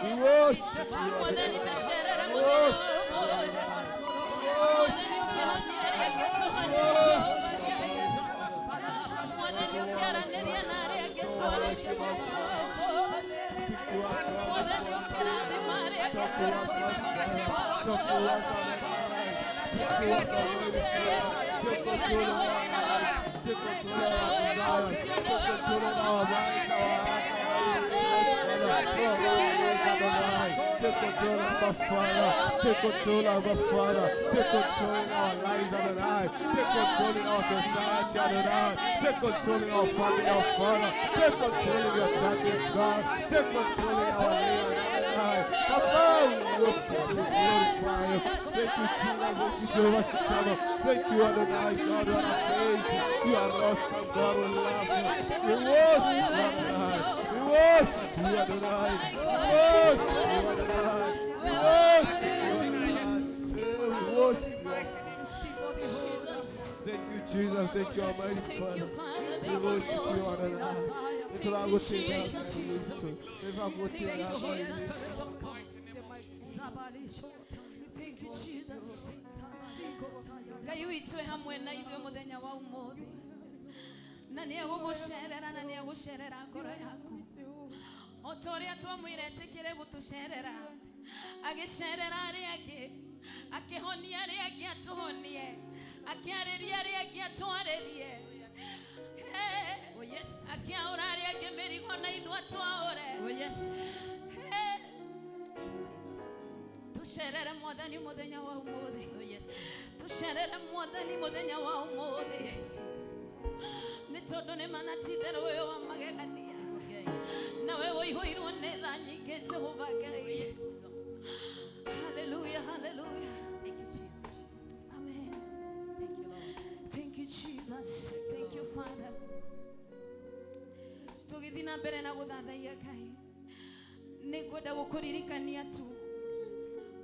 We worship you. Take control of our Father. Take control of our Father. Take control in our lives, Adonai. Take control in our society, Adonai. Take control in our family, our Father. Take control in your churches, God. Take control in our land, Adonai. Papa, we worship you, glorify you. Thank you, Jesus. Thank you, Jehovah Shammah. Thank you, Adonai, God. You are amazing. You are awesome, God. We love you. We worship you, Adonai. We worship you, Adonai. We worship you, Adonai. We worship you, Adonai. We worship you. Thank you, Jesus. Thank you, Almighty Father. We worship you, Adonai. Thank you, Jesus. Ngai witũ hamwe na ithuĩ mũthenya wa ũmũthĩ, na nĩ egũgũcerera, na nĩ egũcerera ngoro yaku o ta ũrĩa twamwĩra etĩkĩre gũtũcerera. Agĩcerera arĩa angĩ, akĩhonia arĩa angĩ atũhonie, akĩarĩria arĩa angĩ atwarĩrie, akĩaũra arĩa angĩ mĩrigo na ithuĩ atwaũre. Tucerere mwathani mũthenya wa ũmũthĩ. Tucerere mwathani mũthenya wa ũmũthĩ, nĩ tondũ nĩ mana ti itherũ ũyũ wa magegania, nawe ũihũirwo nĩ tha nyingĩ, Jehova Ngai. Hallelujah, hallelujah. Thank you, Jesus. Amen. Thank you, Lord. Thank you, Jesus. Thank you, Father. Tũgĩthiĩ na mbere na gũthathaiya Ngai, nĩ ngwenda gũkũririkania tu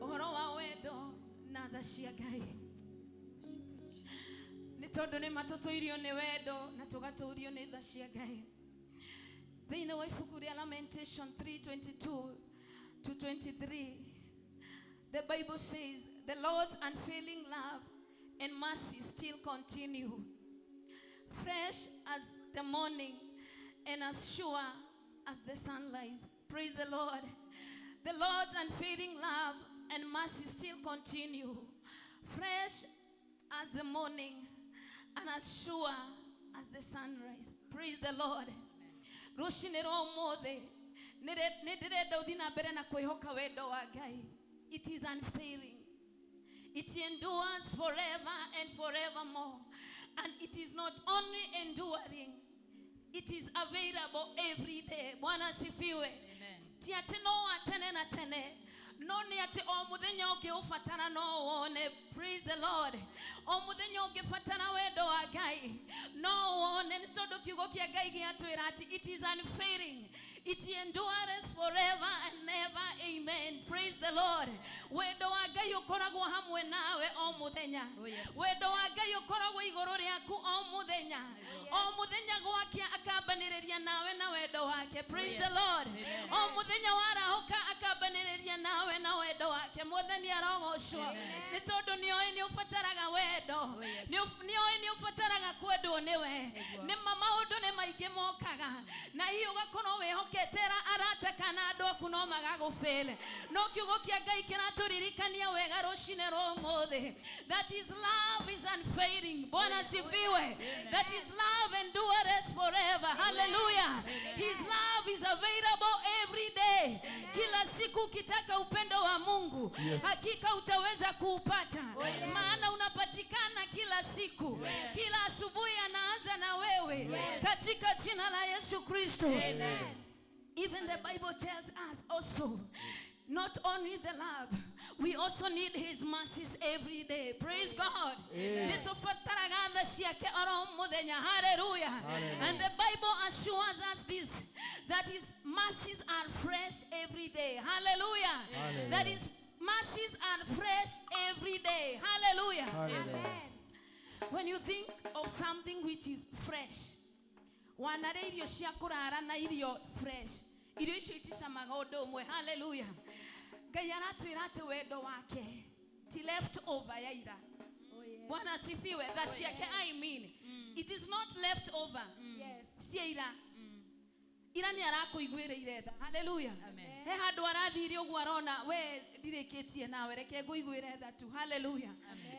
ũhoro wa wendo na tha cia Ngai, nĩ tondũ nĩ matũtũirio nĩ wendo na tũgatũrio nĩ tha cia Ngai. Thĩinĩ wa ibuku rĩa Lamentation 3:22 to 23, the Bible says, the Lord's unfailing love and mercy still continue, fresh as the morning and as sure as the sunrise. Praise the Lord. The Lord's unfailing love and mercy still continue, fresh as the morning and as sure as the sunrise. Praise the Lord. Rũcinĩ rwa ũmũthĩ nĩ ndĩrenda ũthiĩ na mbere na kwĩhoka wendo wa Ngai. It is unfailing. It endures forever and forevermore. And it is not only enduring, it is available every day. Bwana asifiwe. Ti atĩ no wa tene na tene, no nĩ atĩ o mũthenya ũngĩũbatara no wone. Praise the Lord. O mũthenya ũngĩbatara wendo wa Ngai no wone, nĩ tondũ kiugo kĩa Ngai gĩatwĩra atĩ it is unfailing. It endures forever and ever. Amen. Praise the Lord. Wendo wa Ngai ũkoragwo hamwe nawe o mũthenya. Wendo wa Ngai ũkoragwo igũrũ rĩaku o mũthenya. O mũthenya gwake akambanĩrĩria nawe na wendo wake. Praise the Lord. O mũthenya warahũka akambanĩrĩria nawe na wendo wake. Mwathani arogocwo, nĩ tondũ nĩoĩ nĩ ũbataraga wendo, nĩoĩ nĩ ũbataraga kwendwo nĩwe. Nĩ ma maũndũ nĩ maingĩ mokaga na hihi ũgakorwo wĩhokete arata kana andũ aku no magagũbĩre, no kiugo kĩa Ngai kĩratũririkania wega rũcinĩ rwa ũmũthĩ, that his love is unfailing. Bwana asifiwe. That his love endures forever. Hallelujah. His love is available every day. Kila siku ukitaka upendo wa Mungu, hakika utaweza kuupata, maana unapatikana kila siku. Kila asubuhi anaanza na wewe, katika jina la Yesu Kristo. Even the Bible tells us also, not only the love, we also need his mercies every day. Praise God. Hallelujah. And the Bible assures us this, that his mercies are fresh every day. Hallelujah. Hallelujah. That his mercies are fresh every day. Hallelujah. Hallelujah. When you think of something which is fresh, wanarĩa irio cia kũrara na irio fresh, Irio icio iticamaga ũndũ ũmwe. Haleluya. Ngai aratwĩra atĩ wendo wake ti left over ya ira. Oh, yes. Bwana asifiwe. Tha ciake, I mean, it is not left over. Yes. Cia ira. Ira nĩ arakũiguĩrĩire tha. Haleluya. Amen. He handũ arathire ũguo arona we ndirĩkĩtie nawe, reke ngũiguĩre tha tu. Haleluya.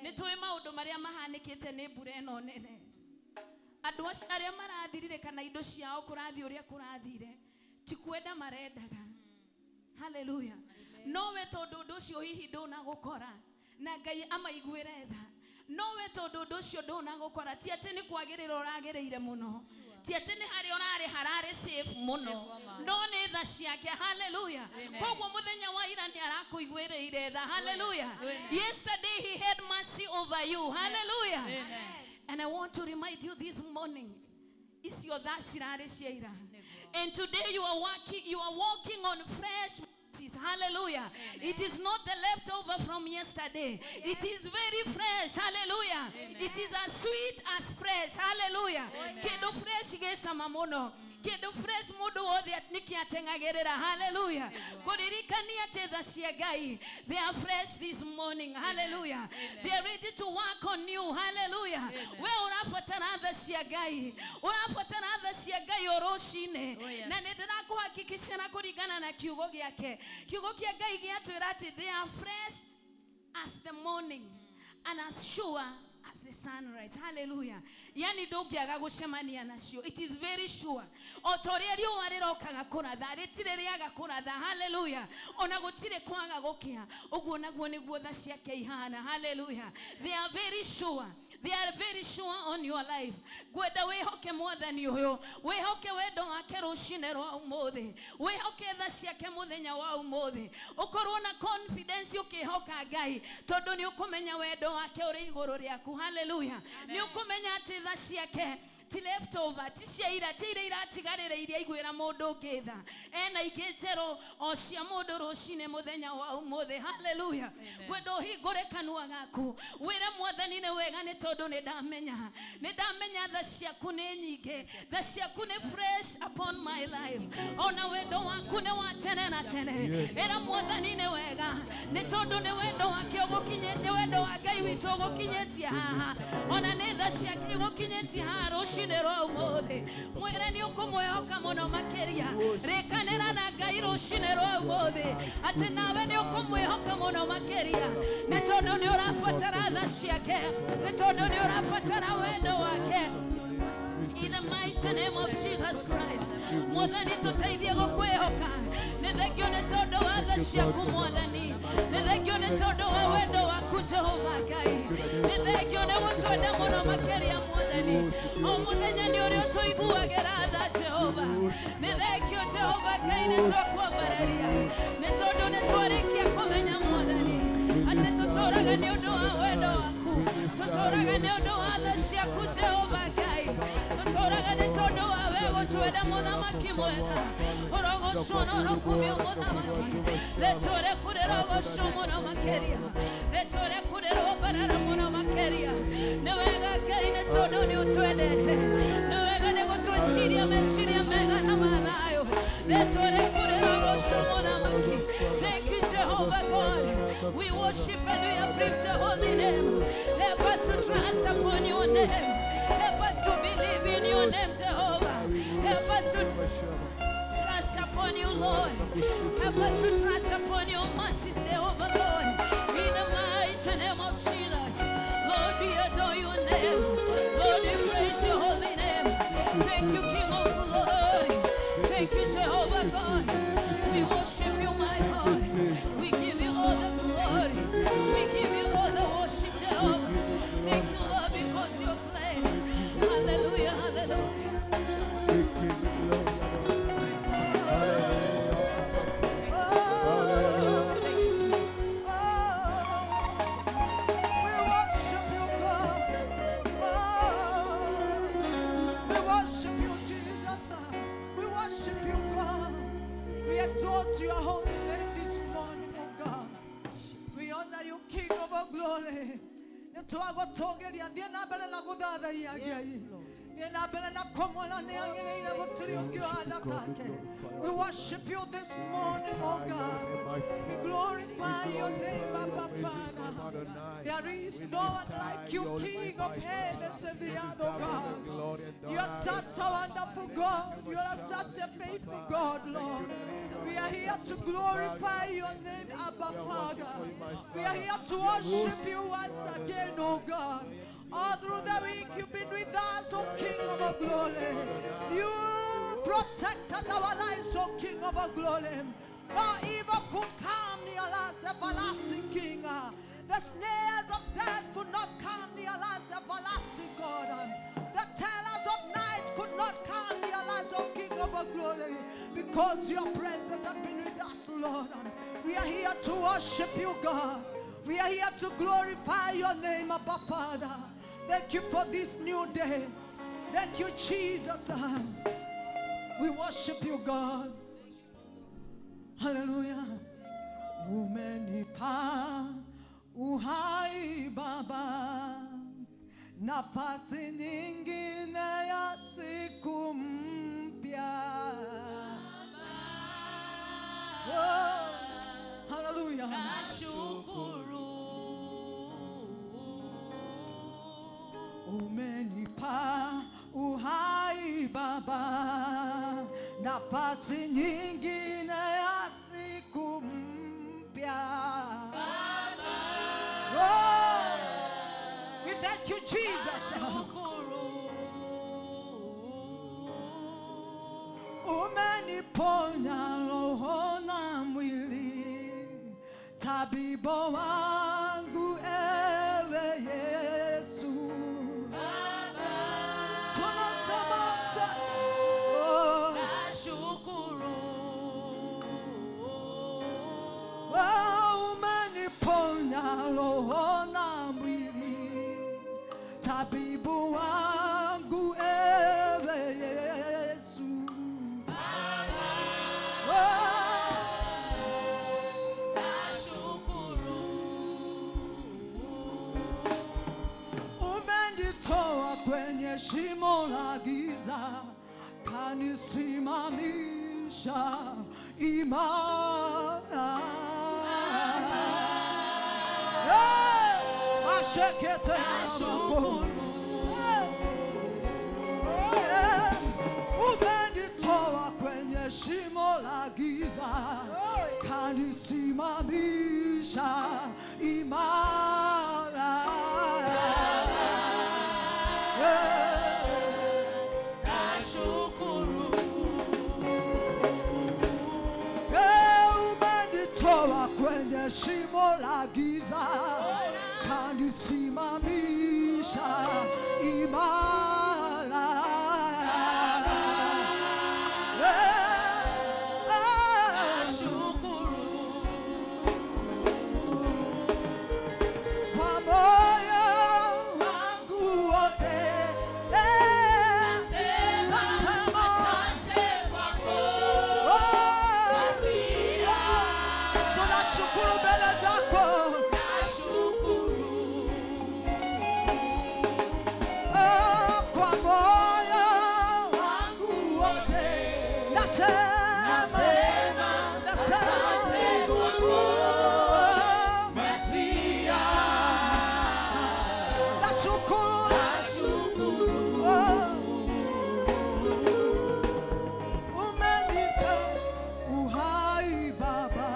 Nĩ tũĩ maũndũ marĩa mahanĩkĩte nĩ mbura ĩno nene. Andũ acio arĩa marathirire kana indo ciao kũrathiĩ ũrĩa kũrathire, ti kwenda marendaga. Haleluya. No we tondũ ũndũ ũcio hihi ndũnagũkora na Ngai amaiguĩre tha. No we tondũ ũndũ ũcio ndũnagũkora, ti atĩ nĩ kwagĩrĩra ũragĩrĩire mũno, ti atĩ nĩ harĩa ũrarĩ hararĩ safe mũno, no nĩ tha ciake. Haleluya. Koguo mũthenya wa ira nĩ arakũiguĩrĩire tha. Haleluya. Yesterday he had mercy over you. Haleluya. And I want to remind you this morning, icio tha cirarĩ cia ira. And today you are walking on fresh mercies. Hallelujah. It is not the leftover from yesterday. It is very fresh. Hallelujah. It is as sweet as fresh. Hallelujah. Kĩndũ fresh gĩcama mũno. Kĩndũ fresh mũndũ wothe nĩkĩateng'agĩrĩra. Hallelujah. Kũririkania atĩ tha cia Ngai, they are fresh this morning. Hallelujah. They are ready to work on you. Hallelujah. We ũrabatara tha cia Ngai. Ũrabatara tha cia Ngai o rũcinĩ. Oh, yes. Na nĩ ndĩrakũhakikishia na kũringana na kiugo gĩake. Kiugo kĩa Ngai gĩatwĩra atĩ they are fresh as the morning and as sure as the sunrise. Hallelujah. Yani ndũngĩaga gũcemania nacio. It is very sure. O ta ũrĩa riũa rĩrokaga kũratha, rĩtirĩ rĩaga kũratha. Hallelujah. Ona gũtirĩ kwaga gũkĩa. Ũguo naguo nĩguo tha ciake ihana. Hallelujah. They are very sure. They are very sure on your life. Ngwenda wĩhoke mwathani ũyũ, wĩhoke wendo wake rũcinĩ rwa ũmũthĩ, wĩhoke tha ciake mũthenya wa ũmũthĩ, ũkorwo na confidence ũkĩhoka Ngai, tondũ nĩ ũkũmenya wendo wake ũrĩ igũrũ rĩaku. Hallelujah. Nĩ ũkũmenya atĩ tha ciake ti leftover, ti cia ira, ti iria iratigarĩre iria iguĩra mũndũ ũngĩ tha. Ena ingĩ njerũ o cia mũndũ rũcinĩ mũthenya wa ũmũthĩ. Hallelujah. Ngwenda ũhingũre kanua gaku wĩre mwathani nĩ wega, nĩ tondũ nĩ ndamenya, nĩ ndamenya tha ciaku nĩ nyingĩ, tha ciaku nĩ fresh upon my life, ona wendo waku nĩ wa tene na tene. Ĩra mwathani nĩ wega, nĩ tondũ nĩ wendo wake ũgũkinyĩtie, nĩ wendo wa Ngai witũ ũgũkinyĩtie haha, ona nĩ tha ciake igũkinyĩtie haha rũcinĩ rwa ũmũthĩ. Mwĩre nĩ ũkũmwĩhoka mũno makĩria. Rĩkanĩra na Ngai rũcinĩ rwa ũmũthĩ atĩ nawe nĩ ũkũmwĩhoka mũno makĩria, nĩ tondũ nĩ ũrabatara tha ciake, nĩ tondũ nĩ ũrabatara wendo wake. In the mighty name of Jesus Christ. Mwathani, tũteithie gũkwĩhoka. Nĩ thengio nĩ tondũ wa tha ciaku, Mwathani. Nĩ thengio nĩ tondũ wa wendo waku, Jehova Ngai. Nĩ thengio nĩ gũtwenda mũno makĩria, Mwathani. O mũthenya nĩ ũrĩa ũtũiguagĩra tha, Jehova. Nĩ thengio, Jehova Ngai, nĩ twakwambararia. Nĩ tondũ nĩ twarĩkia kũmenya, Mwathani, atĩ tũtũraga nĩ ũndũ wa wendo waku. Tũtũraga nĩ ũndũ wa tha ciaku, Jehova Ngai. Tũtũraga nĩ tondũ wa we gũtwenda, mũthamaki mwega. Ũrogocwo na ũrokumio, mũthamaki. Rĩtwa rĩaku rĩrogocwo mũno makĩria. Rĩtwa rĩaku rĩrombarara mũno makĩria. Nĩ wega, Ngai, nĩ tondũ nĩ ũtwendete. Nĩ wega nĩ gũtwĩciria meciria mega na mathayũ. Rĩtwa rĩaku rĩrogocwo, mũthamaki. Thank you, Jehovah God. We worship and we uplift your holy name. Help us to trust upon your name. Help us to believe in your name, Jehovah. Help us to trust upon you, Lord. Help us to trust upon your mercies, Jehovah God. In the mighty name of Jesus. Lord, we adore your name. Lord, we praise your holy name. Thank you, King of glory. Thank you, Jehovah God. We worship you, my God. We give you all the glory. We give you all the worship, Jehovah. Thank you, Lord, because you're great. Hallelujah, hallelujah. We give you glory. Hallelujah. Hallelujah. Thank you, Jesus. We worship you, God. Oh, we worship you, Jesus. We worship you, God. We exalt your holy name this morning, oh God. We honor you, King of all glory. Nĩtwagũtũgĩria, thiĩ na mbere na gũthathaiya Ngai. We worship you this morning, oh God. We glorify your name, Abba Father. There is no one like you, King of heavens and the earth, oh God. You are such a wonderful God. You are such a faithful God, Lord. We are here to glorify your name, Abba Father. We are here to worship you once again, oh God. All through the week you've been with us, oh King of our glory. You protected our lives, oh King of our glory. No evil could come near us, everlasting King. The snares of death could not come near us, everlasting God. The terrors of night could not come near us, O King of our glory, because your presence has been with us, Lord. We are here to worship you, God. We are here to glorify your name, Abba Father. Thank you for this new day. Thank you, Jesus. We worship you, God. Hallelujah. Umenipa uhai Baba, nafasi nyingine ya siku mpya. Oh, hallelujah. Nashukuru. Umenipa uhai Baba, nafasi nyingine ya siku mpya. Oh, we thank you, Jesus. Umeniponya roho na mwili, tabibu wangu ewe Yesu. Tunasema oh, Nashukuru. Oh, umeniponya roho na mwili, tabibu wangu ewe Yesu. Oh, Nashukuru. Umenitoa kwenye shimo la giza, kanisimamisha imara. Hey! Mashekete Nashukuru. Hey! Hey! Umenitoa kwenye shimo la giza, kanisimamisha imara. Hey! Nashukuru. Hey, umenitoa kwenye shimo la giza, kanisimamisha imara. Hey, hey. Nashukuru. Kwa moyo wangu wote, hey, Sema nasema, asante kwako. oh, tunashukuru mbele zako. Nashukuru. Oh, kwa moyo wangu wote nasema, nasema, oh, Masia. nashukuru, Nashukuru. oh, umenipa uhai Baba,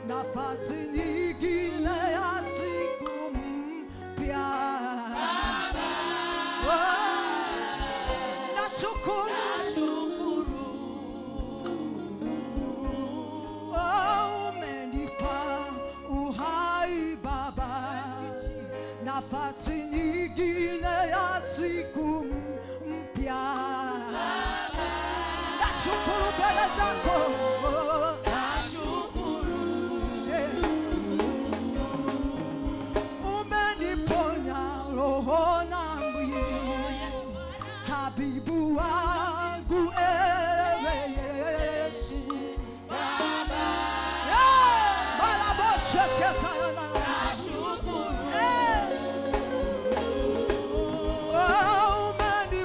nafasi nyingine ya siku mpya. Oh, nashukuru. Nashukuru. Oh, umenipa uhai Baba, nafasi nyingine ya siku mpya. Nashukuru mbele zako. Nashukuru. Eh. Umeniponya roho na mwili, tabibu wangu ewe Yesu. Yeah! Malabosheketalala. Nashukuru. Eh! Oh, umeniponya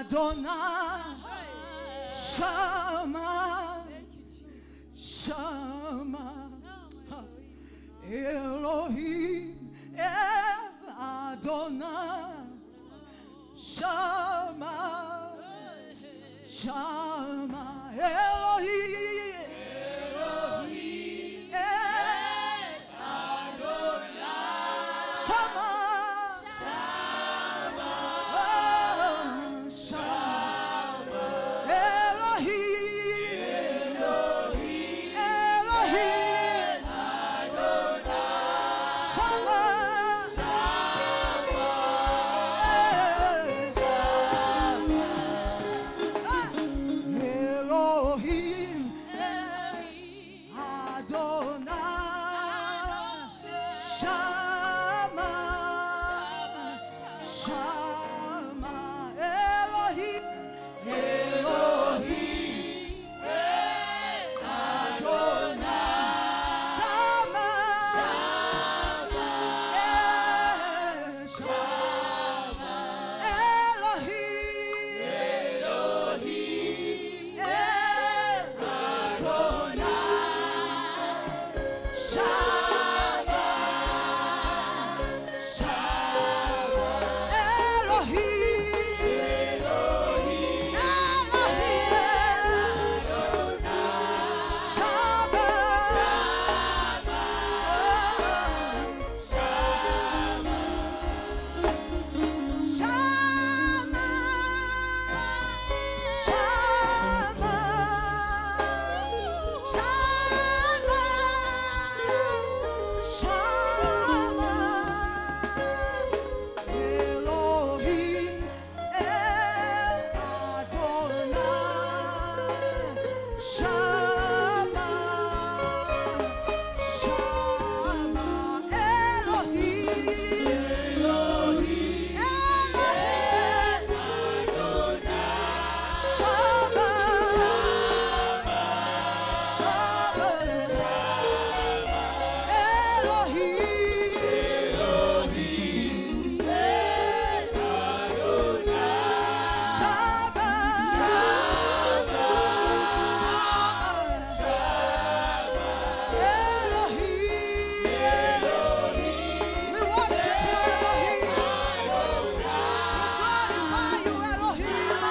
Adonai Shama Shama Elohim El Adonai Shama Shama Elohim Elohim El Adonai Shama Shama oh, Shama Elohim Elohim Elohim Adonai Shama Shama Elohim Adonai Shama Shama Elohim Elohim Adonai Shama Shama Elohim Elohim Adonai Shama Shama Elohim Elohim Adonai Shama Shama Shama Shama Shama Shama Elohim El Adonai Shama Shama Elohim Elohim Adonai Shama Shama Elohim Elohim Adonai Shama Shama Elohim Elohim We worship you, Elohim. We glorify you, Elohim.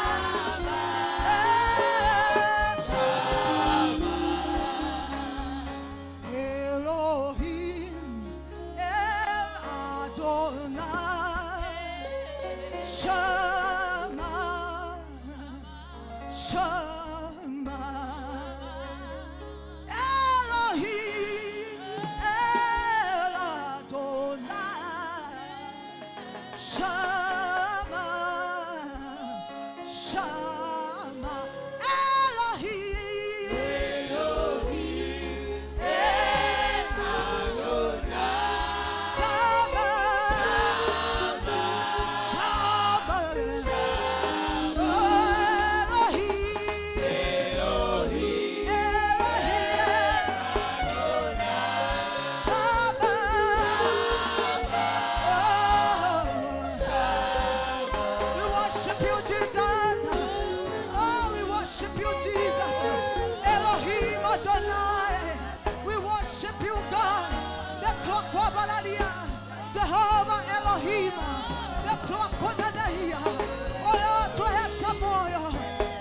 Elohim El Adonai Shama Shama Elohim El Adonai Shama Shama Elohim Elohim El Adonai Shama Shama Elohim Elohim Elohim Adonai Shama We worship you, Jesus. Oh, we worship you, Jesus. Elohim Adonai. We worship you, God. Netwakwabalalia. Jehovah Elohim. Netwakonadahia. Oyo moyo.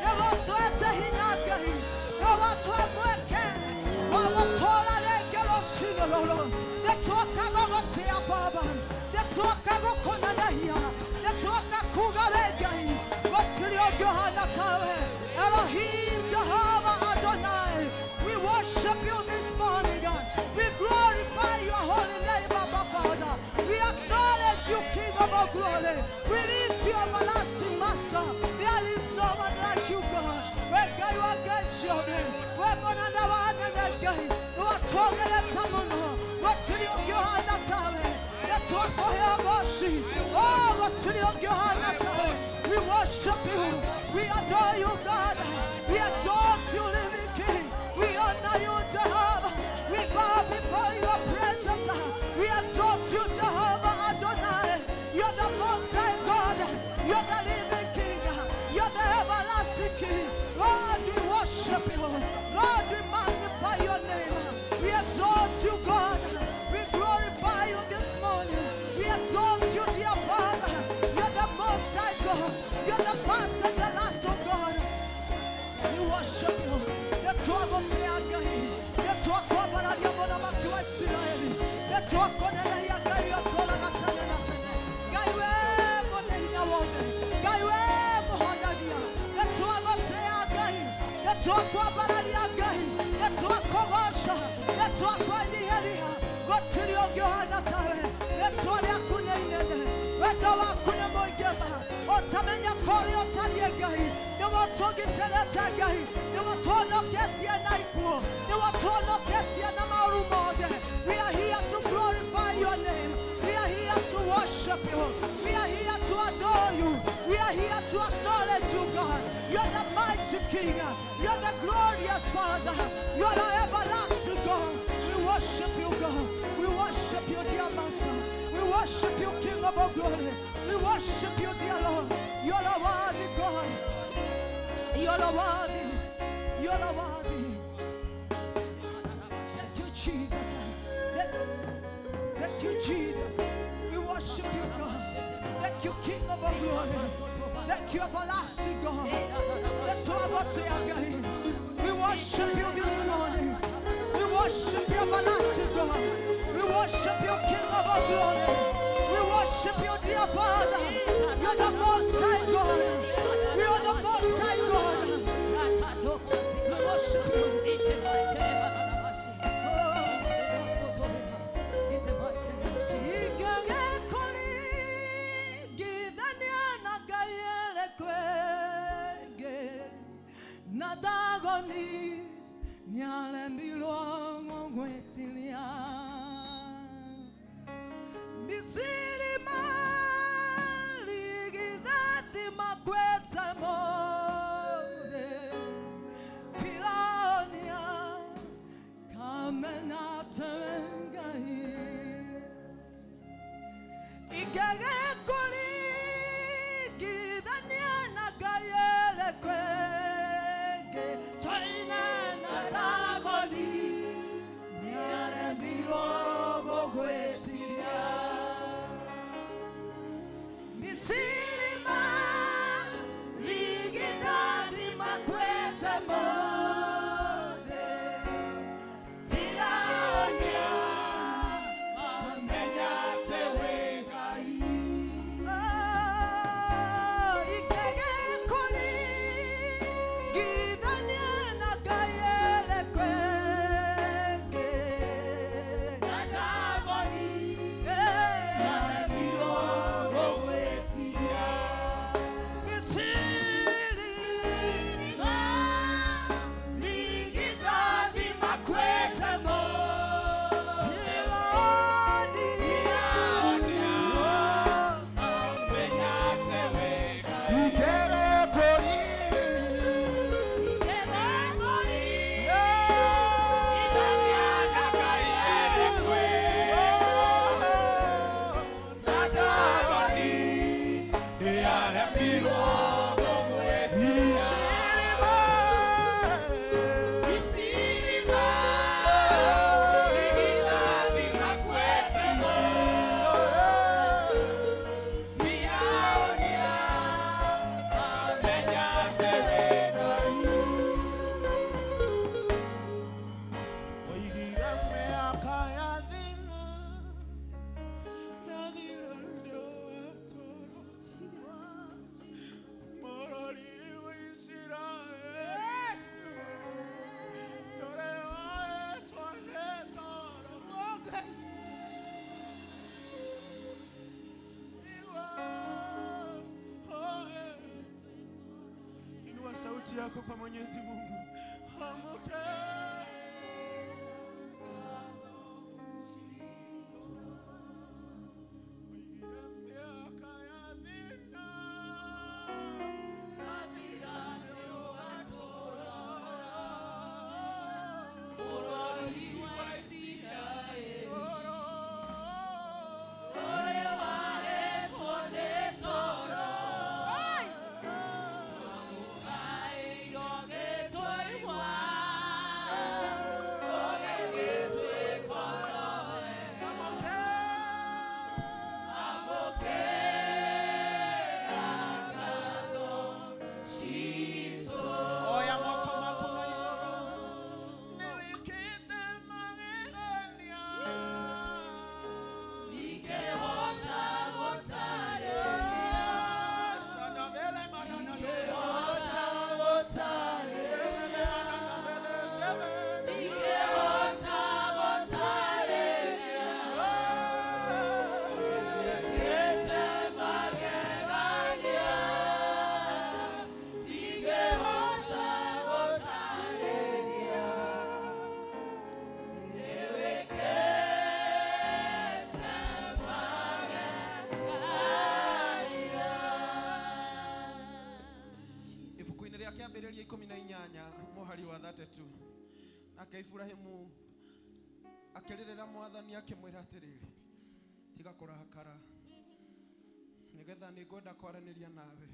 Newatwete hinyagai. Newatwemweke. Wawatola lengelo shinololo. Netwakagogotea Baba. Netwakagokonadahia. Netwakakugawegai. Watiliogohanatawe. Elohim Jehovah Adonai. We worship you this morning, God. We glorify your holy name, Abba Father. We acknowledge you, King of all glory. We lift you, everlasting Master. There is no one like you, God. We worship you. We adore you, God. We adore you, living King. We honor you, Jehovah. We bow before your presence. We exalt you, Jehovah Adonai. You're the Most High God. You're the living King. You're You're the first and the last, oh God. We worship you. We are here to glorify your name. We are here to worship you. We are here to adore you. We are here to acknowledge you, God. You're the mighty King. You're the glorious Father. You're the everlasting God. We worship you, God. We worship you, dear Master. We worship you, King of all glory. We worship you, dear Lord. You're the worthy God. You're the worthy. You're the worthy. Thank you, Jesus. Thank you, Jesus. We worship you, God. Thank you, King of all glory. Thank you, everlasting God. We worship you this morning. We worship you, everlasting God. We worship you, King of all glory. We worship you, dear Father. You are the Most High God. You are the Most High God. We worship you. Yako kwa Mwenyezi Mungu. Amoke. Toy Rĩa kĩambĩrĩria 18 mũhari wa 32. Nake Ibrahimu akĩrĩrĩra Mwathani akĩmwĩra atĩrĩrĩ, tiga kũrakara, nĩgetha nĩngwenda kwaranĩria nawe,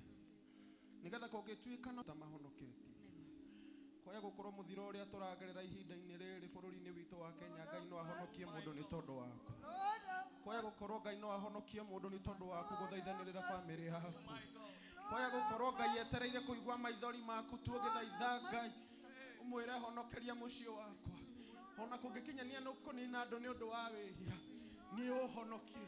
nĩgetha kũngĩtuĩka no ta mahonoketie. Kwaya gũkorwo mũthiro ũrĩa tũragerera ihinda-inĩ rĩrĩ bũrũri-inĩ witũ wa Kenya, Ngai no ahonokie mũndũ nĩ tondũ waku. Kwaya gũkorwo Ngai no ahonokie mũndũ nĩ tondũ waku gũthaithanĩrĩra bamĩrĩ yaku. Kwaya gũkorwo Ngai etereire kũigua maithori maku tu ũgĩthaitha Ngai ũmwĩre honokeria mũciĩ wakwa. Ona kũngĩkinyania nĩ kũnina andũ nĩ ũndũ wa wĩhia, nĩ ũhonokie.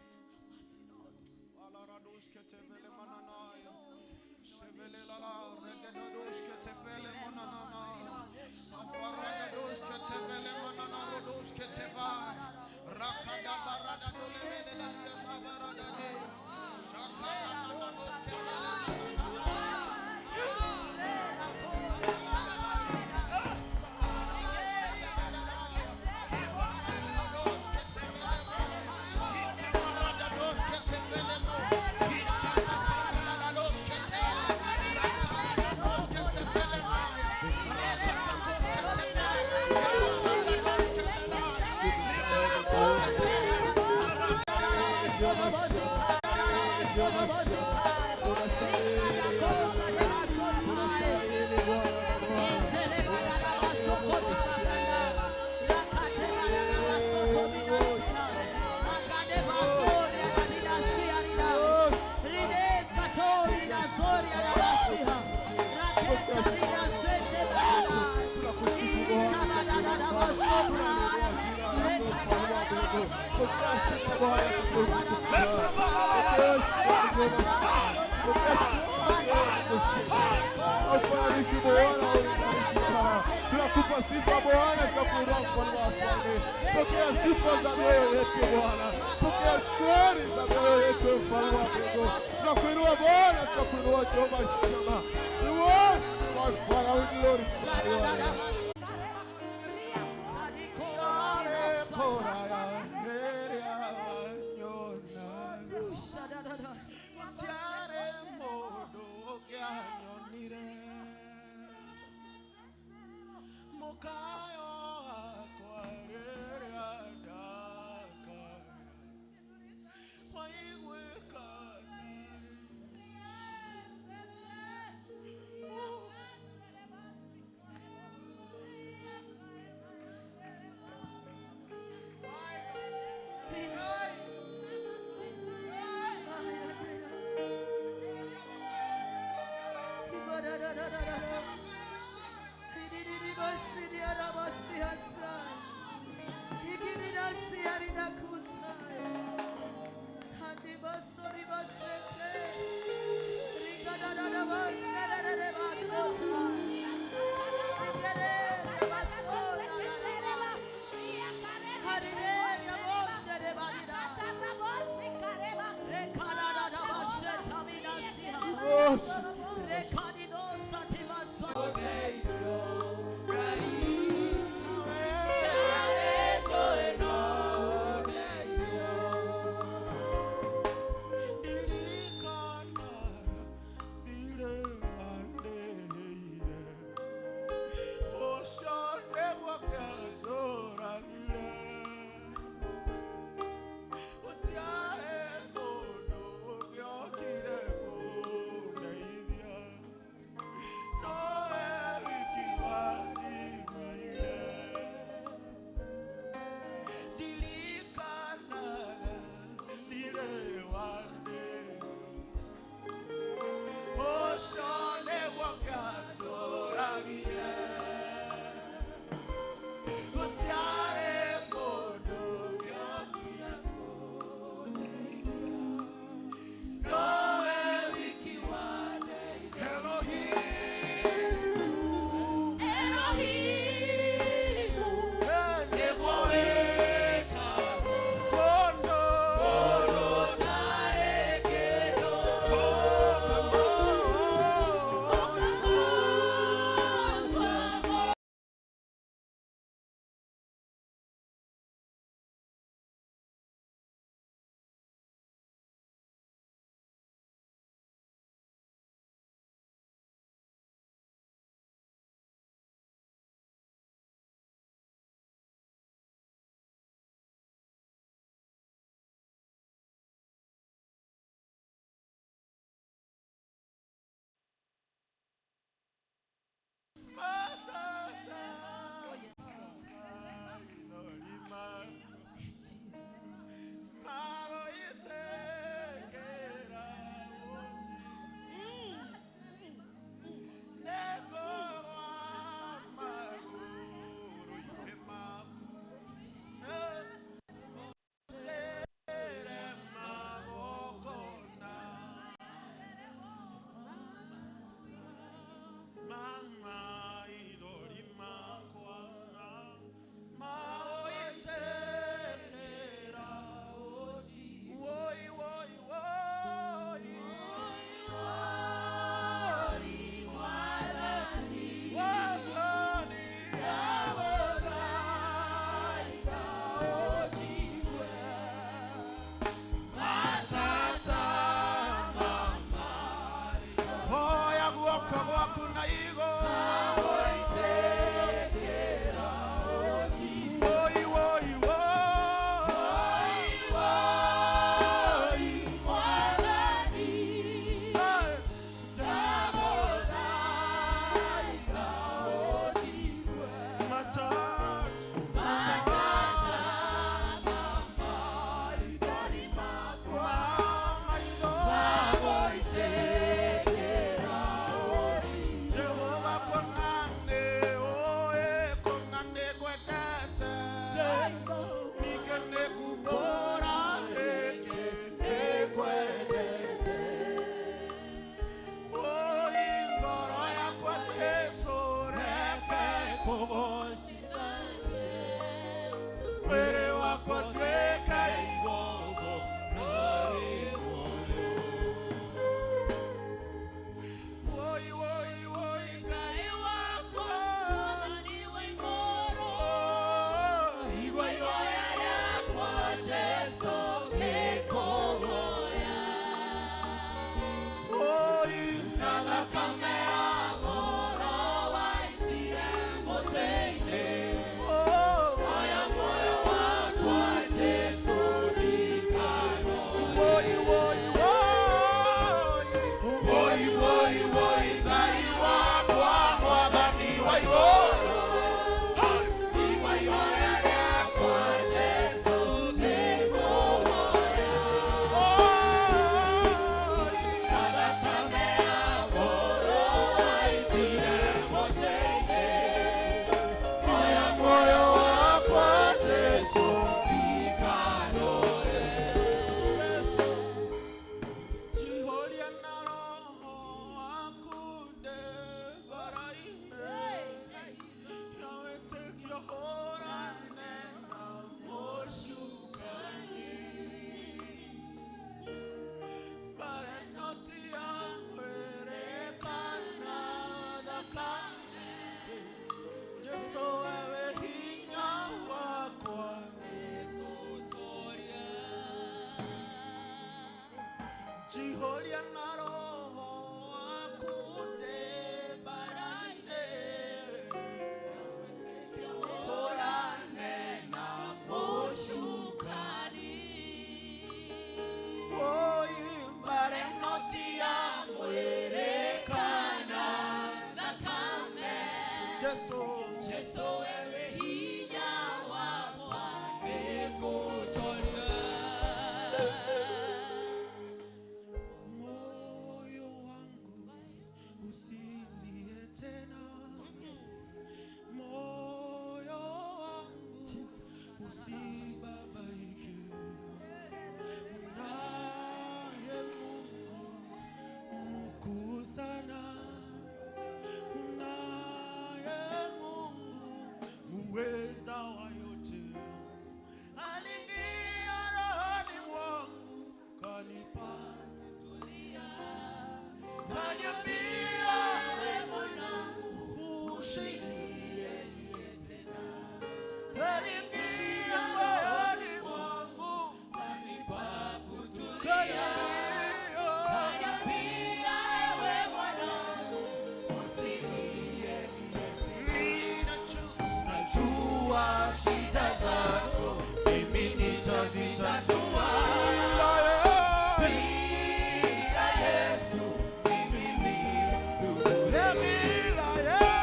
Tunakupa sifa Bwana, tunakuinua mfalme wa wafalme. Pokea sifa za mioyo yetu Bwana, pokea shukrani za mioyo yetu mfalme wa mbingu. Tunakuinua Bwana, tunakuinua Jehova Shama. We worship our Father, we glorify your name. Jihoria na roho akute barate Orane na Moshukari Oimbare notia mwerekana Nakame Jesu Jesu ewe hinya wakwa nikutoria. Moyo wangu usilie tena, moyo wangu usibabaike, unaye Mungu mkuu sana, unaye Mungu muweza wa yote, aliingia rohoni mwangu kanipa kaniambia usilie tena, aliingia rohoni mwangu Kanipa kutulia. kaniambia Kaniambia ewe mwanangu usilie Najua shida zako mimi nitazitatua. Bila Yesu mimi ni mtu Bila Yesu,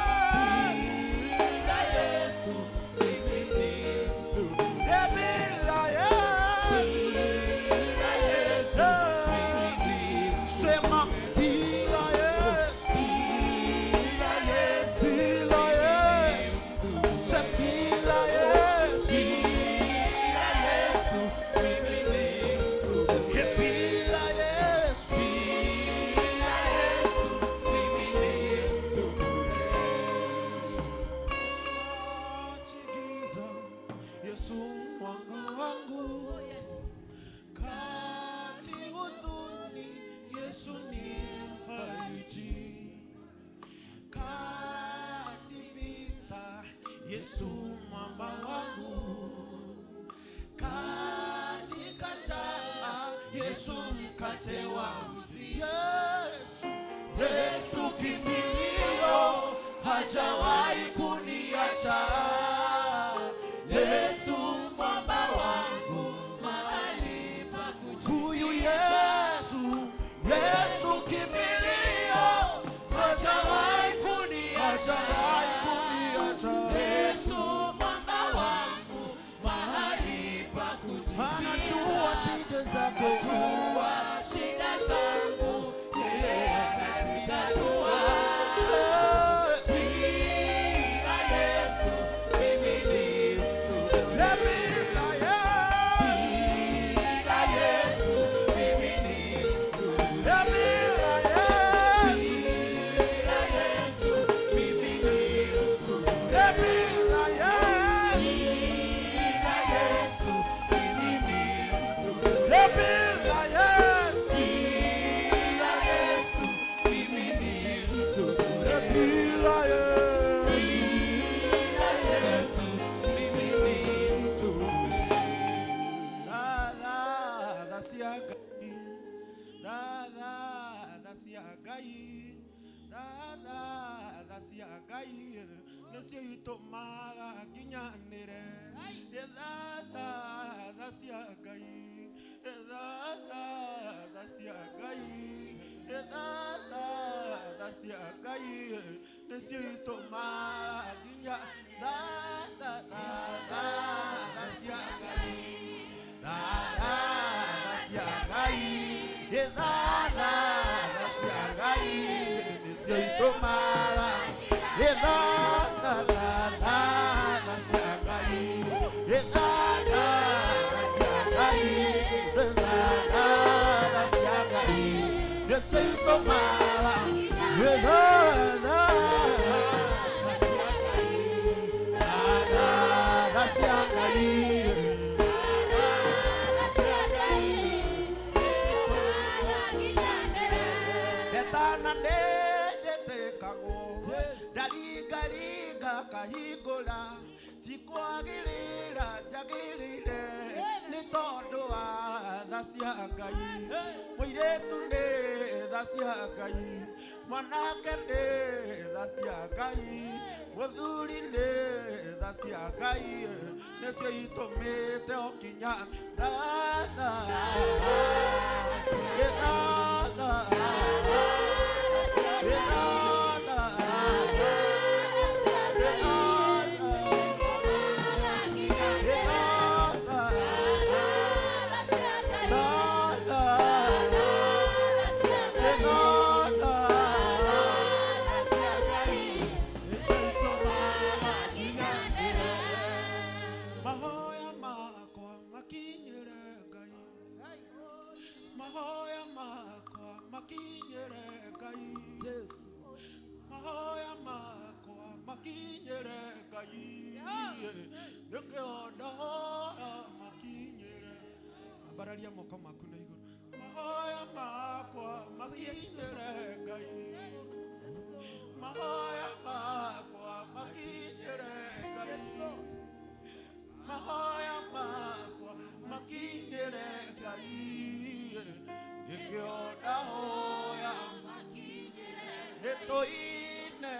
Bila Yesu mimi ni mtu bila Yesu, Bila Yesu mimi ni mtu sema bila Yesu, Bila Yesu bila Yesu, sema bila Yesu, Bila Yesu mimi ni mtu bila Yesu. Bila Yesu mimi ni mtu Achigiza Yesu mwanga wangu, kati huzuni Yesu ni mfariji, kati vita Yesu mwamba wangu, katika njaa Yesu mkate wa uzima. Yesu, Yesu kimbilio, hajawahi kuniacha. Yesu mwamba wangu mahali pa Huyu Yesu, Yesu kimbilio, hajawahi kuniacha. hajawahi kuniacha. Yesu mwamba wangu mahali pa Anajua shida zako, kujua shida zangu yeye atazitatua. Bila Yesu mimi ni mtu bila Yesu, Bila Yesu mimi ni mtu bila Yesu, Bila Yesu mimi ni mtu bila Yesu, Bila Yesu mimi ni mtu bila Yesu, Bila Yesu mimi ni mtu bila Yesu. Bila Yesu mimi ni mtu La la la cia Ngai, la la la cia Ngai, la la la cia Ngai, nĩcio itũmaga nginyanĩre. La la la cia Ngai, la la la cia Ngai, la la la cia Ngai, nĩcio itũmaga nginya la la la la la cia Ngai. La la la cia Ngai, la la la cia Ngai, nĩcio itũmaga. La la la la la cia Ngai, la la la cia Ngai, la la la cia Ngai, nĩcio itũmaga. La la la la cia Ngai, la la la cia Ngai. Ndetana ndejetekagwo ndaringaringa kahingũra ti kwagĩrĩra njagĩrĩire nĩ tondũ wa tha tha cia Ngai, mũirĩtu nĩ tha cia Ngai, mwanake nĩ tha cia Ngai, mũthuri nĩ tha cia Ngai, nĩcio itũmĩte ũkinya tha tha tha tha Ambararia moko maku na igũrũ. Mahoya makwa makinyĩre Ngai, mahoya makwa makinyĩre Ngai, mahoya makwa makinyĩre Ngai, nĩkĩo ndahoya nĩtũine.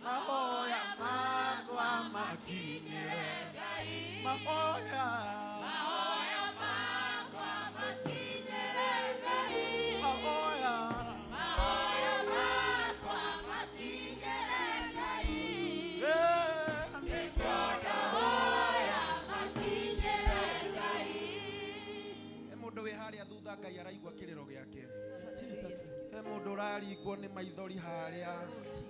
Mahoya makwa makinyĩre Ngai, mahoya Ngai araigua kiriro giake. He mundu uraringwo ni maithori haria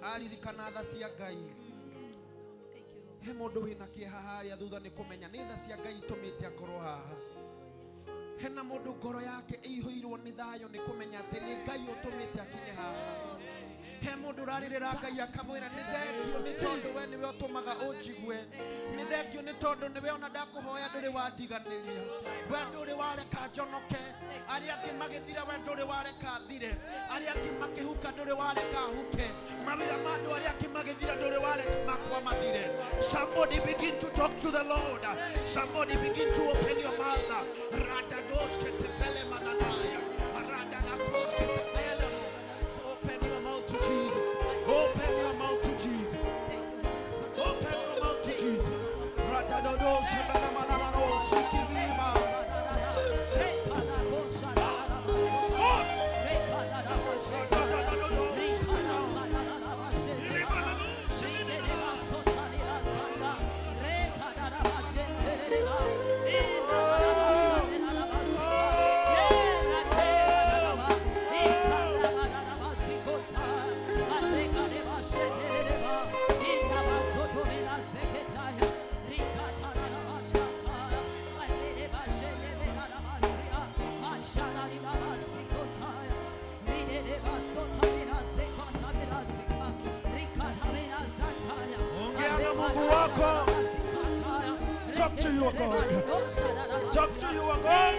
aririkana tha cia Ngai. He mundu wina kieha haria thutha ni kumenya ni tha cia Ngai itumite akorwo haha. Hena mundu ngoro yake iihũirwo ni thayo ni kumenya ati ni Ngai utumite akinye haha. He mundu uraririra Ngai akamwira ni thengio ni tondu we niwe utumaga unjigue, ni thengio ni tondu niwe ona ndakuhoya nduri wandiganiria, we nduri wareka njonoke, aria angi magithira we nduri wareka thire, aria angi makihuka nduri wareka huke, mawira ma andu aria angi magithira nduri wareka makwa mathire. Somebody begin to talk to the Lord. Somebody begin to open your mouth. Radados ketefele mananaya. Radadakos ketefele. Open your mouth to Jesus. Open your mouth to Jesus. Open your mouth to Jesus. Radados mananamano sikivima. Talk to your God. Talk to your God.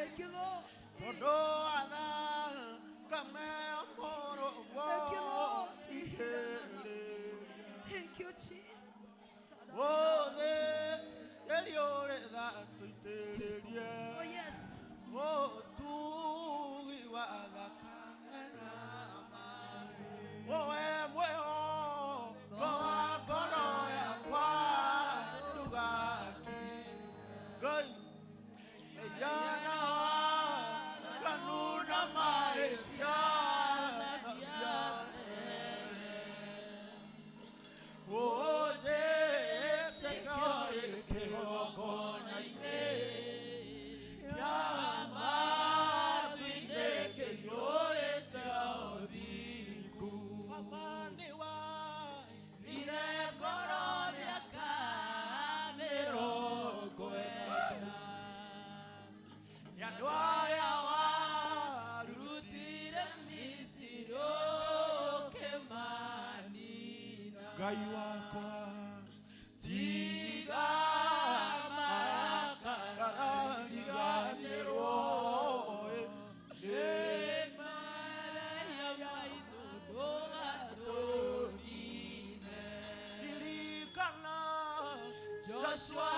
Thank you, Lord. Thank you, Lord. Thank you, Jesus. Oh, yes. Oh, Ngai wakwa tiga marakariganĩrwo ririkana Joshua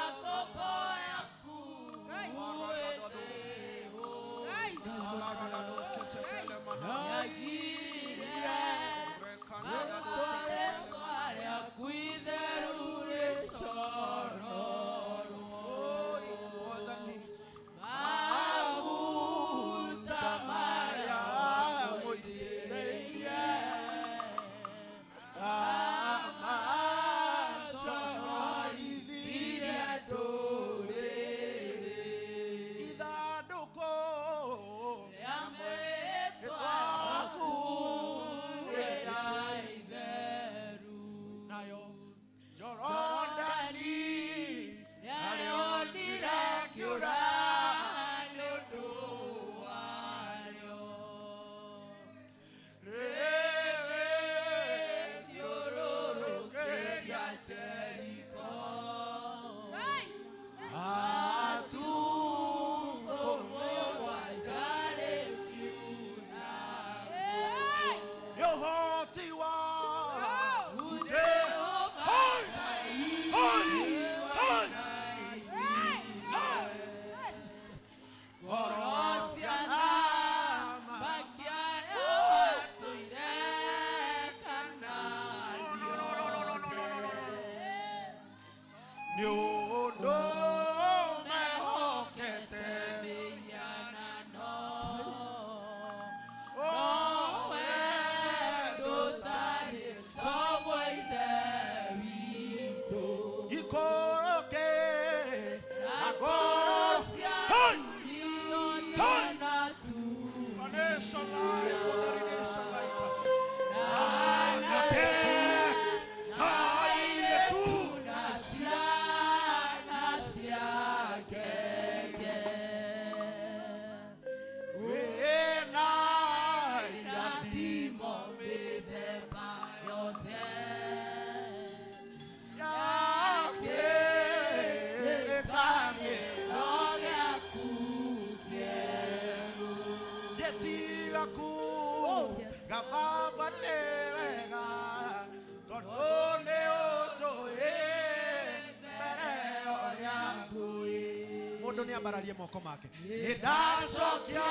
Ambararie moko make nindacokia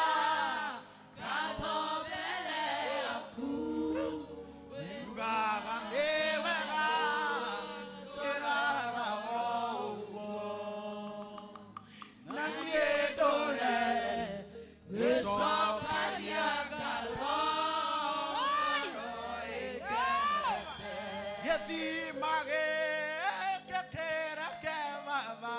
ngatho mbere yaku ugaga nĩ wega ngĩrara ũguo na niĩ ndũre ngĩcokagia ngatho gĩthima gĩkĩ kĩreke baba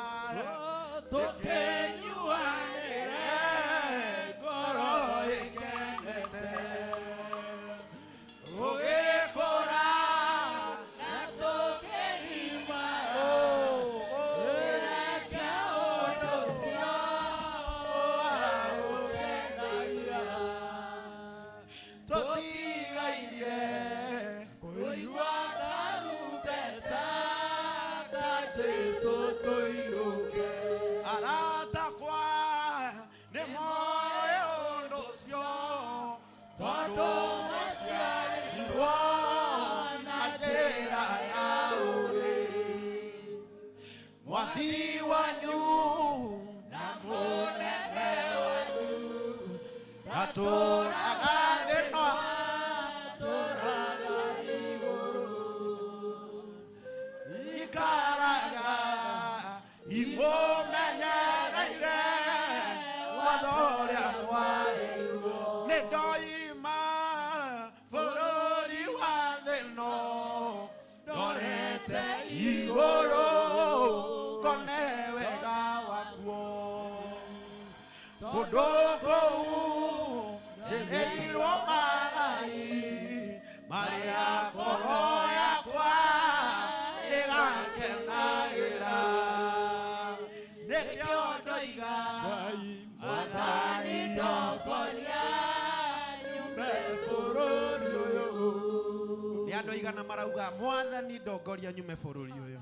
Nĩ andũ aigana marauga Mwathani ndongoria nyume bũrũri ũyũ.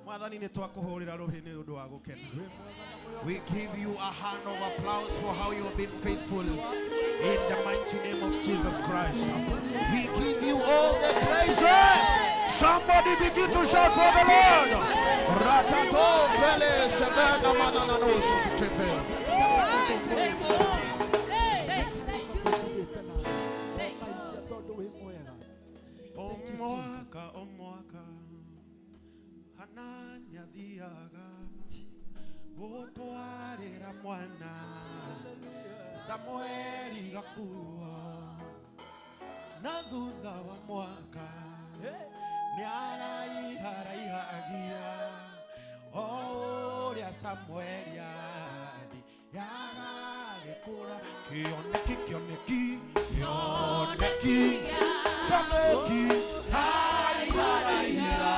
Mwathani nĩ twakũhũrĩra rũhĩ nĩ ũndũ wa gũkena. We give you a hand of applause for how you have been faithful in the mighty name of Jesus Christ. We give you all the praises. Somebody begin to shout for the Lord. Ratato vele sevena manananos tepe. Omwaka omwaka Hanania thiaga gũtwarĩra mwana Samueli gakua na thutha wa mwaka nĩaraiharaihagia o ũrĩa Samueli athiaga agĩkũra. Kĩoneki kĩoneki kĩoneki kĩoneki haraiharaiha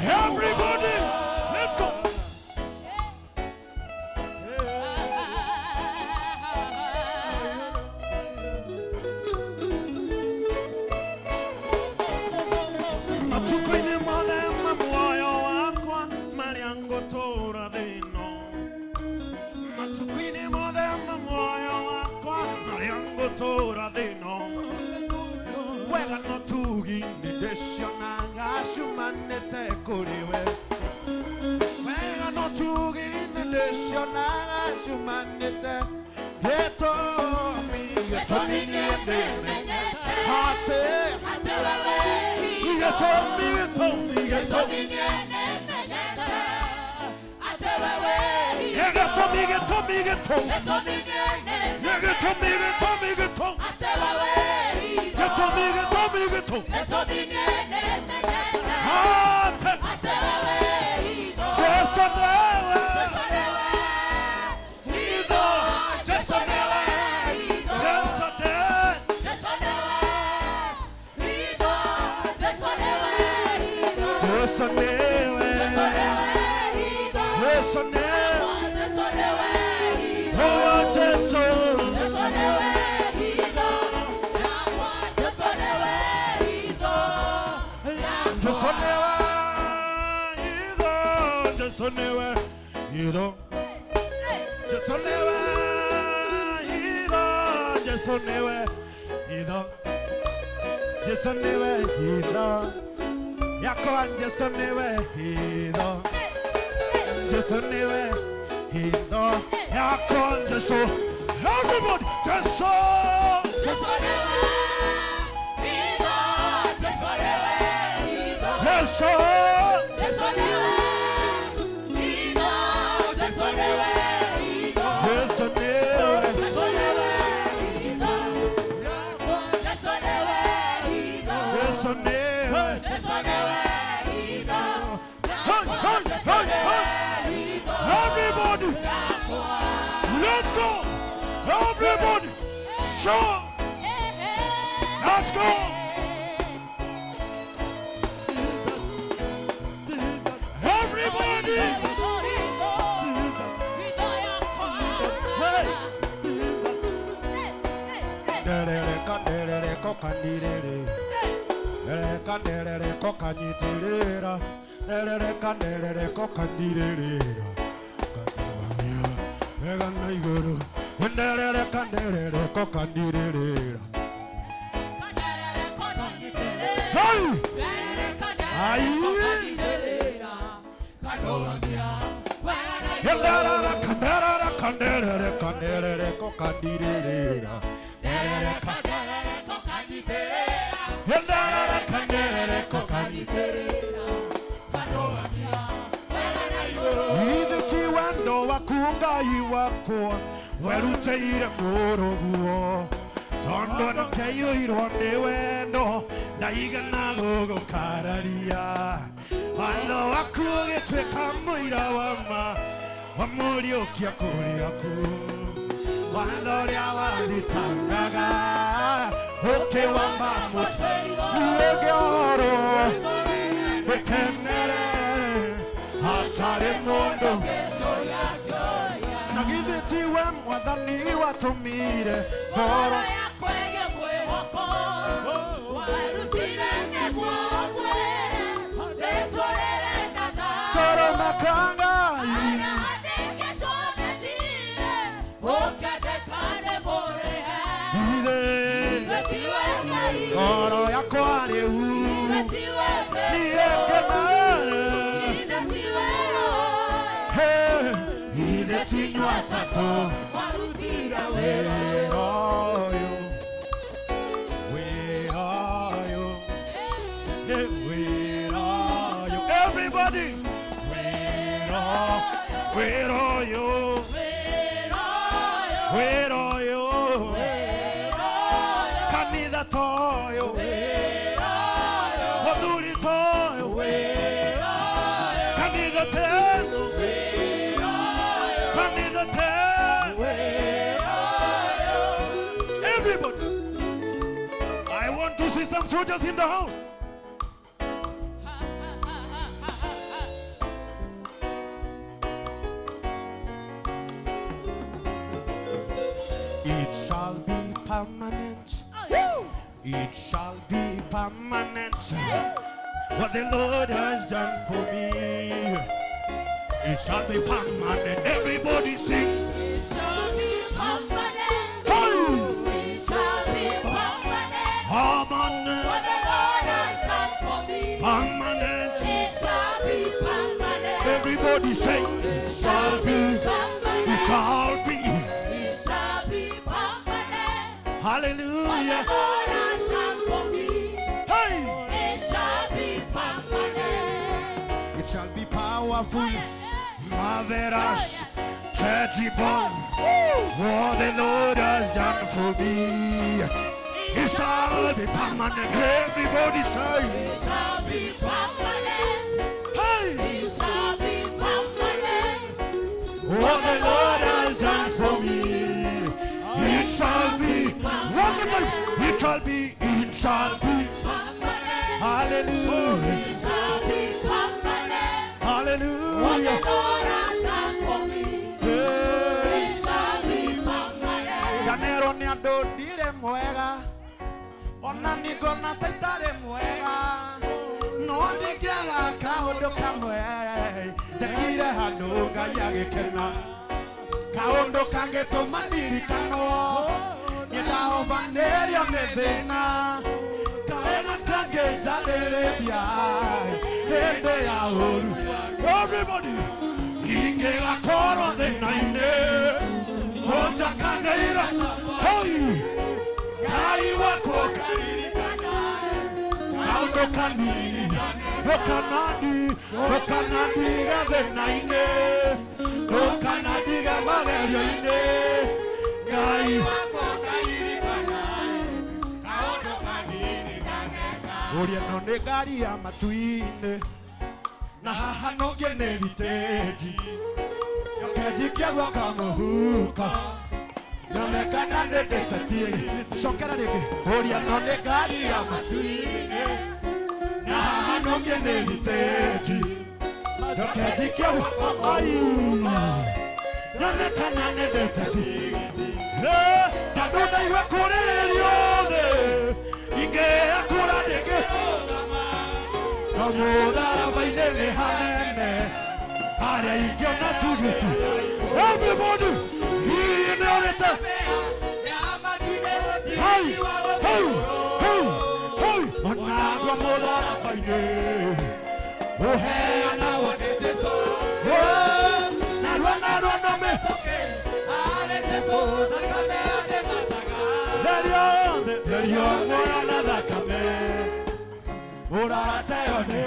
Everybody, let's go. Matuko-inĩ mothe ma muoyo wakwa marĩa ngũtũũra thĩ ĩno. Matuko-inĩ mothe ma muoyo wakwa marĩa ngũtũũra thĩ ĩno. Wega no tugi nĩ ndĩcionaga ciumanĩte kũrĩ we. Wega no tugi nĩ ndĩcionaga ciumanĩte. Gĩtũmi gĩtũmi niĩ ndĩmenyete atĩ gĩtũmi gĩtũmi gĩtũmi gĩtũmi gĩtũmi gĩtũmi gĩtũmi gĩtũmi gĩtũmi gĩtũmi gĩtũmi gĩtũmi atĩ Jesu newe itho Jesu newe Jesu te Jesu newe Jesu newe Oh Jesu Jesu newe itho Jesu newe itho Jesu newe itho Jesu newe itho Jesu newe itho yakwa Jesu newe itho Jesu newe itho yakwa Jesu. Everybody, Jesu Jesu Jesu newe Jesu newe. Hey, hey, hey, hey. Everybody, let's go. Everybody, shout. Let's go. Everybody. Nderere kanderere kokandirere. Nderere kanderere kokanyitirira. Nderere kanderere kokandirerera. Kandamia wega na igũrũ. Nderere kanderere kokandirerera. Hey! Ai! Nderere kanderere kanderere kanderere kokandirerera. Nderere kanderere Nderere kanderere kokanyitirira. Ithe ti wendo waku Ngai wakwa werutĩire mũrũguo tondũ nĩkĩiyũirwo nĩ wendo ndaigana gũgũkararia watho waku ũgĩtuĩka mũira wa ma wamũriũkia kũrĩ akuũ. Watho ũrĩa wathitangaga ũkĩwamba mũtĩ niĩ ngĩorwo gĩkenere hatarĩ mũndũ na githĩ tiwe Mwathani watũmire ngoro yakwa ĩgĩe mwĩhoko warutire nĩguo ngwĩre rĩtwa rĩrĩ na thayũ toro makangai Arĩa andĩkĩtwo nĩ thirĩ ũkĩandĩka nĩ mũrĩhe ithe Ithe tiwe Ngai ngoro yakwa rĩu Ithe tiwe niĩ Jesũ ngenere Ithe tiwe Roho ithe ti inyuĩ atatũ warutire wĩra wĩra ũyũ wĩra ũyũ nĩ wĩra ũyũ everybody wĩra wĩra ũyũ wĩra ũyũ wĩra ũyũ wĩra ũyũ kanitha toyũ wĩra ũyũ mũthuri toyũ wĩra ũyũ kanitha teno wĩra ũyũ kanitha teno wĩra ũyũ everybody I want to see some soldiers in the house. Ha, ha, ha, ha, ha, ha, ha. It shall be permanent. Oh, yes. It shall be permanent. What the Lord has done for me, it shall be permanent. Everybody sing. It shall be permanent. Hey! It shall be permanent. Permanent. What the Lord has done for me. Permanent. It shall be permanent. Everybody sing. It shall be It permanent. shall be. It shall be permanent. What the Hallelujah. Lord has done for me. Hey! It shall be permanent. It shall be powerful, Oh, yes. marvelous, Oh, yes. tangible. What the Lord has done for me, it shall be permanent. Everybody say, It shall be permanent. hey! It shall be permanent. What the Lord has done for me, it shall be. One more time. It shall be. It shall be. Permanent. Hallelujah. It shall be permanent. What the Hallelujah. Lord has done for me, Hey. it shall be permanent. Ndanero nĩ andũ ndirĩ mwega ona ningona ta itarĩ mwega no ndingĩaga kaũndũ kamwe ndekire handũ Ngai agĩkena kaũndũ kangĩtũma ndirikanwo nĩ ndahobanĩrio nĩ thĩna kaena kangĩnjarĩrĩria hĩndĩ ya ũru everybody ingĩgakorwo thĩna-inĩ ũnjakanĩire hoi Ngai wakwa kaũndũ kanini ndũkanandiga thĩna-inĩ ndũkanandiga magerio-inĩ Ngai ũrĩa no nĩ ngari ya matu-inĩ na haha no ngĩe nĩ thitĩnji njoke njikie guoka mũhuko nyonekana nĩ ndĩtetie cokera rĩngĩ ũrĩa no nĩ ngari ya matu-inĩ na haha no ngĩe nĩ thitĩnji njoke njikie guoka ai nyonekana nĩ ndĩtetie tondũ ndaigua kũrĩrĩrio thĩ ingĩakũra ndĩngĩ kamũtharaba-inĩ nĩ hanene harĩa ingĩona tugutu everybody hihi nĩ ũrĩte hei hei hei hei onagwo mũtharaba-inĩ ũheanagwo nĩ Jesũ narua narua no mĩtũkĩ therio muoyo na thakame ũrateo nĩ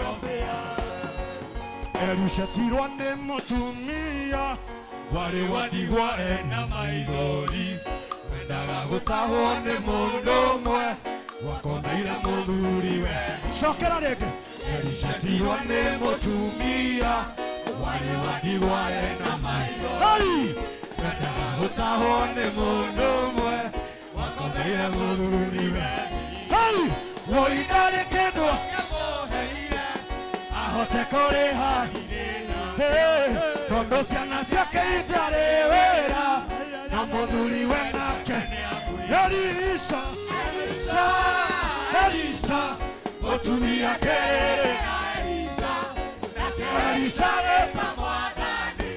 Erucetirwo nĩ mũtumia warĩ wa ndigwa ena maithori wendaga gũtahwo nĩ mũndũ ũmwe wakomeire mũthuriwe cokera rĩngĩ Erucetirwo nĩ mũtumia warĩ wa ndigwa ena maithori wendaga Gũtahwo nĩ mũndũ ũmwe wakomeire mũthuriwe. Hey! Woi ndarĩ kĩndũ ahote kũrĩha. Hey! Tondũ ciana ciake itarĩ wĩra na mũthuriwe nake. Elisha, Elisha, Elisha, mũtumia kĩrĩ. Elisha gĩta Mwathani,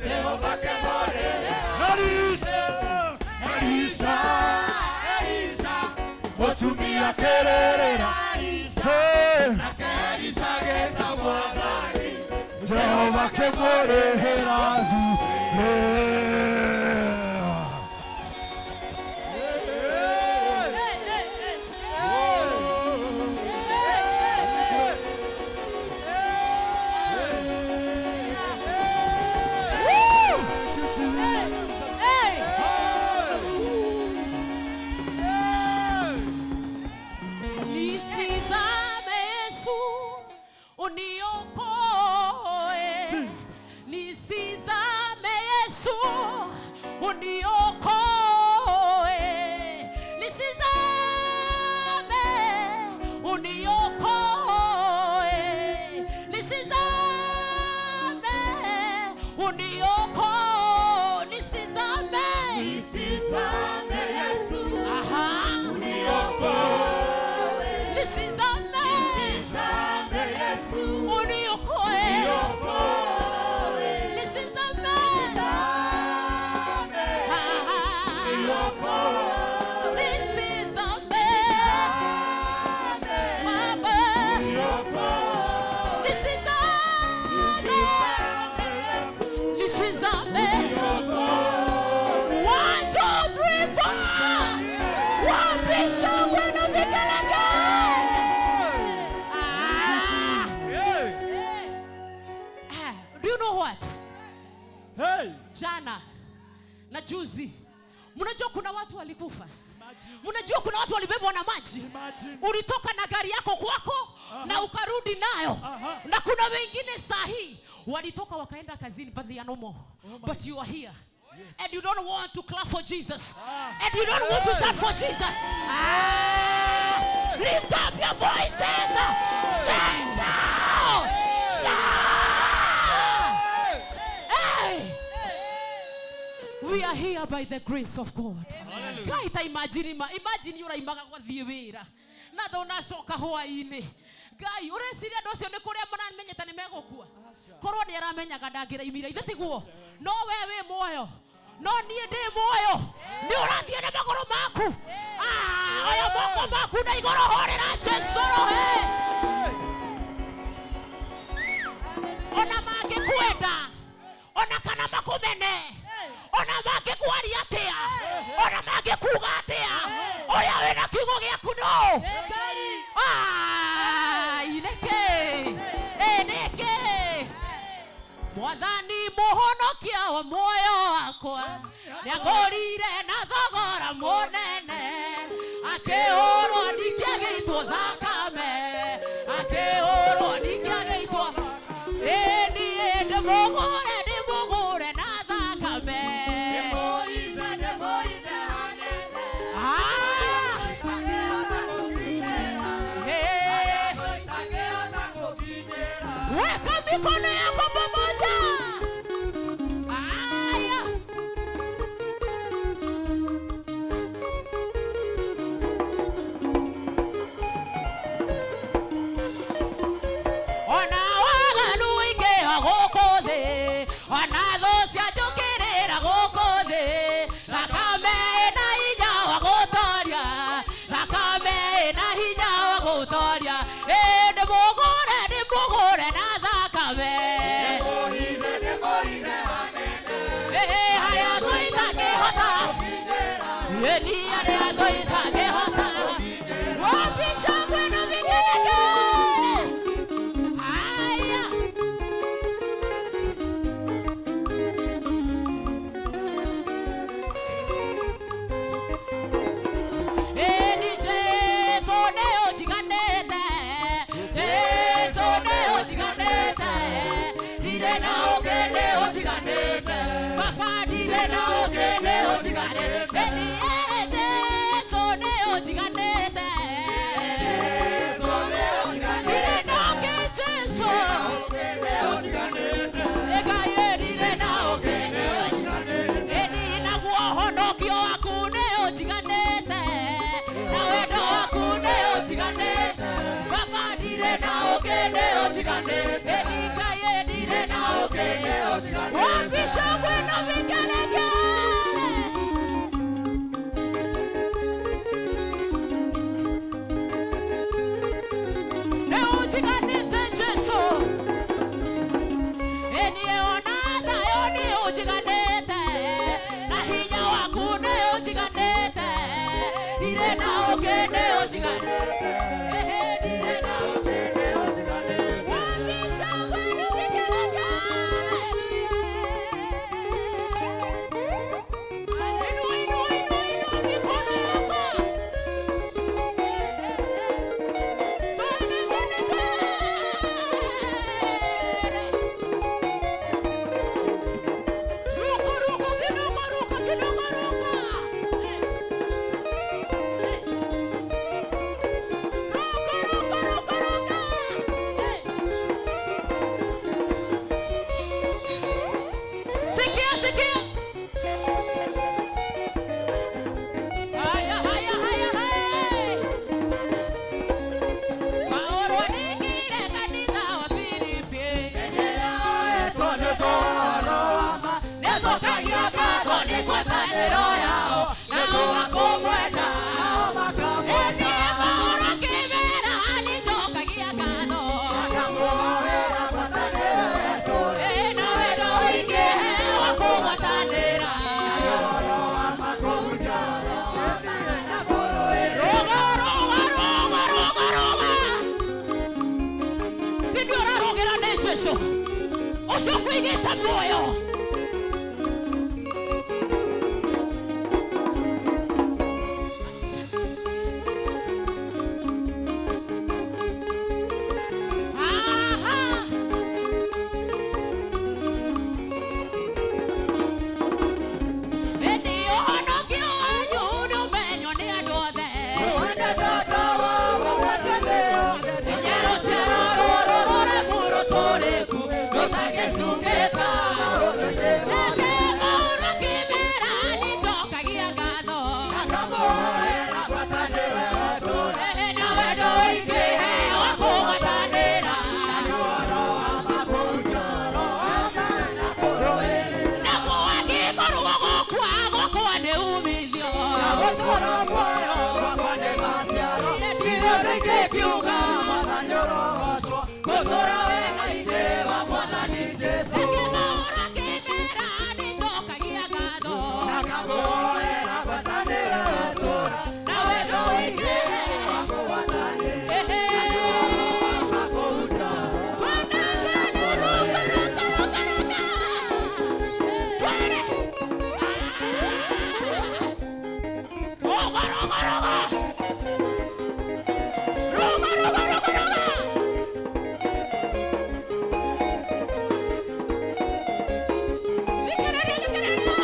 Jehova kĩmũrĩhe. Elisha, Elisha, Elisha, mũtumia kĩrĩrĩra. Nake Elisha gĩta Mwathani, Jehova kĩmũrĩhĩra thirĩ. Nisizame Yesu uniokoe. Nisizame Yesu uniokoe. Nisizame uniokoe. Nisizame uniokoe. Nisizame. Nisizame Yesu. Aha. Uniokoe. Nisizame. Nisizame Yesu. Uniokoe. Uniokoe. Nisizame. Nisizame. Ah. Uniokoe. Nisizame. Baba. Uniokoe. Nisizame. Yesu. Nisizame. Uniokoe. 1, 2, 3, 4. Wapi shangwe na vigelegele? Ah. Ah, do you know what? Hey! Jana na juzi, mnajua kuna watu walikufa. Imagine. Mnajua kuna watu walibebwa na maji. Imagine. Ulitoka na gari yako kwako na ukarudi nayo. Aha. Na kuna wengine sahi walitoka wakaenda kazini, but they are no more. But you are here. And you don't want to clap for Jesus. And you don't want to shout for Jesus. Ah! Lift up your voices. Say shout. Shout. Hey! We are here by the grace of God. Ngai ta imagine ma imagine uraimaga gwathie wira na ndunacoka hwaini. Ngai ureciria andu acio ni kuria maramenyete ni megukua. Korwo ni aramenyaga ndangiraimira ithe tiguo. No we wi muoyo. No nie ndi muoyo. Ni urathie na maguru maku. Ah, oya moko maku na iguru horera Jesu rohe. Ona mangĩkwenda, ona kana makumene, ona mangĩkwaria atĩa, ona mangĩkuga atĩa, ũrĩa wĩna kiugo gĩaku no. Ah, ineke eneke Mwathani mũhonokia wa muoyo wakwa nĩangũrire na thogora mũnene, akĩhũrwo ndingĩagĩitwo thakame, akĩhũrwo ndingĩagĩitwo. Ĩ niĩ ndĩmũgũre, ndĩmũgũre na thakame. Ah! Eh. Weka mikono yako pamoja. Aya. Ona waganu ingĩha gũkũ thĩ, ona thũ cianjũkĩrĩra gũkũ thĩ, thakame ĩna hinya wa gũtoria, thakame ĩna hinya wa gũtoria. Ĩ ndĩmũgũre, ndĩmũgũre na thakame. Ĩ harĩa ngũ itangĩhota, ĩ niĩ harĩa ngũ itangĩhota. Wapi shangwe na vigelegele? Aya. Eni Jesu nĩ ũnjiganĩte, Jesu nĩ ũnjiganĩte, ndirĩ na ũngĩ nĩ ũnjiganĩte, Baba ndirĩ na ũngĩ nĩ nisikie. Haya, haya, haya, haya. Paulo ningire kanitha wa Filipi. Nĩcokagia ngatho nĩ ngwatanĩro yao nao makũmwenda. Ĩndĩ Paulo akĩmera nĩnjokagia ngatho. Ĩ na wendo ũingĩ wa kũgwatanĩra. Rũga, rũga, rũga, rũga, rũga. Tindĩ ũrarũgĩra nĩ Jesũ ũcio ũkũigĩte muoyo. Aha. Ĩndĩ ũhonokio wanyu nĩũmenywo nĩ andũ othe. Nginya rũciaro rũrũ rũremu rũtũrĩku rũtagĩcungĩka. Ĩndĩ Paulo akĩmera nĩnjokagia ngatho. Ĩ na wendo ũingĩ wa kũgwatanĩra. Naguo angĩkorwo gũkua gwakwa nĩ umithio. Ndingĩkiuga gũtũũra wega-inĩ wa Mwathani Jesũ. Ĩndĩ Paulo akĩmera nĩnjokagia ngatho. Na wendo ũingĩ. Ehe. Twende, twende, rũka, rũka, rũka, rũka. Twende. Rũka, rũka, rũka. Rũka, rũka, rũka, rũka. Thikĩrĩria, thikĩrĩria.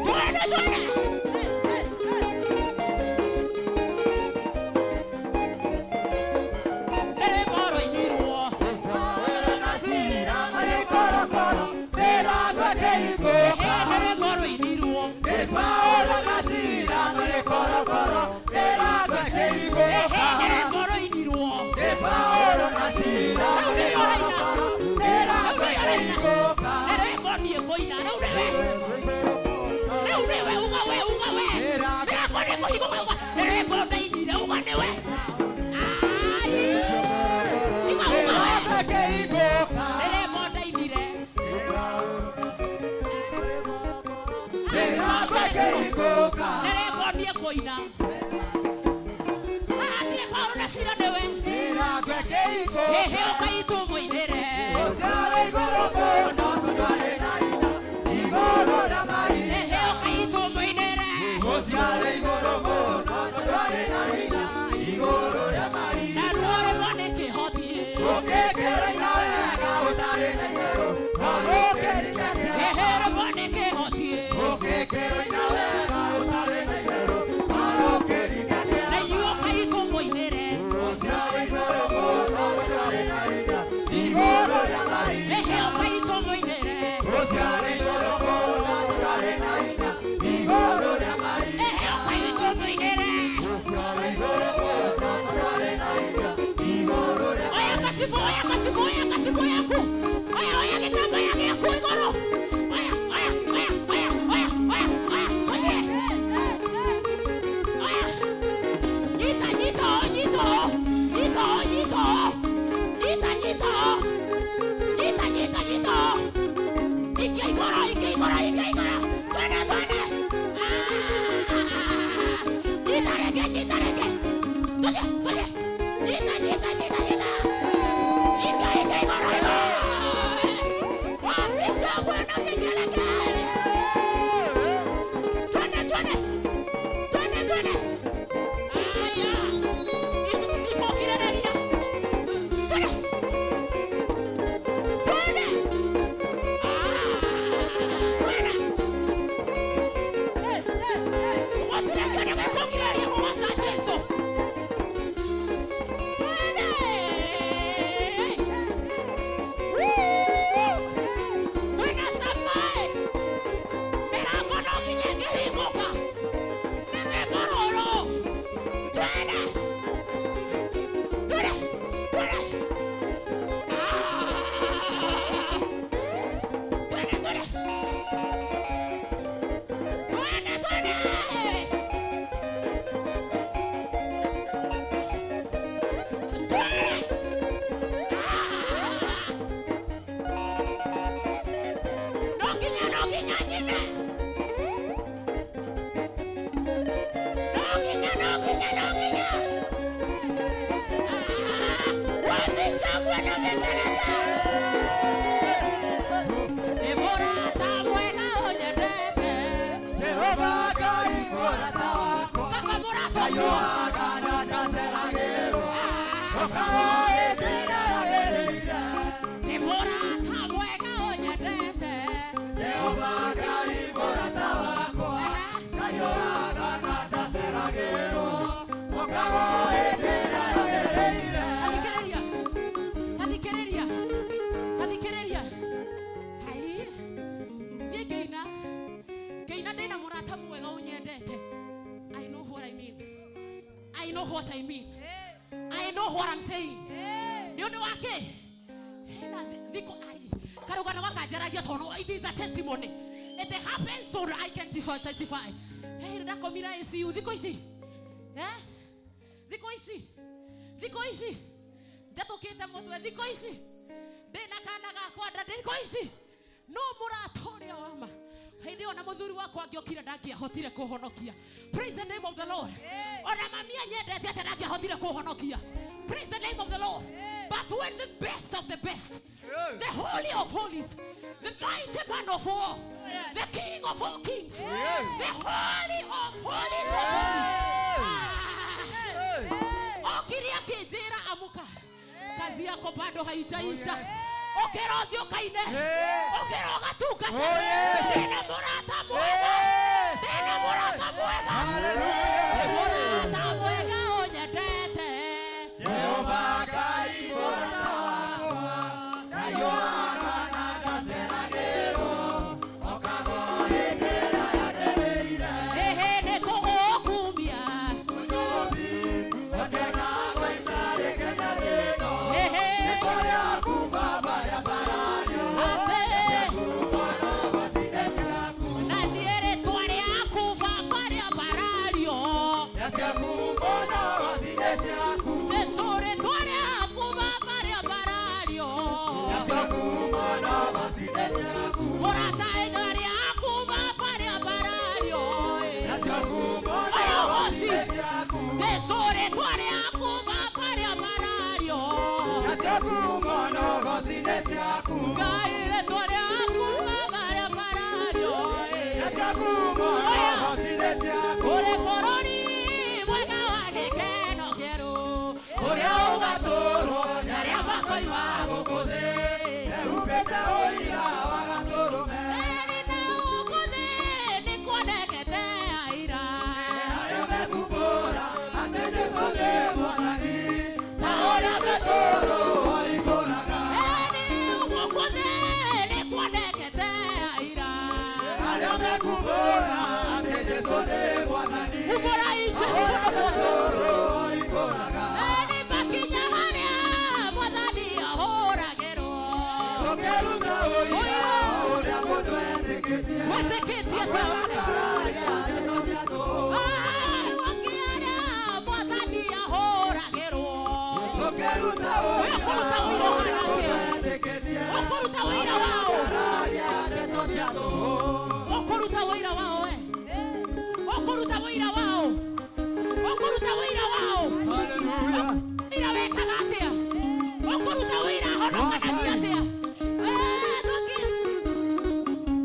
Twende, twende. Nĩ rwĩmbo rũinirwo. Ehe, nĩ rwĩmbo rũinirwo. Ehe, nĩ rwĩmbo rũinirwo. Rĩu nĩwe ũraina. Rĩu nĩwe ũraina. Nĩ rwĩmbo niĩ ngũina. Rĩu nĩwe. Rĩu nĩwe, uga we, uga we. Mĩrango nĩ kũhingũka, uga. Nĩ rwĩmbo ndainire, uga nĩwe. Ai. Uga, uga we. Nĩ rwĩmbo ndainire. Nĩ rwĩmbo niĩ ngũina. Hatirĩ Paulo na Sila nĩwe. Ehe, ũkai tũmũinĩre. Ehe, ũkai tũmũinĩre. Naruo rwĩmbo nĩ kĩhoti. Ehe, rwĩmbo nĩ kĩhoti. Na inyuĩ ũkai tũmũinĩre. know what I mean. I know what I'm saying. Nĩ ũndũ wa kĩ? Hena thikũ ai karũgano gaka njaragia tondũ it is a testimony. It happens so that I can testify. Hey, ndakomira ICU thikũ ici. Eh? Thikũ ici. Thikũ ici. Njatũkĩte mũtwe thikũ ici. Ndĩna kana gakwa nda thikũ ici. No mũrata ũrĩa wa ma. Hĩndĩ ĩyo na mũthuri wakwa angĩokire ndangĩahotire kũhonokia. Praise the name of the Lord. Ona mami anyendete atĩa ndangĩahotire kũhonokia. Praise the name of the Lord. But when the best of the best, the holy of holies, the mighty man of war, the king of all kings, the holy of holies of holies, okire akĩnjĩra amuka, kazi yako bado haijaisha. Okera ũthiĩ ũkaine, okera ũgatungate. Ndĩna mũrata mwega, ndĩna mũrata mwega, ndĩ mũrata mwega ũnyendete. Jehova Ngai mũrata wakwa, ndaiyũraga na ndaceragĩrwo, okagwo hĩndĩ ĩrĩa yagĩrĩire. Ĩhĩ nĩ kũgũkumia, Mũnyũmbi, ngakena gũikarĩkenia rĩno, ĩhĩ nĩ kũrĩa kuma marĩa marario, atĩ kuona gocine ciaku, na niĩ rĩtwa rĩaku baba rĩambarario. nĩakuona gocine ciaku, Jesũ rĩtwa rĩaku baba rĩambarario. nĩakuona gocine ciaku, Mũrata rĩtwa rĩaku baba rĩambarario. nĩakuona Oya ũgoci. gocine ciaku, Jesũ rĩtwa rĩaku baba rĩambarario. nĩakuona gocine ciaku. Ngai rĩtwa rĩaku baba rĩambarario. Kũrĩ bũrũri mwega wa gĩkeno kĩerũ, ũrĩa ũgatũũrwo nĩ arĩa makoima gũkũ thĩ. Ĩrĩ na gũkũ thĩ nĩkuonekete aira. Ta ũrĩa Ĩrĩ gũkũ thĩ nĩkuonekete aira. Umbũrai Jesũ nĩ Mwathani. Ĩrĩ makinya harĩa Mwathani ahũragĩrwo. Wĩtĩkĩtie atĩa we? Wakĩarĩa Mwathani ahũragĩrwo. Ũkũruta ũira ũhana atĩa? Ũkũruta ũira waũ? Ũkũruta ũira waũ we? Ũkũruta ũira waũ? Ũkũruta ũira waũ? Ũira wekaga atĩa? Ũkũruta ũira honokanagia atĩa?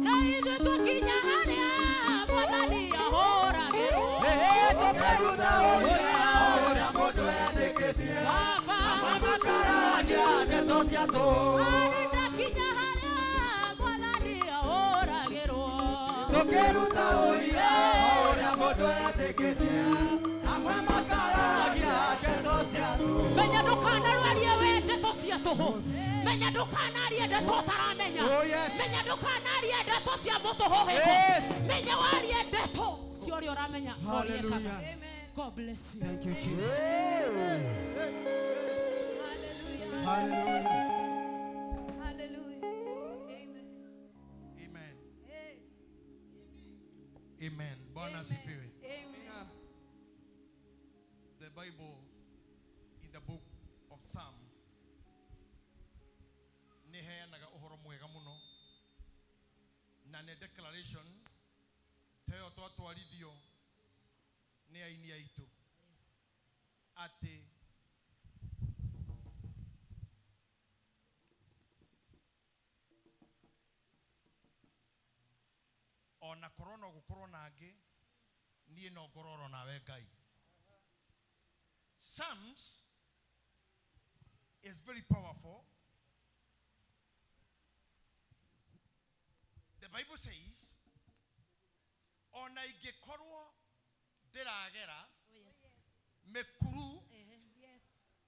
Ngai ithuĩ twakinya harĩa Mwathani ahũragĩrwo. Baba, arĩ ndakinya harĩa Mwathani ahũragĩrwo. Tũkĩruta ũira ũrĩa mũndũ etĩkĩtie, amwe makaragia ndeto cia tũhũ. Menya ndũkanarwarie we ndeto cia tũhũ. Menya ndũkanarie ndeto ũtaramenya. Oh, yes. Menya ndũkanarie ndeto cia mũtũhũhĩko. Yes. Menya warie ndeto cia ũrĩa ũramenya na ũrĩa ekaga. Hallelujah. God bless you. Thank you, Jesus. Hallelujah. Hallelujah. Amen. Amen. Hey. Amen. Bwana asifiwe. Amen. The Bible in the book of Psalm nĩheanaga ũhoro mwega mũno na nĩ declaration ta ĩyo twatwarithio nĩ aini aitũ atĩ ona korwo no gũkorwo na angĩ niĩ no ngorwo oro nawe Ngai. Psalms is very powerful. The Bible says, ona ingĩkorwo ndĩragera mĩkuru,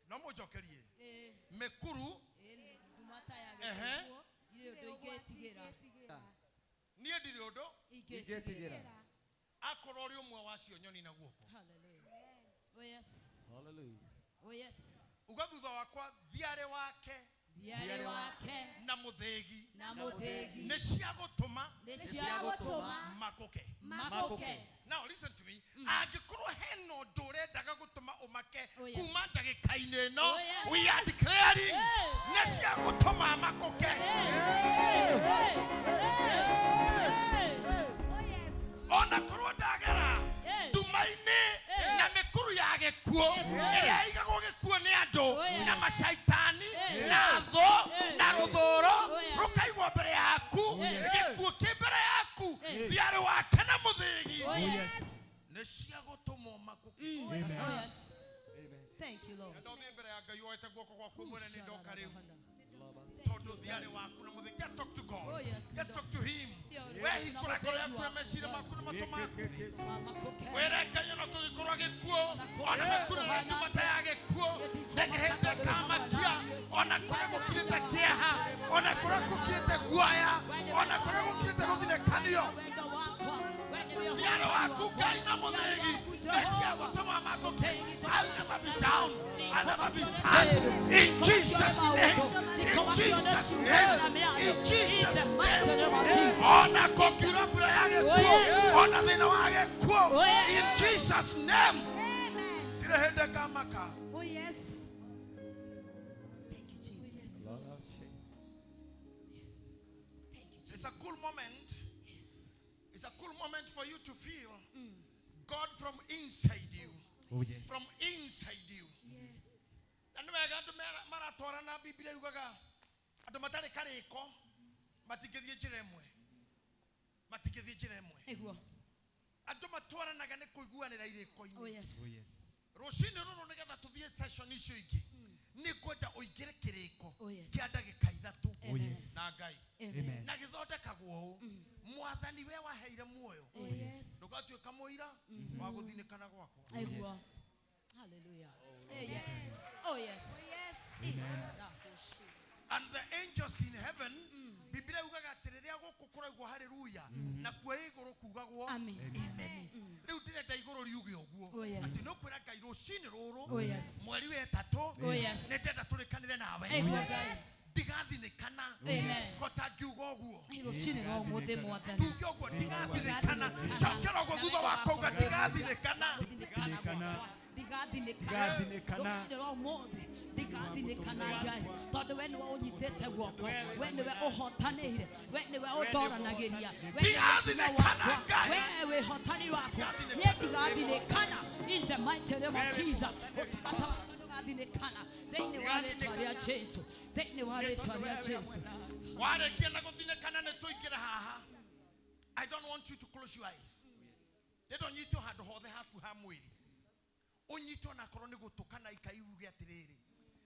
no mũnjokerie mĩkuru, Ndumata ya Ehe. gĩkuũ, ndirĩ ũndũ ingĩtigĩra. niĩ ndirĩ ũndũ Ingĩtigĩra. akorwo ũrĩ ũmwe wacio nyoni na guoko. Hallelujah. Oh, yes. Oh yes. Uga thutha wakwa thiarĩ wake. Thiarĩ wake. Na mũthĩgi. Na mũthĩgi. Nĩ cia gũtũma. Nĩ cia gũtũma. Makũke. Makũke. Now listen to me. Angĩkorwo hena ũndũ ũrendaga gũtũma ũmake kuma ndagĩka-inĩ ĩno, we are declaring nĩ cia gũtũma makũke. Ona korwo ndagera nduma-inĩ na mĩkuru ya gĩkuũ ĩrĩa ĩigagwo gĩkuũ nĩ andũ na macaitani na thũ na rũthũro rũkaigwo mbere yaku, gĩkuũ kĩ mbere yaku, thiarĩ wake na mũthĩgi nĩ cia gũtũmwo makũke. Thank you, Lord. Ndothiĩ mbere ya Ngai woete guoko gwaku mwene nĩ ndoka rĩu tondũ thiarĩ waku na mũthĩgi. Just talk to God. Just talk to him. Wehingũra ngoro yaku na meciria maku na matũ maku. Wĩre Ngai ona kũngĩkorwo gĩkuũ, ona mĩkuru na nduma ta ya gĩkuũ, ndĩngĩhĩte kamakia, ona kũrĩa gũkirĩte kĩeha, ona kũrĩa gũkirĩte guoya, ona kũrĩa gũkirĩte gũthinĩkanio. Thiarĩ waku Ngai na mũthĩgi nĩ cia gũtũma makũke. I'll never be down. I'll never be sad. In Jesus' name. In Jesus' name. In Jesus' name. Ona kũngiura mbura ya gĩkuũ, ona thĩna wa gĩkuũ. In Jesus' name. Ndirĩ hĩndĩ ngamaka. Oh yes. Thank you, Jesus. It's a cool moment. It's a cool moment for you to feel God from inside you. Oh, yes. From inside you. Yes. Na nĩ wega andũ maratwarana Biblia yugaga andũ matarĩ karĩko matingĩthiĩ njĩra ĩmwe. Matingĩthiĩ njĩra ĩmwe. Nĩguo. Andũ matwaranaga nĩ kũiguanĩra irĩko-inĩ. Oh yes. Oh yes. Rũcinĩ rũrũ nĩgetha tũthiĩ session icio ingĩ nĩ ngwenda ũingĩre kĩrĩko Oh yes. kĩa ndagĩka ithatũ Oh yes. na Ngai. Amen. Na gĩthondekagwo ũũ, Mwathani we waheire muoyo Oh yes. ndũgatuĩka mũira wa gũthinĩkana gwakwa. Nĩguo. Hallelujah. Yes. Oh yes. Oh yes. Amen. And the angels in heaven, Biblia yugaga atĩ rĩrĩa gũkũ kũraigwo haleluya nakuo igũrũ kugagwo Amen. amen. Rĩu ndĩrenda igũrũ riuge ũguo Oh yes. atĩ nĩ ũkwĩra Ngai rũcinĩ rũrũ Oh yes. mweri wa ĩtatũ Oh yes. nĩ ndenda tũrĩkanĩre nawe Nĩguo Ngai. ndigathinĩkana Amen. kota ngiuga ũguo Rũcinĩ rwa ũmũthĩ Mwathani. tuge ũguo ndigathinĩkana cokera ũguo thutha wa kauga ndigathinĩkana Ndigathinĩkana. Ndigathinĩkana. Rũcinĩ rwa ũmũthĩ ndigathinĩkana Ngai tondũ we nĩwe ũnyitĩte guoko, we nĩwe ũhotanĩire, we nĩwe ũndoranagĩria, we Ndigathinĩkana Ngai. we wĩhotani wakwa. Niĩ ndigathinĩkana in the mighty name of Jesus. Ũtungata wakwa ndũgathinĩkana thĩinĩ wa rĩtwa rĩa Jesu, thĩinĩ wa rĩtwa rĩa Jesu. Warĩkia na gũthinĩkana nĩ tũingĩre haha. I don't want you to close your eyes. Ndĩrenda ũnyitwo handũ hothe haku ha mwĩrĩ, ũnyitwo na korwo nĩ gũtũ kana ikaiuge atĩrĩrĩ,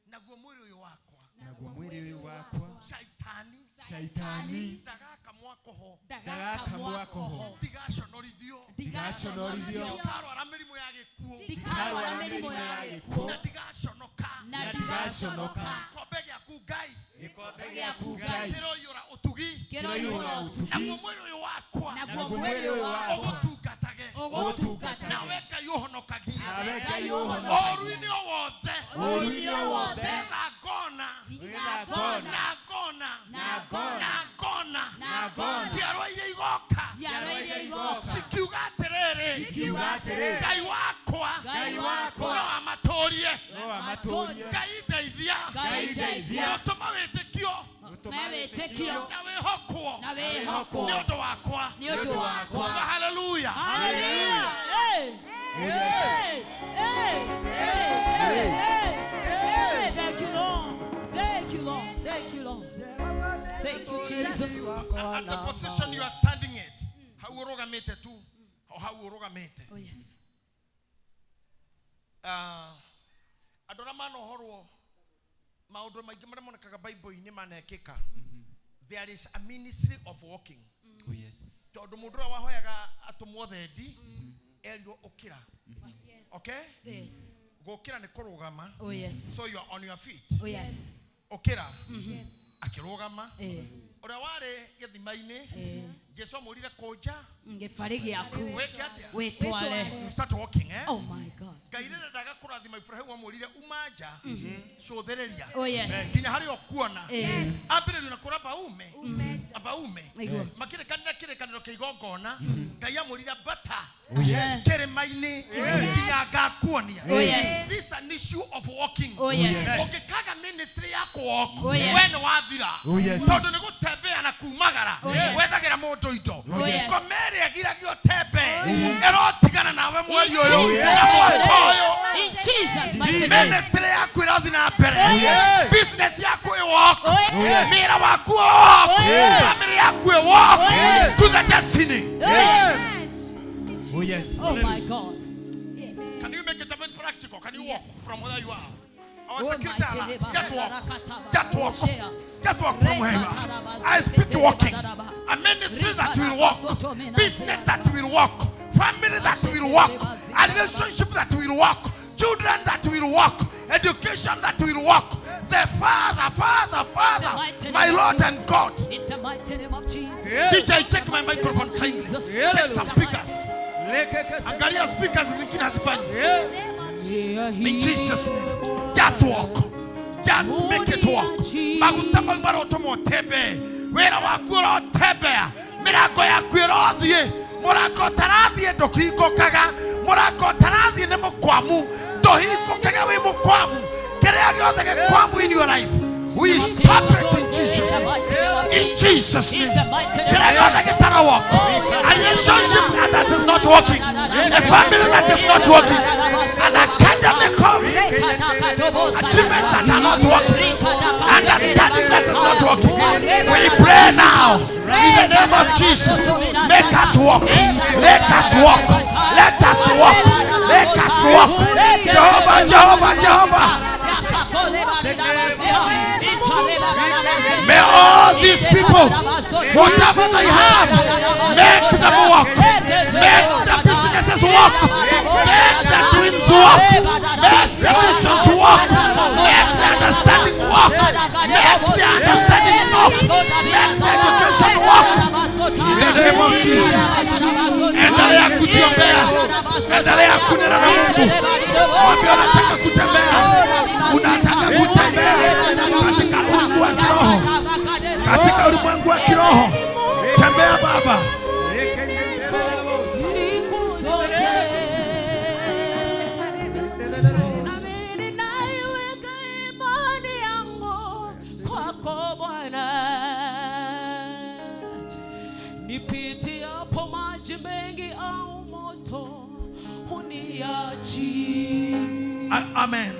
naguo mwĩrĩ ũyũ wakwa Naguo mwĩrĩ ũyũ wakwa shaitani shaitani ndagaka mwako ho ndagaka mwako ho ndigaconorithio ndigaconorithio ndikarwara mĩrimũ ya gĩkuũ Ndikarwara mĩrimũ ya gĩkuũ na ndigaconoka na ndigaconoka. Gĩkombe gĩaku Ngai gĩkombe gĩaku Ngai kĩroiyũra ũtugi kĩroiyũra ũtugi naguo mwĩrĩ ũyũ wakwa naguo mwĩrĩ ũyũ wakwa ũgũtungatage ũgũtungatage nawe Ngai ũhonokagie nawe Ngai ũhonokagie ũũru-inĩ o wothe ũũru-inĩ o wothe nĩgetha ngona nĩgetha ngona na ngona na ngona na ngona na ngona njiarwa iria igoka njiarwa iria igoka cikiuga atĩrĩrĩ cikiuga atĩrĩrĩ Ngai wakwa Ngai wakwa no amatũrie no amatũrie Ngai ndeithia Ngai ndeithia gũtũma wĩtĩkio na wĩtĩkio na wĩhokwo na wĩhokwo nĩ ũndũ wakwa nĩ ũndũ wakwa. Hallelujah. Hallelujah. Hey. Hey. Hey. Hey. Hey. Thank you, Lord. Thank you, Lord. Thank you, Lord. Thank you, Jesus. At the position you are standing at, hau ũrũgamĩte tu, hau ũrũgamĩte. Oh yes. Andũ arĩa manohorwo maũndũ maingĩ marĩa monekaga Bible-inĩ manekĩka. There is a ministry of walking. Oh yes. Tondũ mũndũ ũrĩa wahoyaga atũmwo thendi erirwo ũkĩra. Okay? Yes. Gũkĩra nĩ kũrũgama. Oh yes. So you are on your feet. Oh yes. Ũkĩra. Yes. Akĩrũgama. Eh. Ũrĩa warĩ gĩthima-inĩ Jesu amwĩrire kũnja Gĩbarĩ gĩaku wĩke atĩa? wĩtware. You start walking, eh? Oh my God. Ngai rĩrĩa ndaga kũrathima Ibrahimu amwĩrire uma nja cũthĩrĩria Oh yes. Nginya harĩa ũkuona. Yes. Ambĩrĩrio na kũra baume abaume Nĩguo. Makĩrĩkanĩra kĩrĩkanĩro kĩa igongona. Ngai amwĩrire ambata Yes. kĩrĩma-inĩ nginya ngakuonia. Oh yes. This is an issue of walking. Oh yes. Ũngĩkaga ministry ya kũwalk, Oh, yes. we nĩ wathira. Oh, yes. Tondũ nĩ gũtembea na kumagara. Oh, yes. Wethagĩra mũndũ indo. Oh, yes. Ngoma ĩrĩa ĩgiragio ũtembee ĩrotigana nawe mweri ũyũ Jesus. na mwaka ũyũ. In Jesus' mighty name. Ministry yaku ĩrathiĩ na mbere. Yes. Business yaku ĩwalk. Oh, yes. Wĩra waku ĩwalk. Oh, yes. Family yaku ĩwalk. Oh, yes. To the destiny. Yes. Oh yes. Oh my God. Yes. Can you make it a bit practical? Can you walk Yes. from where you are? Our Oh, security my alert. Jehovah. Just walk. Just walk. Just walk from where you are. I speak walking. A ministry that will walk. Business that will walk. Family that will walk. A relationship that will walk. Children that will walk. Education that will walk. The Father, Father, Father, my Lord and God. In the mighty name of Jesus. DJ, check my microphone kindly. Check some speakers. Angalia speakers zingine hazifanyi. In Jesus' name. Just walk. Just make it walk. Maguta mau marotũmwo ũtembee. Wĩra waku ũrotembea. Mĩrango yaku ĩrothiĩ. Mũrango ũtarathiĩ ndũhingũkaga. Mũrango ũtarathiĩ nĩ mũkwamu. Ndũhingũkaga wĩ mũkwamu. Kĩrĩa gĩothe gĩkwamu in your life, we stop it in Jesus' name. In Jesus' name. Kĩrĩa gĩothe gĩtara walk. A relationship that is not working. A family that is not working. An academic achievements that are not working, understanding that is not working. We pray now in the name of Jesus. Make us walk. Make us walk. Let us walk. Make us walk. Jehovah, Jehovah, Jehovah. May all these people, whatever they have, make them walk. Make the businesses walk. Make the dreams walk. Make the visions walk. Make the understanding walk. Make the understanding walk. Make the education walk. In the name of Jesus. Endelea kujiombea. Endelea kunena na Mungu. Mwambie unataka kutembea. Unataka kutembea katika ulimwengu wa kiroho. Katika ulimwengu wa kiroho. Tembea Baba. Siku zote nami ninaiweka imani yangu kwako Bwana. Nipitiapo maji mengi au moto huniachi. Amen.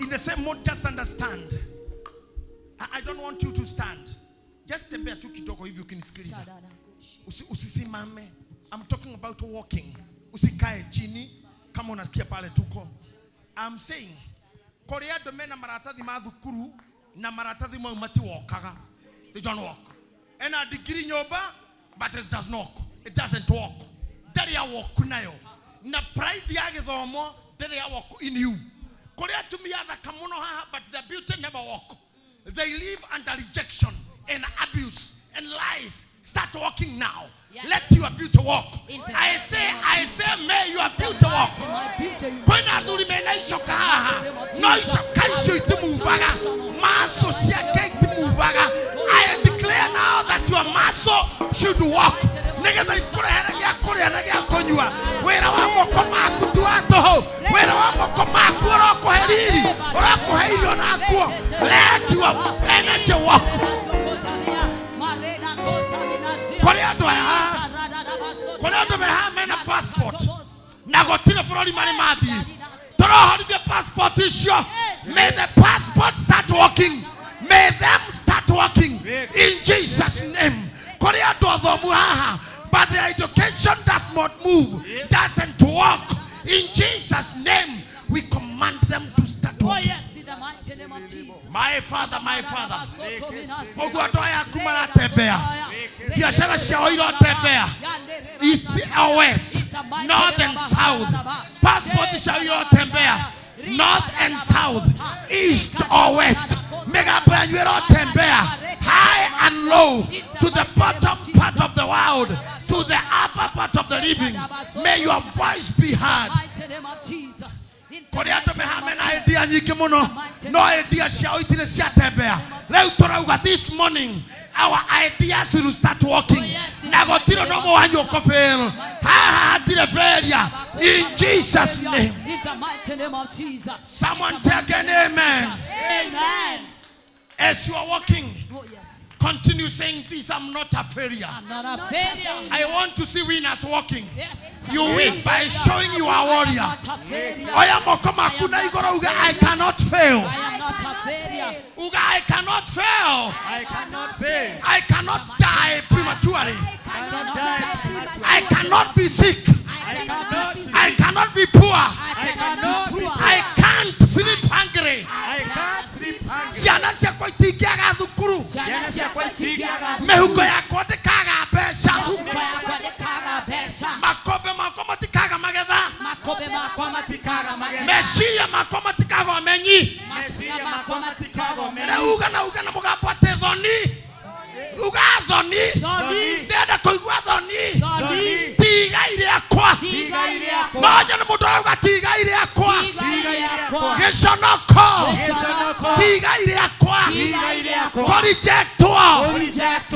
In the same mode, just understand. I don't want you to stand. Just tembea tu kidogo hivi ukinisikiliza. Usisimame. I'm talking about walking. Usikae chini kama unasikia pale tuko. I'm saying kũrĩ andũ mena maratathi ma thukuru na maratathi mau matiwokaga. They don't walk. Ena degree nyũmba, but it does not. It doesn't walk. Ndarĩ ya walk nayo. Na pride ya gĩthomo ndarĩ ya walk in you. Kũrĩ atumia athaka mũno haha, but their beauty never walk. They live under rejection and abuse and lies. Start walking now. Yes. Let your beauty walk. In the I say, may your beauty walk. Kwĩna athuri mena icoka haha no icoka icio itimuvaga maso ciake itimuvaga. I declare now that your muscle should walk nĩgetha ikũrehere gĩa kũrĩa na gĩa kũnyua. Wĩra wa moko maku ti wa tũhũ. Wĩra wa moko maku ũrokũhe riri, ũrokũhe irio na nguo. Let your energy walk. Kũrĩ andũ aya haha, kũrĩ andũ me haha mena passport na gũtirĩ bũrũri marĩ mathiĩ. Tũrohorithie passport icio. May the passport start working. May them start working in Jesus' name. Kũrĩ andũ athomu haha, but their education does not move, doesn't work. In Jesus' name, we command them to start Oh working. yes, in the mighty name of Jesus. My Father, my Father. Ũguo andũ aya aku maratembea, biacara ciao irotembea east or west, north and south. Passport ciao irotembea north and south, east or west. Mĩgambo yanyu ĩrotembea high and low. low to the bottom part of the world to the upper part of the living. May your voice be heard. Mighty name of Jesus. In the Kũrĩ andũ mighty name mehame of na idea nyingĩ mũno, no idea ciao itirĩ ciatembea. Rĩu tũrauga this morning our ideas will start working, na gũtirĩ na ũmwe wanyu ũkũfail. Haha hatirĩ failure, in Jesus' name. In the mighty name of Jesus. Someone say again, amen. Amen. As you are walking, Oh yes. continue saying this: I'm not a failure. I'm not a failure. I want to see winners walking. Yes. You win by showing you are a warrior. Not a failure. Oya moko maku na igũrũ uge, I cannot fail. I am not a failure. Uga, I cannot fail. I cannot fail. I cannot die prematurely. I cannot die prematurely. I cannot be sick. I cannot be sick. I cannot be poor. I cannot be poor. I can't sleep hungry. I can't sleep hungry. Ciana ciakwa itingĩaga thukuru. Ciana ciakwa itingĩaga Mĩhuko yakwa ndĩkaga mbeca. mĩhuko yakwa ndĩkaga mbeca. Makombe makwa matikaga magetha. Makombe makwa matikaga magetha. Meciria makwa matikaga ũmenyi. Meciria makwa matikaga ũmenyi. Rĩu uga na uga na mũgambo atĩ thoni. Uga thoni. Thoni. Ndĩrenda kũigua thoni. Thoni. Ti igai rĩakwa. Ti igai rĩakwa. No nyone mũndũ arauga ti igai rĩakwa. Ti igai rĩakwa. Gĩconoko. Gĩconoko. Ti igai rĩakwa. Ti igai rĩakwa. Kũrejectwo.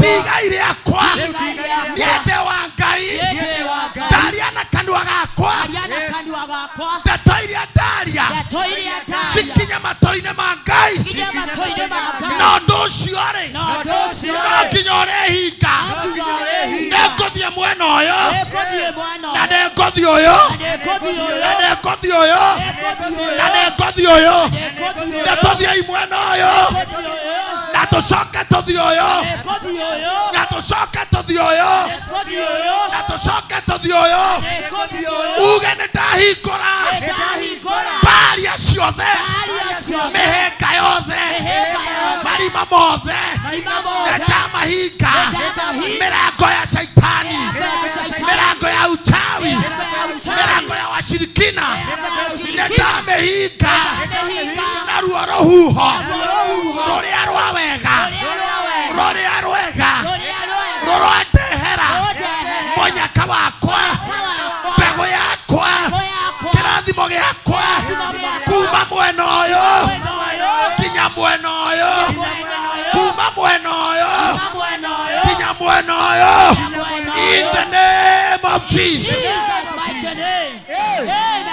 Ti igai rĩakwa. Ti igai rĩakwa. Niĩ wa Ngai. Niĩ wa Ngai. Ndaria na kanua gakwa. Ndaria na kanua gakwa. Ndeto iria ndaria Ndeto iria ndaria. cikinye matũ-inĩ ma Ngai. Cikinye matũ-inĩ ma Ngai. Na ũndũ ũcio rĩ, Na ũndũ ũcio no rĩ, nginya ũrĩhinga. no nginya ũrĩhinga. Nĩngũthiĩ mwena ũyũ, Nĩngũthiĩ mwena na ũyũ. nĩngũthiĩ ũyũ, Na nĩngũthiĩ ũyũ. na nĩngũthiĩ ũyũ, Nĩngũthiĩ ũyũ. na nĩngũthiĩ ũyũ. Nĩngũthiĩ Na ũyũ. tũthiĩi mwena ũyũ, Nĩngũthiĩ ũyũ. na tũcoke tũthiĩ ũyũ, Nĩngũthiĩ ũyũ. na tũcoke tũthiĩ ũyũ, Nĩngũthiĩ ũyũ. na tũcoke tũthiĩ ũyũ. Nĩngũthiĩ ũyũ. Uge nĩ ndahingũra Nĩndahingũra. mbaria ciothe, Mbaria ciothe. mĩhĩnga yothe, Mĩhĩnga yothe. marima mothe, Marima mothe. nĩndamahinga. Nĩndamahinga. Mĩrango ya shaitani, Mĩrango ya shaitani. mĩrango ya uchawi, Mĩrango ya uchawi. mĩrango ya washirikina, Mĩrango ya washirikina. nĩndamĩhinga Nĩndamĩhinga. naruo rũhuho Naruo rũhuho. rũrĩa rwa wega, Rũrĩa rwa wega. rũrĩa rwega Rũrĩa rwega. rũrondehera Rũrondehera. mũnyaka wakwa, wakwa. mbegũ yakwa, Mbegũ yakwa. kĩrathimo gĩakwa, Kĩrathimo gĩakwa. kuma mwena ũyũ Mwena ũyũ. nginya mwena ũyũ, Mwena ũyũ. kuma mwena ũyũ Kuma mwena ũyũ. nginya mwena ũyũ, Nginya mwena ũyũ. in the name of Jesus. Jesus' mighty name. Amen.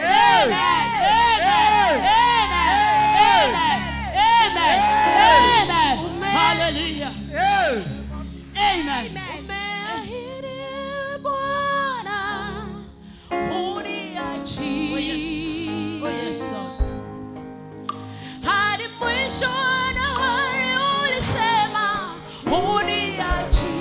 Amen. Amen. Amen. Amen. Amen. Hallelujah. Amen. Umeahidi Bwana uniachi. Oh yes. Oh yes, Lord. Hadi mwisho wa dahari ulisema uniachi.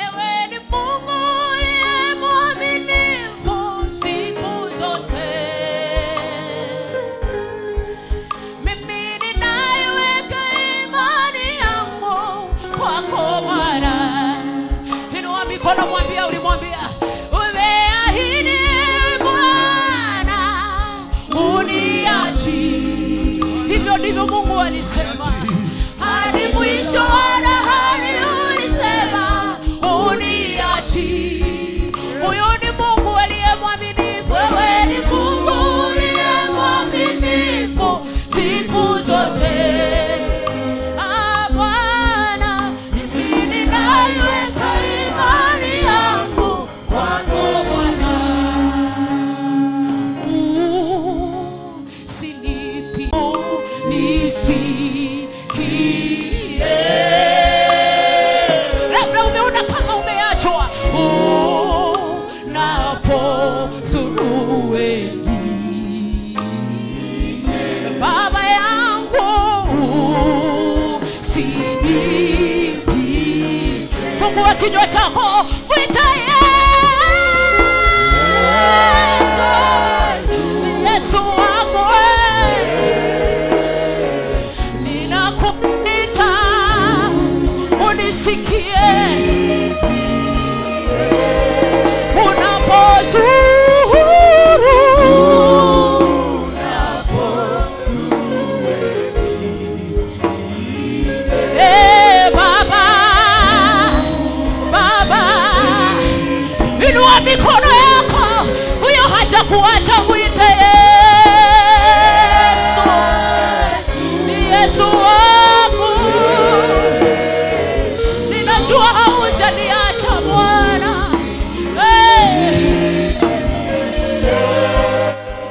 Ewe ni Mungu uliye mwaminifu siku zote. Mimi ninaiweka imani yangu kwako Bwana. Inua mikono, mwambie, ulimwambia umeahidi Bwana uniachi. Hivyo ndivyo Mungu alisema hadi mwisho wa dahari ulisema uniachi. Huyu ni Mungu aliye mwaminifu. Wewe ni Mungu uliye mwaminifu siku zote. Ah, Bwana, mimi ninaiweka imani yangu kwako Bwana. Usinipi nisikie. Labda umeona kama umeachwa, unapozuru wengi. Baba yangu usinipi. Fungua kinywa chako, mwite Yesu, Yesu wangu ninakuita, unisikie unapozuru. Hajakuacha mwite Yesu. Ni Yesu wangu. Ninajua haujaniacha Bwana. Hey.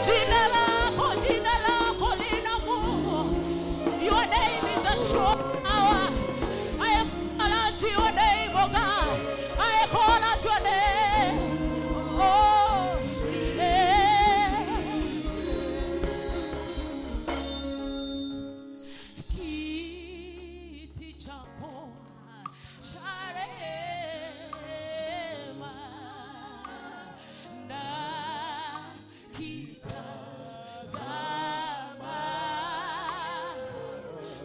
Jina lako lina nguvu. Your name is a strong power. I call out to your name, oh God. I call out your name. Oh, yeah. Kiti chako cha rehema na kitazama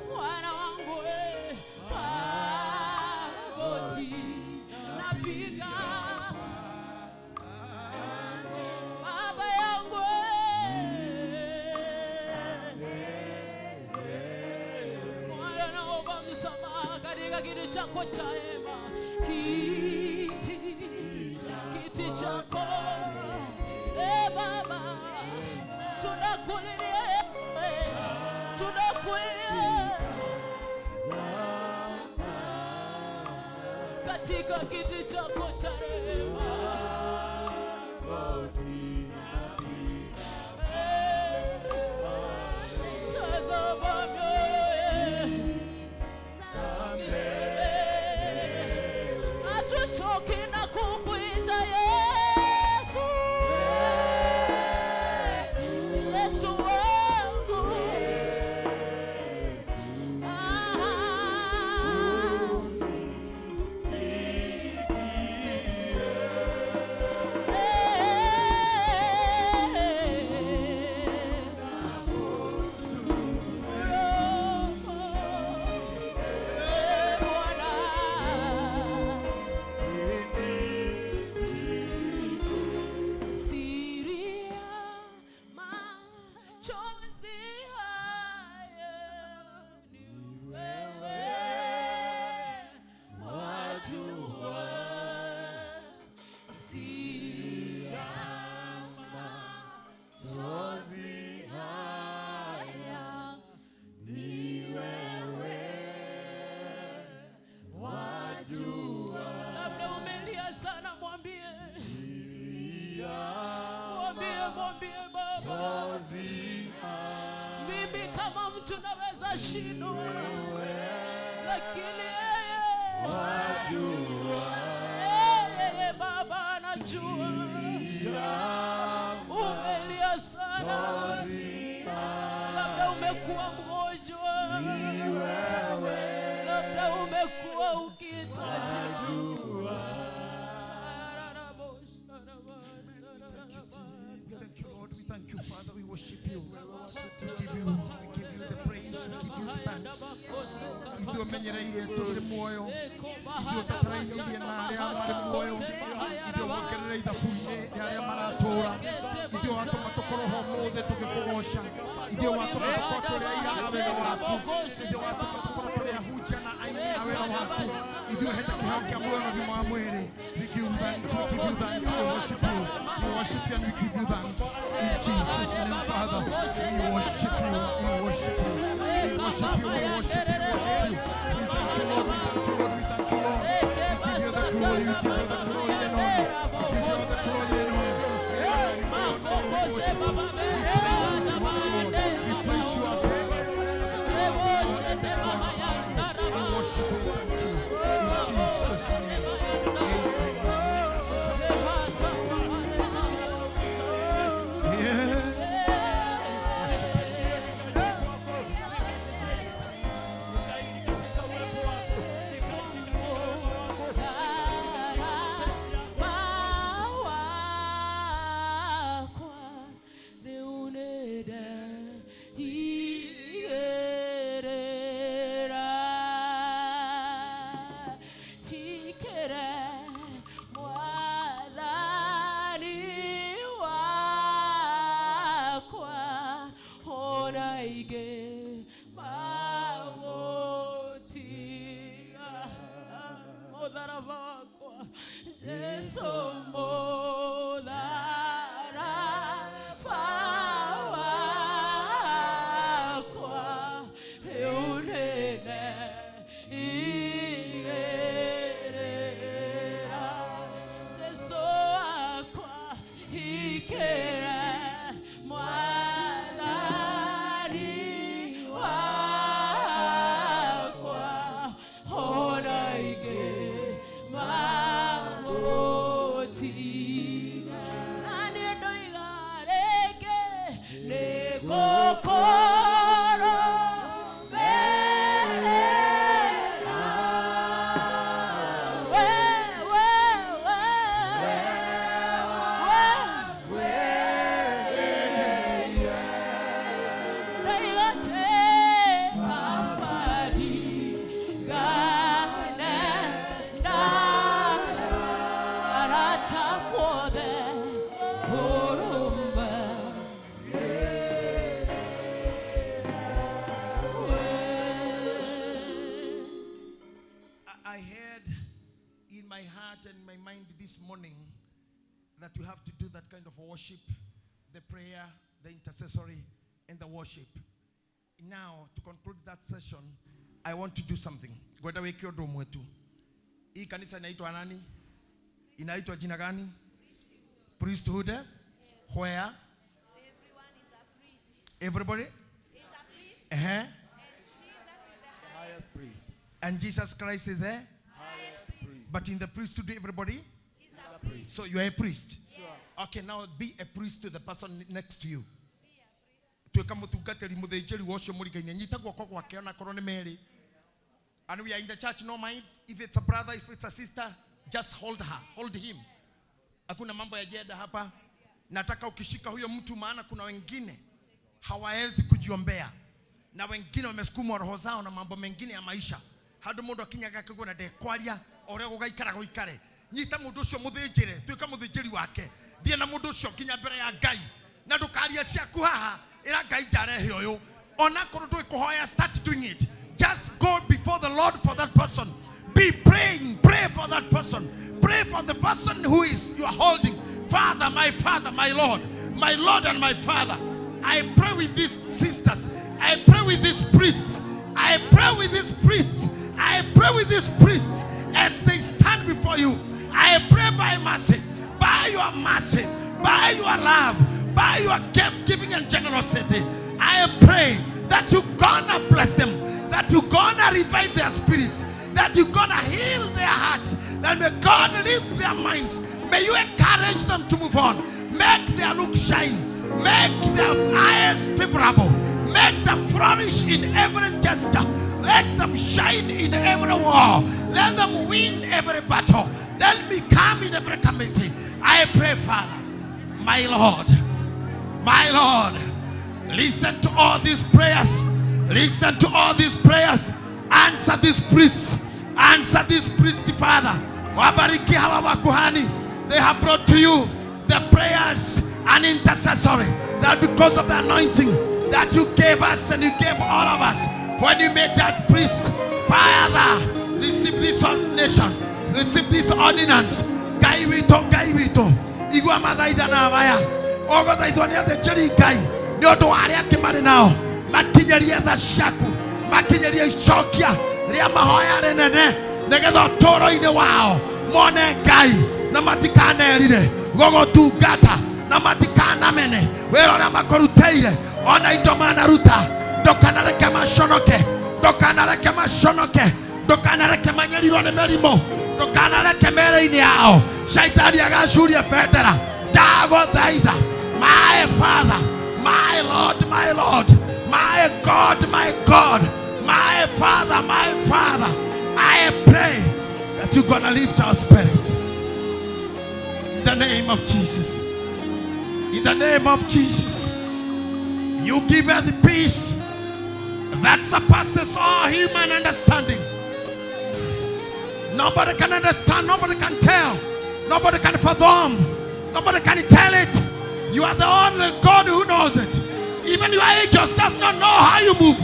Bwana wangu, magoti napiga Baba yangu, Bwana naomba msamaha katika kiti chako cha hema, kiti chako Baba, tunakulilia, tunakulilia katika kiti chako cha rehema. Tazama mioyo yetu, hatuchoki na kukuita Yesu, Yesu wangu. Labda umelia sana, mwambie, mwambie, mwambie Baba, mimi kama mtu naweza shindwa, lakini yeye Baba anajua. Umelia sana, labda umekuwa mgonjwa, labda umekuwa ukihitaji. We thank you, Lord. We thank you, Father. We worship you. We give you the praise. We give you the thanks. Ithuĩ ũmenyereire tũrĩ muoyo, ithuĩ ũtatarairie na arĩa marĩ muoyo, ithuĩ wongerere ithabu-inĩ rĩa arĩa maratũũra, ithuĩ watũma tũkorwo ho ũmũthĩ tũgĩkũgoca, ithuĩ watũma tũkorwo tũrĩ aira a wega waku, ithuĩ watũma tũkorwo tũrĩ ahunjia na aini a wega waku, ithuĩ ũhete kĩheo kĩa muoyo na ũgima wa mwĩrĩ. We give you thanks, we give you thanks, we worship you, we worship you and we give you thanks. In Jesus' name, Father, we worship you, we worship you, we worship you, we worship you, we worship you. We thank you, Lord, we thank you, Lord, we thank you, Lord. We give you the glory, we give you the glory and honor. We give you the glory and honor. We honor you, we worship you. We praise you, Jehovah Lord. We praise you, our Father. We worship you, thank you. In Jesus' name, amen. Yeah. Jesu modara my heart and my mind this morning that you have to do that kind of worship, the prayer, the intercessory, and the worship. Now, to conclude that session, I want to do something. Gwenda wike undu umwe tu. Hii kanisa inaitwa nani? Inaitwa jina gani? Priesthood. Yes. Where? Everyone is a priest. Everybody? Is a priest. Uh-huh. And Jesus is the highest priest. And Jesus Christ is there? Highest priest. But in the priesthood, everybody? Is a priest. So you are a priest? Yes. Okay, now be a priest to the person next to you. Tuĩka mũtungatĩri mũthĩnjĩri wa ũcio mũringaine nyita guoko gwake ona korwo nĩ merĩ. And we are in the church, no mind if it's a brother, if it's a sister, just hold her, hold him. Hakuna mambo ya jeda hapa. Nataka ukishika huyo mtu, maana kuna wengine hawawezi kujiombea na wengine wamesukumwa roho zao na mambo mengine ya maisha. Hadu mundu akinyaga akigwa na ndekwaria uria gugaikara guikare. Nyita mundu ucio muthinjire, tuika muthinjiri wake. Thie na mundu ucio kinya mbere ya Ngai na ndukaria ciaku haha ira Ngai ndarehe uyu. Ona korwo ndui kuhoya, start doing it. Just go before the Lord for that person. Be praying. Pray for that person. Pray for the person who is you are holding. Father, my Father, my Lord and my Father. I pray with these sisters. I pray with these priests. I pray with these priests. I pray with these priests as they stand before you. I pray by mercy, by your mercy, by your love, by your giving and generosity. I pray that you're gonna bless them, that you're gonna revive their spirits, that you're gonna heal their hearts, that may God lift their minds. May you encourage them to move on. Make their look shine. Make their eyes favorable. Make them flourish in every gesture. Let them shine in every war. Let them win every battle. Let me come in every committee. I pray, Father, my Lord, my Lord, listen to all these prayers. Listen to all these prayers. Answer these priests. Answer these priests, Father. Wabariki hawa wakuhani. They have brought to you the prayers and intercessory, that because of the anointing that you gave us and you gave all of us when you made that priest, Father, receive this ordination, receive this ordinance. Ngai witũ, igua mathaithana maya ũgũthaithwo nĩ athĩnjĩri Ngai nĩ ũndũ wa arĩa angĩ marĩ nao, makinyerie tha ciaku, makinyerie icokia rĩa mahoya rĩnene, nĩgetha ũtũũro-inĩ wao mone Ngai na matikanerire gũgũtungata na matikanamene wĩra ũrĩa makũrutĩire, ona indo manaruta. Ndũkanareke maconoke, ndũkanareke maconoke, ndũkanareke manyarirwo nĩ mĩrimũ, ndũkanareke mĩĩrĩ-inĩ yao shaitani agacuria bendera. Ndagũthaitha, my Father, my Lord, my Lord, my God, my God, my Father, my Father, I pray that you're gonna lift our spirits. In the name of Jesus. In the name of Jesus. You give her the peace that surpasses all human understanding. Nobody can understand, nobody can tell, nobody can fathom, nobody can tell it. You are the only God who knows it. Even your angels does not know how you move.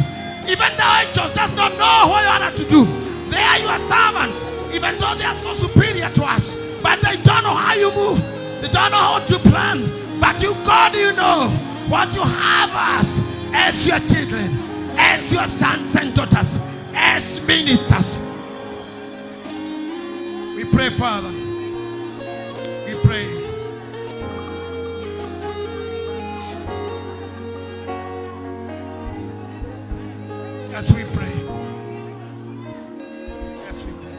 Even the angels does not know what you are to do. They are your servants, even though they are so superior to us. But they don't know how you move. They don't know how to plan. But you, God, you know what you have us as your children, as your sons and daughters, as ministers. We pray, Father. We pray. As we pray. As we pray.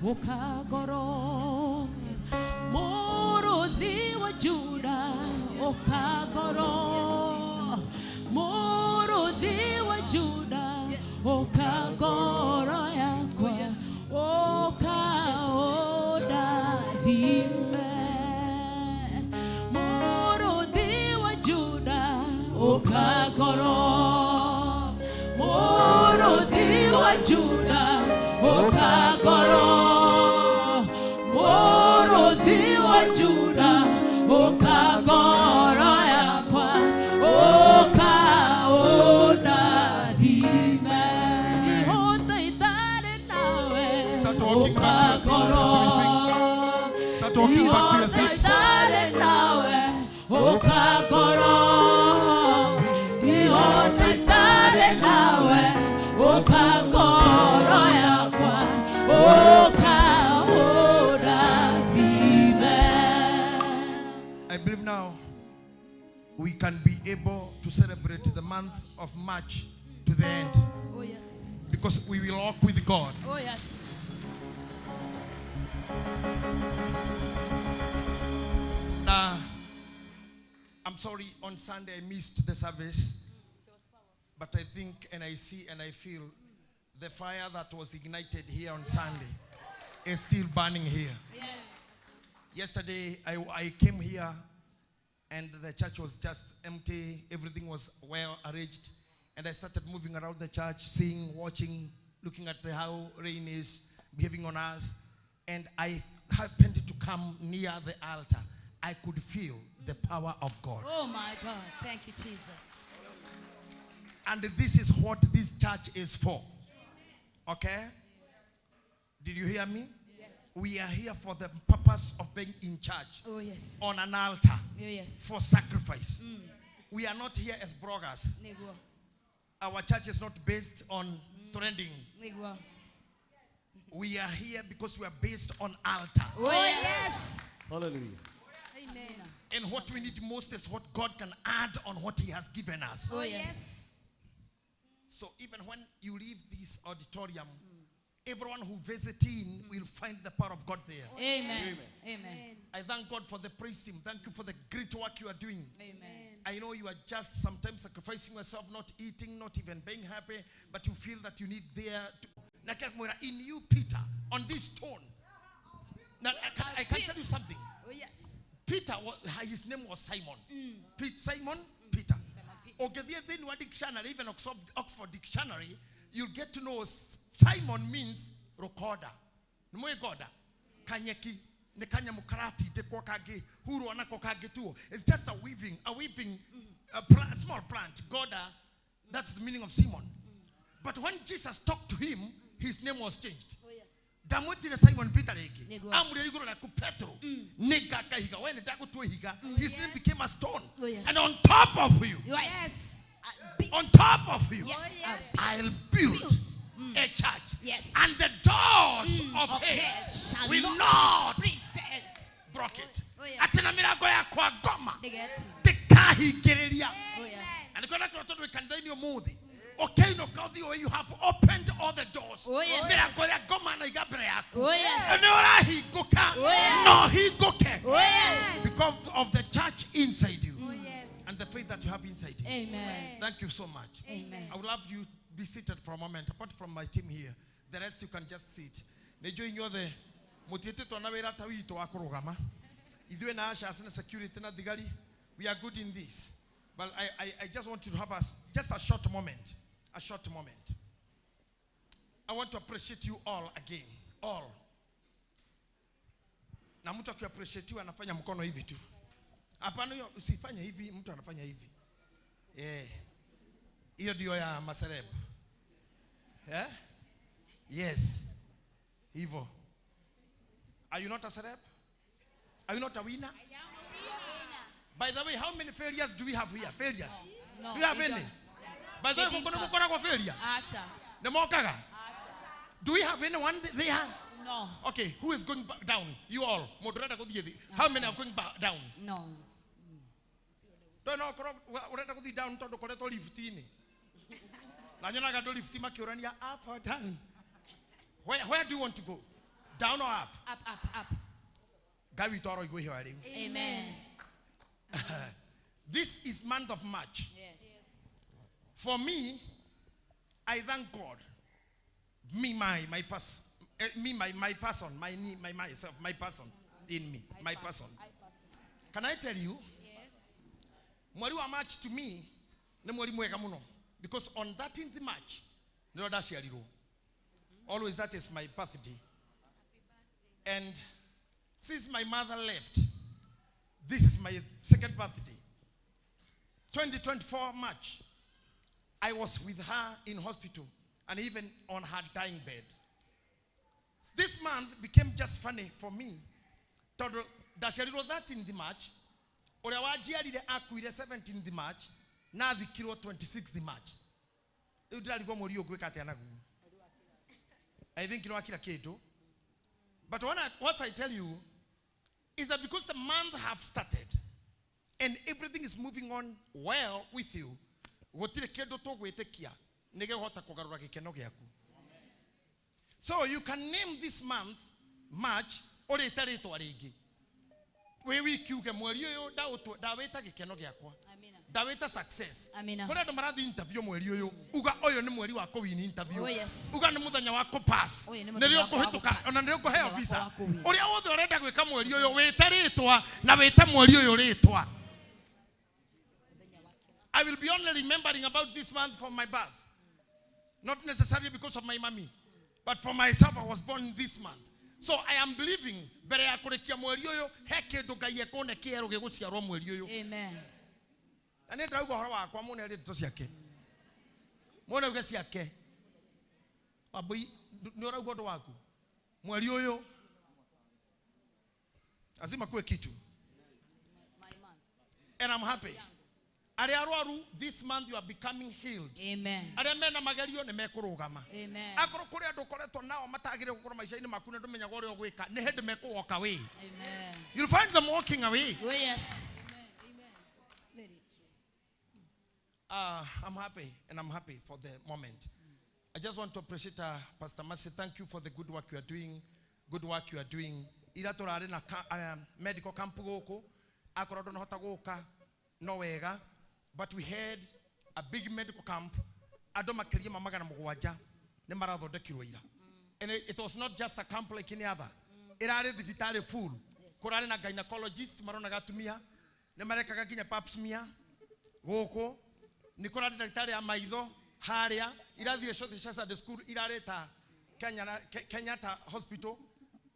Ukagoro Muruthi wa Juda Ukagoro Muruthi wa Juda Ukagoro yakwa Ukaodathime Muruthi wa Juda Ukagoro Muruthi wa Juda Ukagoro Muruthi wa Juda Ukagoro yakwa Ukaodathime. Start walking back to your seats as we sing. Start walking back to your seats. I believe now we can be able to celebrate the month of March to the end. Oh yes. Because we will walk with God. Oh yes. Now, I'm sorry, on Sunday I missed the service. But I think and I see and I feel the fire that was ignited here on Sunday is still burning here. Yeah. Yesterday I came here and the church was just empty. Everything was well arranged. And I started moving around the church, seeing, watching, looking at how rain is behaving on us. And I happened to come near the altar. I could feel the power of God. Oh my God. Thank you, Jesus. And this is what this church is for. Okay? Did you hear me? Yes. We are here for the purpose of being in church. Oh, yes. On an altar. Oh, yes. For sacrifice. Mm. We are not here as bloggers. Negua. Our church is not based on trending. Negua. We are here because we are based on altar. Oh, yes. Hallelujah. Amen. And what we need most is what God can add on what he has given us. Oh, yes. So even when you leave this auditorium, everyone who visits in will find the power of God there. Amen. Amen. Amen. I thank God for the praise team. Thank you for the great work you are doing. Amen. I know you are just sometimes sacrificing yourself, not eating, not even being happy, but you feel that you need there. In you, Peter, on this stone. Now, I can tell you something. Oh, yes. Peter, his name was Simon. Simon Peter. Okay, then what dictionary, even Oxford Dictionary, you'll get to know Simon means recorder. Kanyeki, nekanya mukarati, dekokage, huru anakokage tuo. It's just a weaving, a small plant. Goda, that's the meaning of Simon. But when Jesus talked to him, his name was changed. Oh, yes. Damwetire Simon Peter rĩngĩ. Amũrĩre igũrũ rĩaku Petro. Nĩngakahiga, we nĩndagũtua ihiga. His name became a stone. Oh, yes. And on top of you, yes. On top of you, yes. I'll build a church. Yes. And the doors of hell shall will not prevail. Broke it. Oh, yes. Atĩ na mĩrango yakwa ngoma ndĩkahingĩrĩria. Oh, yes. And God, tondũ wĩ kanitha-inĩ ũmũthĩ, okay, no, God, you have opened all the doors. Oh, yes. Mĩrango ĩrĩa ngoma na iga mbere yaku. Oh, yes. Nĩ ũrahingũka. Oh, yes. No hingũke. Oh, yes. Because of the church inside you. Oh, yes. And the faith that you have inside you. Amen. Thank you so much. Amen. I would love you to be seated for a moment. Apart from my team here, the rest you can just sit. Nĩnjũĩ inyuothe mũtiĩtĩtwo na wĩra ta witũ wa kũrũgama. Ithuĩ na ushers na security na thigari, we are good in this. But I just want you to have just a short moment. A short moment. I want to appreciate you all again. All. Na mtu akiappreciate you anafanya mkono hivi tu. Hapana, hiyo usifanye hivi, mtu anafanya hivi. Eh. Hiyo ndio ya maserebu. Eh? Yes. Hivyo. Are you not a celeb? Are you not a winner? I am a winner. By the way, how many failures do we have here? Failures. No, do you have any? By the way, kuna failure. Asha. Nemokaga. Do we have anyone there? No. Okay, who is going back down? You all. Moderator, how many are going back down? No. Don't know, urenda kuthi down tondu koretwo lift-ini. Na nyonaga andu lift makiurania up or down. Where do you want to go? Down or up? Up, up, up. Ngai witũ aroigua ihoya rĩu. Amen. This is month of March. Yes. For me, I thank God. Me, my person, me, my person, my my myself, my person in me, my person. Can I tell you? Yes. Mweri wa March to me nĩ mweri mwega mũno because on 13th March nĩrĩo ndaciarirwo. Always that is my birthday. And since my mother left, this is my second birthday. 2024 March, I was with her in hospital and even on her dying bed. This month became just funny for me. Tondũ ndaciarirwo 13th March, ũrĩa wanjiarire akuire 17th March, na athikirwo 26th March. Rĩu ndĩrarigwo mweri ũyũ ngwĩka atĩa naguo. I think nĩ wakira kĩndũ. But what I tell you is that because the month have started and everything is moving on well with you, gũtirĩ kĩndũ tũgwĩtĩkia nĩgĩkũhota kũgarũra gĩkeno gĩaku. So you can name this month March ũrĩte rĩtwa rĩngĩ. Wĩ wiki uge mweri ũyũ ndawĩta gĩkeno gĩakwa. Amina. Ndawĩta success. Amina. Kũrĩ andũ marathiĩ interview mweri ũyũ, uga ũyũ nĩ mweri wa kũwin interview. Oh, yes. Uga nĩ mũthenya wa kũpass. Ũyũ nĩ Nĩrĩo mũthenya wakwa wa ũkũhĩtũka, gũpass. ona nĩrĩo ũkũheo Mũthenya wakwa visa. wa kũwin. Ũrĩa wothe ũrenda gwĩka mweri ũyũ, wĩte rĩtwa na wĩte mweri ũyũ rĩtwa. I will be only remembering about this month for my birth. Not necessarily because of my mommy, but for myself, I was born this month. So I am believing mbere ya kũrĩkia mweri ũyũ he kĩndũ Ngai ekũne kĩerũ gĩgũciarwo mweri ũyũ. Amen. Na nĩ ndĩrauga ũhoro wakwa mũne rĩ ndeto ciake. Mũne uge ciake. Wambũi nĩ ũrauga ũndũ waku. Mweri ũyũ lazima kuwe kitu. And I'm happy. Arĩa arwaru this month you are becoming healed. Amen. Arĩa mena magerio nĩ mekũrũgama. Amen. Akorwo kũrĩ andũ ũkoretwo nao matagĩrĩire gũkorwo maica-inĩ maku na ndũmenyaga ũrĩa ũgwĩka, nĩ hĩndĩ mekũ walk away. Amen. You'll find them walking away. Oh, yes. I'm happy, and I'm happy for the moment. I just want to appreciate Pastor Mercy. Thank you for the good work you are doing. Good work you are doing. Ira tũrarĩ na medical camp gũkũ, akorwo ndũnahota gũka, no wega. But we had a big medical camp. Andũ makĩria ma 700 nĩ marathondekirwo ira. And it was not just a camp like any other. Ĩrarĩ thibitarĩ full. Kũrarĩ na gynecologist maronaga atumia, nĩ marekaga nginya pap smear gũkũ. Nĩ kũrarĩ ndagĩtarĩ ya maitho harĩa irathire ciothe cia Sunday school irarĩ ta Kenyatta Hospital.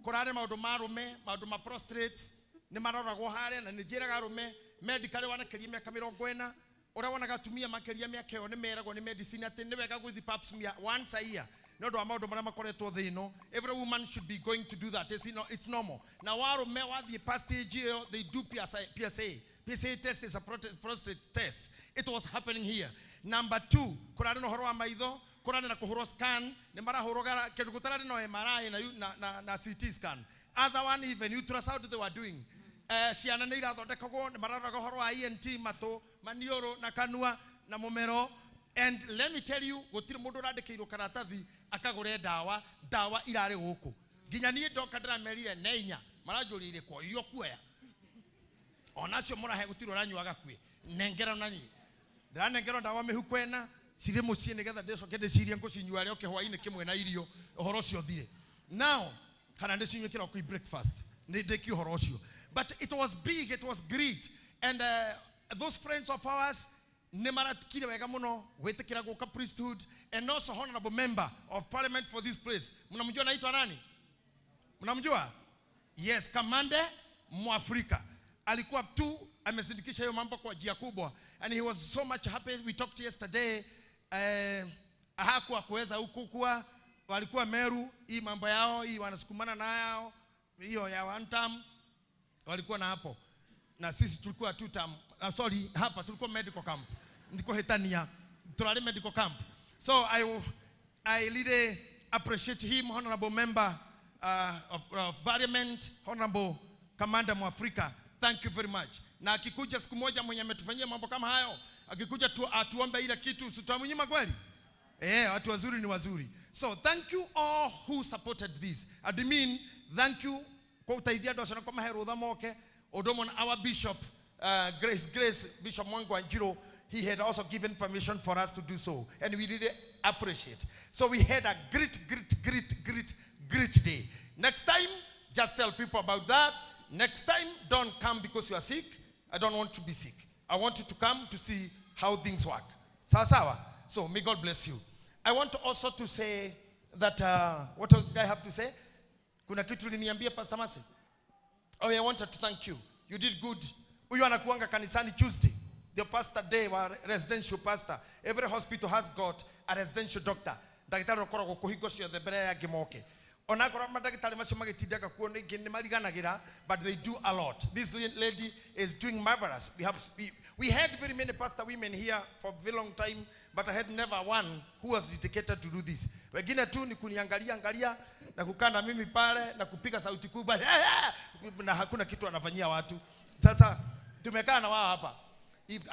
Kũrarĩ maũndũ ma arũme, maũndũ ma prostate nĩ maroragwo harĩa, na nĩ njĩraga arũme medically wanakĩria mĩaka 40 ũrĩa wonaga atumia makĩria mĩaka ĩyo nĩ meragwo nĩ medicine atĩ nĩ wega gũthiĩ pap smear once a year nĩ ũndũ wa maũndũ marĩa makoretwo thĩ ĩno. Every woman should be going to do that. It's normal. Na warũme wathiĩ past age ĩyo, they do PSA, PSA. PSA test is a prostate test. It was happening here. Number 2, kũrarĩ na ũhoro wa maitho, kũrarĩ na kũhũrwo scan, nĩ marahũrwo gara, kĩndũ gũtararĩ no MRI na CT scan. Other one even ultrasound they were doing. Ciana nĩ irathondekagwo, nĩ maroraga ũhoro wa ENT, matũ, maniũrũ na kanua na mũmero. And let me tell you, gũtirĩ mũndũ ũrandĩkĩirwo karatathi akagũre ndawa, ndawa irarĩ gũkũ. Nginya niĩ ndoka ndĩramerire ne inya, maranjũrĩire kwa iria ũkuoya. Onacio mũrahe gũtirĩ ũranyua gakue. Nengera na niĩ. Ndĩranengerwo ndawa mĩhuko ĩna, cirĩ mũciĩ nĩgetha ndĩcoke ndĩcirie ngũcinyua rĩo kĩhwaĩ-inĩ kĩmwe na irio, ũhoro ũcio ũthire. Now, kana ndĩcinyue kĩroko i breakfast. Nĩ ndĩkie ũhoro ũcio. But it was big, it was great. And those friends of ours, nĩ marakire wega mũno gwĩtĩkĩra gũka priesthood, and also honorable member of parliament for this place. Mnamjua anaitwa nani? Mnamjua? Yes, Kamande Mwafrika. Alikuwa tu amesindikisha hiyo mambo kwa njia kubwa, and he was so much happy. We talked yesterday. Hakuwa kuweza huku kuwa walikuwa Meru, hii mambo yao hii wanasukumana nayo hiyo ya one term walikuwa na hapo, na sisi tulikuwa two term, sorry, hapa tulikuwa medical camp, ndiko hetania tulale medical camp. So I really appreciate him, honorable member of parliament, honorable Kamanda Mwafrika. Thank you very much. Na akikuja siku moja mwenye ametufanyia mambo kama hayo, akikuja atuombe ile kitu, tutamnyima kweli? Watu wazuri ni wazuri. So thank you all who supported this. Admin, thank you kwa utaithia andũ acio na kũmahe rũtha moke. Odomon, our bishop, Grace, Bishop Mwangi Wanjiru, he had also given permission for us to do so, and we really appreciate. So we had a great, great, great, great, great day. Next time, just tell people about that. Next time, don't come because you are sick. I don't want to be sick. I want you to come to see how things work. Sawa sawa. So may God bless you. I want also to say that, what else did I have to say? Kuna kitu uliniambia, Pastor Masi? Oh, I wanted to thank you. You did good. Huyu anakuanga kanisani Tuesday. The pastor day wa residential pastor. Every hospital has got a residential doctor. Ndagĩtarĩ ũkoragwo kũ hingo ciothe mbere ya angĩ moke. Onakorwo mandagĩtarĩ macio magĩtindaga kuo ningĩ nĩ mariganagĩra, but they do a lot. This lady is doing marvelous. We had very many pastor women here for a very long time, but I had never one who was dedicated to do this. Wengine tu ni kuniangalia angalia na kukaa na mimi pale na kupiga sauti kubwa na hakuna kitu anafanyia watu. Sasa tumekaa na wao hapa.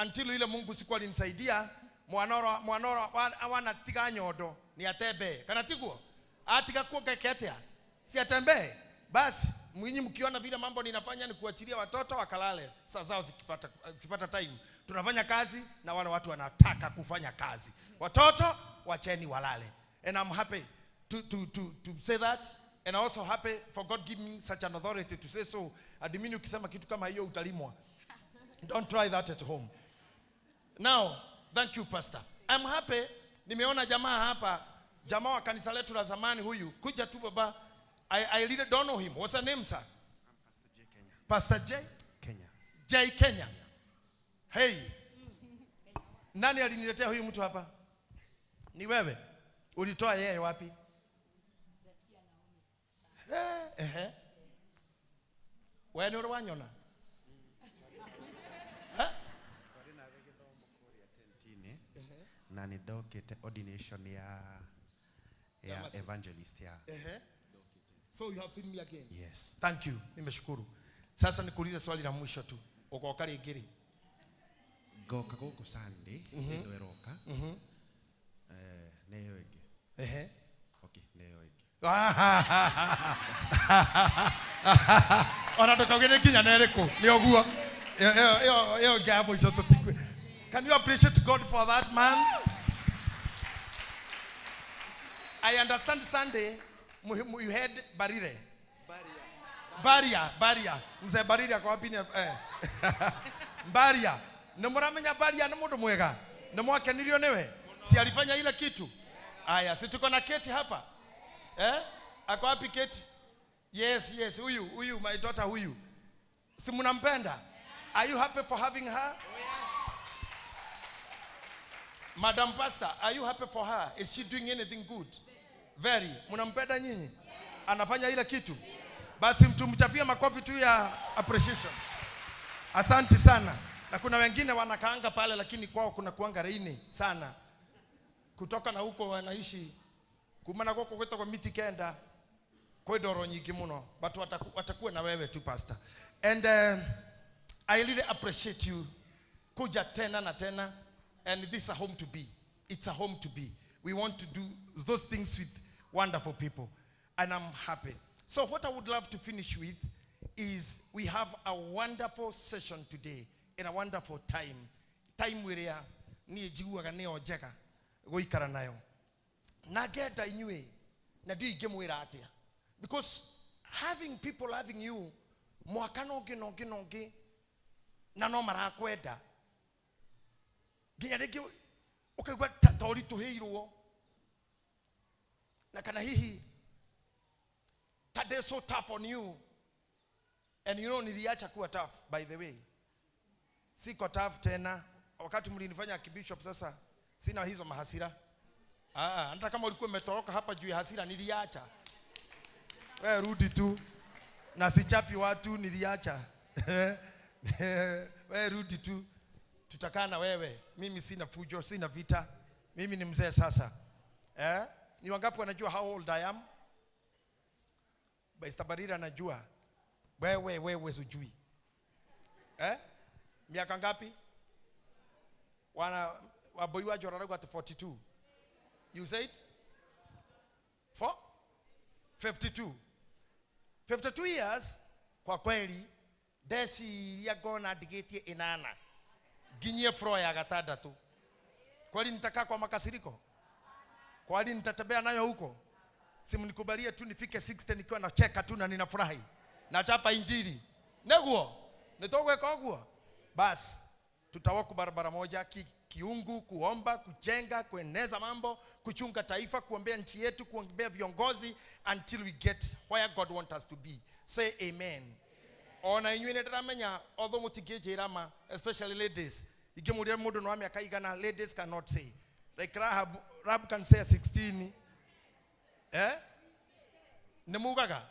Until ile Mungu siku alinisaidia, mwanoro wanatiga nyondo ni atembee. Kana tiguo? Atiga kuoga ketea. Si atembee. Basi mwinyi mkiona vile mambo ninafanya ni kuachilia watoto wakalale. Saa zao zikipata time. Tunafanya kazi na wale watu wanataka kufanya kazi. Watoto wacheni walale. And I'm happy to say that. And I'm also happy for God giving me such an authority to say so. Admini ukisema kitu kama hiyo utalimwa. Don't try that at home. Now, thank you, Pastor. I'm happy. Nimeona jamaa hapa. Jamaa wa kanisa letu la zamani huyu. Kuja tu baba. I really don't know him. What's her name, sir? I'm Pastor J. Kenya. Pastor J? Kenya. J. Kenya. Hey. Nani aliniletea huyu mtu hapa? Ni wewe. Ulitoa yeye wapi? Wewe ni urwanyona? Na nindokete ordination ya evangelist ya. So you have seen me again. Yes. Thank you. Nimeshukuru. Sasa nikuulize swali la mwisho tu. Ukoka rĩngĩ? Ngoka gũkũ Sunday, ĩno ĩroka. Nĩyo ĩngĩ. Okay, nĩyo ĩngĩ. Ona ndũkauge nĩ nginya na ĩrĩkũ. Nĩ ũguo. Ĩyo ĩngĩ ya mũico tũtikue. Can you appreciate God for that, man? I understand Sunday, you had Barire. Baria. Mzee Barire kwa wapi ni? Baria. Nĩ mũramenya Baria nĩ mũndũ mwega? Nĩ mwakenirio nĩwe? Si alifanya ile kitu? Aya, si tuko na Kate hapa? Ako wapi Kate? Yes, huyu, my daughter huyu. Si mnampenda? Are you happy for having her? Madam Pastor, are you happy for her? Is she doing anything good? Very. Mnampenda nyinyi? Anafanya ile kitu? Basi mtu mchapie makofi tu ya appreciation. Asante sana. Na kuna wengine wanakaanga pale lakini kwao kuna kuanga reini sana. Kutoka na huko wanaishi kumana kwako kweta kwa miti kenda kwa ndoro nyingi muno, but watakuwa na wewe tu, Pastor. And I really appreciate you kuja tena na tena. And this is a home to be. It's a home to be. We want to do those things with wonderful people. And I'm happy. So what I would love to finish with is we have a wonderful session today and a wonderful time. Time where ni njiguaga nĩyo njega gũikara nayo. Na ngenda inyuĩ na ndiũĩ ingĩmwĩra atĩa. Because having people loving you mwaka na ũngĩ na ũngĩ na ũngĩ na no marakwenda. Nginya rĩngĩ ũkaigua ta ũritũhĩirwo na kana hihi ta they're so tough on you. And you know niliacha kuwa tough, by the way. Siko tough tena. Wakati mlinifanya kibishop sasa sina hizo mahasira. Hata kama ulikuwa umetoroka hapa juu ya hasira niliacha. Wewe rudi tu. Na sichapi watu niliacha. Wewe rudi tu. Tutakaa na wewe. Mimi sina fujo, sina vita. Mimi ni mzee sasa. Ni wangapi wanajua how old I am? Mr. Barira anajua. Wewe sijui. Miaka ngapi? Wana waboi wa Jordan got 42. You said? 4? 52. 52 years, kwa kweli, ndeciria ngona ndigĩtie inana. Nginyie floor ya gatandatũ. Kweli nitakaa kwa makasiriko? Kweli nitatembea nayo huko? Simnikubalie tu nifike 60 nikiwa nacheka tu na ninafurahi. Nachapa injili. Neguo? Nitogweka ũguo? Basi tutawaku barabara moja kiungu, kuomba, kujenga, kueneza mambo, kuchunga taifa, kuombea nchi yetu, kuombea viongozi until we get where God wants us to be. Say amen. Ona inyuĩ nĩ ndĩramenya although mũtingĩnjĩra ma, especially ladies. Ingĩmũria mũndũ nĩ wa mĩaka igana, ladies cannot say. Like Rahab can say 16. Eh? Nĩ mugaga?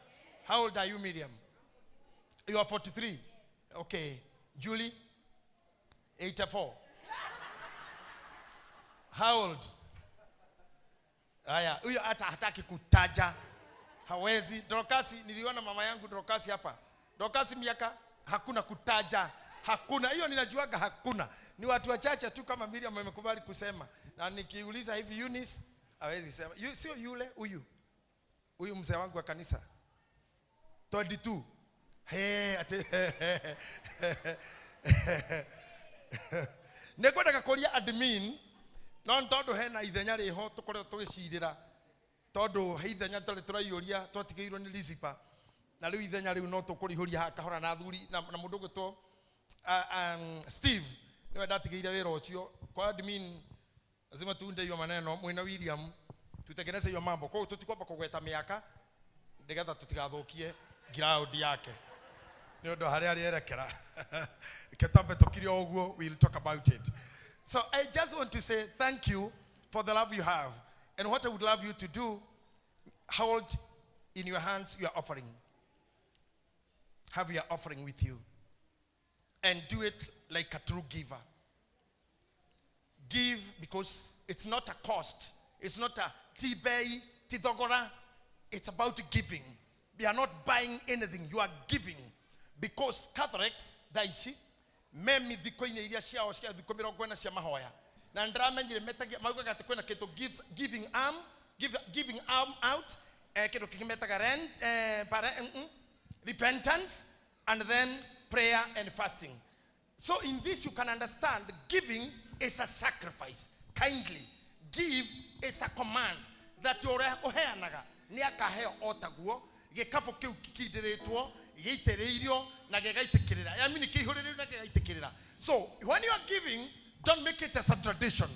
How old are you, Miriam? You are 43. Okay. Julie? 84. How old? Haya, huyo hata hataki kutaja. Hawezi. Dorokasi, niliona mama yangu Dorokasi hapa. Dorokasi miaka hakuna kutaja. Hakuna. Hiyo ninajuaga hakuna. Ni watu wachache tu kama Miriam amekubali kusema. Na nikiuliza hivi Eunice hawezi sema. Sio yule, huyu. Huyu mzee wangu wa kanisa. 22. Hey, ate Nĩngwendaga kũria admin no nĩ tondũ hena ithenya rĩho tũkoretwo tũgĩcirĩra tondũ he ithenya tũrĩ tũraiyũria twatigĩirwo nĩ Lisipa na rĩu ithenya rĩu no tũkũrihũria haha kahora na athuri na mũndũ ũgwĩtwo Steve nĩwe ndatigĩire wĩra ũcio kwa admin lazima tuunde hiyo maneno mwina William tutengeneze hiyo mambo kwa hiyo tutikwamba kũgweta mĩaka nĩgetha tũtigathũkie ground yake nĩ ũndũ harĩa arĩerekera ketambe tũkire ũguo, we'll talk about it. So I just want to say thank you for the love you have. And what I would love you to do, hold in your hands your offering. Have your offering with you. And do it like a true giver. Give because it's not a cost. It's not a tibei, tidogora. It's about giving. We are not buying anything. You are giving. Because Catholics, thaa ici, me mithiko-inĩ iria ciao cia thikũ mĩrongo ĩna cia mahoya. Na nĩndĩramenyire metagia maugaga atĩ kwĩna kĩndũ giving arm, giving arm out, kĩndũ kĩngĩ metaga rent, repentance, and then prayer and fasting. So in this you can understand giving is a sacrifice. Kindly, give is a command that ũrĩa ũheanaga nĩ akaheo o taguo gĩkabũ kĩu gĩkindĩrĩtwo gĩitĩrĩirio na gĩgaitĩkĩrĩra. I mean kĩihũrĩrĩrio na gĩgaitĩkĩrĩra. So when you are giving, don't make it as a tradition.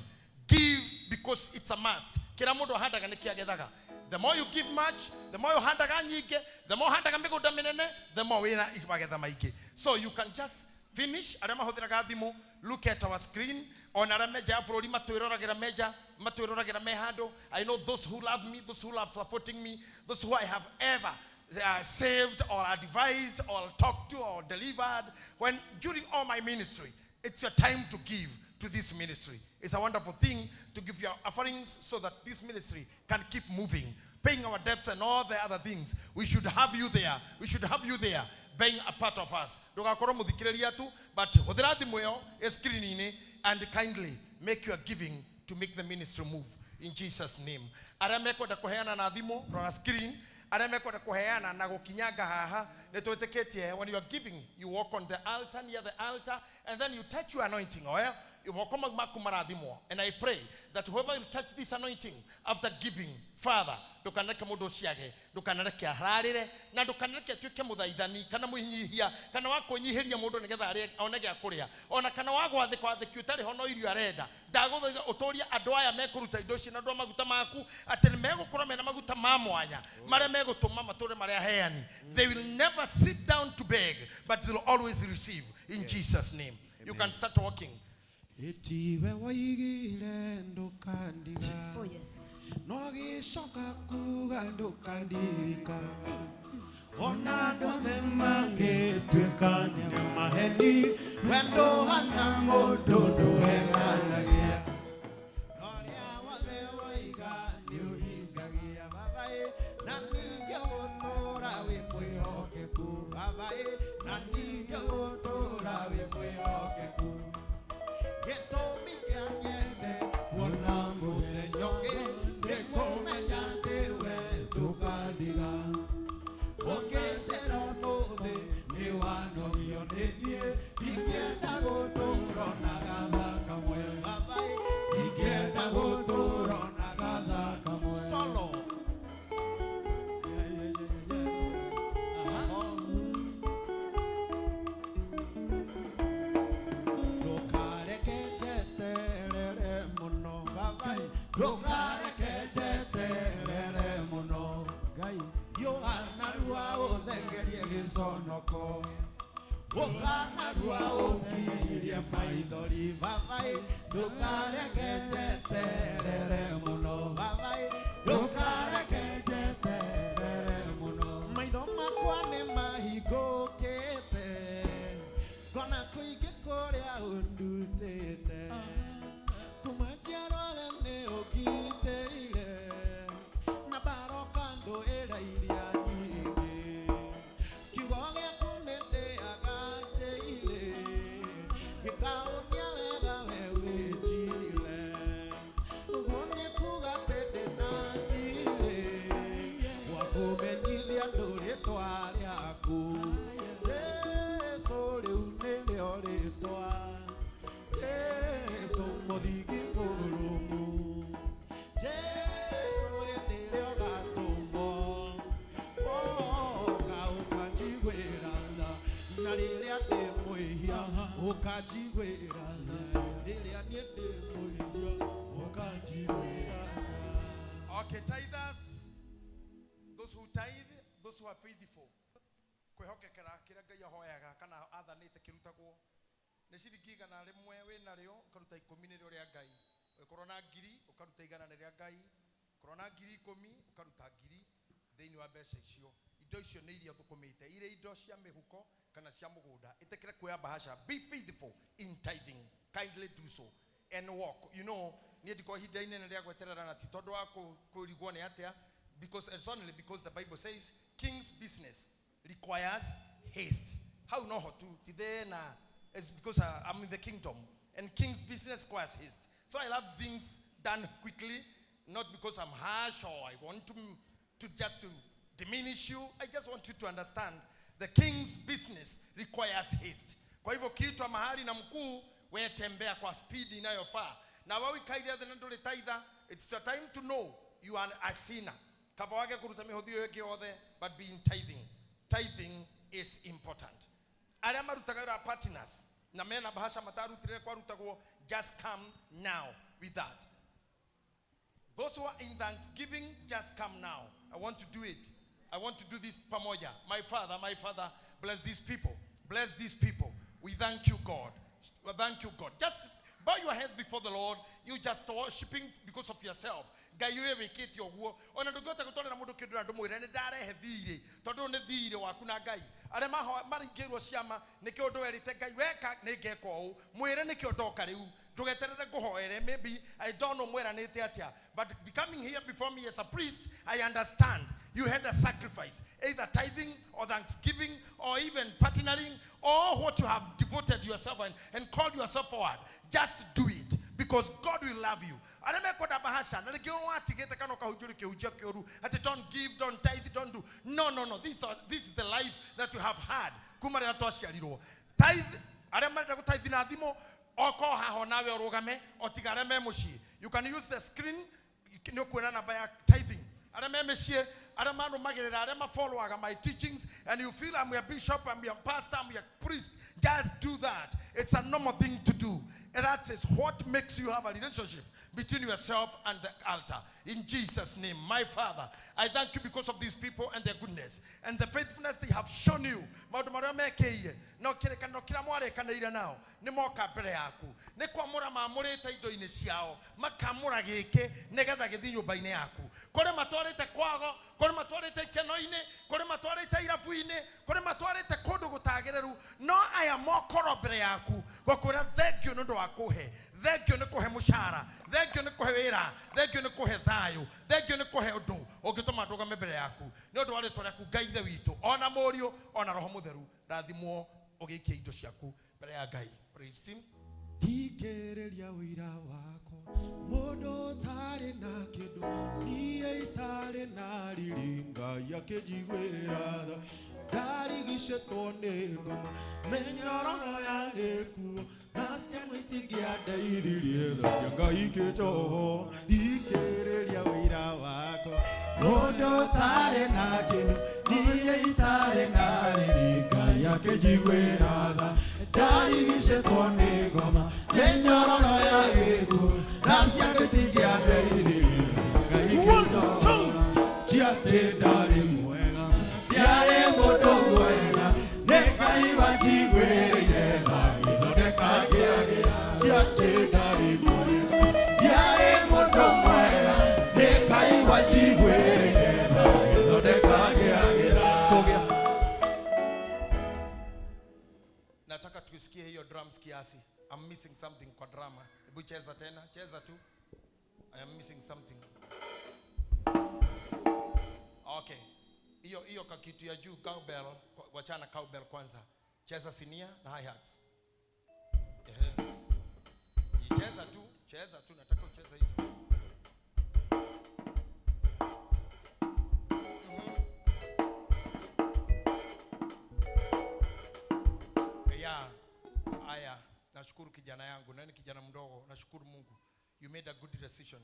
Give because it's a must. Kĩrĩa mũndũ ahandaga nĩkĩo agethaga. The more you give much, the more you handaga nyingĩ, the more handaga mĩgũnda mĩnene, the more wĩna magetha maingĩ. So you can just finish. Arĩa mahũthĩraga thimũ, look at our screen. Ona arĩa menja ya bũrũri matwĩroragĩra menja, matwĩroragĩra me handũ. I know those who love me, those who love supporting me, those who I have ever saved or advised or talked to or delivered when during all my ministry. It's your time to give to this ministry. It's a wonderful thing to give your offerings so that this ministry can keep moving, paying our debts and all the other things. We should have you there. We should have you there being a part of us. Ndũgakorwo mũthikĩrĩria tu, but hũthĩra thimũ ĩyo ĩ screen-inĩ and kindly make your giving to make the ministry move in Jesus' name. Arĩa mekwenda kũheana na thimũ, rora screen. Arĩa mekwenda kũheana na gũkinyanga haha, nĩ twĩtĩkĩtie when you are giving, you walk on the altar, near the altar, and then you touch your anointing oil. Moko mau maku marathimwo. And I pray that whoever will touch this anointing after giving, Father, ndũkanareke mũndũ ũcio age, ndũkanareke ararĩre, na ndũkanareke atuĩke mũthaithani kana mwĩnyihia, kana wa kwĩnyihĩria mũndũ nĩgetha arĩe one gĩa kũrĩa, ona kana wa gwathĩkwo athĩki ũtarĩ ho no irio arenda. Ndagũthaitha ũtũrie andũ aya mekũruta indo ici na andũ a maguta maku, atĩ nĩ megũkorwo mena maguta ma mwanya marĩa megũtũma matũre marĩa aheani. They will never sit down to beg, but they will always receive in Jesus' name. You can start walking. Itiwe waigire ndukandiga. Oh yes. No gĩcoka kuga ndũkandirika. Ona andũ othe mangĩtuĩka nĩ maheni, wendo hana mũndũ ndũhenanagia. Ũrĩa wothe woiga nĩũhingagia, Baba ĩ, na ningĩ gũtũũra wĩ mwĩhokeku, Baba ĩ, na ningĩ gũtũũra wĩ mwĩhokeku. Gĩtũmi kĩa nyende kuona mũthenya ũngĩ Ndũkandiga ũkĩnjĩra ũmũthĩ nĩ wanogio nĩ niĩ ingĩenda gũtũũra na gatha kamwe baba ingĩenda gũtũũra na gatha kamwe solo. Ndũkareke njeterere mũno baba ndũkareke njeterere mũno Ngai Yohana rua ũthengerie gĩconoko Ũkana rua ũngirie maithori baba ndũkareke njeterere mũno baba ndũkareke njeterere mũno maitho makwa nĩ mahingũkĩte ngona kũingĩ kũrĩa ũndutĩte kuma njiarwo we nĩ ũngitĩire na baroka ndũĩra iria nyingĩ kiugo gĩaku nĩ ndĩaga ndĩire gĩkaũnia wega we wĩnjire ũguo nĩ kuga atĩ ndĩna thirĩ wakũmenyithia andũ rĩtwa rĩaku Jesũ rĩu nĩrĩo rĩtwa Jesũ mũthingi mũrũmu Jesũ hĩndĩ ĩrĩa ũgatũmwo woka ũkanjiguĩra tha na rĩrĩa ndĩ mwĩhia ũkanjiguĩra tha rĩrĩa niĩ ndĩ mwĩhia ũkanjiguĩra tha. Okay, tithers, those who tithe, those who are faithful. Kwĩhokekera kĩrĩa Ngai ahoyaga kana athanĩte kĩrutagwo nĩ ciringi 100 wĩ narĩo ũkaruta 10 nĩrĩo rĩa Ngai. Ũngĩkorwo na 1000 ũkaruta 100 nĩ rĩa Ngai, ũkorwo na 10,000 ũkaruta 1000 thĩinĩ wa mbeca icio. Indo icio nĩ iria thũkũmĩte, irĩ indo cia mĩhuko kana cia mũgũnda. Ĩtĩkĩre kuoya bahasha. Be faithful in tithing. Kindly do so and walk. You know, niĩ ndikorwo ihinda inene rĩa gweterera na ti tondũ wa kũrigwo nĩ atĩa, because it's only because the Bible says king's business requires haste. How no to ti thĩna. It's because I'm in the kingdom and king's business requires haste. So I love things done quickly, not because I'm harsh or I want to just to diminish you. I just want you to understand the king's business requires haste. Kwa hivyo kiitwa mahali na mkuu, we tembea kwa speed inayofaa. Na wewe ikaire thĩ na ndũrĩ tither, it's your time to know you are a sinner. Kaba wage kũruta mĩhothi ĩyo ĩngĩ yothe, but be in tithing. Tithing is important. Arĩa marutaga wĩra partners na mena bahasha matarutire kwarutagwo, just come now with that. Those who are in thanksgiving, just come now. I want to do it. I want to do this pamoja. My Father, bless these people. Bless these people. We thank you, God. We thank you, God. Just bow your heads before the Lord. You just worshiping because of yourself. Ngai ũyũ wĩkĩte ũguo ona ndũngĩhota gũtwarĩra mũndũ kĩndũ na ndũmwĩre nĩ ndarehe thirĩ tondũ nĩ thirĩ waku na Ngai arĩa maringĩirwo ciama nĩkĩo ũndũ werĩte Ngai weka nĩ ngeka ũũ mwĩre nĩkĩo ndoka rĩu ndũgeterere ngũhoere. Maybe I don't know mweranĩte atĩa, but becoming here before me as a priest, I understand you had a sacrifice, either tithing or thanksgiving or even partnering or what you have devoted yourself and called yourself forward. Just do it because God will love you. Arĩa mekwenda bahasha na rĩngĩ watigĩte kana ũkahunjũria kĩhunjio kĩũru atĩ don't give, don't tithe, don't do. No, no, no. This is the life that you have had kuma rĩrĩa twaciarirwo. Tithe, arĩa marenda gũtithe na thimũ okorwo haha nawe ũrũgame o tiga arĩa me mũciĩ. You can use the screen, nĩ ũkuona namba ya tithing. Arĩa me mĩciĩ, arĩa marũmagĩrĩra, arĩa mafollowaga my teachings, and you feel I'm your bishop, I'm your pastor, I'm your priest, just do that. It's a normal thing to do. And that is what makes you have a relationship between yourself and the altar. In Jesus' name, my Father, I thank you because of these people and their goodness and the faithfulness they have shown you. Maũndũ marĩa mekĩire, no kĩrĩkanĩro kĩrĩa mwarĩkanĩire nao, nĩ moka mbere yaku. Nĩ kwamũra maamũrĩte indo-inĩ ciao, makamũra gĩkĩ nĩgetha gĩthiĩ nyũmba-inĩ yaku. Kũrĩ matwarĩte kwago, kũrĩ matwarĩte ikeno-inĩ, kũrĩ matwarĩte irabu-inĩ, kũrĩ matwarĩte kũndũ gũtagĩrĩru, no aya mokorwo mbere yaku gũkwĩra thank you nĩ ũndũ wa kũhe, thank you nĩ kũhe mũcara, thank you nĩ kũhe wĩra, thank you nĩ kũhe thayũ, thank you nĩ kũhe ũndũ ũngĩtũma ndũgame mbere yaku nĩ ũndũ wa rĩtwa rĩaku Ngai Ithe witũ, ona Mũriũ ona Roho Mũtheru, rathimwo ũgĩikia indo ciaku mbere ya Ngai. Praise team. Thikĩrĩria ũira wakwa mũndũ ũtarĩ na kĩndũ niĩ itarĩ na riri. Ngai akĩnjiguĩra tha ndarigicĩtwo nĩ ngoma mĩnyororo ya gĩkuũ na ciamwe itingĩandeithirie tha cia Ngai ikĩnjoho ikĩrĩria wĩra wakwa mũndũ ũtarĩ na kĩndũ niĩ itarĩ na riri Ngai akĩnjiguĩra tha ndarigicĩtwo nĩ ngoma mĩnyororo ya gĩkuũ na ciamwe itingĩandeithirie Ngai ikĩnjoho ti atĩ ndarĩ mwega ndiarĩ mũndũ mwega nĩ Ngai wanjiguĩrĩire tha ngĩthondeka ngĩagĩra ti atĩ ndarĩ mwega ndiarĩ mũndũ mwega nĩ Ngai wanjiguĩrĩire tha ngĩthondeka ngĩagĩra kũgĩa. Nataka tusikie hiyo drums kiasi. I'm missing something kwa drama. Hebu cheza tena, cheza tu. I am missing something. Okay. Hiyo hiyo kakitu ya juu cowbell, wachana cowbell kwanza. Cheza sinia na hi-hats. Ehe. Cheza tu, nataka ucheze hizo. Yeah. Aya, nashukuru kijana yangu, nani kijana mdogo, nashukuru Mungu. You made a good decision.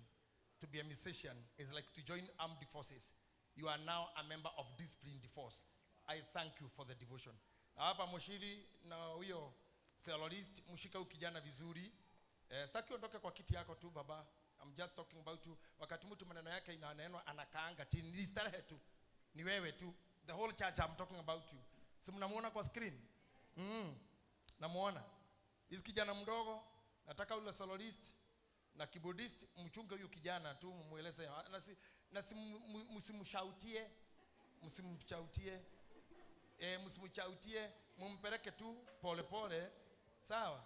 To be a musician is like to join armed forces. You are now a member of disciplined force. I thank you for the devotion. Na hapa Mushiri na huyo soloist, mshika huyu kijana vizuri. Sitaki uondoke kwa kiti yako tu baba. I'm just talking about you. Wakati mtu maneno yake inanenwa anakaanga chini, ni starehe tu. Ni wewe tu. The whole church I'm talking about you. Si mnamuona kwa screen? Namuona. Hizi kijana mdogo, nataka ule soloist na keyboardist mchunge huyu kijana tu, mumueleze na msimshautie, msimshautie. Msimshautie, mumpeleke tu pole pole, sawa?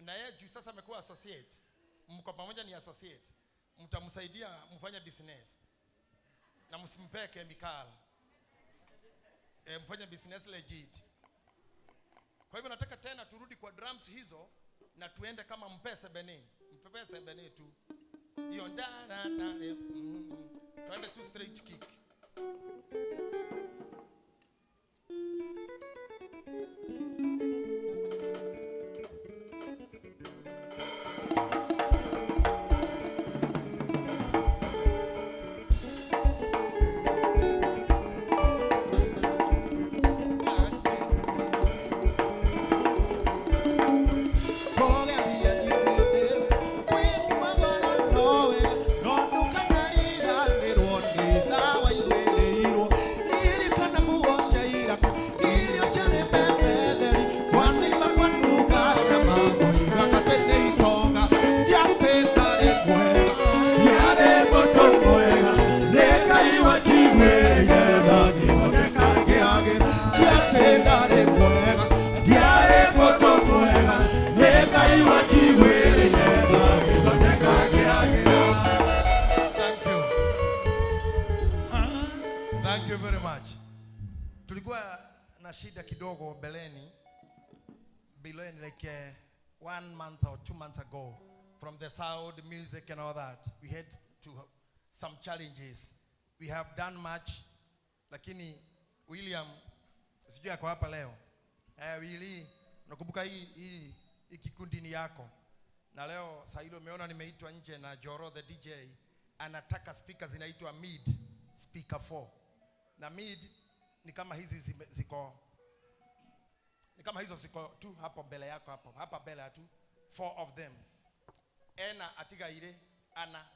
Na yeye juu sasa amekuwa associate. Mko pamoja ni associate. Mtamsaidia mfanye business. Na msimpee chemical. Mfanye business legit. Kwa hivyo nataka tena turudi kwa drums hizo na tuende kama mpese bene. Mpese bene tu. Hiyo da na na tuende tu straight kick. Thank you very much. Tulikuwa na shida kidogo beleni like 1 month or 2 months ago from the sound music and all that. We had to have some challenges. We have done much, lakini William sijui ako hapa leo. Willy, nakumbuka hii kikundi ni yako. Na leo saa hilo umeona nimeitwa nje na Joro the DJ anataka speakers zinaitwa mid speaker 4. Na mid ni kama hizi ziko, ni kama hizo ziko tu hapo mbele yako hapo. Hapa mbele tu 4 of them. Ena atiga ile ana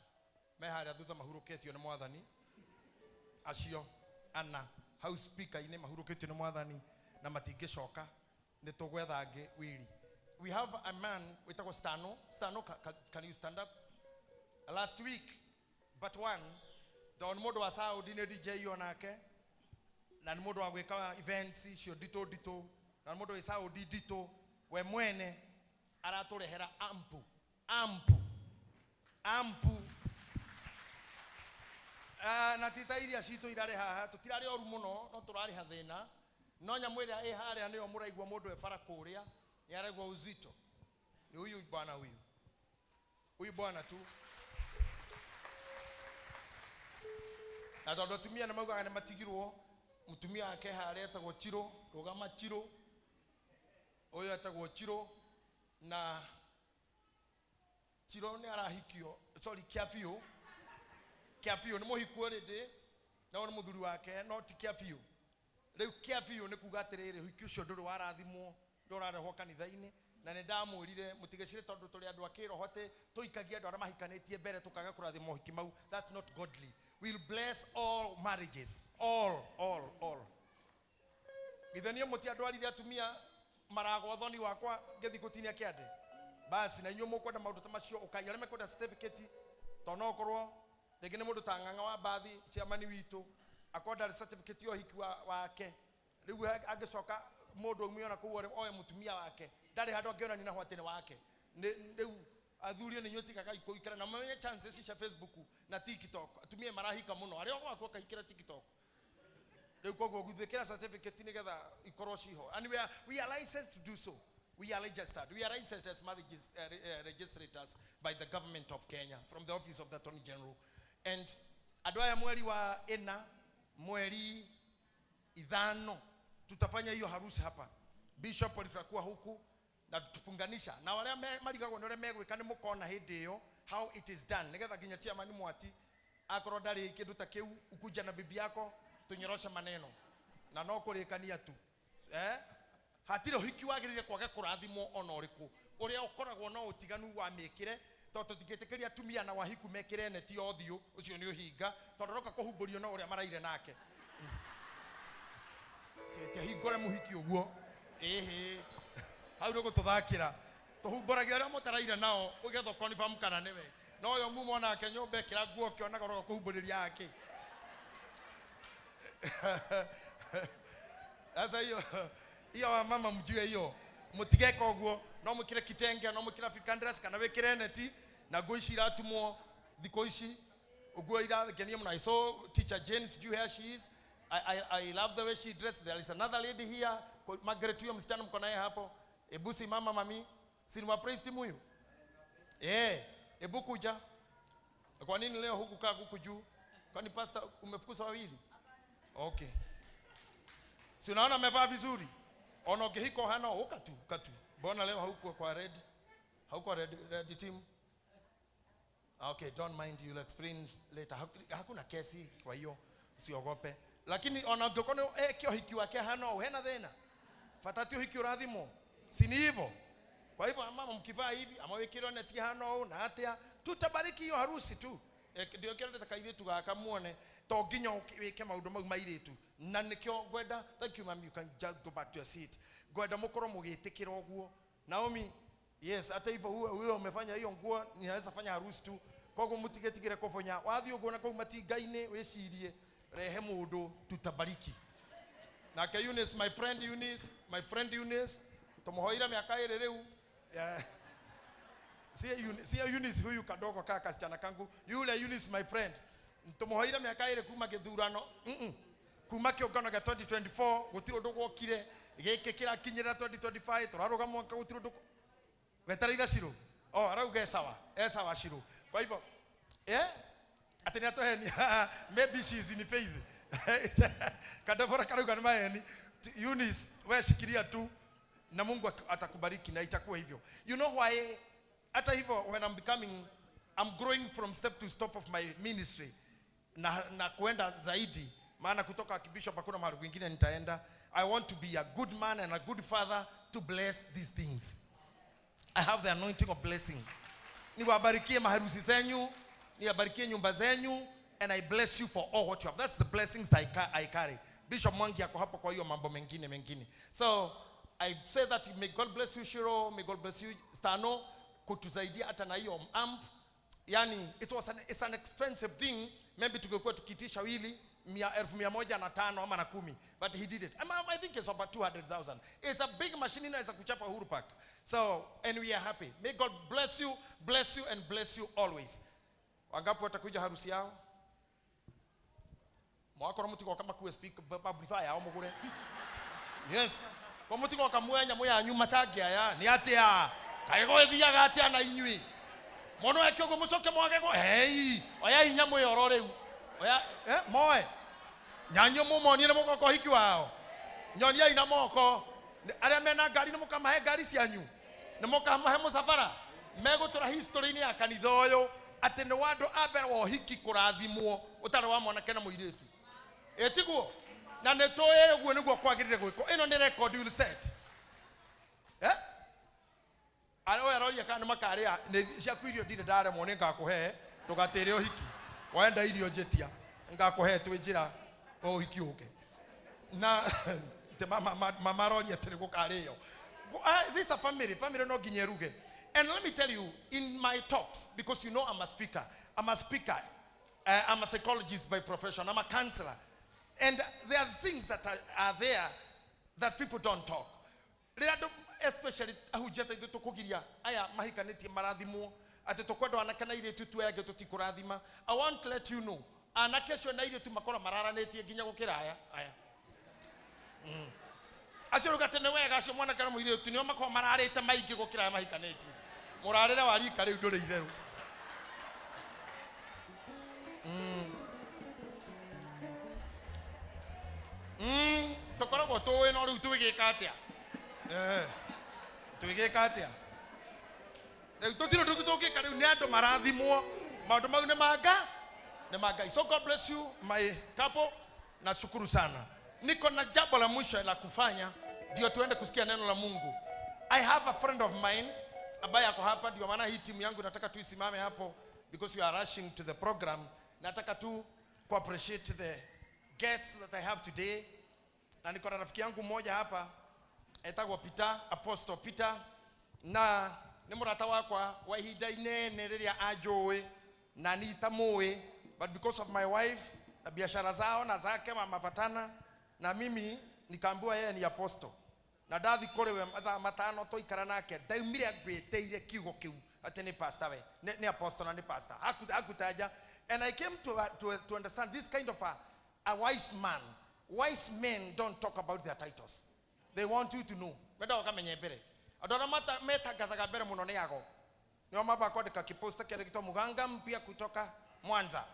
mehara thutha mahuruketio ni mwathani. Acio ana house speaker ine mahuruketio ni mwathani na matingicoka ni tugwetha angi wili. We have a man witagwo Stano. Stano, can you stand up? Last week but one don mundu wa Saudi ni DJ onake na ni mundu wa gwika events icio ndito ndito na mundu wa Saudi ndito we mwene araturehera ampu ampu na tita iria citu irare haha tutirari oru muno no turariha thina no nyamu iria i haria niyo muraigua mundu e bara kuria ni araigua uzito ni huyu bwana huyu bwana tu. Na tondu atumia nĩ maugaga nĩ matigirwo, mũtumia wake harĩa etagwo Chiro, rũgama Chiro. Ũyũ etagwo Chiro na Chiro nĩ arahikio, sorry, Kĩabiũ. Kĩabiũ nĩ mũhiku already, na nĩ mũthuri wake, no ti Kĩabiũ. Rĩu Kĩabiũ nĩ kuga atĩrĩrĩ, ũhiki ũcio ndũrĩ warathimwo, ndũrarehwo kanitha-inĩ. Na nĩ ndamwĩrire mũtigecire tondũ tũrĩ andũ a kĩroho atĩ tũikagie andũ arĩa mahikanĩtie mbere tũkaga kũrathima ũhiki mau. That's not godly. We'll bless all marriages. All, all, all. Githĩ niĩ mũtiandwarire atumia maragwa thoni wakwa ngĩthiĩ gũtinia kĩande? Basi na inyuĩ mũkwenda maũndũ ta macio, ũkai arĩa mekwenda certificate, tondũ no ũkorwo rĩngĩ nĩ mũndũ ta Ng'ang'a wa Mbathi, chairman witũ, akorwo ndarĩ certificate ya ũhiki wake. Rĩu angĩcoka mũndũ aume ona kũu oe mũtumia wake, ndarĩ handũ angĩonania naho atĩ nĩ wake. Rĩu athuri nĩ inyuĩ tigagai kũikara na mamenye chances cia Facebook na TikTok. Atumia marahika mũno, arĩa o gwaku akahikĩra TikTok. Rĩu koguo gũthĩkĩra certificate nĩgetha ikorwo ciho. And we are licensed to do so. We are registered. We are licensed as marriage registrators by the government of Kenya from the office of the Attorney General. And andũ aya mweri wa 4, mweri 5 tutafanya hiyo harusi hapa. Bishop alitakuwa huku na tufunganisha. Na wale marigagwo nĩ ũrĩa megwĩka nĩ mũkona hĩndĩ ĩyo how it is done. Nĩgetha nginya chairman Mwati akorwo ndarĩ kĩndũ ta kĩu, ukuja na bibi yako tunyoroshe maneno. Na no kũrĩkania tu. Hatirĩ ũhiki wagĩrĩire kwaga kũrathimwo ona ũrĩkũ. Ũrĩa ũkoragwo na ũtiganu wa mĩkĩre, tondũ tũtingĩtĩkĩria atumia na wahiku mekĩre neti ya ũthiũ, ũcio nĩ ũhinga, tondũ roka kũhumbũrio na ũrĩa maraire nake. Te hingũre mũhiki ũguo. Ĩhĩ. Hau ndũgũtũthakĩra. Tũhumbũragia arĩa mũtaraire nao, ũgetha confirm kana nĩwe. No ũyũ muma onake nyũmba ĩkĩra nguo ũkĩonaga ũroka kũhumbũrĩria ake. Sasa hiyo wamama mjue hiyo. Mũtigeka ũguo, no mwĩkĩre kitenge, no mwĩkĩre African dress kana wĩkĩre neti, na nguo ici iratumwo thikũ ici, nguo irangenia mũno. I saw teacher Jane, sijui where she is. I love the way she dressed. There is another lady here, Margaret, huyo msichana mko naye hapo. Ebu simama mami. Si ni wa praise team huyu? Ebu kuja. Kwa nini leo hukukaa huku juu? Kwani pastor umefukuza wawili? Okay. Si unaona amevaa vizuri? Ona ukihiko hana uka tu, uka tu. Mbona leo haukuwa kwa red? Haukuwa red team? Okay, don't mind, you'll explain later. Hakuna kesi kwa hiyo, usiogope. Lakini ona ungekuwa kio hiki wake hana hena thena. Fatati hiki urathimo. Si ni hivyo? Kwa hivyo mama mkivaa hivi ama wikirwo neti hana na atia, tutabariki hiyo harusi tu. Ndio kĩrĩa ndĩreka airĩtu gaka muone to nginya wĩke maũndũ mau ma airĩtu. Na nĩkĩo ngwenda, thank you ma'am, you can just go back to your seat. Ngwenda mũkorwo mũgĩtĩkĩra ũguo. Naomi, yes, hata hivyo huyo umefanya hiyo nguo, ninaweza fanya harusi tu. Koguo mũtigetigĩre kũbonya. Wathiĩ ũguo na kũu matinga-inĩ wĩcirie rehe mũndũ tutabariki. Nake Eunice, my friend Eunice, my friend Eunice, tũmũhoire mĩaka ĩrĩ rĩu. Si Eunice huyu kadogo kaka kasichana kangu, yule Eunice my friend. Tũmũhoire mĩaka ĩrĩ kuma gĩthurano. Kuma kĩũngano gĩa 2024 gũtirĩ ũndũ gwokire. Gĩkĩ kĩrakinyĩra 2025 tũrarũga mwaka gũtirĩ ũndũ. Wetereire Shiro. Oh, arauga esawa. Esawa Shiro. Kwa hivyo, atĩ nĩatũhenia. Maybe she is in faith. Kadabora karauga nĩ maheni. Eunice, we shikilia tu na Mungu atakubariki na itakuwa hivyo. You know why? Hata hivyo when I'm growing from step to step of my ministry na kuenda zaidi, maana kutoka kibishop hakuna mahali kwingine nitaenda. I want to be a good man and a good father to bless these things. I have the anointing of blessing. Niwabarikie maharusi zenyu, niwabarikie nyumba zenyu, and I bless you for all what you have. That's the blessings that I carry. Bishop Mwangi ako hapo kwa hiyo mambo mengine mengine. So I say that may God bless you Shiro, may God bless you Stano, kutusaidia hata na hiyo amp. Yani it's an expensive thing. Maybe tungekuwa tukitisha wili 105,000 ama na 10, but he did it. I think it's about 200,000. It's a big machine inaweza kuchapa Uhuru Park. So, and we are happy. May God bless you, bless you and bless you always. Wangapi watakuja harusi yao? Mwako mutiko kama kuwe speak amplifier au mugure. Yes. Kwa mutiko kamwe nyamu ya nyuma chagia ya ni atia. Kaego thiaga atia na inyui. Mono ekyo mucoke mwage go hey, oya nyamu yoro riu. Oya moe. Nyanyo mumonire mũgoka ũhiki wao. Nyoniai na moko. Arĩa mena ngari nĩ mũkamahe ngari cianyu. Nĩ mũkamahe mũcabara. Megũtũra history-inĩ ya kanitha ũyũ atĩ nĩ wa andũ a mbere wa ũhiki kũrathimwo ũtarĩ wa mwanake na mũirĩtu. Ĩtiguo? Na nĩ tũĩ ũguo nĩguo kwagĩrĩire gwĩkwo. Ĩno nĩ record you will set. Arĩa ũyũ aroria kana nĩ makarĩa nĩ ciaku irio ndirĩ ndaremwo nĩ ngakũhe ndũgatĩre ũhiki. Wenda irio njĩtia ngakũhe twĩ njĩra ũhiki ũke. Na mama aroria atĩrĩ gũkarĩo. This is a family. Family no nginya ĩruge. And let me tell you, in my talks, because you know I'm a speaker. I'm a speaker. I'm a psychologist by profession. I'm a counselor. And there are things that are there that people don't talk. Especially ahunjia ta ithuĩ tũkũgiria aya mahikanĩtie marathimwo atĩ tũkwenda anake na airĩtu tuoe angĩ tũtikũrathima. I want to let you know, anake acio na airĩtu makorwo mararanĩtie nginya gũkĩra aya aya. Acio rĩu atĩ nĩ wega acio mwanake na mũirĩtu nĩo makorwo mararĩte maingĩ gũkĩra aya mahikanĩtie. Mũrarĩre wa rika rĩu ndũrĩ itherũ. Tũkoragwo tũĩ no rĩu twĩgĩka atĩa? Twĩgĩka atĩa? Rĩu tũtirĩ ũndũ tũngĩka rĩu nĩ andũ marathimwo. Maũndũ mau nĩ manga? Nĩ ma Ngai. So God bless you my couple. Nashukuru sana. Niko na jambo la mwisho la kufanya ndio tuende kusikia neno la Mungu. I have a friend of mine ambaye ako hapa, ndio maana hii timu yangu nataka tu isimame hapo because you are rushing to the program. Nataka tu ku appreciate the guests that I have today. Na niko na rafiki yangu mmoja hapa etagwo Peter, Apostle Peter, na nĩ mũrata wakwa wa ihinda inene rĩrĩa anjũĩ na nitamũĩ, but because of my wife na biashara zao na zake mapatana na mimi nikaambiwa yeye ni apostle. Na ndathi kũrĩ we mathaa matano twaikara nake ndaumire ngwĩtĩire kiugo kĩu atĩ nĩ pastor we nĩ apostle na nĩ pastor hakutaja. And I came to understand this kind of a wise man. Wise men don't talk about their titles. They want you to know. Mendaga ũkamenye mbere. Andũ arĩa metangathaga mbere mũno nĩ ago. Nĩo mambaga kwandĩka kĩposta kĩandĩkĩtwo mũganga mpya kutoka Mwanza.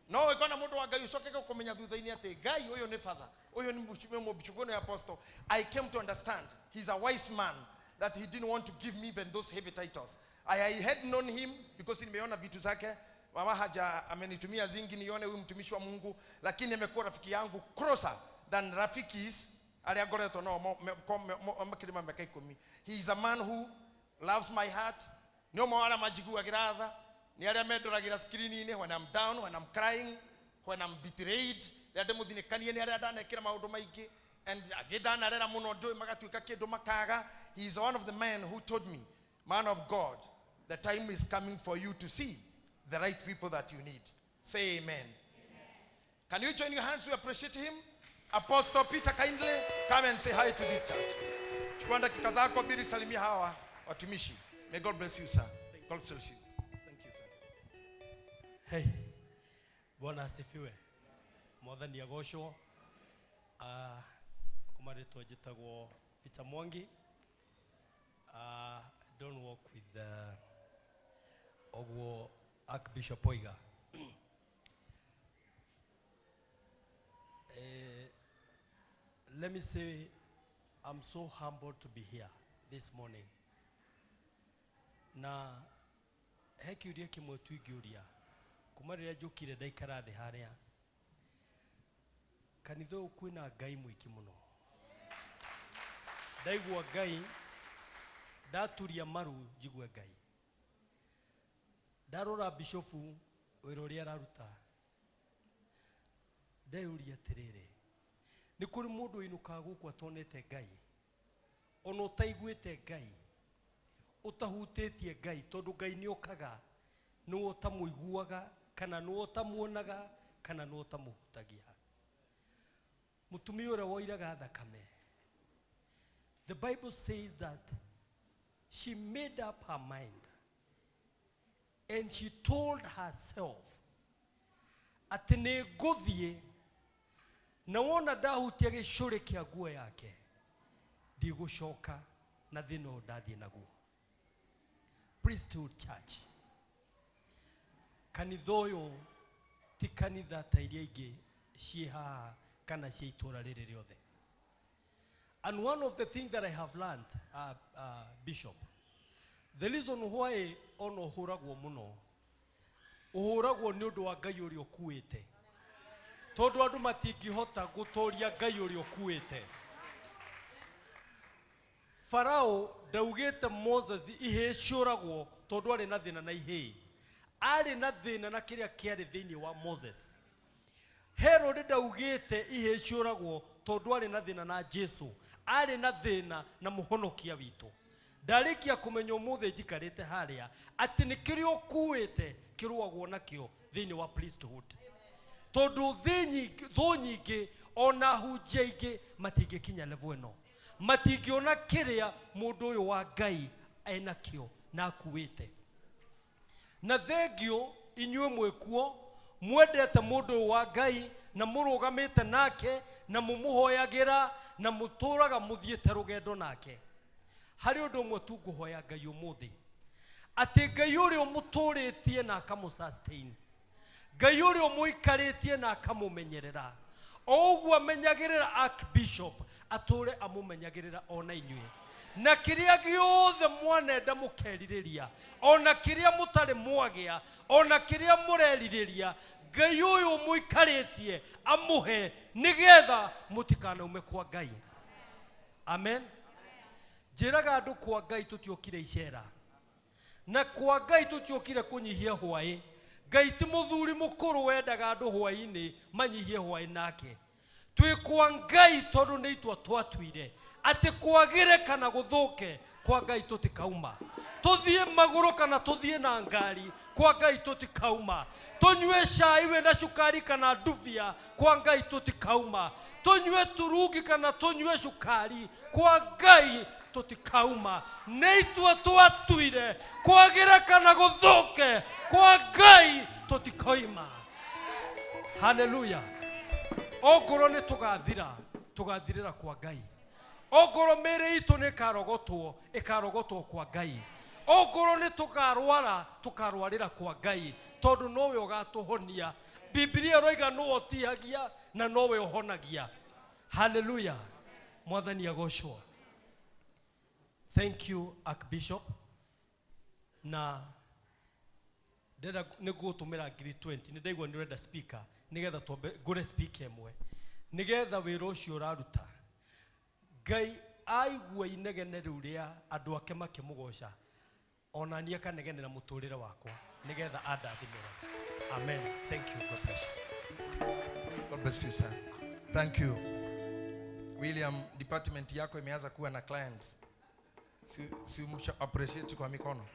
No ũngĩona mũndũ wa Ngai ũcoke kũmenya thutha-inĩ atĩ Ngai ũyũ nĩ father, ũyũ nĩ mũbishop, ũyũ nĩ apostle. I came to understand he's a wise man that he didn't want to give me even those heavy titles. I had known him because nimeona vitu zake. Mama haja amenitumia zingi nione huyu mtumishi wa Mungu, lakini amekuwa rafiki yangu closer than rafikis arĩa ngoretwo nao makĩria ma mĩaka 10. He is a man who loves my heart. Nĩ ũmwe wa arĩa manjiguagĩra tha, nĩ arĩa mendoragĩra screen-inĩ when I'm down, when I'm crying, when I'm betrayed. Rĩrĩa ndĩmũthinĩkanie nĩ arĩa ndanekĩra maũndũ maingĩ and angĩ ndanarera mũno ndũĩ magatuĩka kĩndũ makaga. He is one of the men who told me, man of God, the time is coming for you to see the right people that you need. Say amen. Amen. Can you join your hands to appreciate him? Apostle Peter, kindly come and say hi to this church. Chukua dakika zako mbili, salimia hawa watumishi. May God bless you, sir. God bless you. Thank you, sir. Hey, Bwana asifiwe. Mwathani agocwo. Kuma rĩtwa njĩtagwo Peter Mwangi. Don't work with oguo Archbishop Oiga. Let me say, I'm so humbled to be here this morning. Na he kĩũria kĩmwe tu ingĩũria kuma rĩrĩa njũkire ndaikara thĩ harĩa kanitha ũyũ kwĩna Ngai mũingĩ mũno. Ndaigua Ngai, ndaturia maru njigue Ngai. Ndarora bishofu wĩra ũrĩa araruta, ndeyũria atĩrĩrĩ, nĩ kũrĩ mũndũ ũinũkaga gũkũ atonete Ngai, ona ũtaiguĩte Ngai, ũtahutĩtie Ngai, tondũ Ngai nĩ okaga, nĩwe ũtamũiguaga, kana nĩwe ũtamuonaga, kana nĩwe ũtamũhutagia. Mũtumia ũrĩa woiraga thakame, the Bible says that she made up her mind and she told herself atĩ nĩ ngũthiĩ na wona ndahutia gĩcũrĩ kĩa nguo yake ndigũcoka na thĩna ũyũ ndathiĩ naguo. Priesthood Church, kanitha ũyũ ti kanitha ta iria ingĩ ciĩ haha kana ciĩ itũra rĩrĩ rĩothe. And one of the things that I have learned, Bishop, the reason why ono ũhũragwo mũno, ũhũragwo nĩ ũndũ wa Ngai ũrĩa ũkuĩte. Tondũ andũ matingĩhota gũtũria Ngai ũrĩa ũkuĩte. Farao ndaugĩte Moses ihĩĩ ciũragwo tondũ arĩ na thĩna na ihĩĩ. Arĩ na thĩna na kĩrĩa kĩarĩ thĩinĩ wa Moses. Herod ndaugĩte ihĩĩ ciũragwo tondũ arĩ na thĩna na Jesu. Arĩ na thĩna na mũhonokia witũ. Ndarĩkia kũmenya ũmũthĩ njikarĩte harĩa atĩ nĩ kĩrĩa ũkuĩte kĩrũagwo nakĩo thĩinĩ wa priesthood. Tondũ thũ nyingĩ ona hunjia ingĩ matingĩkinya level ĩno. Matingĩona kĩrĩa mũndũ ũyũ wa Ngai enakĩo na akuĩte. Na thengio inyuĩ mwĩkuo mwendete mũndũ ũyũ wa Ngai na mũrũgamĩte nake na mũmũhoyagĩra na mũtũraga mũthiĩte rũgendo nake. Harĩ ũndũ ũmwe tu ngũhoya Ngai ũmũthĩ, atĩ Ngai ũrĩa ũmũtũrĩtie na akamũ-sustain, Ngai ũrĩa ũmũikarĩtie na akamũmenyerera, o ũguo amenyagĩrĩra Archbishop atũre amũmenyagĩrĩra ona inyuĩ. Na kĩrĩa gĩothe mwanenda mũkerirĩria, ona kĩrĩa mũtarĩ mwagĩa, ona kĩrĩa mũrerirĩria, Ngai ũyũ ũmũikarĩtie amũhe nĩgetha mũtikanaume kwa Ngai. Amen. Njĩraga andũ kwa Ngai tũtiokire icera, na kwa Ngai tũtiokire kũnyihia hwaĩ. Ngai ti mũthuri mũkũrũ wendaga andũ hwaĩ-inĩ manyihie hwaĩ nake. Twĩ kwa Ngai tondũ nĩ itua twatuire atĩ kwagĩre kana gũthũke kwa Ngai tũtikauma. Tũthiĩ magũrũ kana tũthiĩ na ngari kwa Ngai tũtikauma. Tũnyue cai wĩna cukari kana ndubia kwa Ngai tũtikauma. Tũnyue turungi kana tũnyue cukari kwa Ngai tũtikauma. Nĩ itua twatuire kwagĩre kana gũthũke kwa Ngai tũtikoima. Hallelujah. Ongorwo nĩ tũgathira, tũgathirĩra kwa Ngai. Ongorwo mĩĩrĩ itũ nĩ ĩkarogotwo, ĩkarogotwo kwa Ngai. Ongorwo nĩ tũkarwara, tũkarwarĩra kwa Ngai, tondũ nowe ũgatũhonia. Biblia ĩroiga nĩwe ũtihagia na nowe ũhonagia. Hallelujah. Mwathani agocwo. Thank you, Archbishop. Na ndĩrenda nĩ ngũgũtũmĩra ngiri 20, nĩ ndaigua nĩ ũrenda speaker nĩgetha twambe ngũre speaker ĩmwe nĩgetha wĩra ũcio ũraruta Ngai aigua inegene rĩu rĩa andũ ake makĩmũgoca, ona niĩ akanegenera mũtũrĩre wakwa nĩgetha andathimĩre. Amen. Thank you. God bless you. God bless you, sir. Thank you. William, department yako imeanza kuwa na clients. Si appreciate kwa mikono.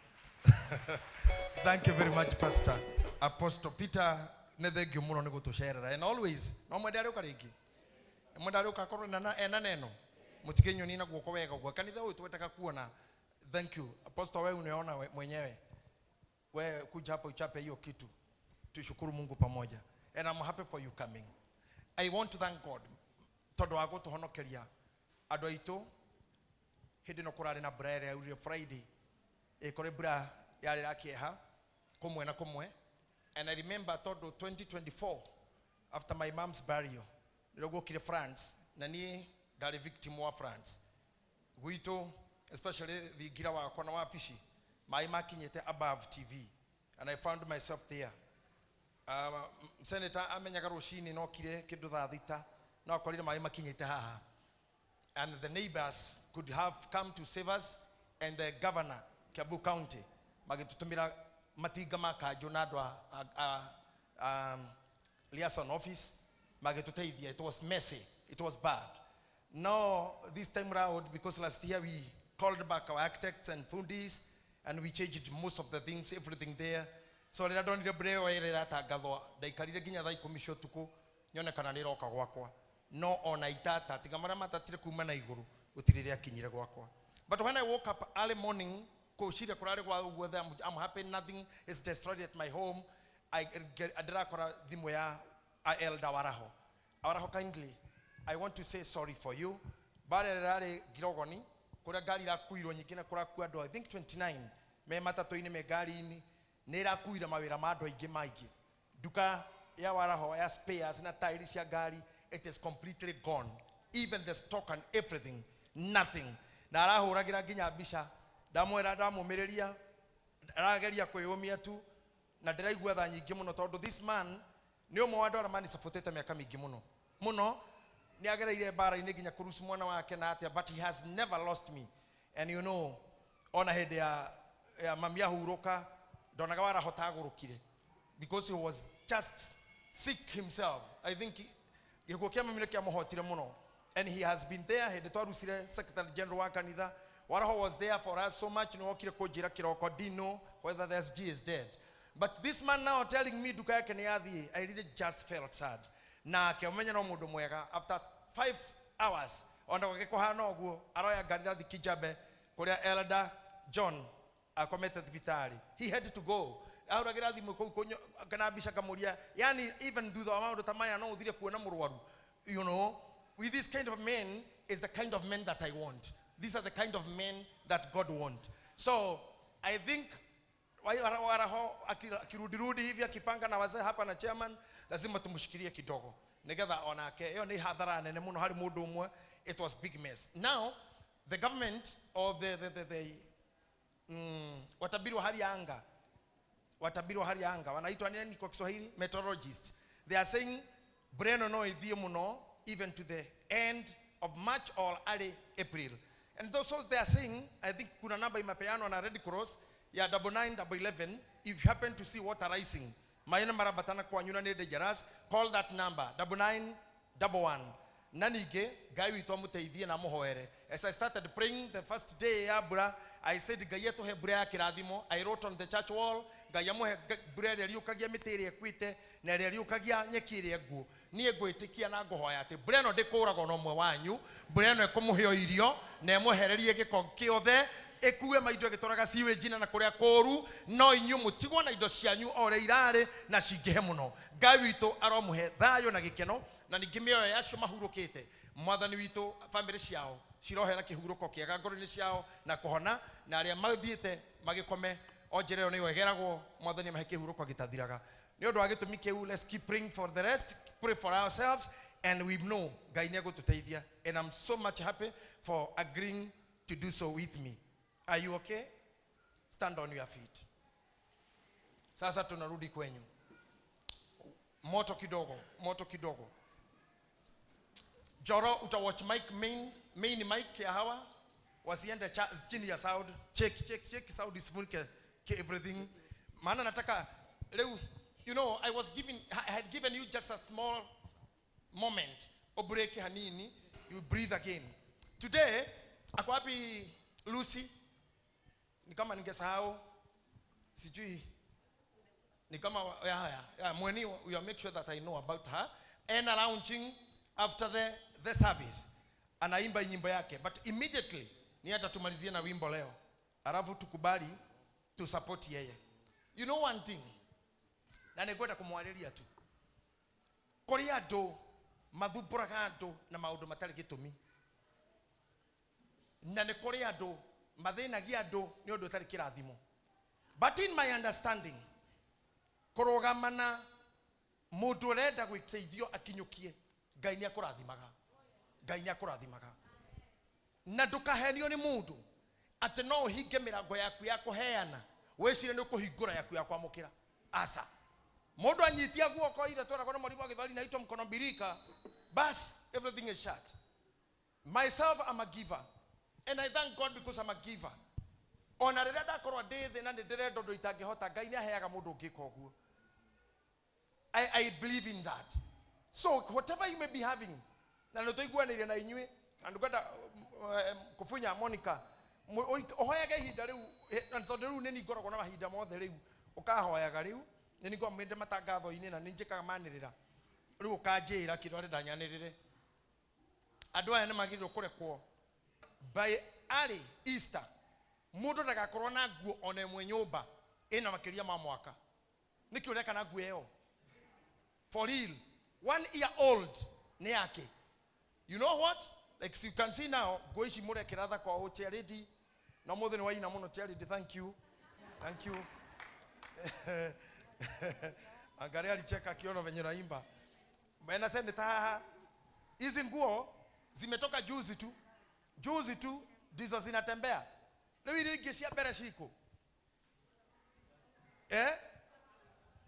Thank you very much, Pastor. Apostle Peter, nĩ thengiũ mũno nĩ gũtũcerera. And always, no mwende arĩũka rĩngĩ. Mwende arĩũka akorwo ena neno. Mũtikĩnyoni na guoko wega ũguo. Kanitha ũyũ twetaka kuona. Thank you. Apostle, wewe unaona mwenyewe. Wewe kuja hapa uchape hiyo kitu. Tushukuru Mungu pamoja. And I'm happy for you coming. I want to thank God. Tondũ wa gũtũhonokeria andũ aitũ hĩndĩ ĩno kũrarĩ na mbura ĩrĩa yaurire Friday. Ĩkore mbura yarĩ ya kĩeha kũmwe na kũmwe. And I remember tondũ 2024 after my mom's burial nĩrĩo guokire France na niĩ ndarĩ victim wa France. Gwitũ especially thingira wakwa na wabici maĩ makinyĩte above TV and I found myself there. Senator amenyaga rũcinĩ nokire kĩndũ thaa thita no akorire maĩ makinyĩte haha. And the neighbors could have come to save us, and the governor Kiambu County magĩtũtũmĩra matinga ma kanjũ na andũ a liaison office magĩtũteithia. It was messy, it was bad. Now this time round, because last year we called back our architects and fundis and we changed most of the things, everything there. So rĩrĩa ndonire mbura ĩyo ĩrĩa ĩratangathwo ndaikarire nginya thaa ikũmi cia ũtukũ nyone kana nĩ ĩroka gwakwa. No ona itata tiga marĩa matatire kuma na igũrũ gũtirĩ rĩakinyire gwakwa. But when I woke up early morning, kũciria kũrarĩ gwa ũguo, I'm happy nothing is destroyed at my home. I ndĩrakora thimũ ya Elder Waraho. Waraho, kindly, I want to say sorry for you. Bara ĩrarĩ Ngirogoni kũrĩa ngari irakuirwo nyingĩ na kũrakua andũ I think 29 me matatũ-inĩ me ngari-inĩ nĩ ĩrakuire mawĩra ma andũ aingĩ maingĩ. Nduka ya waraho ya spares na tairi cia ngari, it is completely gone, even the stock and everything, nothing. Na arahũragĩra nginya mbica, ndamwĩra ndamũmĩrĩria, arageria kwĩyũmia tu, na ndĩraigua tha nyingĩ mũno tondũ this man nĩ ũmwe wa andũ arĩa manisapotete mĩaka mĩingĩ mũno mũno. Nĩ agereire mbara-inĩ nginya kũruci mwana wake na atĩa, but he has never lost me. And you know, ona hĩndĩ ya mami ahurũka, ndonaga warahota agũrũkire because he was just sick himself. I think gĩkuũ kĩa mami nĩ kĩamũhotire mũno, and he has been there. Hĩndĩ twarucire secretary general wa kanitha, Waraho was there for us so much. Nĩ wokire kũnjĩra kĩroko, didn't know whether the SG is dead. But this man now telling me nduka yake nĩ yathiĩ, I really just felt sad. Na akĩmenya no mũndũ mwega. After 5 hours ona gwake kũhana ũguo, aroya ngari rathi Kijabe kũrĩa Elder John akomete thibitarĩ. He had to go. Ahũragĩra thimũ kũu kana mbica kamũria, yani even thutha wa maũndũ ta maya no ũthire kuona mũrwaru. You know, with this kind of men is the kind of men that I want. These are the kind of men that God want. So I think Waraho akirudirudi hivi akipanga na wazee hapa na chairman, lazima tumshikilie kidogo nigetha onake iyo ni hathara nene muno hari mundu umwe. It was big mess. Now the government or the watabiri wa hali ya anga, watabiri wa hali ya anga wanaitwa nini kwa Kiswahili? Meteorologist. They are saying Breno no ithie muno even to the end of March or early April. And also they are saying, I think kuna namba imepeanwa na Red Cross ya 9911. If you happen to see water rising, maina marabatana kwa nyuna ni dangerous, call that number 9911. Na ningĩ Ngai witũ amũteithie na amũhoere. As I started praying the first day ya mbura, I said Ngai atũhe mbura ya kĩrathimo. I wrote on the church wall, Ngai amũhe mbura ĩrĩa ĩriũkagia mĩtĩ ĩrĩa ĩkuĩte na ĩrĩa ĩriũkagia nyeki ĩrĩa nguũ. Niĩ ngwĩtĩkia na ngũhoya atĩ mbura ĩno ndĩkũragwo na ũmwe wanyu, mbura ĩno ĩkũmũhe irio na ĩmwehererie gĩko kĩothe, ĩkue maindo ĩgĩtwaraga sewage na kũrĩa kũũru, no inyuĩ mũtigwo na indo cianyu o ũrĩa irarĩ na cingĩhe mũno. Ngai witũ aromũhe thayũ na gĩkeno, na ningĩ mĩoyo yacio mahurũkĩte. Mwathani witũ bamĩrĩ ciao cirohe na kĩhurũko kĩega ngoro-inĩ ciao na kũhona, na arĩa mathiĩte magĩkome o njĩra ĩyo nĩyo ĩgeragwo, Mwathani amahe kĩhurũko gĩtathiraga. Nĩ ũndũ wa gĩtũmi kĩu, let's keep praying for the rest, pray for ourselves, and we know Ngai nĩ egũtũteithia. And I'm so much happy for agreeing to do so with me. Are you okay? Stand on your feet. Sasa tunarudi kwenyu. Moto kidogo, moto kidogo. Joro utawatch mic main mic ya hawa wasiende chini ya sound. Check check check sound is ke everything. Maana nataka leo, you know, I had given you just a small moment. Obreki hanini, you breathe again. Today, ako wapi Lucy? Ni kama ningesahau, sijui. Ni kama ya mweni, you make sure that I know about her. And lounging after the service, anaimba nyimbo yake, but immediately ni hata tumalizie na wimbo leo, alafu tukubali to support yeye. You know one thing, na nĩngwenda kũmwarĩria tu, kũrĩ andũ mathumbũraga andũ na maũndũ matarĩ gĩtũmi, na nĩ kũrĩ andũ mathĩnagia andũ nĩ ũndũ ũtarĩ kĩrathimo. But in my understanding, kũrũgama na mũndũ ũrenda gwĩteithio akinyũkie, Ngai nĩ akũrathimaga. Ngai nĩ akũrathimaga. Na ndũkahenio nĩ mũndũ atĩ no ũhinge mĩrango yaku ya kũheana, wĩcirie nĩ ũkũhingũra yaku ya kwamũkĩra. Aca. Mũndũ anyitia guoko ile twaragwo na mũrimũ wa gĩthweri na itwo mkono mbirika, bas everything is shut. Myself, I'm a giver. And I thank God because I'm a giver. Ona rĩrĩa ndakorwo ndĩ thĩ na nĩ ndĩrenda ũndũ itangĩhota, Ngai nĩ aheaga mũndũ ũngĩka ũguo. I believe in that. So whatever you may be having, na nĩ tũiguanĩire na inyuĩ, na ndũkwenda kũbunya Monica, ũhoyage ihinda rĩu, na tondũ rĩu nĩ niĩ ngoragwo na mahinda mothe rĩu, ũkahoyaga rĩu, nĩ niĩ ngoragwo ndĩ matangatho-inĩ na nĩ njĩkaga manĩrĩra. Rĩu ũkanjĩra kĩrĩa ũrenda nyanĩrĩre. Andũ aya nĩ magĩrĩirwo kũrekwo by early Easter. Mũndũ ndagakorwo na nguo ona ĩmwe nyũmba ĩna makĩria ma mwaka. Nĩkĩ ũreka na nguo ĩyo? For real, 1 year old nĩ yake. You know what? Like you can see now, nguo ici mũrekĩra thaka o charity. Na mũthĩ nĩ waina mũno charity, thank you. Thank you. Angalia alicheka akiona venye naimba. Mena senator haha. Hizi nguo zimetoka juzi tu. Juzi tu ndizo zinatembea. Leo ile ingĩ mbere ciko. Eh?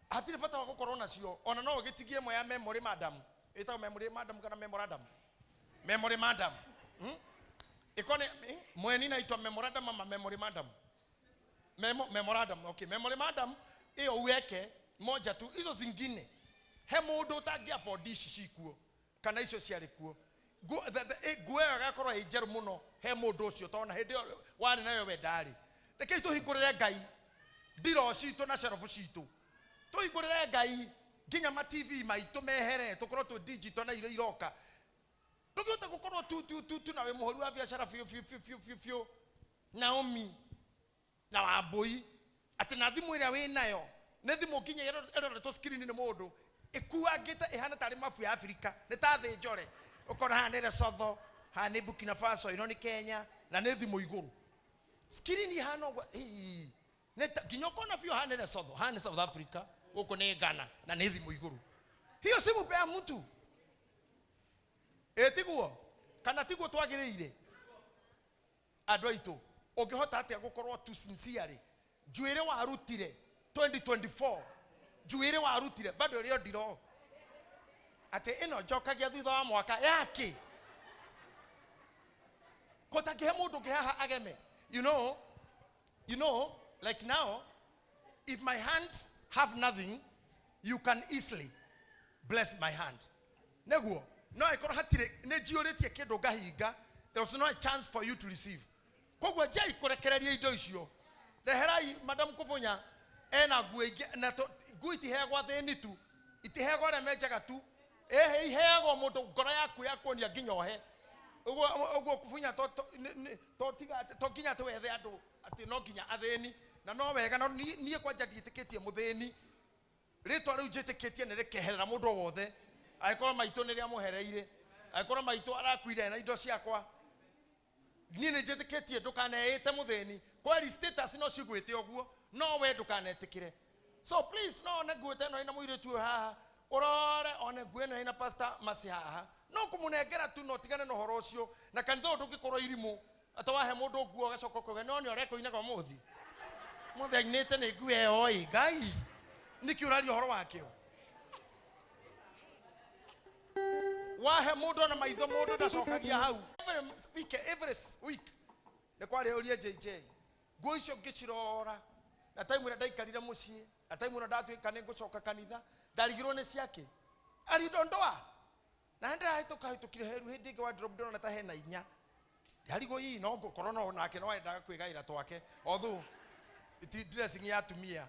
Hatirĩ bata wa gũkorwo nacio. Ona no ũgĩtigie ĩmwe ya memory madam. Ĩtagwo memory madam kana memorandum? Memory madam. Ikone mweni inaitwa memorandum ama memory madam? Memorandum. Okay, memory madam hiyo uweke moja tu, hizo zingine he mundu utangi afford ici cikuo kana icio ciarĩ kuo. Nguo ĩyo ĩgakorwo ĩ njerũ mũno he mũndũ ũcio tondũ hĩndĩ ĩyo warĩ nayo we ndarĩ. Rekei tũhingũrĩre Ngai ndiro citũ na cerobu citũ, tũhingũrĩre Ngai nginya ma TV maitũ mehere, tũkorwo twĩ digital na irio iroka. Ndũngĩhota gũkorwo tu tu tu tu na wĩ mũhũri wa biacara biũ biũ biũ biũ biũ biũ Naomi na Wambui atĩ na thimũ ĩrĩa wĩ nayo nĩ thimũ nginya ĩroretwo screen nĩ mũndũ ĩkuangĩte ĩhana tarĩ mabu ya Afrika, nĩ ta thĩ njore, ũkona haha nĩ Lesotho, haha nĩ Burkina Faso, ĩno nĩ Kenya, na nĩ thimũ igũrũ screen ihana ũguo, nginya ũkona biũ haha nĩ Lesotho, haha nĩ South Africa, gũkũ nĩ Ghana, na nĩ thimũ igũrũ. Hiyo simu pea mtu ĩtiguo kana tiguo twagĩrĩire andũ aitũ? Ũngĩhota atĩa gũkorwo tu sincerely njuĩrĩ warutire 2024, njuĩrĩ warutire bado ĩrĩ o ndiro atĩ ĩno njokagia thutha wa mwaka yake kũtangĩhe mũndũ ũngĩ haha ageme. You know, like now if my hands have nothing, you can easily bless my hand. Neguo no ĩkorwo hatirĩ nĩ njiyũrĩtie kĩndũ ngahinga, there was no a chance for you to receive. Koguo njai kũrekereria indo icio. Reherai madam Kũbũnya ena nguo ingĩ, na nguo itiheagwo athĩni tu, itiheagwo arĩa menjaga tu, ĩhĩ iheagwo mũndũ ngoro yaku ya kuonia nginya ohe. Ũguo ũguo Kũbũnya to nginya atĩ wethe andũ atĩ no nginya athĩni, na no wega, no niĩ kwanja ndiĩtĩkĩtie mũthĩni. Rĩtwa rĩu njĩtĩkĩtie nĩ rĩkeherera mũndũ o wothe. Angĩkorwo maitũ nĩ rĩamũhereire, angĩkorwo maitũ arakuire na indo ciakwa, niĩ nĩ njĩtĩkĩtie ndũkaneĩte mũthĩni. Kweri status no cigwĩte ũguo, no we ndũkanetĩkĩre. So please, no one nguo ĩno ĩna mũirĩtu ũyũ haha, ũrore one nguo ĩno ĩna pastor Mercy haha, no kũmũnengera tu, no tigane na ũhoro ũcio. Na kanitha ũyũ ndũngĩkorwo irimũ atĩ wahe mũndũ nguo ũgacoka ũkauga no nĩ ũrekũinaga ũmũthĩ, mũthĩ ainĩte nĩ nguo ĩyo ĩ Ngai, nĩkĩ ũraria ũhoro wakĩo? Wahe mũndũ ona maitho mũndũ ndacokagia hau. Every week nĩ kwarĩ ũria JJ nguo icio ngĩcirora, na time ĩrĩa ndaikarire mũciĩ, na time ĩrĩa ndatuĩka nĩ ngũcoka kanitha, ndarigirwo nĩ ciake aridondoa na ndĩrahĩtũka hĩtũkire heru hĩndĩ ĩngĩ wardrobe ndĩrona ta hena inya, ndarigwo ii no ngũkorwo no nake no endaga kwĩgaĩra twake, although ti dressing ya atumia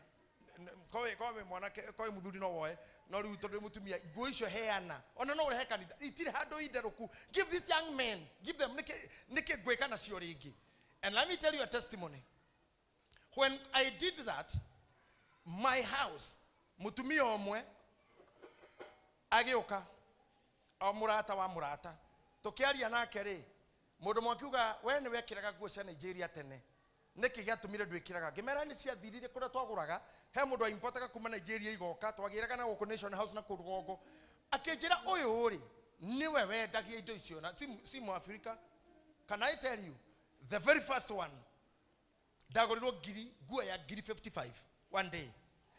kowe mwanake kowe mũthuri no woe, no rĩu tondũ mũtumia nguo icio heana, ona no ũrehe kanitha itirĩ handũ inderũku. Give this young man, give them nĩkĩ ngwĩka nacio rĩngĩ. And let me tell you a testimony. When I did that, my house, mũtumia ũmwe agĩũka, o mũrata wa mũrata, tũkĩaria nake rĩ, mũndũ ũmwe akiuga we nĩ wekĩraga nguo cia Nigeria tene, nĩkĩ gĩatũmire ndwĩkĩraga? Ngĩmera nĩ ciathirire kũrĩa twagũraga, he mũndũ aimportaga kuma Nigeria igoka, twagĩraga na gũkũ Nation House na kũu rũgongo. Akĩnjĩra ũyũ rĩ nĩwe wendagia indo icio na si Mũafrika. Can I tell you, the very first one ndagũrirwo ngiri nguo ya ngiri 55 one day.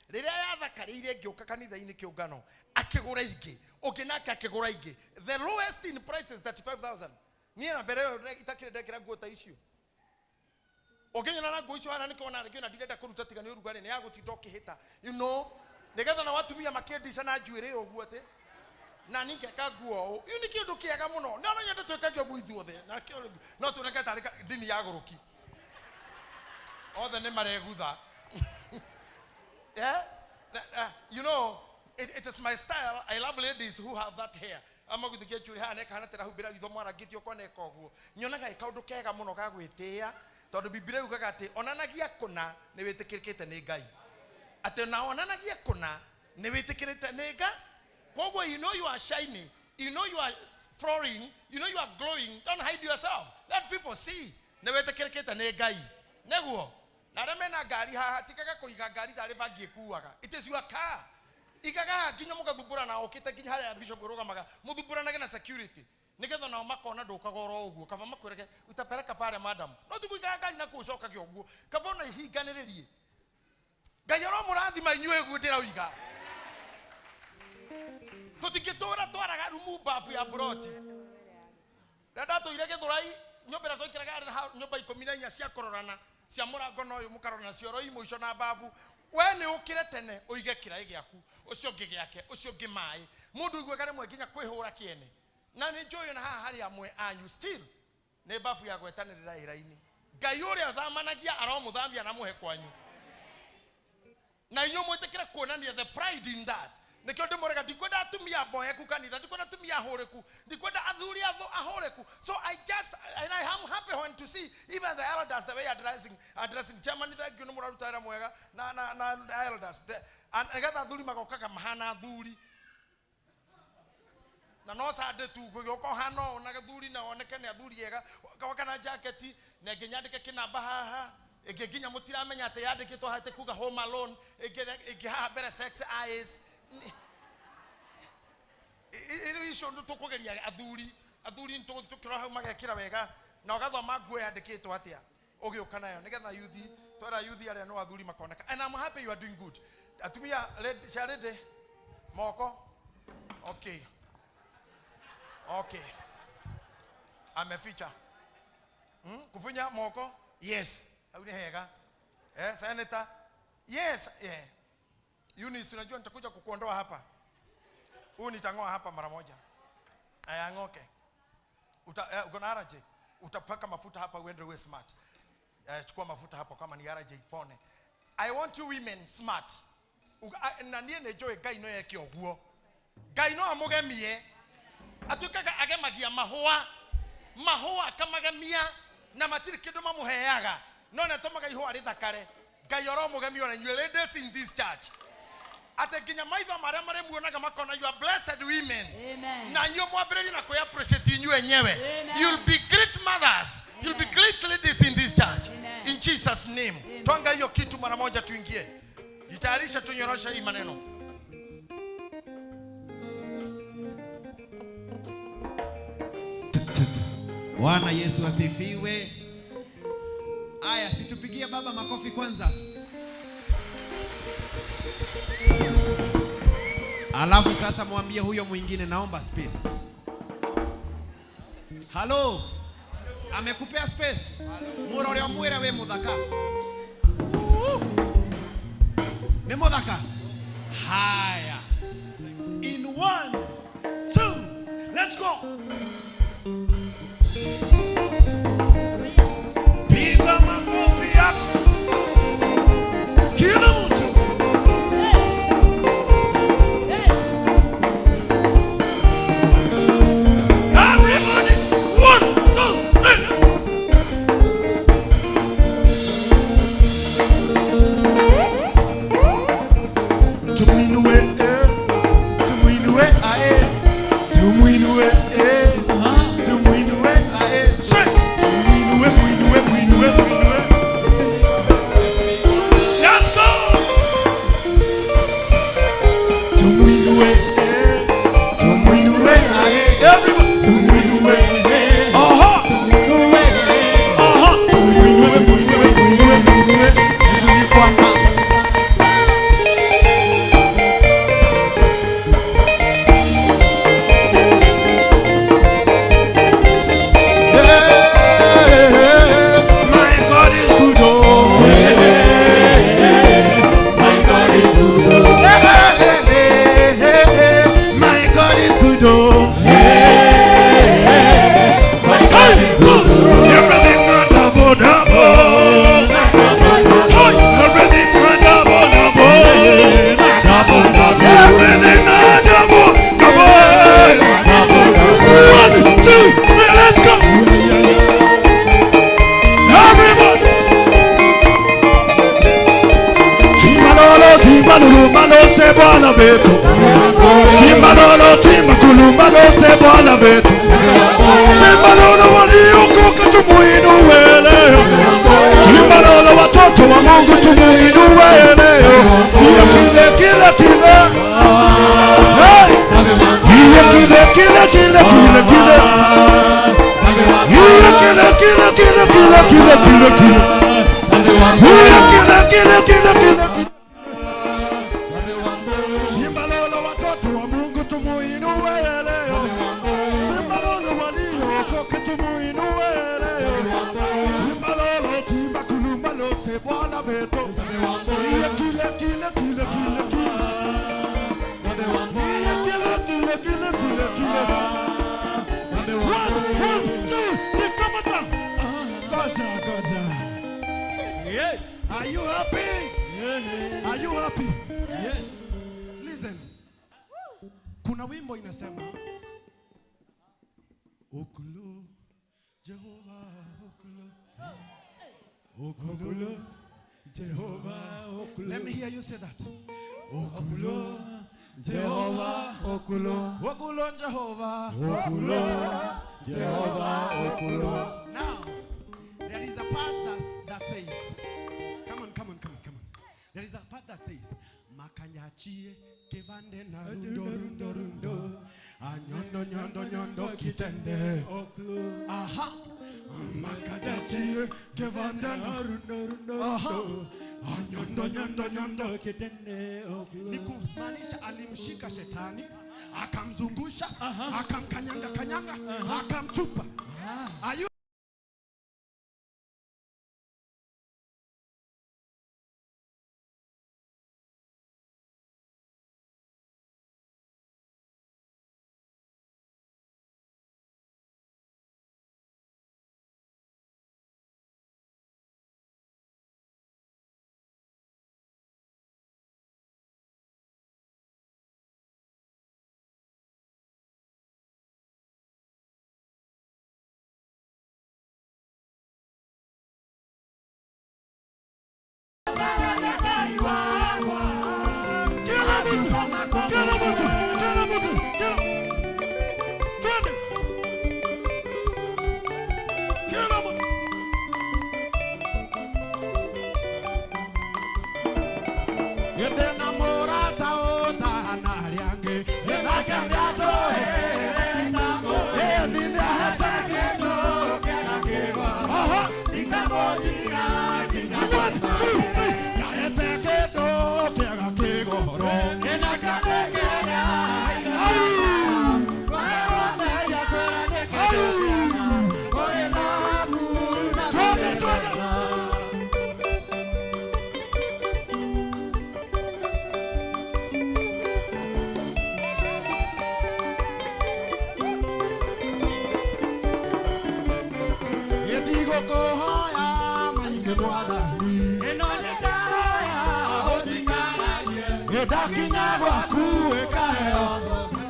Rĩrĩa yathakarĩire ngĩũka kanitha-inĩ kĩũngano, akĩgũra ingĩ, ũngĩ nake akĩgũra ingĩ. The lowest in price is 35,000. Niĩ na mbere ĩyo itakĩrĩ ndekĩra nguo ta icio. Ũngĩnyona na nguo icio hana nĩkĩona rĩngĩ ona ndirenda kũruta tiga nĩ ũrugarĩ, nĩ ya gũtinda ũkĩhĩta, you know, nĩgetha na watumia makĩndica na njuĩrĩ ũguo atĩ na niĩ ngeka nguo ũũ. Ĩyo nĩ kĩũndũ kĩega mũno. No no nyende twĩkage ũguo ithuothe, na no tuoneke tarĩ ndini ya gũrũki. Othe nĩ maregutha. Yeah? You know, it is my style. I love ladies who have that hair. Ama gũthiĩ njuĩrĩ haha neka hana tĩrahumbĩra ritho mwarangĩtie ũkona ĩka ũguo. Nyonaga ĩ kaũndũ kega mũno ga gwĩtĩĩa, tondũ Bibilia yugaga atĩ onanagia kũna nĩ wĩtĩkĩrĩkĩte nĩ Ngai. Atĩ ona onanagia kũna nĩ wĩtĩkĩrĩte nĩ Ngai. Koguo you know you are shining, you know you are flowering, you know you are glowing. Don't hide yourself. Let people see. Nĩ wĩtĩkĩrĩkĩte nĩ Ngai. Nĩguo na arĩa mena ngari haha, tigaga kũiga ngari tarĩ bangi ĩkuaga. It is your car. Igaga nginya mũgathumbũrana okĩte nginya harĩa bishop ũrũgamaga mũthumbũranage na security nĩgetha nao makona ndũkaga oro ũguo kaba makwĩrage utapeleka pale madam no ti kũigaga ngari na kũu ũcokagia ũguo kaba ona ihinganĩrĩrie Ngai aromũrathima inyuĩ guo ndĩroiga tũtingĩtũra twaraga rumu bafu ya broti rĩrĩa ndatũire Gĩthũrai nyũmba ĩrĩa twaikaraga nyũmba 14 cia kũrorana cia mũrango na ũyũ mũkarorana cioro mũico na bafu we nĩ ũkĩre tene ũige kĩraĩ gĩaku ũcio ũngĩ gĩake ũcio ũngĩ maĩ mũndũ ũiguaga rĩmwe nginya kwĩhũra kĩene na nĩ njũĩ ona haha harĩ amwe anyu still nĩ bafu ya gwetanĩrĩra ĩra-inĩ Ngai ũrĩa thamanagia aromũthambia na mũhe kwanyu na inyuĩ mwĩtĩkĩre kuonania the pride in that nikio ndimurega ndikwenda atumia mboeku kanitha ndikwenda atumia ahũrĩku ndikwenda athuri ahũrĩku so I just and I am happy when to see even the elders the way addressing chairman thank you nĩ mũraruta wĩra mwega na elders and nĩgetha athuri magokaga mahana athuri na no sande tu gũgĩũka ũhana ũũ na athuri na woneke nĩ athuri ega goka na jaketi na ĩngĩ nyandĩke kĩnamba haha ĩngĩ nginya mũtiramenya atĩ yandĩkĩtwo haha kuga home alone ĩngĩ haha mbere sex eyes rĩu icio nĩ tũkũgeria athuri tũkĩrora hau magekĩra wega na ũgathoma nguo yandĩkĩtwo atĩa ũgĩũka nayo nĩgetha yuthi twera yuthi arĩa no athuri makoneka and I'm happy you are doing good atumia charity moko okay okay ameficha kufunya moko yes au ni hega senator yes yeah. Eunice unajua nitakuja kukuondoa hapa. Huyu nitangoa hapa mara moja. Aya ngoke. Uko na RJ. Utapaka mafuta hapa uende uwe smart. Chukua mafuta hapo kama ni RJ pone. I want you women smart. Na niĩ nĩ njũĩ Ngai no eke ũguo. Ngai no amũgemie. Atuĩkaga agemagia mahũa. Mahũa akamagemia na matirĩ kĩndũ mamũheaga. No nĩ atũmaga ihũa rĩthakare. Ngai oromũgemia ona inyuĩ ladies in this church. Ate nginya maitho marĩa marĩmuonaga makona you are blessed women. Amen. Na inyuĩ mwambĩrĩrie na kwĩ appreciate inyuĩ enyewe. You'll be great mothers. Amen. You'll be great ladies in this church. Amen. In Jesus name. Amen. Twanga hiyo kitu mara moja tuingie. Jitayarisha tunyorosha hii maneno. Bwana Yesu asifiwe. Aya, situpigie baba makofi kwanza. Alafu sasa mwambie huyo mwingine naomba space. Hello. Amekupea space. Murore omwire we muthaka. Ni muthaka. Haya. In 1 2 let's go. Piga makofi yako. Kila mtu. Everybody, 1 2 3. Tumuinue, tumuinue, ae. Tumuinue, tumuinue, ae. Tumuinue, muinue, muinue, muinue. Let's go. Tumuinue, tumuinue, ae. Everybody, tumuinue. Aha. Aha. Tumuinue, muinue, muinue, muinue. Yesu ni Bwana. My God is good, oh. My God is good, oh. My God is good, oh. My God is good, oh. Everything got double, double. Hey, everything got double, double. Double, double. Everything got double, double. Double, double. 1 2 3, let's go. Everybody. Timalolo, timalulu, se bwana vetu. Timalolo, timakulumalo, se bwana vetu. Timalolo, waliokoka tumuinue leo. Timalolo, watoto wa Mungu tumuinue leo. Ya kile kile kile. kile kile kile. Kile kile kile kile kile. Simba lolo watoto wa Mungu tumuinue leo. Simba lolo waliokoka tumuinue leo. Simba lolo timba kulumba lose Bwana wetu. Kile kile kile kile kile kile. Kile kile kile kile kile. 1, 1, 2, 3, come on down. Goja, goja. Are you happy? Are you happy? Listen. Kuna wimbo inasema Okulu Jehovah Okulu Okulu Jehovah Okulu. Let me hear you say that. Okulu Jehovah Okulu Okulu Jehovah Okulu Jehovah Okulu. Now there is a part that says, come on, come on, come on, come on. There is a part that says Makanyachie kevande na rundo rundo rundo anyondo nyondo nyondo kitende. Aha. Makanyachie kevande na rundo rundo. Aha. Anyondo nyondo nyondo kitende. Ni kumaanisha alimshika shetani, akamzungusha, akamkanyanga kanyanga, akamtupa. Are you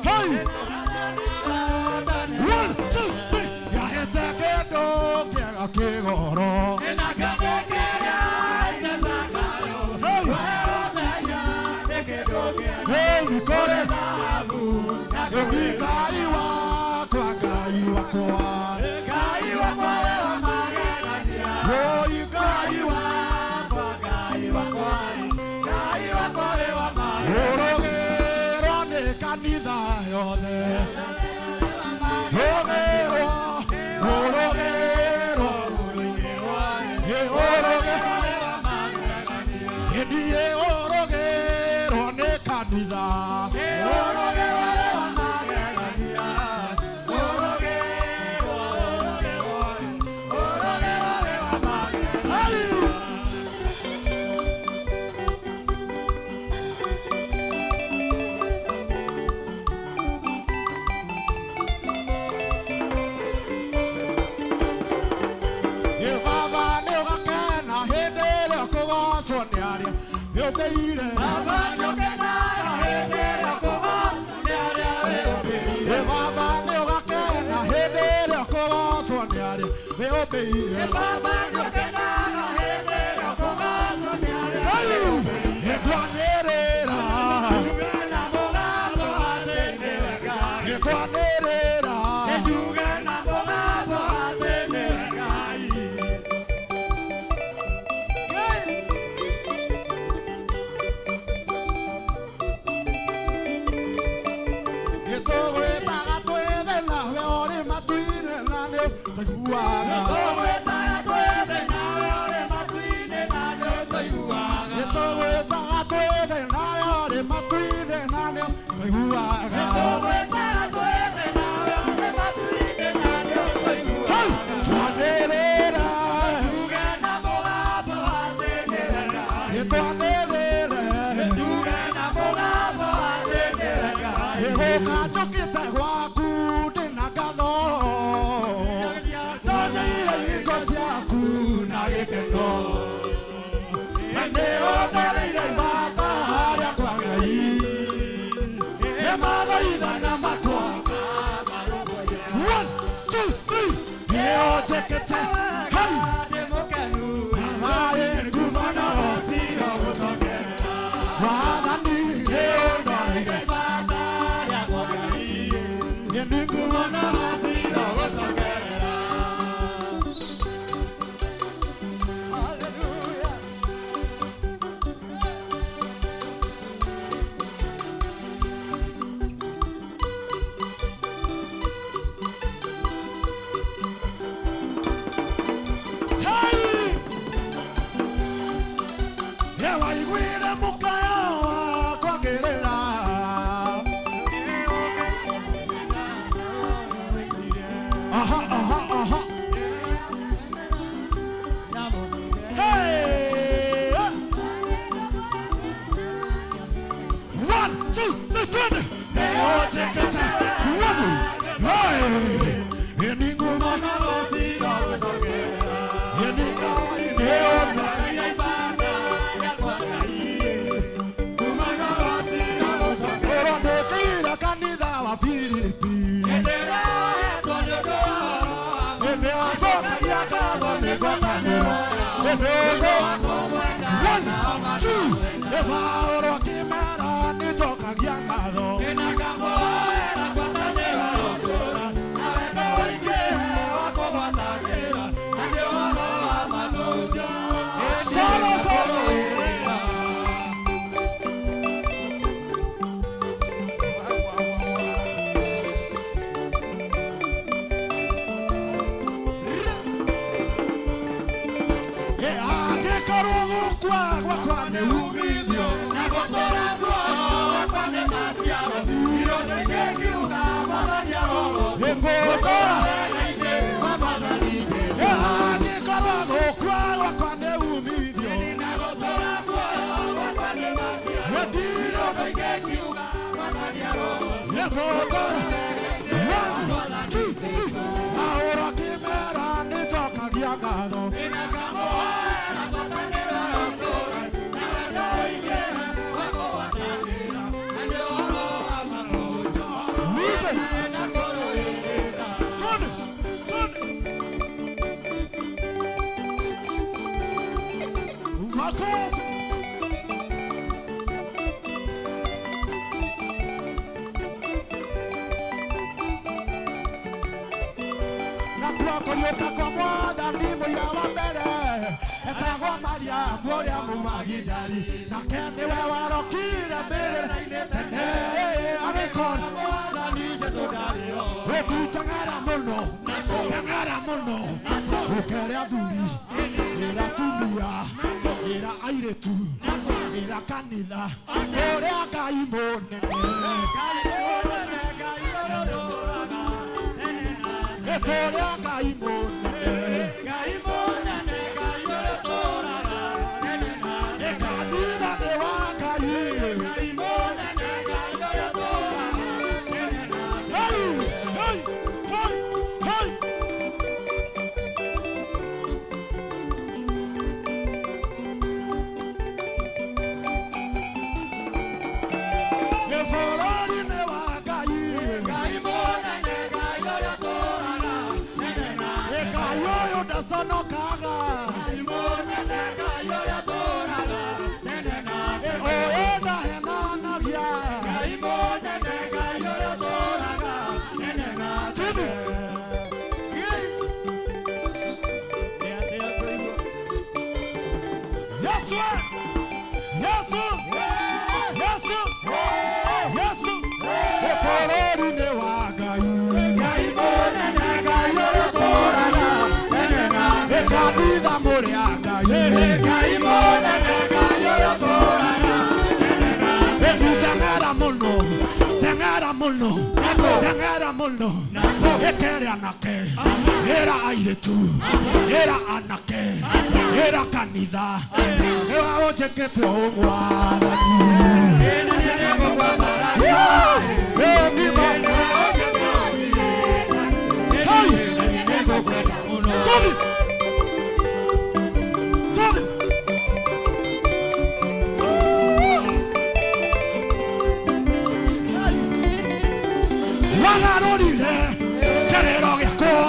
Hey! 1, 2, 3. 2,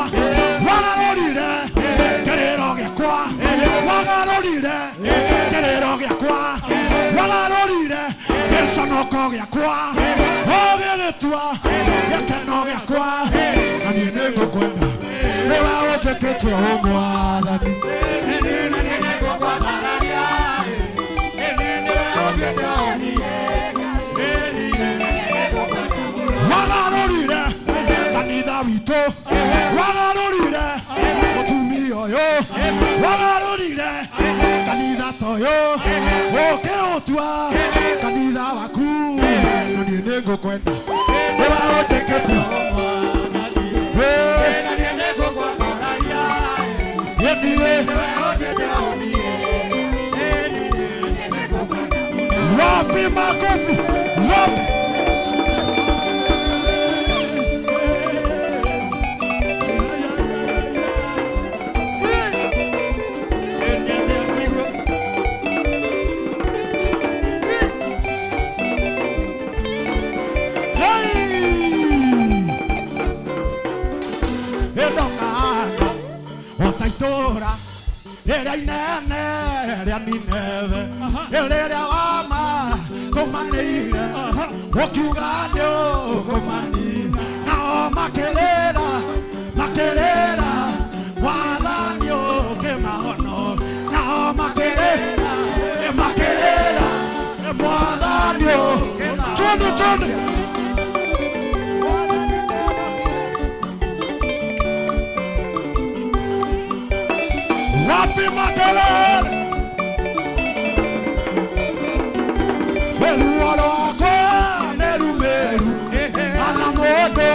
3. Gĩkeno gĩakwa ũgĩgĩtua gĩkeno gĩakwa na niĩ nĩngũkwenda nĩwe ũnjĩkĩte ũmwathani. Wagarũrire kanitha witũ, wagarũrire mũtumia ũyũ, wagarũrire kanitha ta ũyũ, ũkĩũtua kanitha waku na niĩ nĩngũkwenda nĩwe ũnjĩkĩte Wapi makofi? Wapi? Otaitora rĩrĩa inene rĩa Nineve rĩrĩa wama tũmanĩire ũkiuga nĩ ũkũmanina nao makĩrĩra makĩrĩra wathani ũkĩmahono nao makĩrĩra makĩrĩra mwathani twende twende. Wapi makelele? Ruo rwakwa nĩ rumĩru kana mũndũ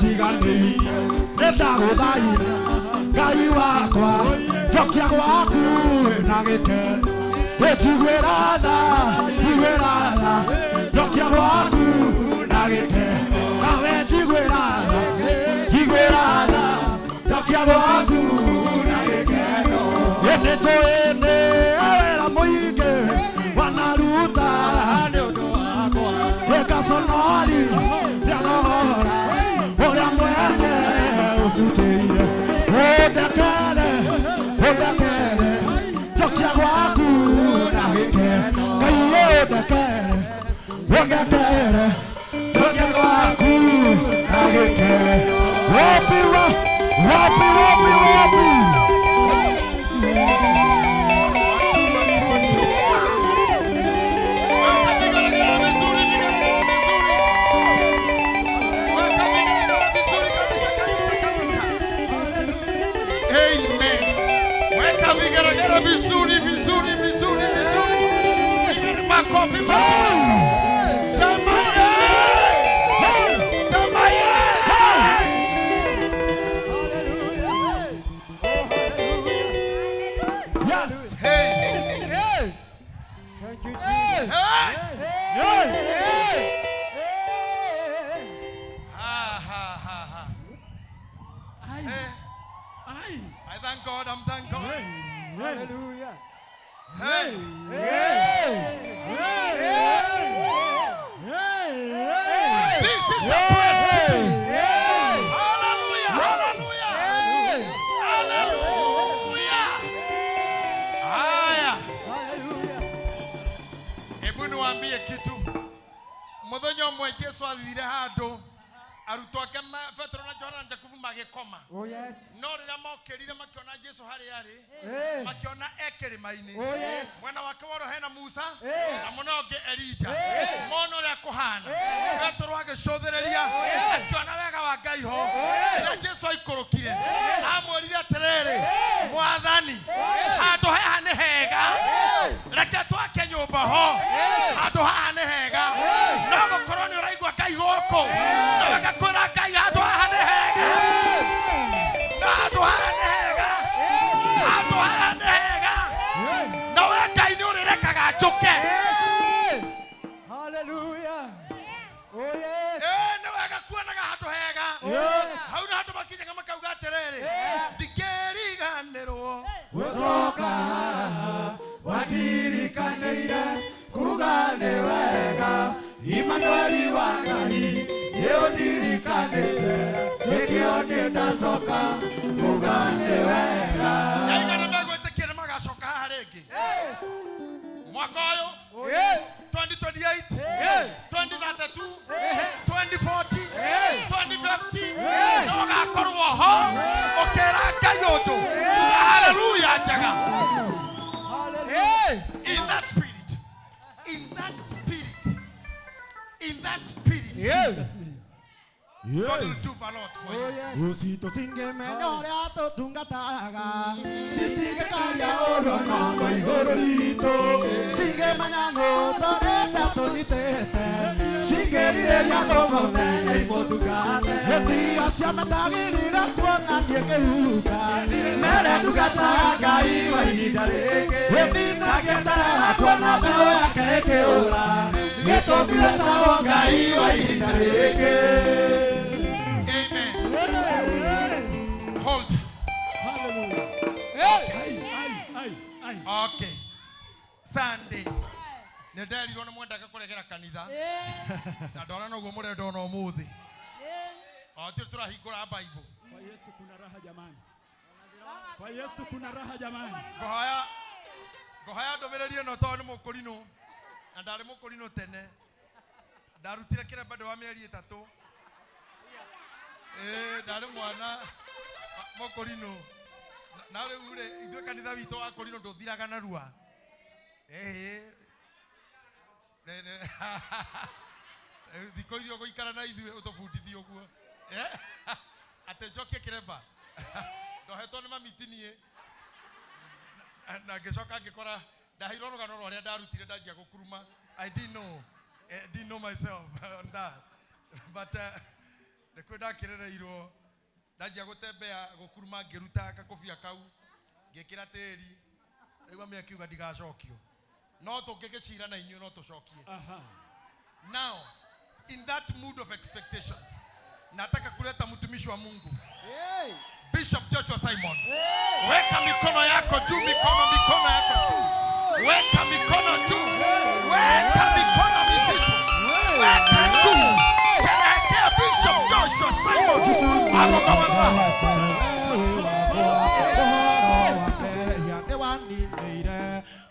tiganĩire nĩndagũthaitha Ngai wakwa njokia gwaku na gĩkeno wĩtiguĩra tha tiguĩra tha njokia gwaku na gĩkeno nawe tiguĩra tha tiguĩra tha njokia gwaku na gĩkeno nĩtũĩ wĩra mũingĩ wanaruta ĩkasonori rĩanohora ũrĩa mwene ũndutĩire ũndekere ũndekere njokia gwaku na gĩkeno Ngai ũndekere ũndekere njokia gwaku na gĩkeno. Wapi wapi wapi wapi? Vigeregere vizuri vizuri vizuri vizuri. Makofi mazuri. Sema yes. Sema yes. Yes. Hey. Hey. Thank you, Jesus. Hey. Hey. Hey. Ha ha ha ha. Hey. I thank God, I'm thank God. Hallelujah. Hey. Hey. Hey. Hey. This is a place to be. Hallelujah. Hallelujah. Hallelujah. Haya. Hallelujah. Hebu niwaambie kitu. Muthenya ũmwe Jesu athire handũ arutwo ake Petero na Johana na Jakubu magĩkoma. Oh yes. No rĩrĩa mokĩrire makĩona Jesu harĩa arĩ, Hey. makĩona e kĩrĩma-inĩ. Oh yes. Mwena wake wa ũrĩo hena Musa Hey. na mwena ũngĩ Elija. Mona ũrĩa kũhana. Petero agĩcũthĩrĩria akĩona wega wa Ngai ho. Rĩrĩa Jesu aikũrũkire amwĩrire atĩrĩrĩ, Mwathani, handũ haha nĩ hega, reke twake nyũmba ho, handũ haha nĩ hega. No gũkorwo nĩ ũraigua Ngai gũkũ, no wega kwĩra Ngai handũ haha nĩ hega, na handũ haha nĩ hega, handũ haha nĩ hega, na we Ngai nĩ ũrĩrekaga njũke. Hallelujah. Oh yes. Nĩ wega kuonaga handũ hega. Hau nĩ handũ makinyaga makauga atĩrĩrĩ, ndingĩriganĩrwo Gũcoka wandirikanĩire kuga nĩ wega Imanueli wa Ngai nĩ ũndirikanĩte nĩkĩo nĩ ndacoka kuga nĩ wega. Aigana megwĩtĩkia nĩ magacoka haha rĩngĩ mwaka ũyũ 2028 2029 njega. In that spirit. In that spirit. In that spirit. Yeah. God will do a lot for you. Usito singemenya ũrĩa tũtungataga citingĩkaria ũrũ ng'ongo igũrũ ritũ cingemenya nũtũrĩte tũnyitĩte cingĩrirĩria kũmũmenya imũtungate hĩndĩ acio metagĩrĩire kuona niĩ ngĩhuka mere ndungataga Ngai wa ihinda rĩngĩ hĩndĩ nagĩeterera kuona mbeũ yake ĩkĩũra gĩtũmi wetagwo Ngai wa ihinda rĩngĩ. Amen. Hold. Hallelujah. Okay. Sunday. Nĩ nderirwo nĩ mwendaga kũregera kanitha. Na ndona noguo mũrenda ona ũmũthĩ. O tio tũrahingũra Bible. Kwa Yesu kuna raha jamani. Kwa Yesu kuna raha jamani. Ngohaya ngohaya ndũmĩrĩri ĩno tondũ nĩ mũkũrinũ. Na ndarĩ mũkũrinũ tene. Ndarutire kĩremba ndĩ wa mĩeri 3. Ndarĩ mwana mũkũrinũ. Na rĩu rĩ ithuĩ kanitha witũ wa kũrinũ ndũthiraga narua. Thikũ iria ũgũikara na ithuĩ ũtũbundithie ũguo. Atĩ njokie kĩremba. Ndohetwo nĩ mamiti niĩ. Na ngĩcoka ngĩkora ndaheirwo rũgano rwa ũrĩa ndarutire ndanjia gũkuruma. I didn't know. Didn't know myself on that. But nĩ kwĩ ndakĩrereirwo ndanjia gũtembea gũkuruma ngĩruta gakobia kau ngĩkĩra tĩri ndaigua mami akiuga ndigacokio no tũngĩgĩcira na inyuĩ no tũcokie. Now in that mood of expectations nataka kuleta mtumishi wa Mungu Bishop Joshua Simon. Weka mikono yako juu, mikono yako juu. Weka mikono juu. Weka mikono mizito. Weka juu. Sherehekea Bishop Joshua Simon. Hapo kama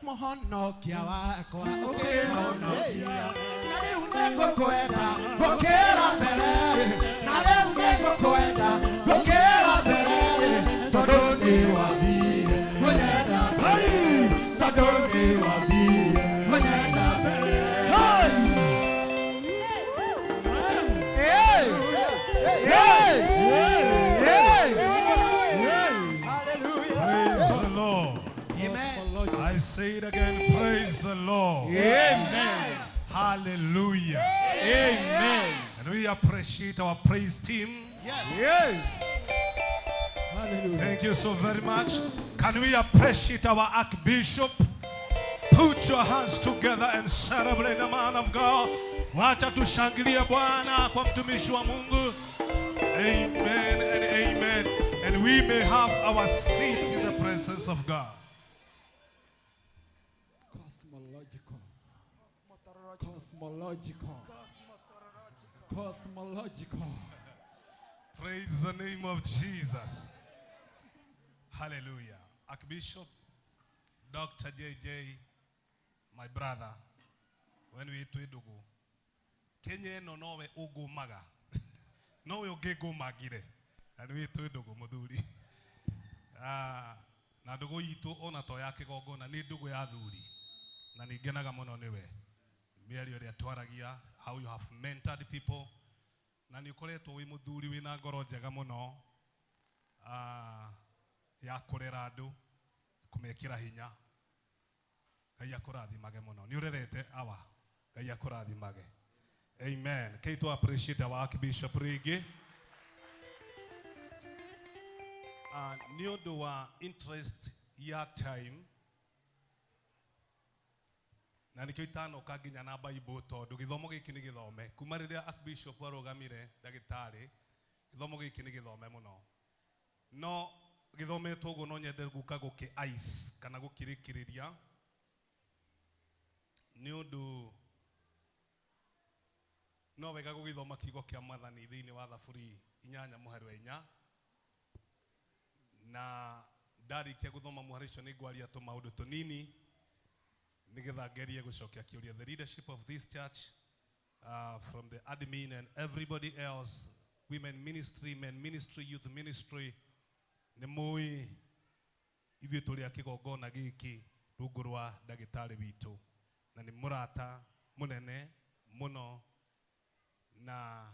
Mũhonokia wakwa ũkĩhonokia na rĩu nĩngũkwenda gũkĩra mbere na rĩu nĩngũkwenda gũkĩra mbere tondũ nĩwathire mũnyenda tondũ nĩwathire mũnyenda mbere. Praise the Lord. Amen. I say it again, praise the Lord. Amen. Hallelujah. Amen. And we appreciate our praise team. Yes. Hallelujah. Thank you so very much. Can we appreciate our Archbishop? Put your hands together and celebrate the man of God. Wacha tushangilie Bwana kwa mtumishi wa Mungu. Amen and amen. And we may have our seats in the presence of God. Cosmological. Cosmological. Cosmological. Praise the name of Jesus. Hallelujah. Archbishop Dr. JJ, my brother, when we twidugu, Kenya no nowe ugumaga. Nowe ũngĩngũmagire. Na nĩ wĩ ndũgũ mũthuri. Na ndũgũ itũ ona to ya kĩgongona nĩ ndũgũ ya thuri. Na nĩ ngenaga mũno nĩwe. Mĩario ĩrĩa twaragia, how you have mentored people. Na nĩ ũkoretwo wĩ mũthuri wĩna ngoro njega mũno ya kũrera andũ, kũmekĩra hinya. Ngai akũrathimage mũno. Nĩ ũrerete awa. Ngai akũrathimage. Amen. Can you appreciate our Archbishop rĩngĩ? Nĩ ũndũ wa interest ya time na nĩkĩo itanoka nginya na Bible tondũ gĩthomo gĩkĩ nĩ gĩthome kuma rĩrĩa Archbishop arũgamire ndagĩtarĩ gĩthomo gĩkĩ nĩ gĩthome mũno no gĩthometwo ũguo no nyende gũka gũkĩ ice kana gũkĩrĩkĩrĩria nĩ ũndũ no wega gũgĩthoma kiugo kĩa Mwathani thĩinĩ wa Thaburi 8 mũhari wa 4 na ndarĩkia gũthoma mũhari ũcio nĩ ngwaria tũmaũndũ tũnini nĩgetha ngerie gũcokia kĩũria. The leadership of this church from the admin and everybody else, women ministry, men ministry, youth ministry, nĩ mũĩ ithuĩ Ithuĩ tũrĩ a kĩgongona gĩkĩ rungu rwa ndagĩtarĩ witũ, na nĩ mũrata mũnene mũno na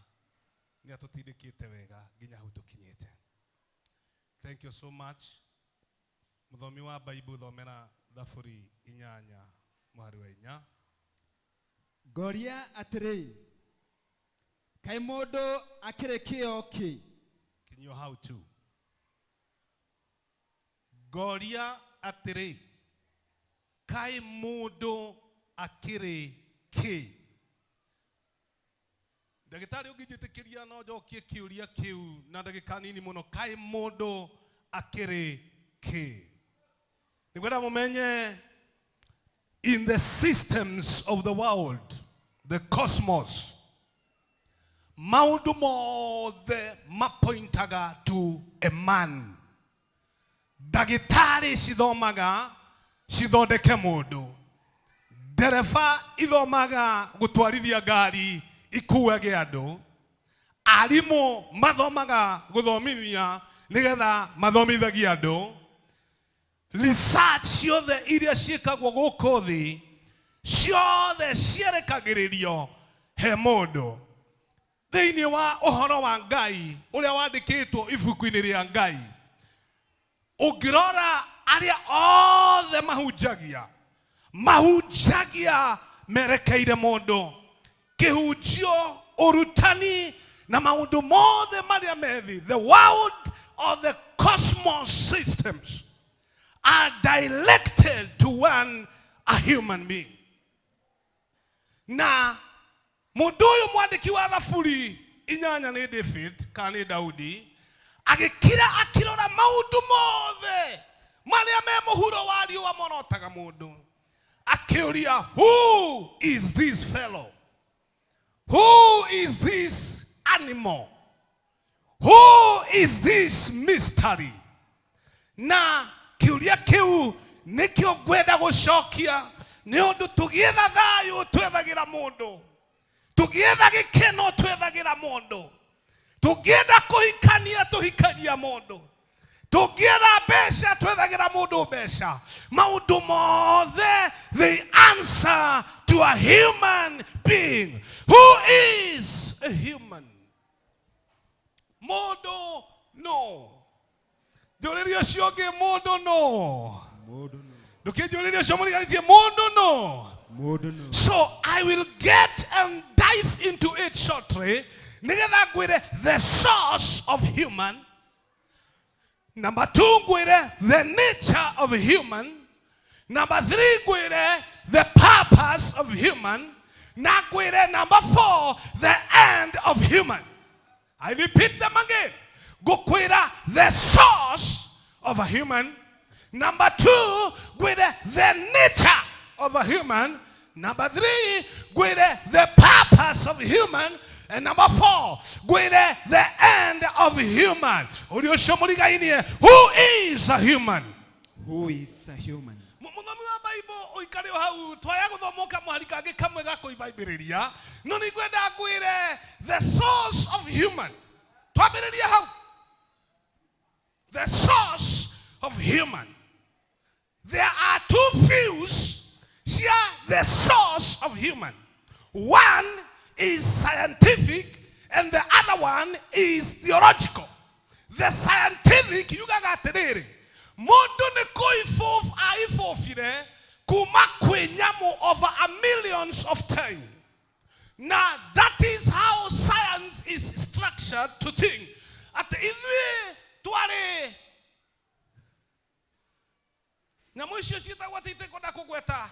nĩ atũtindĩkĩte wega nginya hau tũkinyĩte. Thank you so much. Mũthomi wa Bible, thomera Thaburi 8 mũhari wa 4. Ngoria atĩrĩ, kaĩ mũndũ akĩrĩ kĩo kĩ? Kinyio hau tu. Ngoria atĩrĩ, kaĩ mũndũ akĩrĩ kĩ? Ndagĩtarĩ ũngĩnjĩtĩkĩria no njokie kĩũria kĩu na ndagĩka nini mũno. Kaĩ mũndũ akĩrĩ kĩ? Nĩngwenda mũmenye, in the systems of the world, the cosmos, maũndũ mothe mapointaga to a man. Ndagĩtarĩ cithomaga cithondeke mũndũ, ndereba ithomaga gũtwarithia ngari ikuage andũ, arimũ mathomaga gũthomithia nĩgetha mathomithagie andũ. Research ciothe iria ciĩkagwo gũkũ thĩ ciothe cierekagĩrĩrio he mũndũ. Thĩinĩ wa ũhoro wa Ngai ũrĩa wandĩkĩtwo ibuku-inĩ rĩa Ngai, ũngĩrora arĩa othe mahunjagia, mahunjagia merekeire mũndũ. Kĩhunjio, ũrutani na maũndũ mothe marĩa me thĩ, the world of the cosmos systems are directed to one, a human being. Na mũndũ ũyũ mwandĩki wa Thaburi 8 nĩ David kana nĩ Daudi, agĩkira akĩrora maũndũ mothe marĩa me mũhuro wa riũa morotaga mũndũ, akĩũria, who is this fellow? Who is this animal? Who is this mystery? Na kĩũria kĩu nĩkĩo ngwenda gũcokia, nĩ ũndũ tũgĩetha thayũ twethagĩra mũndũ, tũgĩetha gĩkeno twethagĩra mũndũ, tũngĩenda kũhikania tũhikagia mũndũ, tũngĩetha mbeca twethagĩra mũndũ mbeca. Maũndũ mothe, they answer to a human being. Who is a human? Mũndũ no. Njũrĩria ũcio ũngĩ, mũndũ no. Ndũkĩnjũrĩria ũcio mũriganĩtie, mũndũ no. So I will get and dive into it shortly. Nĩgetha ngwĩre the source of human. Number 2 ngwĩre the nature of human. Number 3 ngwĩre the purpose of human. Na ngwĩre number 4 the end of human. I repeat them again. Ngũkwĩra the source of a human. Number 2 ngwĩre the nature of a human. Number 3 ngwĩre the purpose of human. And number 4 ngwĩre the end of human. Ũrĩa ũcio mũrigainie, who is a human? Who is a human? Mũthomi wa Bible ũikare o hau, twaya gũthomoka mũhari kangĩ kamwe ga kũimbaimbĩrĩria, no nĩ ngwenda ngwĩre the source of human. Twambĩrĩrie hau. The source of human. There are two views cia the source of human. One is scientific and the other one is theological. The scientific yugaga atĩrĩrĩ, mũndũ nĩ kũibũb aibũbire kuma kwĩ nyamũ over a millions of time. Now that is how science is structured to think. Atĩ ithuĩ twarĩ nyamũ icio ciĩtagwo atĩ itikwenda kũgweta,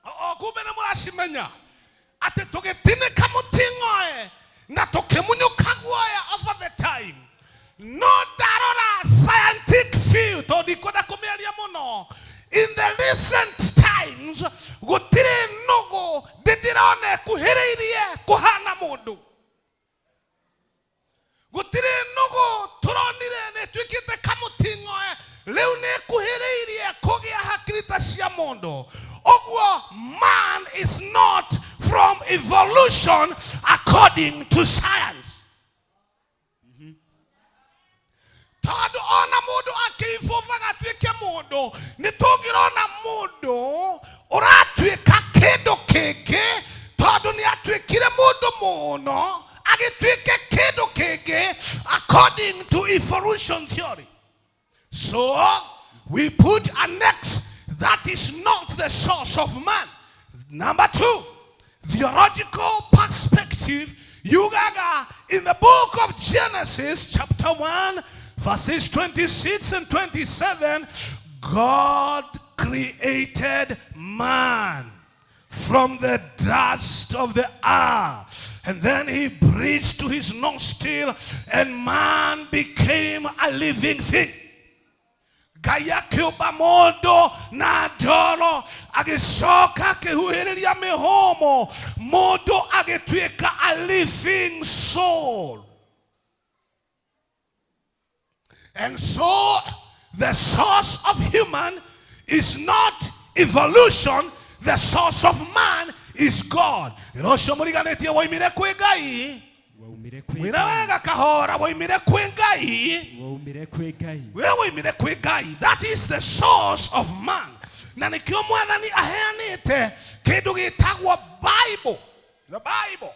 o kumbe nĩ mũracimenya, atĩ tũgĩtinĩka mũting'oe na tũkĩmunyũka guoya over the time. No ndarora scientific view, tondũ ndikwenda kũmĩaria mũno. In the recent times gũtirĩ nũgũ ndĩndĩrona ĩkuhĩrĩirie kũhana mũndũ. Gũtirĩ nũgũ tũronire nĩ ĩtuĩkĩte kamũting'oe, rĩu nĩ ĩkuhĩrĩirie kũgĩa hakiri ta cia mũndũ. Ũguo man is not from evolution according to science. Tondũ ona mũndũ akĩibũbaga atuĩke evolution theory. So we put an X. That is not the source of man. Number two, theological perspective. Yugaga in the book of Genesis, chapter 1, verses 26 and 27, God created man from the dust of the earth. And then he breathed to his nostril, and man became a living thing. Ngai akĩũmba mũndũ na ndoro agĩcoka akĩhuhĩrĩria mĩhũmũ mũndũ agĩtuĩka a living soul. And so the source of human is not evolution, the source of man is God. Ĩno ũcio mũriganĩtie woimire kwĩ Ngai. Waumire kwĩ Mwĩra wega kahora woimire kwĩ Ngai. Waumire kwĩ Ngai. We woimire kwĩ Ngai. That is the source of man. Na nĩkĩo mwathani aheanĩte kĩndũ gĩtagwo Bible. The Bible.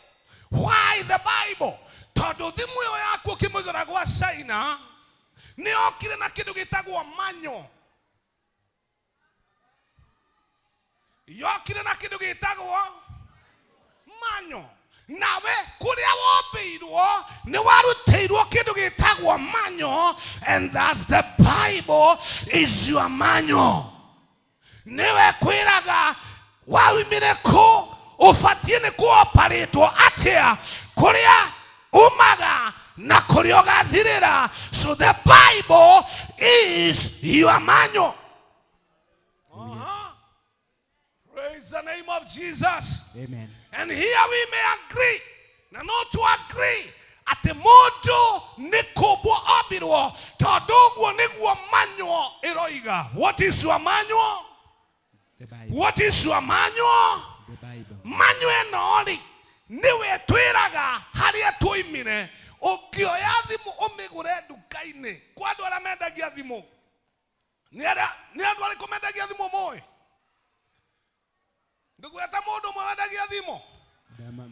Why the Bible? Tondũ thimũ ĩyo yaku ũkĩmĩgũra gwa China nĩ yokire na kĩndũ gĩtagwo manyo. Yokire na kĩndũ gĩtagwo manyo. Nawe kũrĩa wombĩirwo nĩ warutĩirwo kĩndũ gĩtagwo manyo, and that's the Bible is your manual. Nĩwe kwĩraga waumire kũ, ũbatiĩ nĩ kũoparĩtwo atĩa, kũrĩa umaga na kũrĩa ũgathirĩra. So the Bible is your manual. Praise the name of Jesus. Amen. And here we may agree, na no to agree, atĩ mũndũ nĩ kũmbwo ombirwo tondũ ũguo nĩguo manual ĩroiga. What is your manual? The Bible. What is your manual? The Bible. Manual ĩno rĩ, nĩwe twĩraga harĩa twoimire. Ũngĩoya thimũ ũmĩgũre nduka-inĩ kwa andũ arĩa mendagia thimũ, nĩ andũ arĩkũ mendagia thimũ mũĩ? Ndũgweta mũndũ ũmwe wendagia thimũ.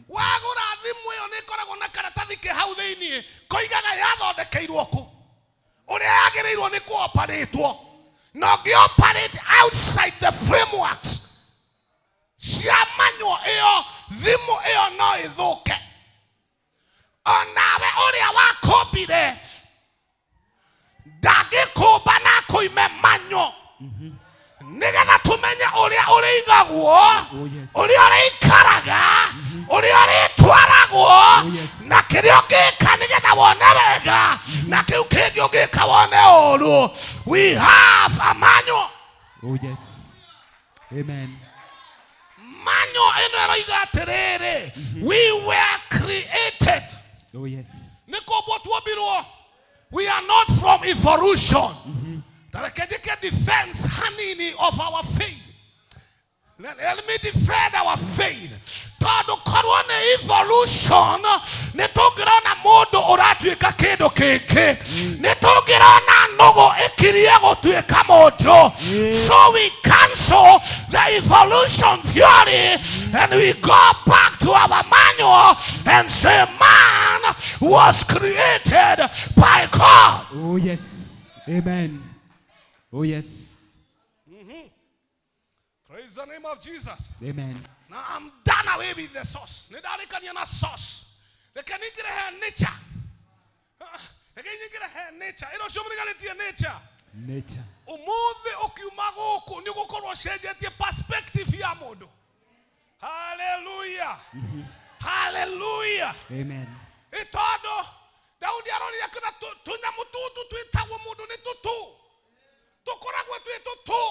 Wagũra thimũ ĩyo nĩ ĩkoragwo na karatathi ke hau thĩiniĩ koigaga yathondekeirwo kũ, ũrĩa yagĩrĩirwo nĩ kũoparĩtwo, na ũngĩ operate outside the frameworks cia manual ĩyo, thimũ ĩyo no ĩthũke. Onawe ũrĩa wakũmbire ndangĩkũmba na akũime manual nĩgetha tũmenye ũrĩa ũrĩigagwo, ũrĩa ũrĩikaraga, ũrĩa ũrĩtwaragwo, na kĩrĩa ũngĩka nĩgetha wone wega, na kĩu kĩngĩ ũngĩka wone ũru. We have a manual. Oh yes. Amen. Manual ĩno ĩroiga atĩrĩrĩ, we were created. Oh yes. Nĩ kũmbwo tuombirwo. We are not from evolution. Tareke njĩke defense hanini of our faith. Let me defend our faith. Tondũ korwo nĩ evolution, nĩ tũngĩrona mũndũ ũratuĩka kĩndũ kĩngĩ, nĩ tũngĩrona nũgũ ĩkirie gũtuĩka mũndũ. So we cancel the evolution theory and we go back to our manual and say man was created by God. Oh yes. Amen. Oh yes. Praise the name of Jesus. Amen. Now I'm done away with the source. Nĩndarĩkania na source. Reke ningĩre he nature. Reke nyingĩre he nature. Ĩno ũcio mũriganĩtie nature. Nature. Ũmũthĩ ũkiuma gũkũ nĩ ũgũkorwo ũcenjetie perspective ya mũndũ. Hallelujah. Hallelujah. Amen. Ĩ tondũ Daudi arorire akĩona tũnyamũ tũtũ twĩtagwo mũndũ nĩ tũtũ. Tũkoragwo twĩ tũtũ.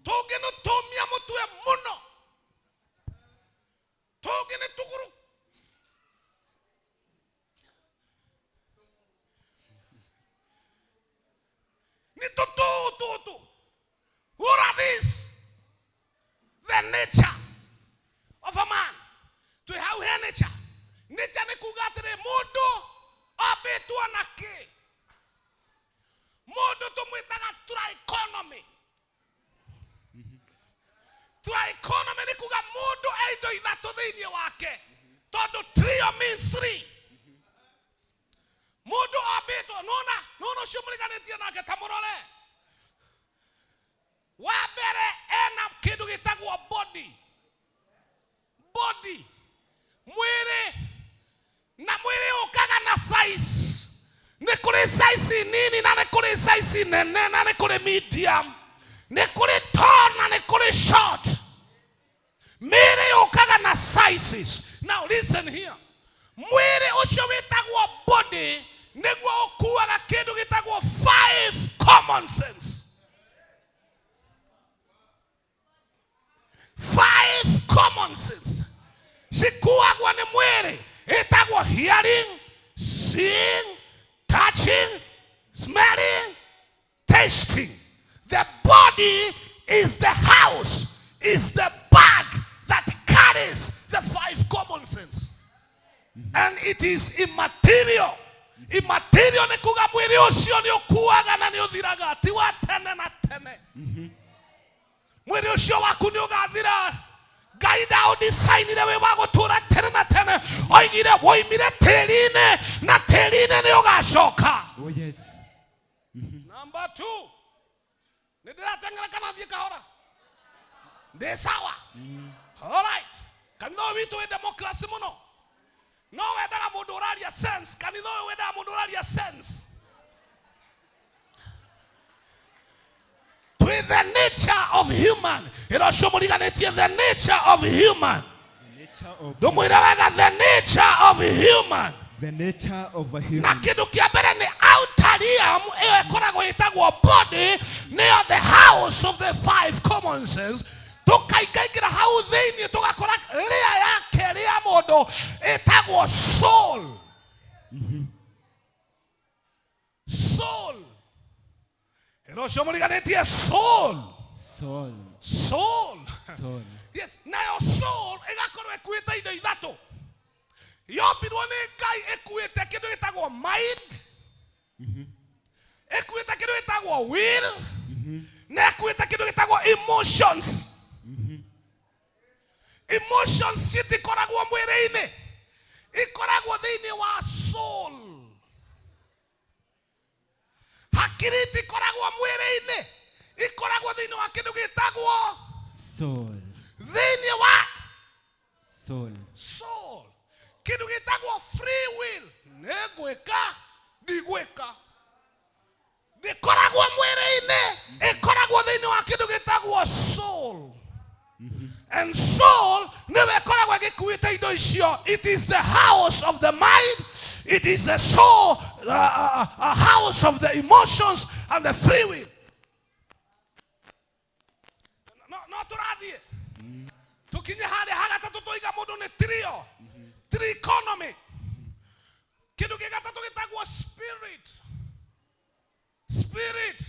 Tũngĩ nĩ tũmia mũtwe mũno. Tũngĩ nĩ tũgũrũ. Nĩ tũtũ tũtũ. What are these? The nature of a man. Twĩ hau he nature. Nature nĩ kuga atĩrĩ, mũndũ ombĩtwo na kĩ? Mũndũ tũmwĩtaga trichotomy. Trichotomy nĩ kuga mũndũ e indo ithatũ thĩiniĩ wake, tondũ trio means three. Mũndũ ombĩtwo, nona Mũndũ ũcio mũriganĩtie nake ta mũrore. Wa mbere ena kĩndũ gĩtagwo body. Body. Mwĩrĩ. Na mwĩrĩ ũkaga na size. Nĩ kũrĩ size nini na nĩ kũrĩ size nene na nĩ kũrĩ medium. Nĩ kũrĩ tall na nĩ kũrĩ short. Mĩĩrĩ yũkaga na sizes. Now listen here. Mwĩrĩ ũcio wĩtagwo body nĩguo ũkuaga kĩndũ gĩtagwo five common sense. Five common sense. Cikuagwo nĩ mwĩrĩ. Ĩtagwo hearing, seeing, touching, smelling, tasting. The body is the house, is the bag that carries the five common sense. And it is immaterial. Immaterial nĩ kuga mwĩrĩ ũcio nĩ ũkuaga na nĩ ũthiraga, ti wa tene na tene. Mwĩrĩ ũcio waku nĩ ũgathira. Ngai ndaũdicainire wĩ wa gũtũũra tene na tene. Oigire woimire tĩri-inĩ na tĩri-inĩ nĩ ũgacoka. Oh yes. Number 2. Nĩ ndĩrateng'era kana thiĩ kahora? Ndĩ sawa? All right. Kanitha ũyũ witũ wĩ democracy mũno. No wendaga mũndũ ũraria sense. Kanitha ũyũ wendaga mũndũ ũraria sense. With the nature of human. Ĩra ũcio mũriganĩtie the nature of human. Ndũmwĩre wega the nature of human. The nature of a Na human. kĩndũ kĩa mbere nĩ outer realm ĩyo ĩkoragwo ĩtagwo body, nĩyo the house of the five common sense. Tũkaingaingĩra hau thĩinĩ tũgakora rĩa ya kerĩ ya mũndũ ĩtagwo soul. Soul. Ĩra ũcio mũriganĩtie soul. Soul. Soul. Soul. Yes, nayo soul ĩgakorwo ĩkuĩte indo ithatũ. Yombirwo nĩ Ngai ĩkuĩte kĩndũ gĩtagwo mind, ĩkuĩte kĩndũ gĩtagwo will, na ĩkuĩte kĩndũ gĩtagwo emotions. Emotions citikoragwo mwĩrĩ-inĩ, ikoragwo thĩinĩ wa soul. Hakiri itikoragwo mwĩrĩ-inĩ, ikoragwo thĩinĩ wa kĩndũ gĩtagwo Soul. thĩinĩ wa Soul. soul. Kĩndũ gĩtagwo free will, nĩ ngwĩka ndigwĩka, ndĩkoragwo mwĩrĩ-inĩ, ĩkoragwo thĩinĩ wa kĩndũ gĩtagwo soul. And soul nĩwe ĩkoragwo ĩgĩkuĩte indo icio. It is the house of the mind, it is the soul, a house of the emotions and the free will. No tũrathiĩ tũkinye harĩa ha gatatũ tũiga mũndũ nĩ trio. Triconomy. Kĩndũ gĩa gatatũ gĩtagwo spirit. Spirit.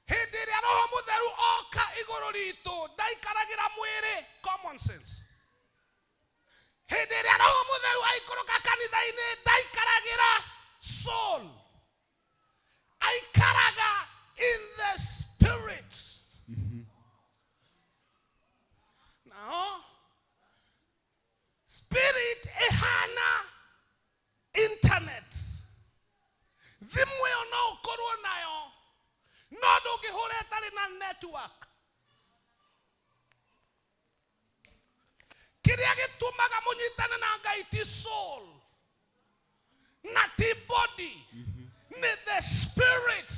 Hĩndĩ ĩrĩa Roho Mũtheru oka igũrũ ritũ ndaikaragĩra mwĩrĩ, common sense. Hĩndĩ ĩrĩa Roho Mũtheru aikũrũka kanitha-inĩ ndaikaragĩra soul, aikaraga in the spirit. Now, spirit ĩhana internet. Thimũ ĩyo no ũkorwo nayo, no ndũngĩhũra ĩtarĩ na network. Kĩrĩa gĩtũmaga mũnyitane na Ngai ti soul na ti body, nĩ the spirit.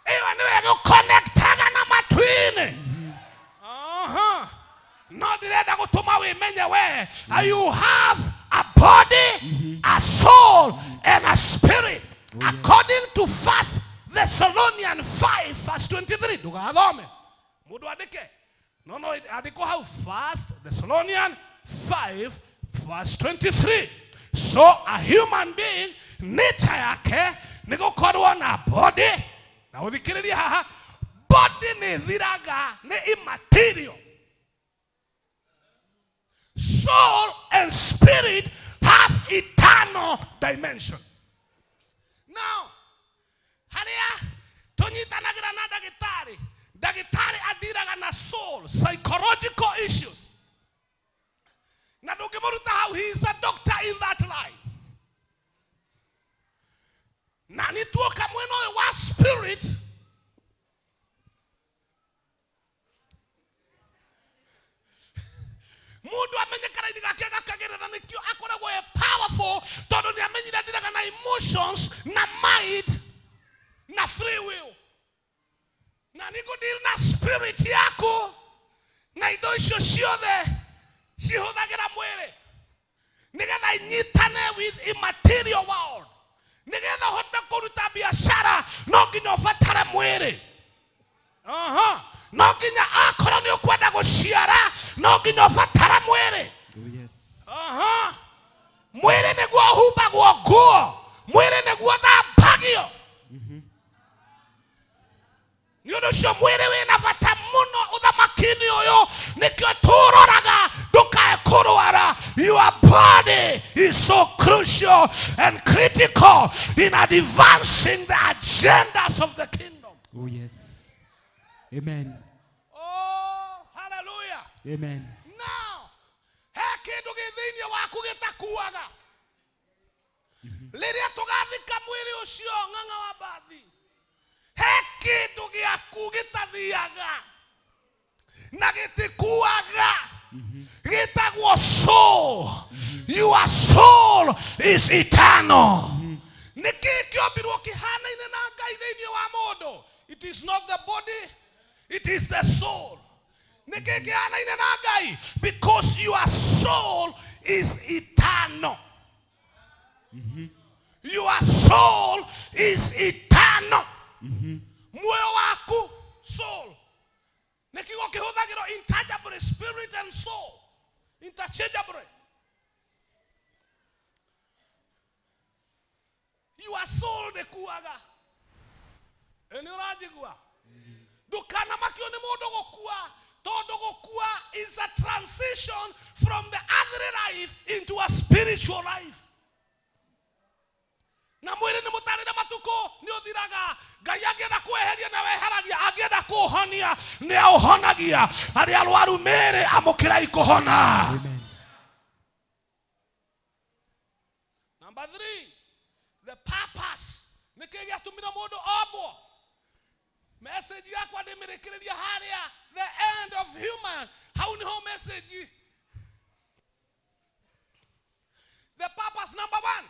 Ĩyo nĩyo ĩgũconnectaga na matu-inĩ. No ndĩrenda gũtũma wĩmenye we, you have a body, a soul and a spirit. According to 1 Thessalonians 5 verse 23. Ndũgathome. Mũndũ andĩke. No, andĩkwo hau 1 Thessalonians 5 verse 23. So a human being, nature yake nĩ gũkorwo na body. Na ũthikĩrĩrie haha, body nĩ ĩthiraga, nĩ immaterial. Soul and spirit have eternal dimension. Now, harĩa tũnyitanagĩra na ndagĩtarĩ, ndagĩtarĩ andiraga na soul, psychological issues. Na ndũngĩmũruta hau, he is a doctor in that line. Na nĩ tuoka mwena Nĩaingĩrĩra nĩkĩo akoragwo e powerful tondũ nĩamenyire ndiraga na emotions na mind na free will. Na nĩngũdeal na spirit yaku na indo icio ciothe cihũthagĩra mwĩrĩ nĩgetha inyitane with immaterial world. Nĩgetha ũhote kũruta biashara no nginya ũbatare mwĩrĩ. Aha. No nginya akorwo nĩ ũkwenda gũciara no nginya ũbatare mwĩrĩ. Oh yes. Aha. Mwĩrĩ nĩguo ũhumbagwo nguo, mwĩrĩ nĩguo ũthambagio. Nĩ ũndũ ũcio mwĩrĩ wĩna bata mũno ũthamaki-inĩ ũyũ, nĩkĩo tũroraga ndũkae kũrwara. Your body is so crucial and critical in advancing the agendas of the kingdom. Oh yes. Amen. Oh, hallelujah. Amen. Now, he kĩndũ gĩ thĩinĩ waku gĩtakuaga. Rĩrĩa tũgathika mwĩrĩ ũcio ng'ang'a wa mbathi, he kĩndũ gĩaku gĩtathiaga na gĩtikuaga, gĩtagwo soul. Your soul is eternal. Nĩkĩĩ kĩombirwo kĩhanaine na Ngai thĩinĩ wa mũndũ? It is not the body, it is the soul. Nĩkĩĩ kĩhanaine na Ngai? Because your soul is eternal. Your soul is eternal. Muoyo waku soul nĩ kiugo kĩhũthagĩrwo interchangeably, spirit and soul interchangeably. Your soul ndĩkuaga. Ĩ nĩ ũranjigua? Ndũkanamakio nĩ mũndũ gũkua, tondũ gũkua is a transition from the earthly life into a spiritual life. Na mwĩrĩ nĩ mũtarĩre matukũ nĩ ũthiraga. Ngai angĩenda kweheria na weheragia, angĩenda kũũhonia nĩ aũhonagia. Arĩa arwaru mĩĩrĩ amũkĩrai kũhona. Amen. Number 3, the purpose. Nĩkĩĩ gĩatũmire mũndũ ombwo? Message yakwa ndĩmĩrĩkĩrĩria harĩa the end of human. Hau nĩho message. The purpose number 1.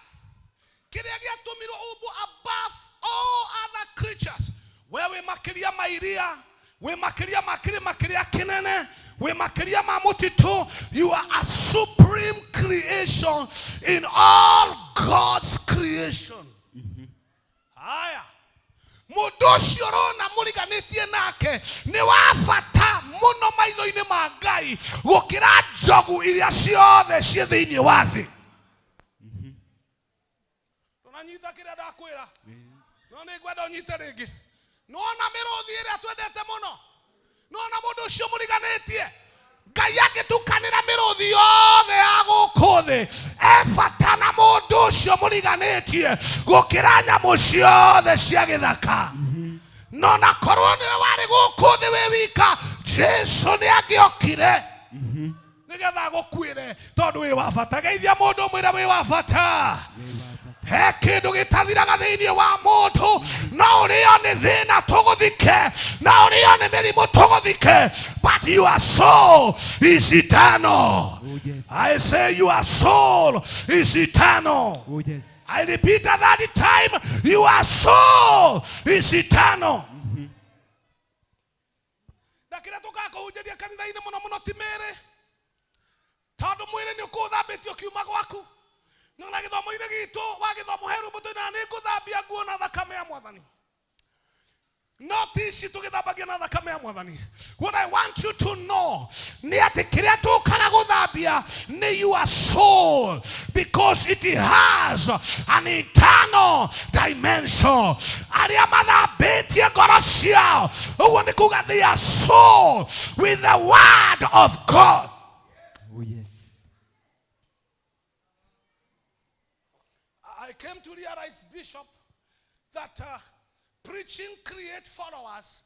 Kĩrĩa gĩatũmirwo ũmbwo above all other creatures. We wĩ makĩria ma iria, wĩ makĩria ma kĩrĩma kĩrĩa kĩnene, wĩ makĩria ma mũtitũ. You are a supreme creation in all God's creation. Haya. Mũndũ ũcio ũrona mũriganĩtie nake nĩ wa bata mũno maitho-inĩ ma Ngai gũkĩra njogu iria ciothe ciĩ thĩinĩ wa thĩ. Ũranyita kĩrĩa ndakwĩra? No nĩ ngwenda ũnyite rĩngĩ. Nĩwona mĩrũthi ĩrĩa twendete mũno? Nĩwona mũndũ ũcio mũriganĩtie? Ngai angĩtukanĩra mĩrũthi yothe ya gũkũ thĩ, e bata na mũndũ ũcio mũriganĩtie gũkĩra nyamũ ciothe cia gĩthaka. No na korwo nĩwe warĩ gũkũ thĩ wĩ wika, Jesu nĩ angĩokire nĩgetha agũkuĩre tondũ wĩ wa bata. Geithia mũndũ ũmwĩre wĩ wa bata. He kĩndũ gĩtathiraga thĩinĩ wa mũndũ, no ũrĩo nĩ thĩna tũgũthike, no ũrĩo nĩ mĩrimũ tũgũthike, but your soul is eternal. Oh yes. I say your soul is eternal. Oh yes. I repeat at that time, your soul is eternal. Na kĩrĩa tũgakũhunjĩria kanitha-inĩ mũno mũno ti mĩĩrĩ, tondũ mwĩrĩ nĩ ũkũthambĩtio kiuma gwaku. No na gĩthomo-inĩ gitũ wa gĩthomo he rwĩmbo tũinaga nĩ ngũthambia nguo na thakame ya Mwathani. No ti ici tũgĩthambagia na thakame ya Mwathani. What I want you to know nĩ atĩ kĩrĩa tũkaga gũthambia nĩ your soul, because it has an eternal dimension. Arĩa mathambĩtie ngoro ciao, ũguo nĩ kuga their soul with the word of God. Oh yes. I came to realize, Bishop, that preaching create followers,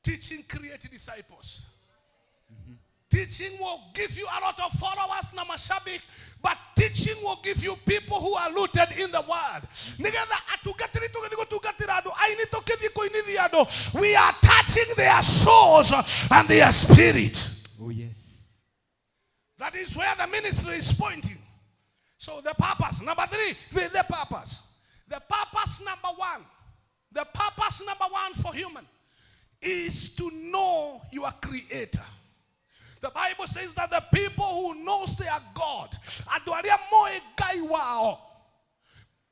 teaching create disciples. Teaching will give you a lot of followers na mashabik, but teaching will give you people who are rooted in the word. Nigetha atungatĩri tũgĩthiĩ gũtungatĩra andũ, aini tũkĩthiĩ kũinithia andũ, we are touching their souls and their spirit. Oh yes. That is where the ministry is pointing. So the purpose number 3, the purpose. The purpose number 1. The purpose number 1 for human is to know your creator. The Bible says that the people who knows their God, andũ arĩa moĩ Ngai wao,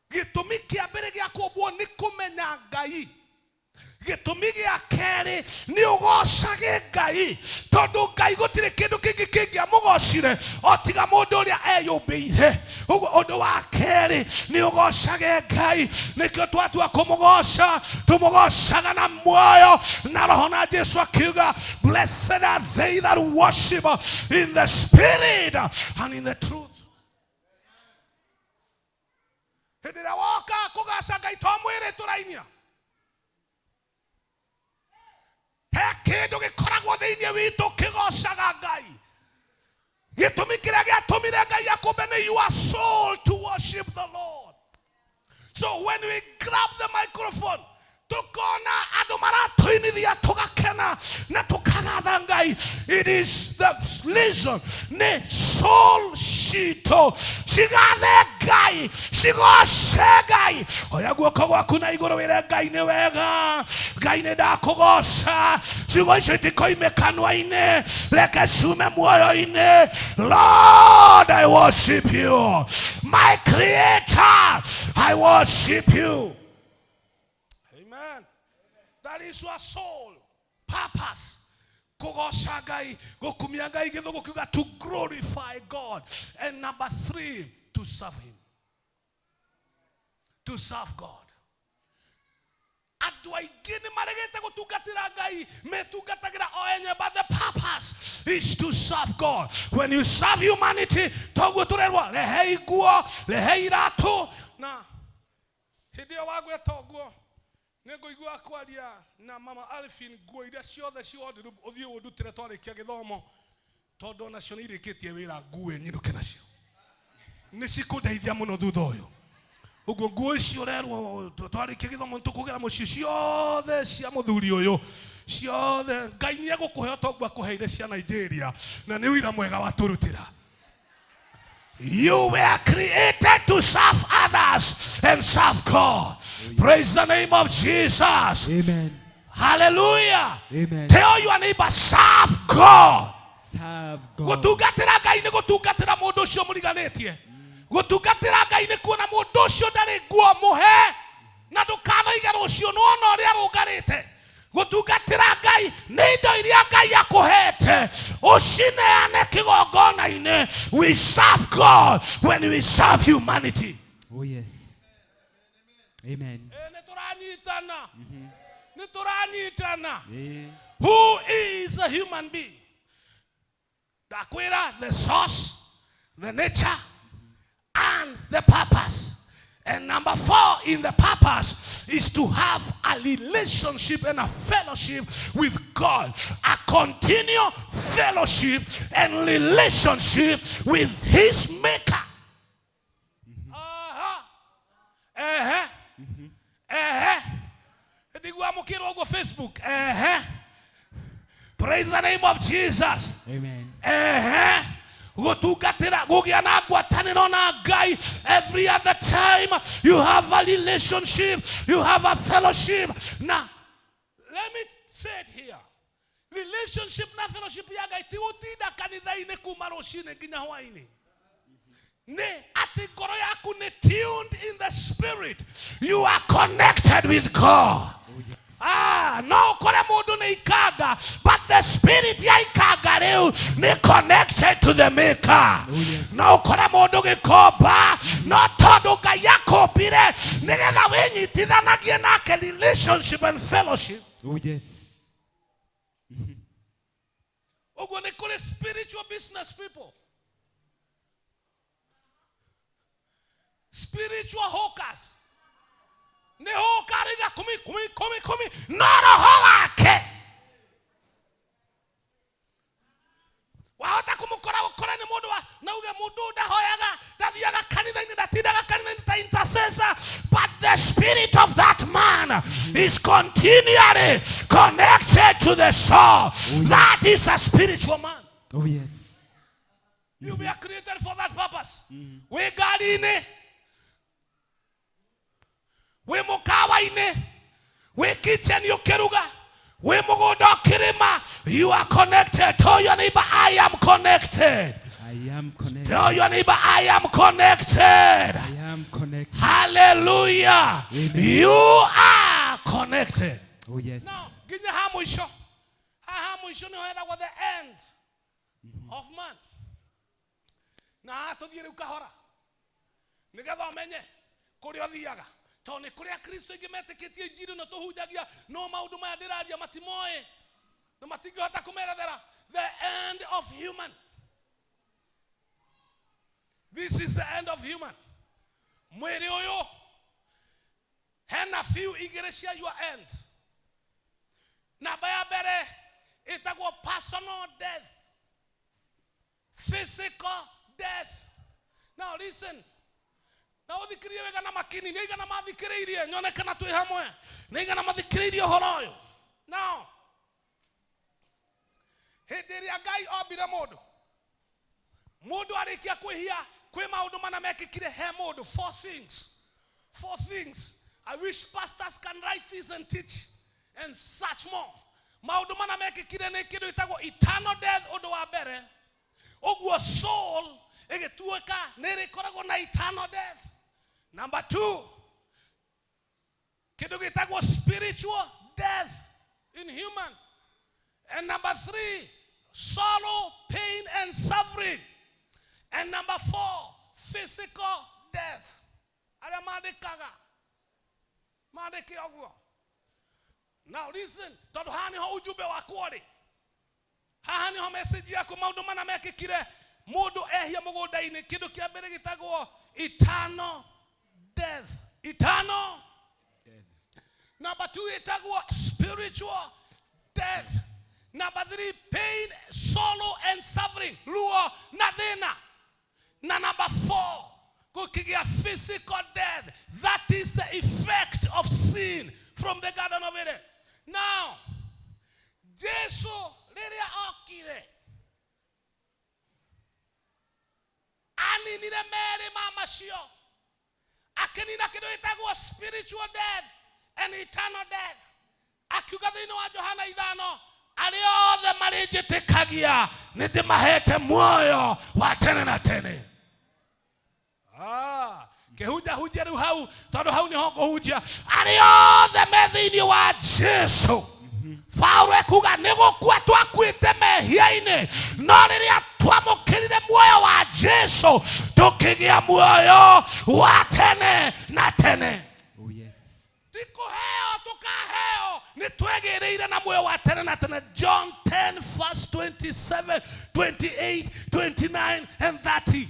gĩtũmi kĩa mbere gĩa kũmbwo nĩ kũmenya Ngai. Gĩtũmi gĩa kerĩ nĩ ũgocage Ngai, tondũ Ngai gũtirĩ kĩndũ kĩngĩ kĩngĩamũgocire o tiga mũndũ ũrĩa eyũmbĩire. Ũguo ũndũ wa kerĩ nĩ ũgocage Ngai, nĩkĩo twatua kũmũgoca, tũmũgocaga na muoyo na roho. Na Jesu akiuga, blessed are they that worship in the spirit and in the truth. Hĩndĩ ĩrĩa woka kũgaca Ngai to mwĩrĩ tũrainia, he kĩndũ gĩkoragwo thĩinĩ witũ kĩgocaga Ngai. Gĩtũmi kĩrĩa gĩatũmire Ngai akũmbe nĩ your soul to worship the Lord. So when we grab the microphone, tukona andũ maratũinithia tũgakena na tũkagatha Ngai. It is the reason nĩ soul citũ cigathe Ngai, cigoce Ngai. Oya guoko gwaku na igũrũ wĩre Ngai nĩ wega, Ngai nĩ ndakũgoca. Ciugo icio itikoime kanua-inĩ, reke ciume muoyo-inĩ. Lord, I worship you. My creator, I worship you. Amen. That is your soul purpose. Kũgoca Ngai, gũkumia Ngai, gĩthũngũ kiuga to glorify God. And number 3, to serve him. To serve God. Andũ aingĩ nĩ maregete gũtungatĩra Ngai, metungatagĩra o enyewe, but the purpose is to serve God. When you serve humanity, toguo tũrerwo rehei nguo, rehei iratũ. Na hĩndĩ ĩyo wagweta ũguo, nĩngũigua kwaria na mama Alfin, nguo iria ciothe ci wardrobe ũthiĩ ũndutĩre twarĩkia gĩthomo, tondũ onacio nĩ irĩkĩtie wĩra, ngue nyinũke nacio, nĩ cikũndeithia mũno thutha ũyũ. Ũguo nguo icio ũrerwo twarĩkia gĩthomo nĩtũkũgĩra mũciĩ ciothe cia mũthuri ũyũ ciothe. Ngai nĩ egũkũhe ũtongu akũheire cia Nigeria, na nĩ ũira mwega watũrutĩra. You were created to serve others and serve God. Praise the name of Jesus. Amen. Hallelujah. Amen. Tell your neighbor, serve God. Serve God. Gũtungatĩra Ngai nĩ gũtungatĩra mũndũ ũcio mũriganĩtie. Gũtungatĩra Ngai nĩ kuona mũndũ ũcio ndarĩ nguo mũhe, na ndũkanoige rũciũ nĩwona ũrĩa arũngarĩte. Gũtungatĩra Ngai nĩ indo iria Ngai akũhete, ũcineane kĩgongona-inĩ. We serve God when we serve humanity. Oh yes. Amen. Nĩ tũranyitana. Nĩ tũranyitana. Who is a human being? Ndakwĩra the source, the nature, and the purpose. And number 4 in the purpose is to have a relationship and a fellowship with God. A continual fellowship and relationship with his maker. Facebook. Praise the name of Jesus. Amen. Gũtungatĩra, gũgĩa na ngwatanĩro na Ngai. Every other time you have a relationship, you have a fellowship. Now, let me say it here. Relationship na fellowship ya Ngai ti gũtinda kanitha-inĩ kuma rũcinĩ nginya hwaĩ-inĩ. Nĩ atĩ ngoro yaku nĩ tuned in the spirit. You are connected with God. Ah, no kore mundu ni ikanga, but the spirit ya ikanga riu ni connected to the maker. No kore mundu gikomba, no tondu Ngai akũmbire nigetha winyitithanagie nake, relationship and fellowship. Oh yes. Ũguo nĩ kũrĩ spiritual business people, spiritual hawkers. Nĩ hawker rĩga kumi kumi kumi kumi, no roho wake wahota kumukora gukora ni mundu wa na uge mundu ndahoyaga, ndathiaga kanitha-inĩ, ndatindaga kanitha-inĩ ta intercessor, but the spirit of that man is continually connected to the soul. That is a spiritual man. Oh yes. You were created for that purpose. Wĩ ngari-inĩ, wĩ mũkawa-inĩ, wĩ kitchen ũkĩruga, wĩ mũgũnda ũkĩrĩma, you are connected. Tell your neighbor, I am connected. I am connected. Tell your neighbor, I am connected. I am connected. Hallelujah. Amen. You are connected. Oh yes. Now, nginya ha mũico. Haha mũico nĩho hetagwo the end of man. Na haha tũthiĩ rĩu kahora nĩgetha ũmenye kũrĩa ũthiaga, tondũ nĩ kũrĩa Kristo aingĩ metĩkĩtie injiri ĩno tũhunjagia, no maũndũ maya ndĩraria matimoĩ na matingĩhota kũmerethera. The end of human. This is the end of human. Mwĩrĩ ũyũ hena few igĩrĩ cia your end. Namba ya mbere ĩtagwo personal death, physical death. Now listen. Na ũthikĩrĩrie wega na makini, nĩ aigana mathikĩrĩirie nyone kana twĩ hamwe, nĩ aigana mathikĩrĩirie ũhoro ũyũ. Now hĩndĩ ĩrĩa Ngai ombire mũndũ, mũndũ arĩkia kwĩhia, kwĩ maũndũ mana mekĩkire he mũndũ. Four things. Four things. I wish pastors can write this and teach and search more. Maũndũ mana mekĩkire nĩ kĩndũ gĩtagwo eternal death, ũndũ wa mbere. Ũguo soul ĩgĩtuĩka nĩ ĩrĩkoragwo na eternal death. Number two, kĩndũ gĩtagwo spiritual death in human. And number three, sorrow, pain, and suffering. And number four, physical death. Arĩa mandĩkaga, mandĩke ũguo. Now listen, tondũ haha nĩho ujumbe wakwa ũrĩ. Haha nĩho message yaku, maũndũ mana mekĩkire mũndũ ehia mũgũnda-inĩ. Kĩndũ kĩa mbere gĩtagwo eternal death. Eternal death. Number two ĩtagwo spiritual death. Number three, pain, sorrow, and suffering. Ruo na thĩna. Na number four, gũkĩgĩa physical death. That is the effect of sin from the Garden of Eden. Now, Jesu rĩrĩa okire, aninire merĩ ma macio, akĩnina kĩndũ gĩtagwo spiritual death and eternal death. Akiuga thĩinĩ wa Johana 5, arĩa othe marĩnjĩtĩkagia nĩ ndĩmahete muoyo wa tene na tene. Kĩhunja hunjia rĩu hau, tondũ hau nĩho ngũhunjia. Arĩa othe me thĩinĩ wa Jesu, Paulo ekuga nĩ gũkua twakuĩte mehia-inĩ, no rĩrĩa twamũkĩrire muoyo wa Jesu tũkĩgĩa muoyo wa tene na tene. Oh yes. Ti kũheo tũkaheo, nĩ twegĩrĩire na muoyo wa tene na tene. John 10 verse 27, 28, 29 and 30.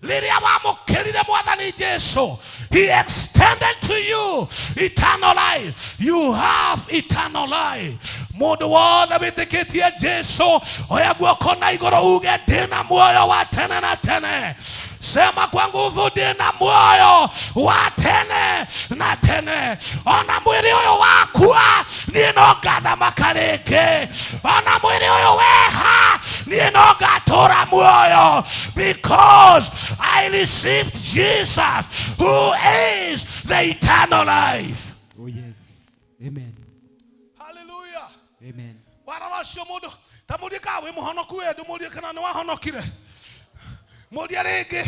Rĩrĩa wamũkĩrire Mwathani Jesu, he extended to you eternal life. You have eternal life. Mũndũ wothe wĩtĩkĩtie Jesu, oya guoko na igũrũ uge ndĩna muoyo wa tene na tene. Sema kwa nguvu, ndĩna muoyo wa tene na tene. Ona mwĩrĩ ũyũ wakua, niĩ no ngathamaka rĩngĩ. Ona mwĩrĩ ũyũ weha, niĩ no ngatũra muoyo. Because I received Jesus, who is the eternal life. Oh yes. Amen. Hallelujah. Amen. Warora ũcio mũndũ, ta mũrie kana wĩ mũhonoku we, ndũmũrie kana nĩ wahonokire. Mũrie rĩngĩ,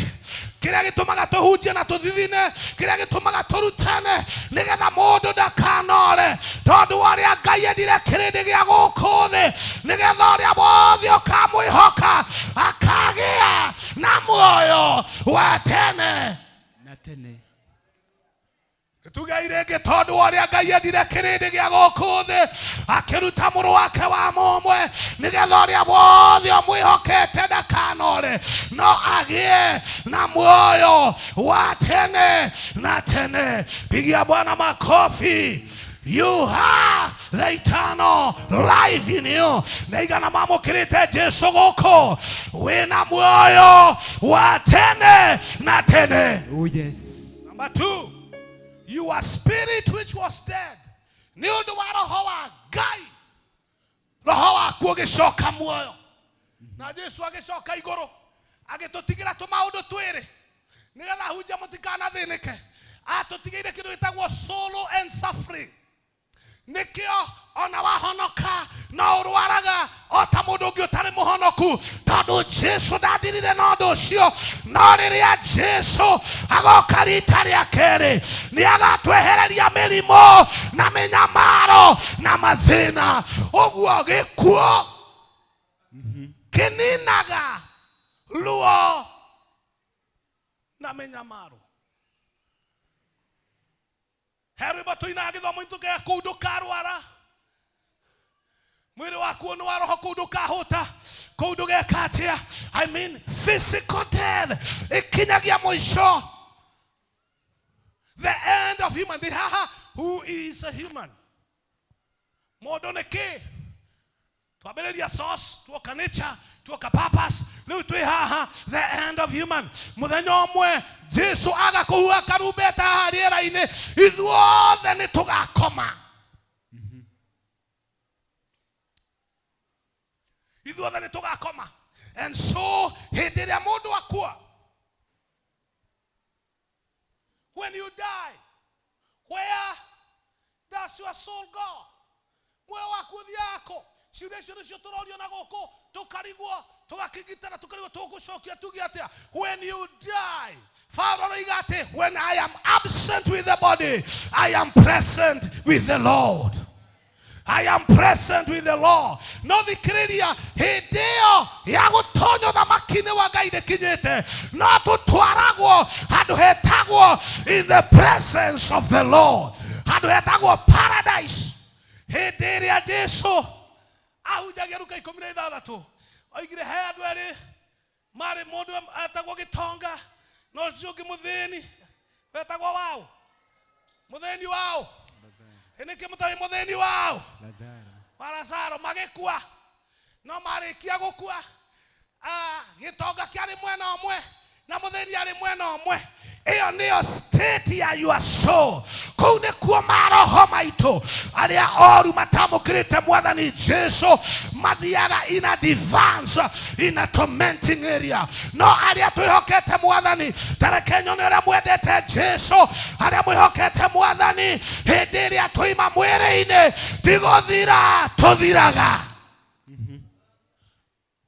kĩrĩa gĩtũmaga tũhunjie na tũthithine, kĩrĩa gĩtũmaga tũrutane, nĩgetha mũndũ ndakanore, tondũ wa ũrĩa Ngai endire kĩrĩndĩ gĩa gũkũ thĩ, nĩgetha ũrĩa wothe ũkamwĩhoka akagĩa na muoyo wa tene na tene. Tugai rĩngĩ, tondũ wa ũrĩa Ngai endire kĩrĩndĩ gĩa gũkũ thĩ, akĩruta mũrũ wake wa mũmwe, nĩgetha ũrĩa wothe ũmwĩhokete ndakanore, no agĩe na muoyo wa tene na tene. Pigia Bwana makofi. You have the eternal life in you. Na igana mamũkĩrĩte Jesu gũkũ, wĩna muoyo wa tene na tene. Oh yes. Number two, your spirit which was dead. Nĩ ũndũ wa roho wa Ngai, roho waku ũgĩcoka muoyo. Na Jesu agĩcoka igũrũ agĩtũtigĩra tũmaũndũ twĩrĩ nĩgetha hunjia mũtikanathĩnĩke. Atũtigĩire kĩndũ gĩtagwo sorrow and suffering. Nĩkĩo ona wahonoka no ũrwaraga o ta mũndũ ũngĩ ũtarĩ mũhonoku, tondũ Jesu ndandirire na ũndũ ũcio. No rĩrĩa Jesu agoka rita rĩa kerĩ nĩ agatwehereria mĩrimũ na mĩnyamaro na mathĩna. Ũguo gĩkuũ kĩninaga ruo na mĩnyamaro. He rwĩmbo tũinaga gĩthomo-inĩ tũkauga kũu ndũkarwara, mwĩrĩ waku nĩ wa roho, kũu ndũkahũta, kũu ndũgeka atĩa. I mean physical death ĩkinyagia mũico, the end of human. Ndĩ haha, who is a human? Mũndũ nĩ kĩ? Twambĩrĩria source, tuoka nature, tuoka purpose, rĩu twĩ haha the end of human. Mũthenya ũmwe Jesu aga kũhuha karumbeta haha rĩera-inĩ, ithuothe nĩ tũgakoma. Ithuothe nĩ tũgakoma. And so hĩndĩ ĩrĩa mũndũ akua, when you die, where does your soul go? Muoyo waku ũthiaga kũ? Ciũria icio nĩcio tũrorio na gũkũ, tũkarigwo, tũgakĩngitana, tũkarigwo tũgũcokia tuge atĩa. When you die, Paulo aroiga atĩ when I am absent with the body, I am present with the Lord. I am present with the Lord. No thikĩrĩria, hĩndĩ ĩyo ya gũtonya ũthamaki-inĩ wa Ngai ndĩkinyĩte, no tũtwaragwo handũ hetagwo in the presence of the Lord, handũ hetagwo paradise. Hĩndĩ ĩrĩa Jesu ahunjagia Luka 16, oigire he andũ erĩ marĩ, mũndũ etagwo gĩtonga na ũcio ũngĩ mũthĩni wetagwo waũ, mũthĩni waũ. Nĩkĩ mũtarĩ mũthĩni waũ? Wa Lazaro. Magĩkua, no marĩkia gũkua, gĩtonga kĩarĩ mwena ũmwe na mũthĩni arĩ mwena ũmwe. Ĩyo nĩyo state ya your soul. Kũu nĩkuo maroho maitũ arĩa oru matamũkĩrĩte Mwathani Jesu mathiaga in advance, in a tormenting area. No arĩa twĩhokete Mwathani, ta reke nyone ũrĩa mwendete Jesu, arĩa mwĩhokete Mwathani, hĩndĩ ĩrĩa tũima mwĩrĩ-inĩ tigũthira tũthiraga.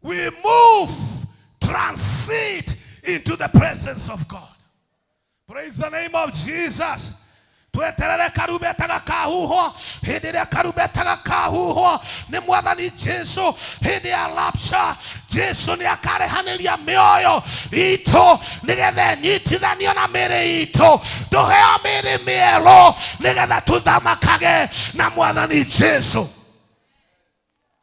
We move, transit into the presence of God. Praise the name of Jesus. Tweterere karumbeta gakahuhwo. Hĩndĩ ĩrĩa karumbeta gakahuhwo nĩ Mwathani Jesu, hĩndĩ ya rapture, Jesu nĩ akarehanĩria mĩoyo itũ nĩgetha ĩnyitithanio na mĩĩrĩ itũ, tũheo mĩĩrĩ mĩerũ nĩgetha tũthamakage na Mwathani Jesu.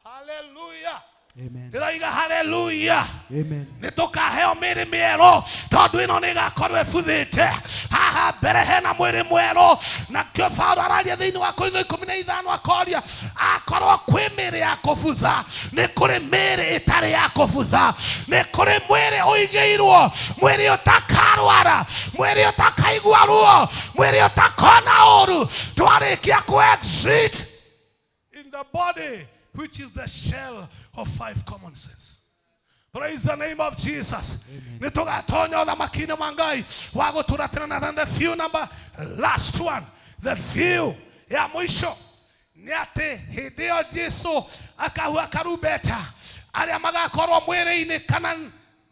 Hallelujah. Amen. Ndĩroiga hallelujah. Amen. Nĩ tũkaheo mĩĩrĩ mĩerũ tondũ ĩno nĩ ĩgakorwo ĩbuthĩte. Haha mbere hena mwĩrĩ mwerũ. Nakĩo Paulo araria thĩinĩ wa Korintho 15 akoria, akorwo kwĩ mĩĩrĩ ya kũbutha, nĩ kũrĩ mĩĩrĩ ĩtarĩ ya kũbutha, nĩ kũrĩ mwĩrĩ ũigĩirwo, mwĩrĩ ũtakarwara, mwĩrĩ ũtakaigua ruo, mwĩrĩ ũtakona ũru. Twarĩkia kũ exit in the body, which is the shell of five common sense. Praise the name of Jesus. Nĩ tũgatonya ũthamaki-inĩ wa Ngai wa gũtũũra tene na tene. The few number, last one, the few ya mũico nĩ atĩ hĩndĩ ĩyo Jesu akahuha karumbeta, arĩa magakorwo mwĩrĩ-inĩ kana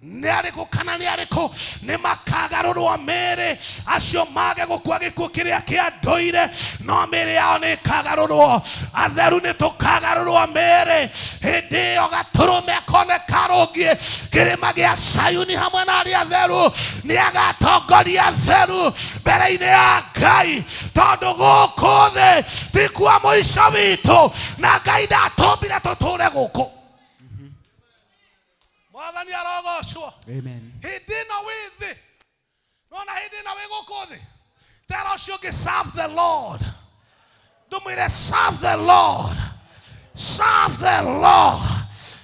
nĩ arĩkũ kana nĩ arĩkũ, nĩ makagarũrwo mĩĩrĩ, acio mage gũkua gĩkuũ kĩrĩa kĩa ndũire, no mĩĩrĩ yao nĩ ĩkagarũrwo. Atheru nĩ tũkagarũrwo mĩĩrĩ. Hĩndĩ ĩyo gatũrũme koneka rũngiĩ kĩrĩma gĩa Sayuni hamwe na arĩa atheru, nĩ agatongoria atheru mbere-inĩ ya Ngai, tondũ gũkũ thĩ ti kuo mũico witũ, na Ngai ndatũmbire tũtũũre gũkũ. Mwathani arogocwo. Amen. Hĩndĩ ĩno wĩ thĩ, nona hĩndĩ ĩno wĩ gũkũ thĩ, tera ũcio ũngĩ, serve the Lord. Ndũmwĩre serve the Lord, serve the Lord.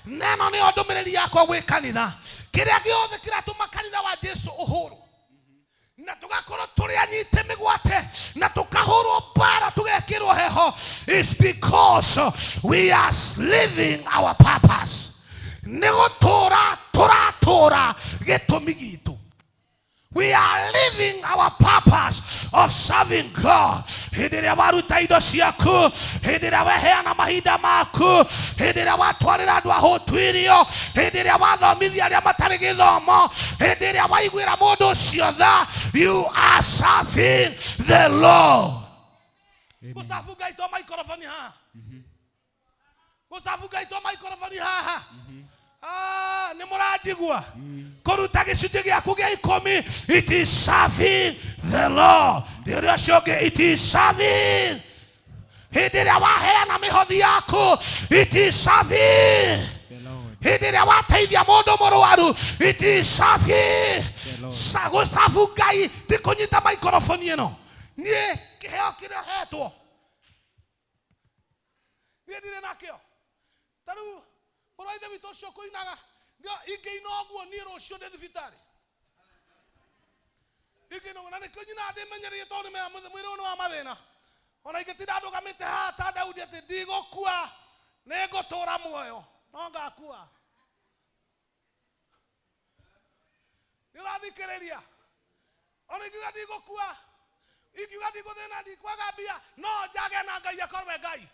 Neno nĩyo ndũmĩrĩri yakwa gwĩ kanitha. Kĩrĩa gĩothe kĩratũma kanitha wa Jesu ũhũrwo na tũgakorwo tũrĩ anyite mĩgwate na tũkahũrwo mbara tũgekĩrwo heho is because we are living our purpose. Nĩ gũtũũra tũratũũra gĩtũmi gitũ. We are living our purpose of serving God. Hĩndĩ ĩrĩa waruta indo ciaku, hĩndĩ ĩrĩa weheana mahinda maku, hĩndĩ ĩrĩa watwarĩra andũ ahũtu irio, hĩndĩ ĩrĩa wathomithia arĩa matarĩ gĩthomo, hĩndĩ ĩrĩa waiguĩra mũndũ ũcio tha, you are serving the Lord. Gũcabu Ngai to maikoroboni haha. Gũcabu Ngai to maikoroboni haha. Ah, nĩ mũranjigua. Kũruta gĩcunjĩ gĩaku gĩa ikũmi, it is serving the Lord. Nĩ ũrĩa ũcio ũngĩ, it is serving. Hĩndĩ ĩrĩa waheana mĩhothi yaku, it is serving. Hĩndĩ ĩrĩa wateithia mũndũ mũrwaru, it is serving. Gũcabu Ngai ti kũnyita maikoroboni ĩno. Niĩ kĩheo kĩrĩa hetwo, niĩ ndirĩ nakĩo. Ta rĩu mũrũ wa ithe witũ ũcio kũinaga, ingĩina ũguo niĩ rũciũ ndĩ thibitarĩ. Ingĩina ũguo, na nĩkĩo nyinaga ndĩmenyereire tondũ nĩmenyaga mwĩrĩ ũyũ nĩ wa mathĩna. Ona ingĩtinda ndũgamĩte haha ta Daudi atĩ ndigũkua, nĩngũtũũra muoyo, no ngakua. Nĩ ũrathikĩrĩria? Ona ingiuga ndigũkua, ingiuga ndigũthĩna, ndikwaga mbia, no njage na Ngai akorwe Ngai.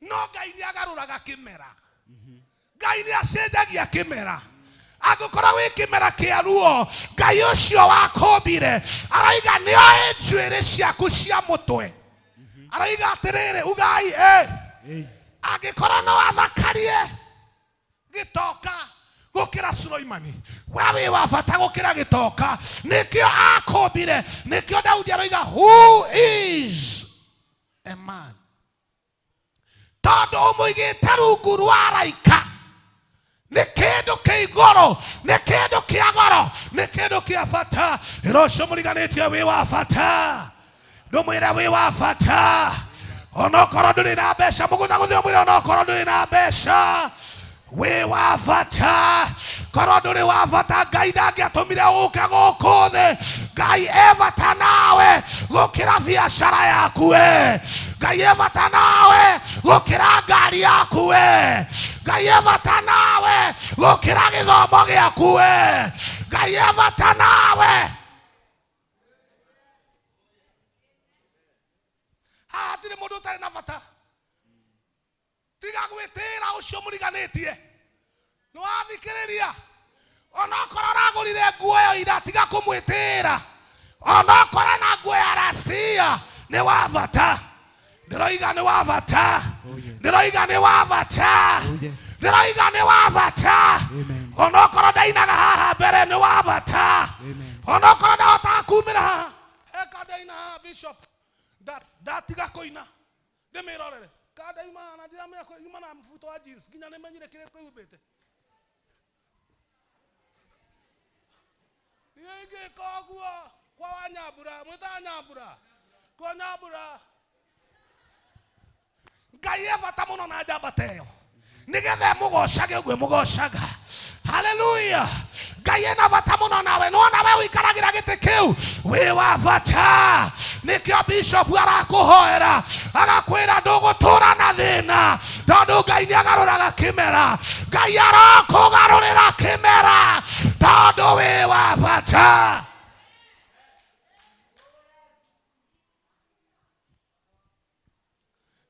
No Ngai nĩ agarũraga kĩmera. Ngai nĩ acenjagia kĩmera. Angĩkorwo wĩ kĩmera kĩa ruo, Ngai ũcio wakũmbire araiga nĩ oĩ njuĩrĩ ciaku cia mũtwe. Araiga atĩrĩrĩ, ugai, angĩkorwo no athakarie gĩtoka gũkĩra Suleimani, we wĩ wa bata gũkĩra gĩtoka. Nĩkĩo akũmbire. Nĩkĩo Daudi aroiga, who is a man? Tondũ ũmũigĩte rungu rwa araika. Nĩ kĩndũ kĩ igũrũ, nĩ kĩndũ kĩa goro, nĩ kĩndũ kĩa bata. Ĩra ũcio mũriganĩtie wĩ wa bata. Ndũmwĩre wĩ wa bata. Onokorwo ndũrĩ na mbeca, mũgũthagũthe ũmwĩre onokorwo ndũrĩ na mbeca, wĩ wa bata. Korwo ndũrĩ wa bata, Ngai ndangĩatũmire ũke gũkũ thĩ. Ngai e bata nawe gũkĩra biacara yaku we. Ngai e bata nawe gũkĩra ngari yaku we. Ngai e bata nawe gũkĩra gĩthomo gĩaku we. Ngai e bata nawe. Haha hatirĩ mũndũ ũtarĩ na bata. Tiga gwĩtĩĩra ũcio mũriganĩtie. Nĩ wathikĩrĩria? Onokorwo ũragũrire nguo ĩyo ira, tiga kũmwĩtĩĩra. Onokorwo na nguo ya last year, nĩ wa bata. Ndĩroiga nĩ wa bata. Ndĩroiga nĩ wa bata. Ndĩroiga nĩ wa bata. Onokorwo ndainaga haha mbere, nĩ wa bata. Onokorwo ndahotaga kumĩra haha. Heka ndaina haha, Bishop. Ndatiga kũina. Ndĩmĩrorere. Kanda ima na ndiramenya ima na mbuto wa jeans nginya nĩmenyire kĩrĩa kwĩhumbĩte. Niĩ ingĩka ũguo kwa Wanyambura, mwĩtaga Nyambura, kwa Nyambura. Ngai e bata mũno na njamba ta ĩyo, nĩgetha ĩmũgocage ũguo ĩmũgocaga. Haleluya. Ngai ena bata mũno nawe. Nĩwona we ũikaragĩra gĩtĩ kĩu, wĩ wa bata. Nĩkĩo bishop arakũhoera, agakwĩra ndũgũtũra na thĩna, tondũ Ngai nĩ agarũraga kĩmera. Ngai arakũgarũrĩra kĩmera tondũ wĩ wa bata.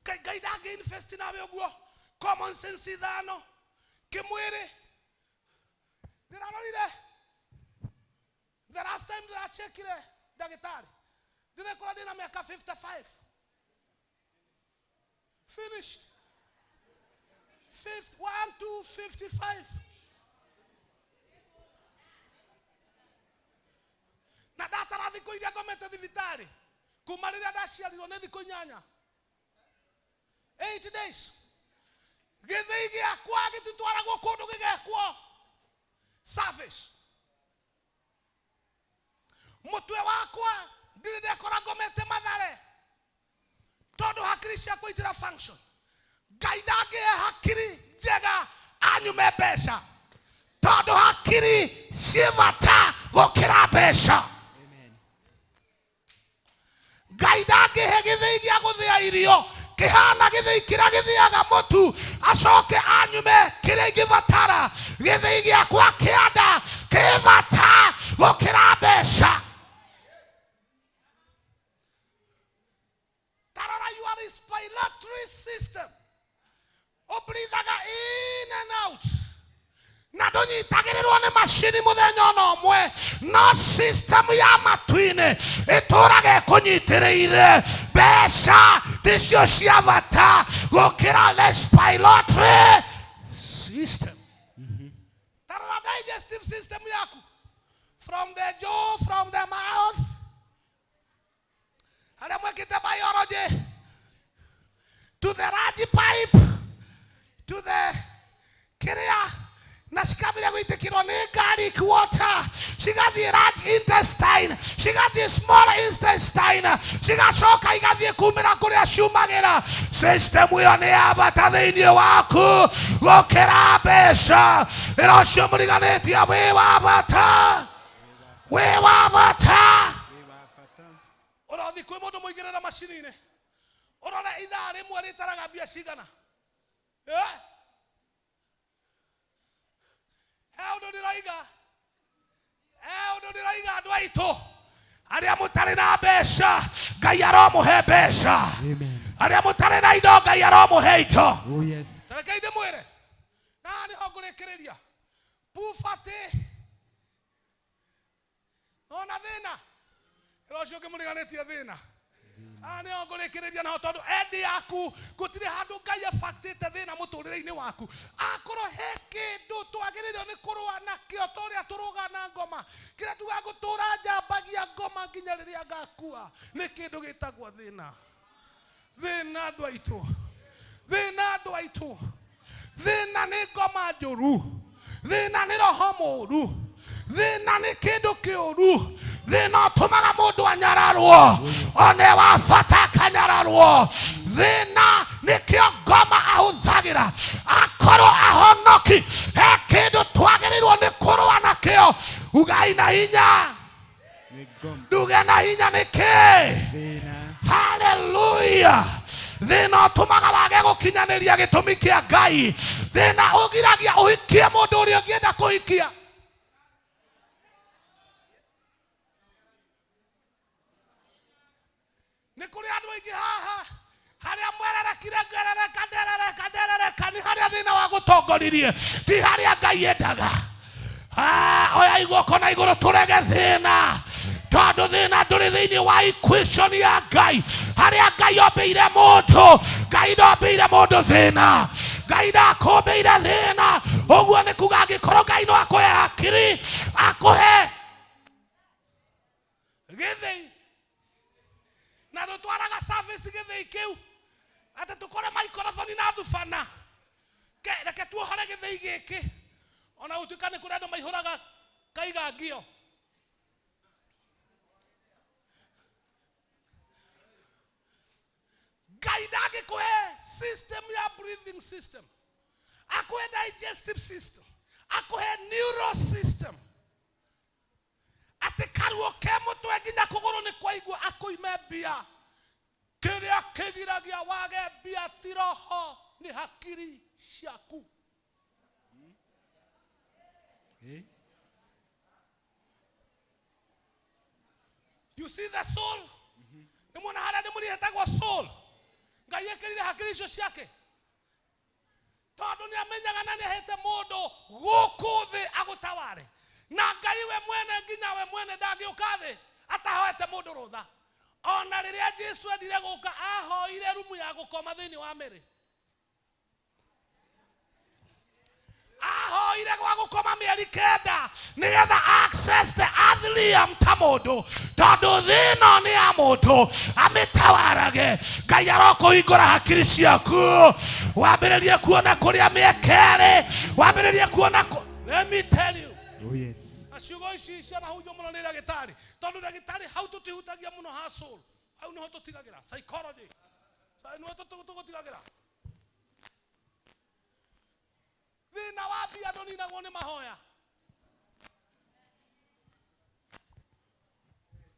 Ngai, Ngai ndangĩ invest nawe ũguo. Common sense ithano kĩmwĩrĩ. Ndĩrarorire the last time ndĩrachekire ndagĩtarĩ, ndĩrekora ndĩna mĩaka 55. Finished. Fifty, 1, 2, 55. Na ndatara thikũ iria ngomete thibitarĩ kuma rĩrĩa ndaciarirwo nĩ thikũ inyanya. 8 days. Gĩthĩi gĩakwa gĩtitwaragwo kũndũ gĩgekwo service. Mũtwe wakwa ndirĩ ndekora ngomete Mathare tondũ hakiri ciakwa itira function. Ngai ndangĩhe hakiri njega anyume mbeca, tondũ hakiri ciĩ bata gũkĩra mbeca. Ngai ndangĩhe gĩthĩi gĩa gũthĩa irio Kĩhana gĩthĩi kĩrĩa gĩthĩaga mũtu acoke anyume kĩrĩa ingĩbatara. Gĩthĩi gĩakwa kĩa nda kĩ bata gũkĩra mbeca. Tarora your respiratory system. Ũbreathaga in and out. Na ndũnyitagĩrĩrwo nĩ macini mũthenya ona ũmwe, no system ya matu-inĩ ĩtũraga ĩkũnyitĩrĩire. Mbeca ticio cia bata gũkĩra respiratory system. Tarora digestive system yaku, from the jaw, from the mouth, harĩa mwekĩte biology, to the large pipe, to the kĩrĩa na cikambĩrĩria gũitĩkĩrwo nĩ garlic water, cigathiĩ large intestine, cigathiĩ small intestine, cigacoka igathiĩ kumĩra kũrĩa ciumagĩra. System ĩyo nĩ ya bata thĩinĩ waku gũkĩra mbeca. Ĩra ũcio mũriganĩtie wĩ wa bata, wĩ wa bata. Ũrothi kwĩ mũndũ mũigĩrĩra macini-inĩ, ũrore ithaa rĩmwe rĩtaraga mbia cigana. He ũndũ ndĩroiga, he ũndũ ndĩroiga andũ aitũ arĩa mũtarĩ na mbeca, Ngai aromũhe mbeca. Arĩa mũtarĩ na indo, Ngai aromũhe indo. Oh yes. Rekei ndĩmwĩre, na nĩho ngũrĩkĩrĩria. Poverty nona thĩna, ĩra ũcio ũngĩ mũriganĩtie thĩna. Nĩho ngũrĩkĩrĩria naho, tondũ endi yaku gũtirĩ handũ Ngai abaktĩte thĩna mũtũrĩre-inĩ waku. Akorwo he kĩndũ twagĩrĩirwo nĩ kũrũa nakĩo ta ũrĩa tũrũga na ngoma, kĩrĩa tugaga ngũtũra njambagia ngoma nginya rĩrĩa ngakua, nĩ kĩndũ gĩtagwo thĩna. Thĩna andũ aitũ, thĩna andũ aitũ, thĩna nĩ ngoma njũru, thĩna nĩ roho mũũru, thĩna nĩ kĩndũ kĩũru, thĩna ũtũmaga mũndũ anyararwo, one wa bata akanyararwo. Thĩna nĩkĩo ngoma ahũthagĩra. Akorwo ahonoki, he kĩndũ twagĩrĩirwo nĩ kũrũa nakĩo. Ugai na hinya, nduge na hinya nĩkĩ? Hallelujah. Thĩna ũtũmaga wage gũkinyanĩria gĩtũmi kĩa Ngai. Thĩna ũgiragia ũhikie mũndũ ũrĩa ũngĩenda kũhikia. Nĩ kũrĩ andũ aingĩ haha harĩa mwererekire ngerereka nderereka nderereka, nĩ harĩa thĩna wa gũtongoririe, ti harĩa Ngai endaga. Oya iguoko na igũrũ tũrege thĩna, tondũ thĩna ndũrĩ thĩinĩ wa equation ya Ngai. Harĩa Ngai ombĩire mũndũ, Ngai ndombĩire mũndũ thĩna, Ngai ndakũmbĩire thĩna. Ũguo nĩ kuga angĩkorwo Ngai no akũhe hakiri, akũhe gĩthĩi, na tũtwaraga service gĩthĩi kĩu atĩ tũkore microphone na thubana. Reke tuohore gĩthĩi gĩkĩ, ona gũtuĩka nĩ kũrĩ andũ maihũraga kaiga ngio. Ngai ndangĩkũhe system ya breathing system, akũhe digestive system, akũhe neuro system, atĩ karuo ke mũtwe nginya kũgũrũ nĩ kwaigua akũime mbia. Kĩrĩa kĩgiragia wage mbia ti roho, nĩ hakiri ciaku. You see the soul? Nĩ muona harĩa ndĩmũrihetagwo soul. Ngai ekĩrire hakiri icio ciake tondũ nĩ amenyaga na nĩ ahete mũndũ gũkũ thĩ agũtaware. Na Ngai we mwene nginya we mwene ndangĩũka thĩ atahoete mũndũ rũtha. Ona rĩrĩa Jesu endire gũka ahoire rumu ya gũkoma thĩinĩ wa Mary. Ahoire gwa gũkoma mĩeri 9 nĩgetha access the earthly ta mũndũ, tondũ thĩ ĩno nĩ ya mũndũ amĩtawarage. Ngai arokũhingũra hakiri ciaku, wambĩrĩrie kuona kũrĩa mĩeke ĩrĩ, wambĩrĩrie kuona. Let me tell you. Oh yes. Na ciugo ici cianahunjio mũno nĩ ndagĩtarĩ, tondũ ndagĩtarĩ hau tũtihutagia mũno ha soul, hau nĩho tũtigagĩra psychology, nĩho tũgũtigagĩra. Thĩna wa mbia ndũninagwo nĩ mahoya.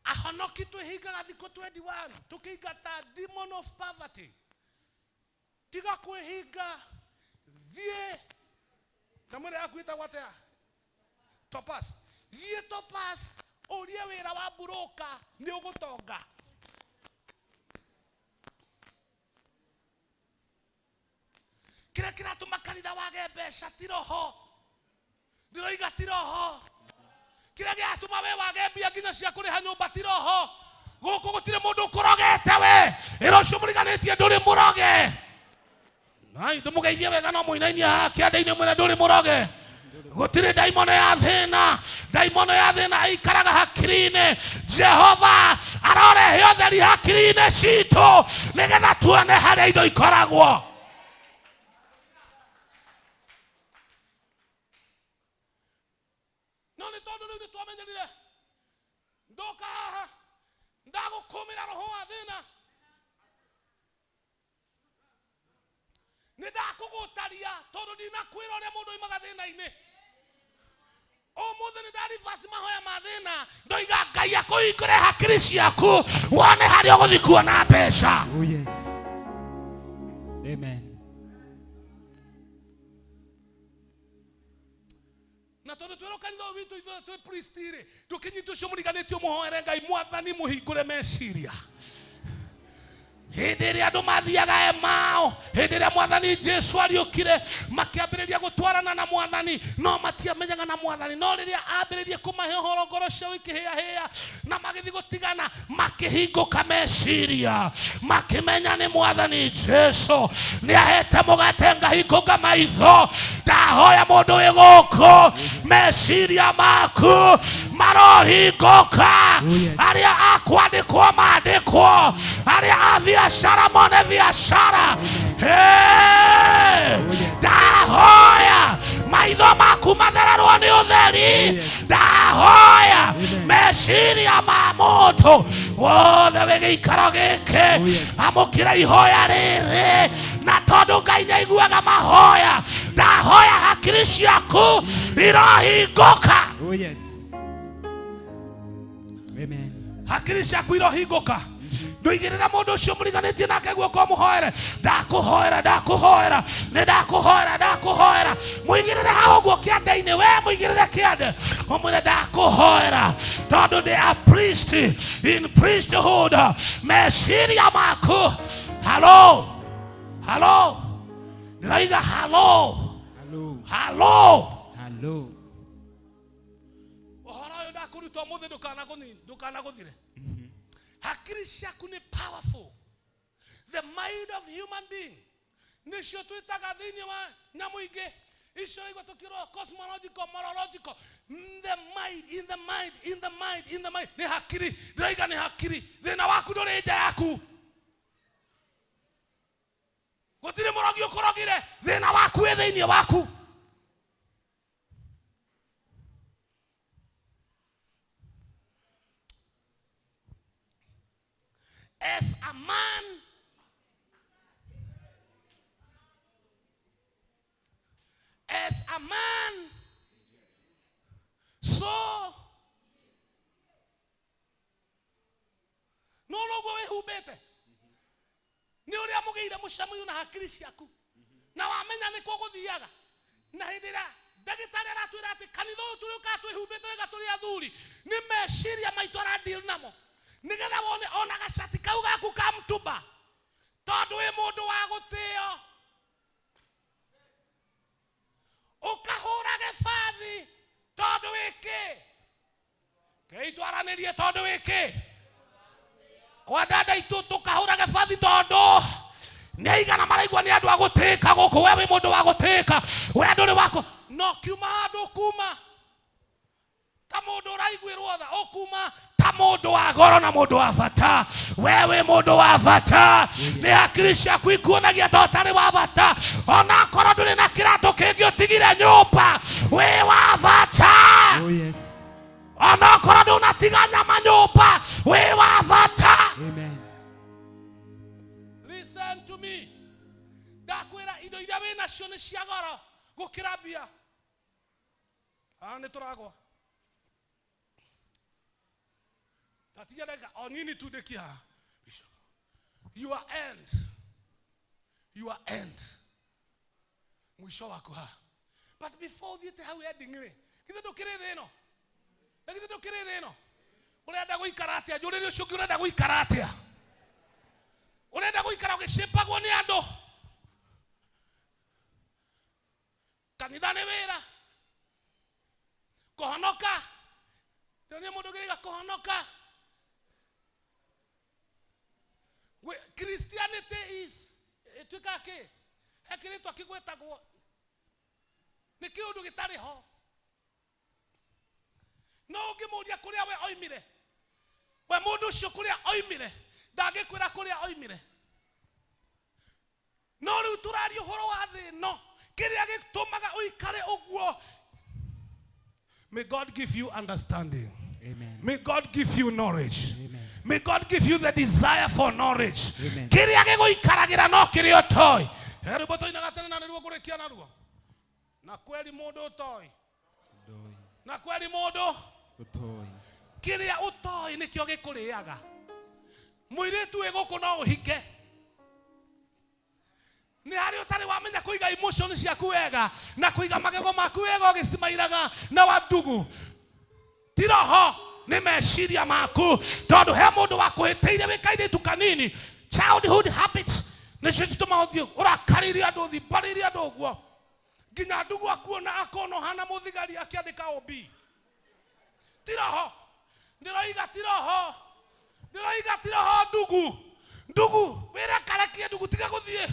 Ahonoki twĩhingaga thikũ 21 tũkĩingata demon of poverty. Tiga kwĩhinga, thiĩ na mwĩrĩ yaku ĩtagwo atĩa? Topaz. Thiĩ Topaz ũrie wĩra wa buroka nĩ ũgũtonga. Kĩrĩa kĩratũma kanitha wage mbeca ti roho. Ndĩroiga ti roho. Kĩrĩa gĩratũma we wage mbia nginya cia kũrĩha nyũmba ti roho. Gũkũ gũtirĩ mũndũ ũkũrogete we. Ĩra ũcio mũriganĩtie ndũrĩ mũroge. Nai ndũmũgeithie wega no mũinainie haha kĩande-inĩ mwĩre ndũrĩ mũroge. Gũtirĩ ndaimono ya thĩna. Ndaimono ya thĩna ĩikaraga hakiri-inĩ. Jehova arorehe ũtheri hakiri-inĩ citũ nĩgetha tuone harĩa indo ikoragwo. No nĩ tondũ rĩu nĩtwamenyerire ndoka haha ndagũkũmĩra roho wa thĩna, nĩ ndakũgũtaria tondũ ndinakwĩra ũrĩa mũndũ oimaga thĩna-inĩ. Ũmũthĩ nĩ ndaribasi mahoya ma thĩna, ndoiga Ngai akũhingũre hakiri ciaku wone harĩa ũgũthiĩ kuona mbeca. Oh yes. Amen. Na tondũ twĩrwo kanitha ũyũ witũ ithuothe twĩ priest rĩ, ndũkĩnyite ũcio mũriganĩtie ũmũhoere Ngai Mwathani mũhingũre meciria. Hĩndĩ ĩrĩa andũ mathiaga Emao, hĩndĩ ĩrĩa Mwathani Jesu ariũkire, makĩambĩrĩria gũtwarana na Mwathani, no matiamenyaga na Mwathani. No rĩrĩa ambĩrĩrie kũmahe ũhoro, ngoro ciao ikĩhĩahĩa na magĩthiĩ gũtigana, makĩhingũka meciria, makĩmenya nĩ Mwathani Jesu nĩahete mũgate ngahingũka maitho. Ndahoya mũndũ wĩ gũkũ, meciria maku marohingũka. Arĩa akwandĩkwo mandĩkwo, arĩa a biacara mone biacara. Ndahoya maitho maku mathererwo nĩ ũtheri. Ndahoya meciria ma mũndũ wothe wĩ gĩikaro gĩkĩ amũkĩre ihoya rĩrĩ, na tondũ Ngai nĩaiguaga mahoya, ndahoya hakiri ciaku irohingũka. Oh yes. Amen. Hakiri ciaku irohingũka. Ndũigĩrĩra mũndũ ũcio mũriganĩtie nake guoko ũmũhoere. Ndakũhoera, ndakũhoera, nĩ ndakũhoera, ndakũhoera. Mũigĩrĩre hau ũguo kĩande-inĩ, we mũigĩrĩre kĩande, ũmwĩre ndakũhoera, tondũ ndĩ a priest in priesthood. Meciria maku, halo, halo, ndĩroiga halo, Hello. halo. Hello. Ũhoro ũyũ ndakũruta ũmũthĩ ndũkanagũthire. Hakiri ciaku nĩ powerful. The mind of human being nĩcio twĩtaga thĩinĩ wa nyamũ ingĩ icio igua tũkĩrwo cosmological, morological. The mind, in the mind, in the mind, in the mind. Nĩ hakiri, ndĩroiga nĩ hakiri. Thĩna waku ndũrĩ nja yaku. Gũtirĩ mũrogi ũkũrogire, thĩna waku wĩ thĩinĩ waku. As a man, as a man, so no noguo wĩhumbĩte nĩ ũrĩa mũgĩire mũcamũi na hakiri ciaku, na wamenya nĩ kũ gũthiaga. Na hĩndĩ ĩrĩa ndagĩtarĩ aratwĩra atĩ kanitha ũyũ tũrĩũkaga twĩhumbĩte wega tũrĩ athuri, nĩ meciria maitũ aradeal namo, nĩgetha wone ona gacati kau gaku ka mtumba, tondũ wĩ mũndũ wa gũtĩo, ũkahũra gĩbathi tondũ wĩ kĩ, kĩitwaranĩrie tondũ wĩ kĩ, kwa dada itũ tũkahũra gĩbathi tondũ nĩ aigana maraigua nĩ andũ a gũtĩĩka gũkũ. We wĩ mũndũ wa gũtĩĩka, we ndũrĩ wa no kiuma handũ kuma ta mũndũ ũraiguĩrwo tha, ũkuma ta mũndũ wa goro na mũndũ wa bata. We wĩ mũndũ wa bata, nĩ hakiri ciaku ikuonagia ta ũtarĩ wa bata, onakorwo ndũrĩ na kĩratũ kĩngĩ ũtigire nyũmba, wĩ wa bata. Oh yes. Onakorwo ndũnatiga nyama nyũmba, wĩ wa bata. Amen. Listen to me. Ndakwĩra indo iria wĩ nacio nĩ cia goro gũkĩra mbia. Haha nĩ tũragwa. Tatiga ndagĩka o nini tu ndĩkie haha. Your end, Your end. Mwisho waku ha. But before ũthiĩte hau ending rĩ, githĩ ndũkĩrĩ thĩ ĩno? Na githĩ ndũkĩrĩ thĩ ĩno? Ũrenda gũikara atĩa? Njũrĩrie ũcio ũngĩ ũrenda gũikara atĩa? Ũrenda gũikara ũgĩcĩpagwo nĩ andũ? Kanitha nĩ wĩra. Kũhonoka. Ndĩronia mũndũ ũngĩrĩga kũhonoka. Christianity is ĩtuĩkaga kĩ? He kĩrĩtwa kĩgwetagwo nĩ kĩũndũ gĩtarĩ ho. No ũngĩmũria kũrĩa we oimire, we mũndũ ũcio kũrĩa oimire, ndangĩkwĩra kũrĩa oimire. No rĩu tũraria ũhoro wa thĩ ĩno, kĩrĩa gĩtũmaga ũikare ũguo. May God give you understanding. Amen. May God give you knowledge. Amen. May God give you the desire for knowledge. Amen. Kĩrĩa gĩgũikaragĩra no kĩrĩa ũtoĩ. He rwĩmbo tũinaga tene na nĩruo ngũrĩkia naruo. Na kweli mũndũ ũtoĩ. Na kweli mũndũ Ũtoĩ. Kĩrĩa ũtoĩ nĩkĩo gĩkũrĩaga. Mũirĩtu wĩ gũkũ no ũhike. Nĩ harĩ ũtarĩ wamenya kũiga emotion ciaku wega na kũiga magego maku wega ũgĩcimairaga na wa ndugu. Ti roho nĩ meciria maku, tondũ he mũndũ wakũhĩtĩire wĩ kairĩtu kanini. Childhood habits nĩcio citũmaga ũthiĩ ũrakarĩire andũ, ũthimbarĩire andũ ũguo nginya ndugu akuona akona ũhana mũthigari akĩandĩka OB. Ti roho, ndĩroiga ti roho, ndĩroiga ti roho. Ndugu, ndugu wĩrekarekie, ndugu tiga gũthiĩ.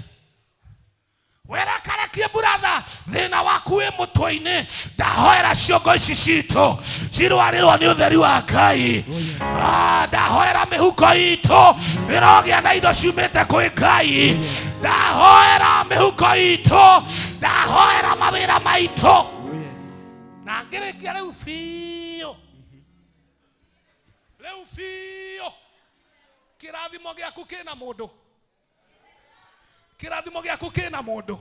Wĩrekarekie buratha, thĩna waku wĩ mũtwe-inĩ. Ndahoera ciongo ici citũ cirwarĩrwo nĩ ũtheri wa Ngai. Ndahoera mĩhuko itũ ĩrogĩa na indo ciumĩte kwĩ Ngai. Ndahoera mĩhuko itũ, ndahoera mawĩra maitũ. Na ngĩrĩkia rĩu biũ, rĩu biũ, kĩrathimo gĩaku kĩna mũndũ. Kĩrathimo gĩaku kĩna mũndũ.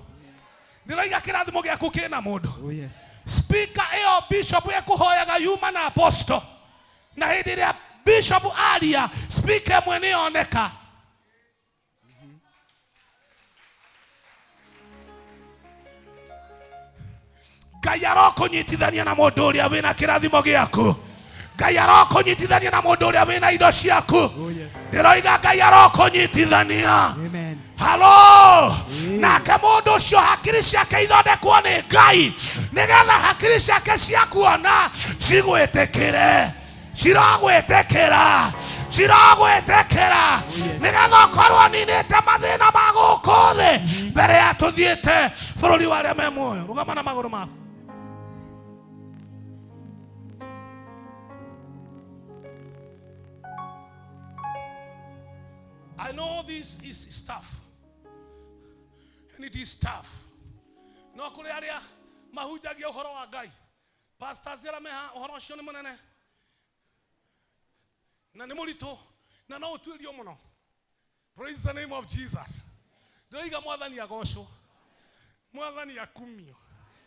Ndĩroiga kĩrathimo gĩaku kĩna mũndũ. Oh yes. Speaker ĩyo bishop ĩkũhoyaga yuma na apostle. Na hĩndĩ ĩrĩa bishop aria, speaker ĩmwe nĩyoneka. Ngai arokũnyitithania na mũndũ ũrĩa wĩna kĩrathimo gĩaku. Ngai arokũnyitithania na mũndũ ũrĩa wĩna indo ciaku. Oh yes. Ndĩroiga Ngai arokũnyitithania. Amen. Halo. Nake mũndũ ũcio hakiri ciake ithondekwo nĩ Ngai, nĩgetha hakiri ciake cia kuona cigwĩtĩkĩre, cirogwĩtĩkĩra, cirogwĩtĩkĩra, nĩgetha ũkorwo ninĩte mathĩna ma gũkũ thĩ mbere ya tũthiĩte bũrũri wa arĩa me muoyo. Rũgama na magũrũ maku. I know this is tough. And it is tough. No kũrĩ arĩa mahunjagia ũhoro wa Ngai. Pastors arĩa meha ũhoro ũcio nĩ mũnene na nĩ mũritũ na no ũtuĩrio mũno. Praise the name of Jesus. Ndĩroiga Mwathani agocwo, Mwathani akumio.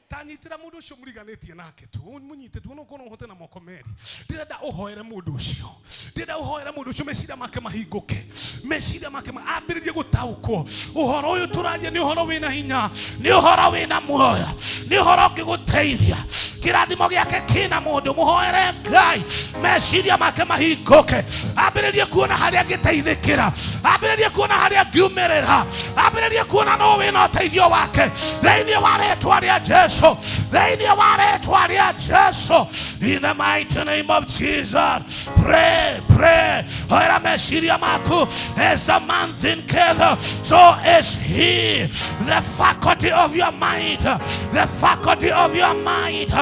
Ta nyitĩra mũndũ ũcio mũriganĩtie nake tu, mũnyite tu, no ũkorwo ũhote na moko merĩ. Ndĩrenda ũhoere mũndũ ũcio, ndĩrenda ũhoere mũndũ ũcio meciria make mahingũke, meciria make ambĩrĩrie gũtaũkwo. Ũhoro ũyũ tũraria nĩ ũhoro wĩna hinya, nĩ ũhoro wĩna muoyo, nĩ ũhoro ũngĩgũteithia. Kĩrathimo gĩake kĩna mũndũ, mũhoere Ngai meciria make mahingũke, ambĩrĩrie kuona harĩa angĩteithĩkĩra, ambĩrĩrie kuona harĩa angiumĩrĩra, ambĩrĩrie kuona no wĩna ũteithio wake thĩinĩ wa rĩtwa rĩa Jesu. Thĩinĩ wa rĩtwa rĩa Jesu. In the mighty name of Jesus. Pray, pray. Hoera meciria maku. As a man thinketh, so is he. The faculty of your mind, the faculty of your mind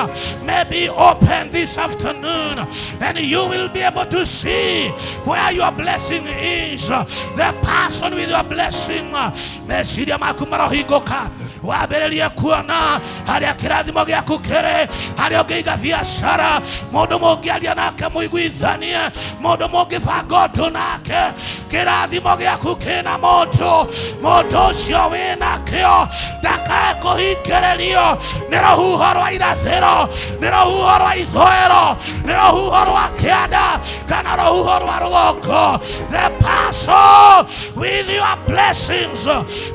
may be open this afternoon, and you will be able to see where your blessing is. The person with your blessing. Meciria maku marohingũka. Wambĩrĩrie kuona harĩa kĩrathimo gĩaku kĩrĩ, harĩa ũngĩiga biacara, mũndũ mũngĩaria nake mũiguithanie, mũndũ mũngĩbanga ũndũ nake. Kĩrathimo gĩaku kĩna mũndũ, mũndũ ũcio wĩnakĩo ndakae kũhingĩrĩrio nĩ rũhuho rwa irathĩro, nĩ rũhuho rwa ithũĩro, nĩ rũhuho rwa kĩanda kana rũhuho rwa rũgongo. The parcel with your blessings.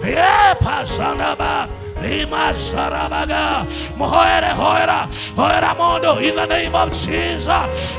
Yeah, pasanaba. Lima Sarabaga, Mohoere Hoera, Hoera Mondo, in the name of Jesus.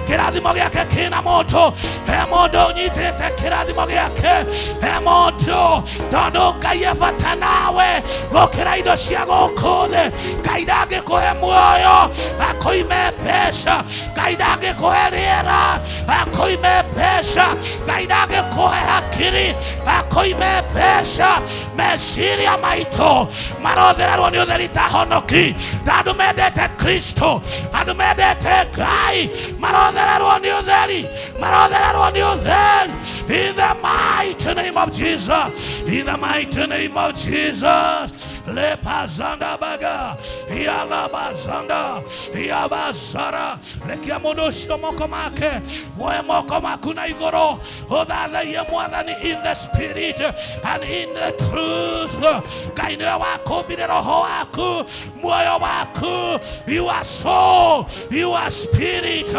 Kĩrathimo gĩake kĩna moto, he mũndũ ũnyitĩte kĩrathimo gĩake, he mũndũ tondũ Ngai e bata nawe gũkĩra indo cia gũkũ thĩ. Ngai ndangĩkũhe muoyo akũime mbeca, Ngai ndangĩkũhe rĩera akũime mbeca, Ngai ndangĩkũhe hakiri akũime mbeca. Meciria maitũ marothererwo nĩ ũtheri ta honoki, ta andũ mendete Kristo, andũ mendete Ngai, marothererwo nĩ ũtheri, marothererwo nĩ ũtheri. In the mighty name of Jesus, in the mighty name of Jesus. Lepazanda baga, yalabazanda, yabazara. Rekia mũndũ ũcio moko make, woe moko maku na igũrũ, ũthathaiye Mwathani in the spirit and in the truth. Ngai nĩwe wakũmbire roho waku, muoyo waku, your soul, your spirit.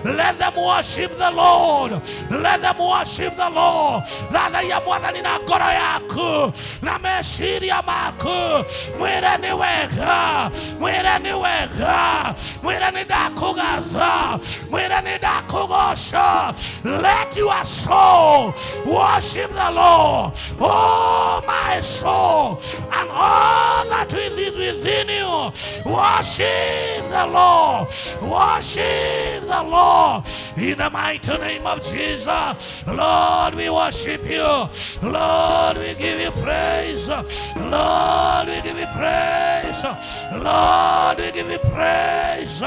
Let them worship the Lord. Let them worship the Lord. Thathaiya Mwathani na ngoro yaku na meciria maku. Mwĩre nĩ wega, mwĩre nĩ wega, mwĩre nĩ ndakũgatha, mwĩre nĩ ndakũgoca. Let your soul worship the Lord. Oh, my soul, and all that is within you, worship the Lord. Worship the Lord. In the mighty name of Jesus, Lord, we worship you. Lord, we give you praise. Lord, we give you praise. Lord, we give you praise.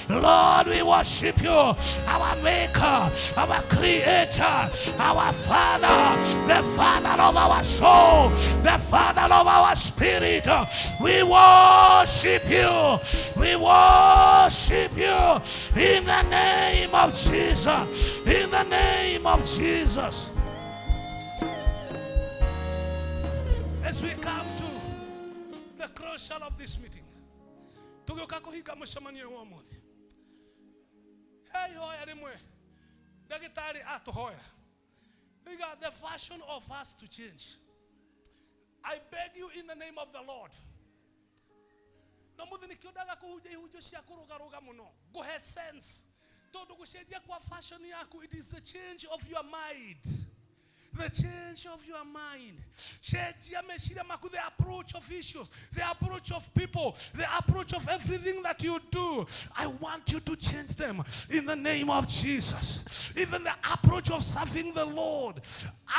Lord, we worship you, our Maker, our Creator, our Father, the Father of our soul, the Father of our spirit. We worship you. We worship you in the name of Jesus. In the name of Jesus. As we come to the crucial of this meeting, tugĩũka kũhinga mũcemanio wa ũmũthĩ, he ihoya rĩmwe ndagĩtarĩ atũhoera. We got the fashion of us to change. I beg you in the name of the Lord. No mũthĩ nĩkĩo ndaga kũhunjia ihunjio cia kũrũgarũga mũno, ngũhe sense, tondũ gũcenjia kwa fashion yaku, it is the change of your mind. The change of your mind. Cenjia meciria maku, the approach of issues, the approach of people, the approach of everything that you do. I want you to change them in the name of Jesus. Even the approach of serving the Lord.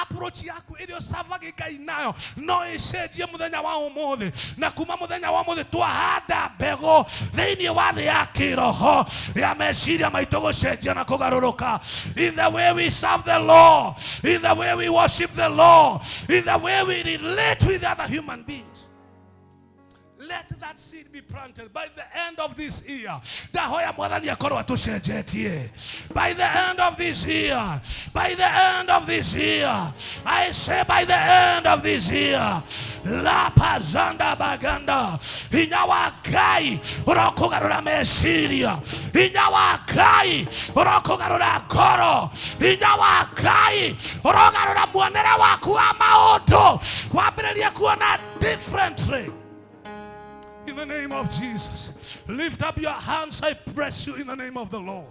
Approach yaku ĩrĩa ũcabage Ngai nayo no ĩcenjie mũthenya wa ũmũthĩ, na kuma mũthenya wa ũmũthĩ twahanda mbegũ thĩinĩ wa thĩ ya kĩroho ya meciria maitũ gũcenjia na kũgarũrũka. In the way we serve the Lord, in the way we worship the Lord, in the way we relate with other human beings. Let that seed be planted by the end of this year. Ndahoya Mwathani akorwo atũcenjetie. By the end of this year, by the end of this year, I say by the end of this year, La pazanda baganda, hinya wa Ngai ũrokũgarũra meciria, hinya wa Ngai ũrokũgarũra ngoro, hinya wa Ngai ũrogarũra muonere waku wa maũndũ, wambĩrĩrie kuona differently. In the name of Jesus, lift up your hands, I press you in the name of the Lord.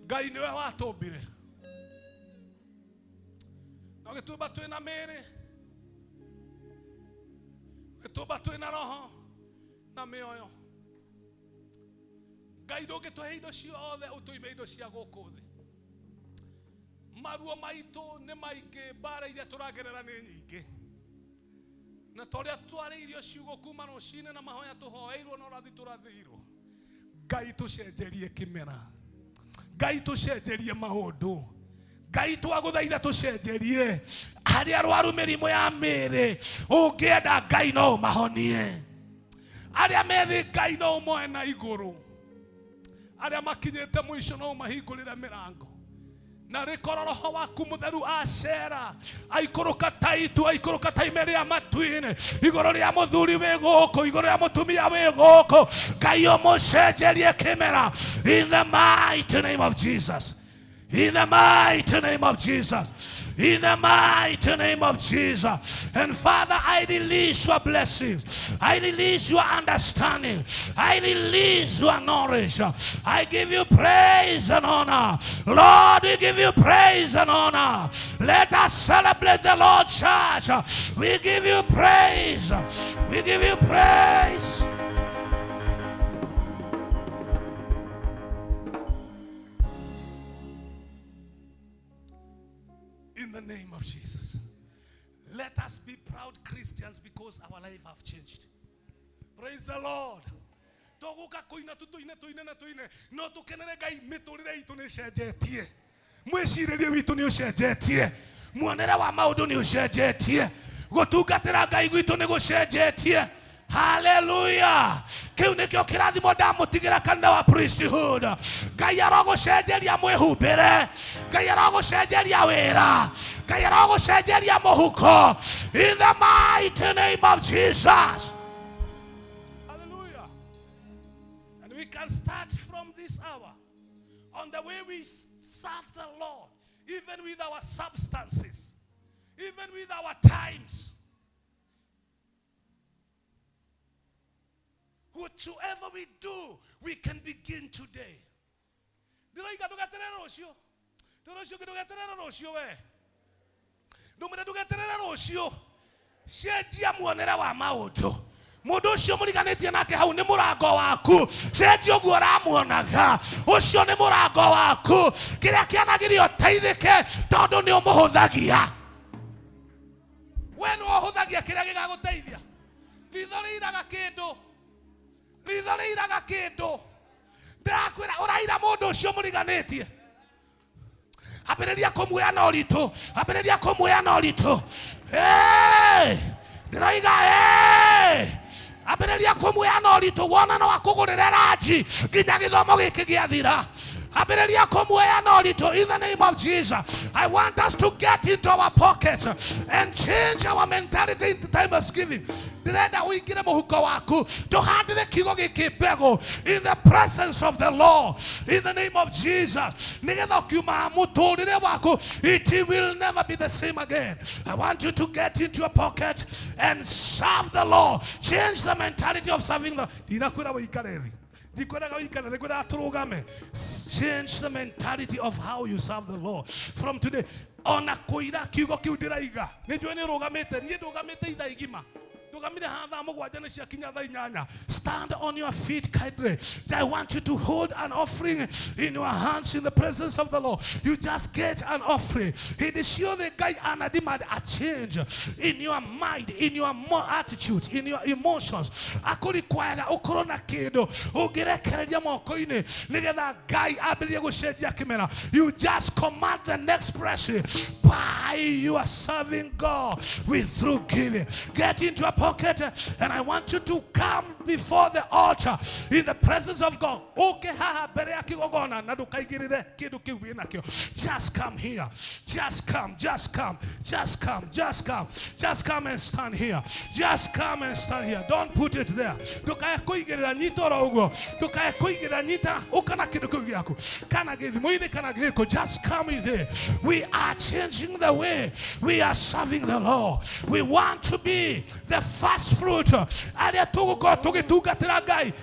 Ngai niwe watũmbire na ũgĩtũmba twĩna mĩĩrĩ, ũgĩtũmba twĩna roho na mĩoyo. Ngai ndũngĩtũhe indo ciothe ũtũime indo cia gũkũ thĩ. Maruo maitũ nĩ maingĩ, mbara iria tũragerera nĩ nyingĩ, na ta ũrĩa twarĩirio ciugo kuma rũcinĩ na mahoya tũhoeirwo na ũrathi tũrathĩirwo, Ngai tũcenjerie kĩmera, Ngai tũcenjerie maũndũ, Ngai twagũthaitha tũcenjerie arĩa arwaru mĩrimũ ya mĩĩrĩ ũngĩenda Ngai no ũmahonie arĩa methĩ Ngai no ũmoe na igũrũ arĩa makinyĩte mũico no ũmahingũrĩre mĩrango na rĩkorwo roho waku mũtheru acera aikũrũka ta itu aikũrũka ta ime rĩa matu-inĩ igũrũ rĩa mũthuri wĩ gũkũ igũrũ rĩa mũtumia wĩ gũkũ Ngai ũmũcenjerie kĩmera in the mighty name of Jesus. In the mighty name of Jesus. In the mighty name of Jesus. And Father, I release your blessings. I release your understanding. I release your knowledge. I give you praise and honor. Lord, we give you praise and honor. Let us celebrate the Lord's church. We give you praise. We give you praise. In the name of Jesus. Let us be proud Christians because our life have changed. Praise the Lord. Toguka kuina tutuine tuine na tuine no tukenere Ngai miturire itu ni cenjetie. Mwiciririe witu ni ucenjetie. Muonere wa maundu ni ucenjetie. Gutungatira Ngai gwitu ni gucenjetie. Hallelujah. Kiu nikio kirathimo ndamutigira kanitha wa priesthood. Ngai arogucenjeria mwihumbire. Ngai arogucenjeria wira. Ngai arogucenjeria muhuko. In the mighty name of Jesus. Hallelujah. And we can start from this hour on the way we serve the Lord, even with our substances, even with our times. Whatsoever we do, we can begin today. Ndiroiga ndugeterere rũciũ. Rũciũ ndugeterere rũciũ we. Ndumire ndugeterere rũciũ. Cenjia muonere wa maũndũ. Mũndũ ũcio mũriganĩtie nake hau nĩ mũrango waku. Cenjia ũguo ũramuonaga. Ũcio nĩ mũrango waku. Kĩrĩa kĩanagĩrio ũteithĩke tondũ nĩ ũmũhũthagia. We nĩwe ũhũthagia kĩrĩa gĩgagũteithia. Ritho rĩiraga kĩndũ. Ritho rĩiraga kĩndũ. Ndĩrakwĩra ũraira mũndũ ũcio mũriganĩtie. Ambĩrĩria kũmuoya na ũritũ. Ambĩrĩria kũmuoya na ũritũ. Hey! Ndĩroiga hey! Ambĩrĩria kũmuoya na ũritũ wona no akũgũrĩre ranji nginya gĩthomo gĩkĩ gĩathira. Ambĩrĩria kũmuoya na ũritũ in the name of Jesus. I want us to get into our pockets and change our mentality in the time of giving. Ndĩrenda ũingĩre mũhuko waku tũhandĩre kiugo gĩkĩ mbegũ in the presence of the Lord in the name of Jesus. Nĩgetha ũkiuma mũtũrĩre waku it will never be the same again. I want you to get into your pocket and serve the Lord. Change the mentality of serving the ndinakwĩra wĩikare thĩ. Change the mentality of how you serve the Lord. From today, ona kuira kiugo kiu ndiraiga. Nĩnjũĩ nĩ ũrũgamĩte, niĩ ndũgamĩte ithaa igima. Stand on your feet kindly. I want you to hold an offering in your hands in the presence of the Lord. You just get an offering. It is sure the guy and demand a change in your mind, in your attitude, in your emotions. Akurikwara ukorona kindu ungirekereria moko-inĩ nigetha Ngai ambĩrĩrie gũcenjia kĩmera. You just command the next pressure by you are serving God with through giving. Get into a pocket, and I want you to come before the altar in the presence of God. Just come here. Just come. Just come. Just come. Just come. Just come and stand here. Just come and stand here. Don't put it there. Just come in there. We are changing the way we are serving the Lord. We want to be the first fruit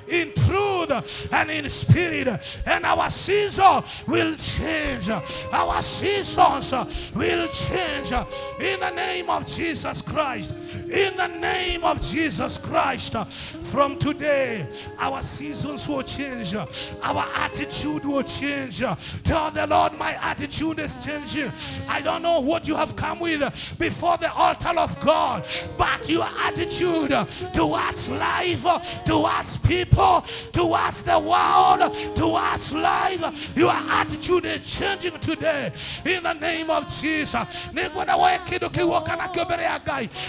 in truth and in spirit, and our season will change. Our seasons will change in the name of Jesus Christ. In the name of Jesus Christ. From today, our seasons will change. Our attitude will change. Tell the Lord, my attitude is changing. I don't know what you have come with before the altar of God, but your attitude attitude towards life, towards people, towards the world, towards life. Your attitude is changing today in the name of Jesus.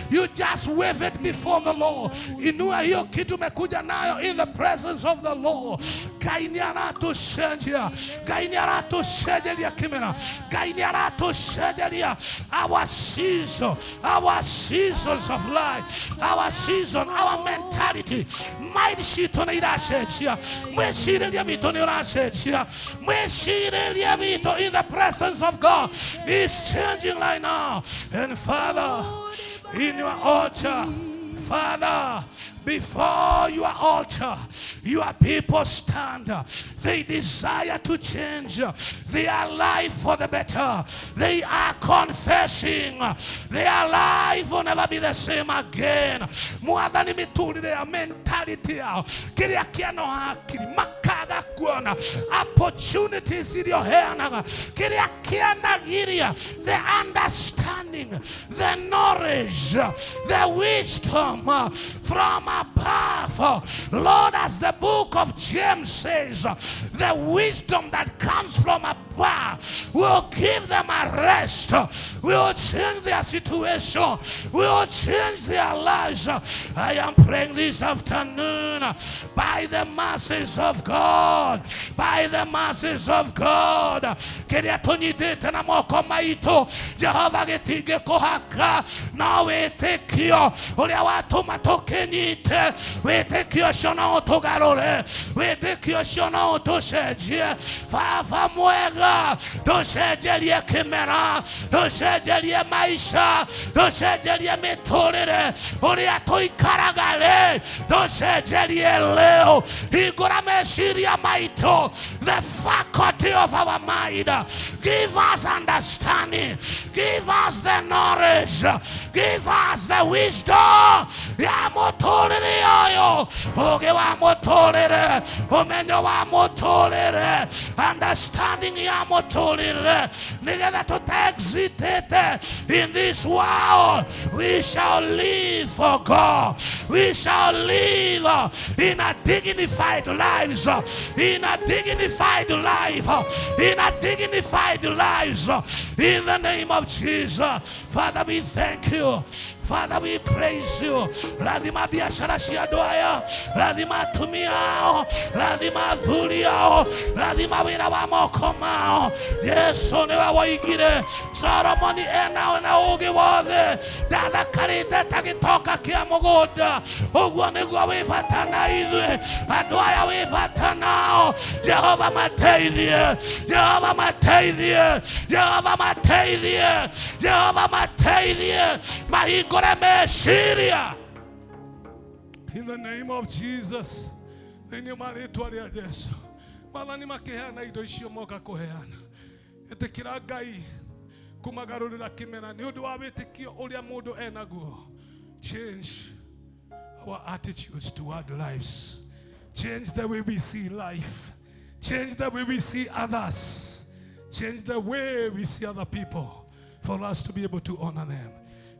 You just wave it before the Lord. Inua hiyo kitu umekuja nayo in the presence of the Lord. Ngai nĩ aratũcenjia. Ngai nĩ aratũcenjeria kĩmera. Ngai nĩ aratũcenjeria our season, our seasons of life, our season, our mentality. Mind citũ nĩ iracenjia. Mwĩcirĩrie witũ nĩ ũracenjia. Mwĩcirĩrie witũ in the presence of God is changing right now. And Father, in your altar, Father, before your altar, your people stand. They desire to change their life for the better. They are confessing their life will never be the same again. Mwathani mĩtũrĩre ya mentality yao kĩrĩa kĩanoha hakiri makaga kuona opportunities iria ũheanaga kĩrĩa kĩanagiria the understanding, the knowledge, the wisdom from above. Lord, as the book of James says, the wisdom that comes from above will give them a rest, will change their situation, will change their lives. I am praying this afternoon by the mercies of God, by the mercies of God. Kĩrĩa tũnyitĩte na moko maitũ, Jehova gĩtingĩkũhaka, no wĩtĩkio ũrĩa watũma tũkĩnyite, wĩtĩkio ũcio no ũtũgarũre, wĩtĩkio ũcio no ũtũcenjie. Baba mwega, tũcenjerie kĩmera, tũcenjerie maica, tũcenjerie mĩtũrĩre ũrĩa tũikaraga rĩ, tũcenjerie leo. Hingũra meciria maitũ, the faculty of our mind. Give us understanding, give us the knowledge, give us the wisdom ya mũtũrĩre ũyũ, ũũgĩ wa mũtũrĩre, ũmenyo wa mũtũrĩre, understanding ya mũtũrĩre, nĩgetha tũtaexitĩte in this world. We shall live for God. We shall live in a dignified lives, in a dignified life, in a dignified lives, in the name of Jesus. Father, we thank you. Father, we praise you. Rathima biashara cia andũ aya, rathima atumia ao, rathima athuri ao, rathima wĩra wa moko mao. Yesu nĩwe woigire Solomoni enao na ũũgĩ wothe ndathakarĩte ta gĩtoka kĩa mũgũnda. Ũguo nĩguo wĩ bata na ithuĩ andũ aya, wĩ bata nao. Jehova mateithie, Jehova mateithie, Jehova mateithie, Jehova mateithie mahingũre meciria. In the name of Jesus, thĩinĩ wa rĩtwa rĩa Jesu, Mwathani makĩheana indo icio moka kũheana, ĩtĩkĩra Ngai kũmagarũrĩra kĩmera nĩ ũndũ wa wĩtĩkio ũrĩa mũndũ enaguo. Change our attitudes toward lives. Change the way we see life. Change the way we see others. Change the way we see other people for us to be able to honor them.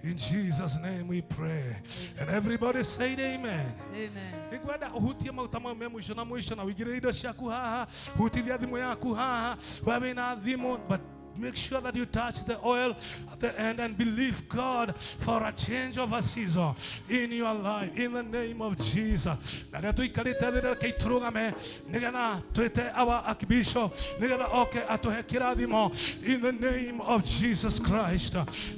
In Jesus' name we pray. And everybody say amen. Amen. Nĩngwenda ũhutie maguta mau me mũico na mũico na ũigĩrĩre indo ciaku haha, hutithia thimũ yaku haha, we wĩna thimũ, but make sure that you touch the oil at the end and believe God for a change of a season in your life, in the name of Jesus. Na rĩrĩa tũikarĩte thĩ reke tũrũgame nĩgetha twĩte our archbishop nĩgetha oke atũhe kĩrathimo in the name of Jesus Christ.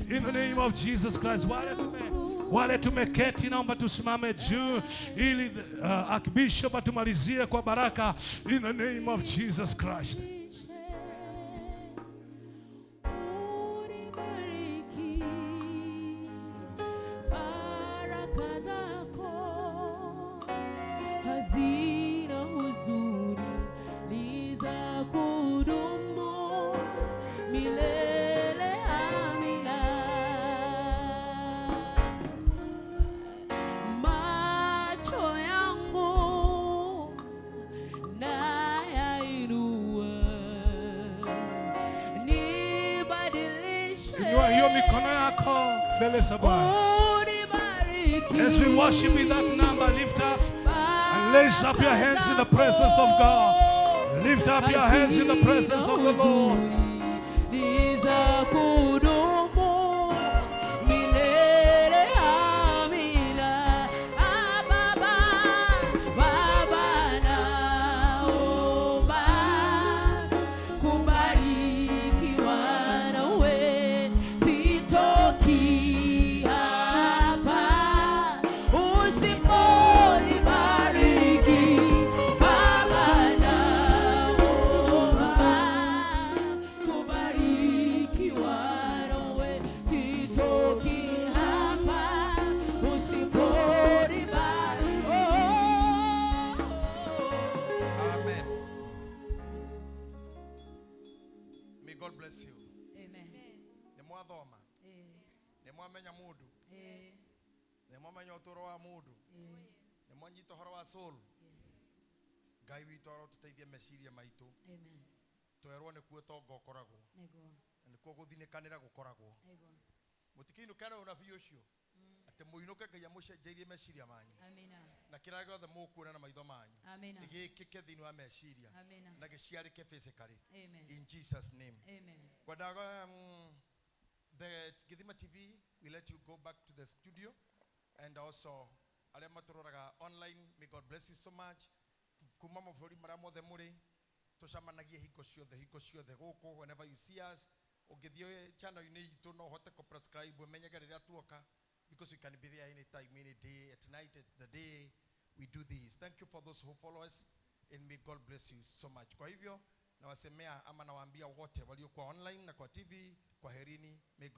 In the name of Jesus Christ. Wale tumeketi, naomba tusimame juu ili archbishop atumalizie kwa baraka in the name of Jesus Christ. Baraka zako hazina huzuni, ni za kudumu milele. Amina. Macho yangu nayainua, nibadilishe. Inua hiyo mikono yako mbele za Bwana. As we worship with that number, lift up and raise up your hands in the presence of God. Lift up your hands in the presence of the Lord. Ni za kudumu milele, amina. Ah, Baba, Baba naomba kubarikiwa nawe, sitoki hapa usiponibariki. Baba naomba kubarikiwa nawe, sitoki hapa usiponibariki. Amen. May God bless you. Amen. Nĩ mwathoma, nĩ mwamenya mũndũ, nĩ mwamenya ũtũũro wa mũndũ, nĩ mwanyita ũhoro wa soul. Ngai witũ arotũteithia meciria maitũ. Amen. Twerwo nĩkuo ũtonga ũkoragwo. Nĩguo. Na nĩkuo gũthinĩkanĩra gũkoragwo. Nĩguo. Mũtikĩinũke na ũnabii ũcio atĩ mũinũke Ngai amũcenjeirie meciria manyu. Amina. Na kĩrĩa gĩothe mũkuona na maitho manyu Amina. gĩkĩke thĩinĩ wa meciria Amina. na gĩciarĩke physically. Amen. In Jesus' name. Amen. Kwendaga the Githima TV will let you go back to the studio, and also arĩa matũroraga online, may God bless you so much. Kuma mabũrũri marĩa mothe mũrĩ, tũcemanagie hingo ciothe, hingo ciothe gũkũ, whenever you see us, ũngĩthiĩ channel-inĩ itũ no ũhote kũ-prescribe ũmenyage rĩrĩa tuoka, because we can be there any time, any day, at night, at the day we do this. Thank you for those who follow us, and may God bless you so much. Kwa hivyo nawasemea ama nawaambia wote waliokuwa online na kwa TV, kwaherini. May God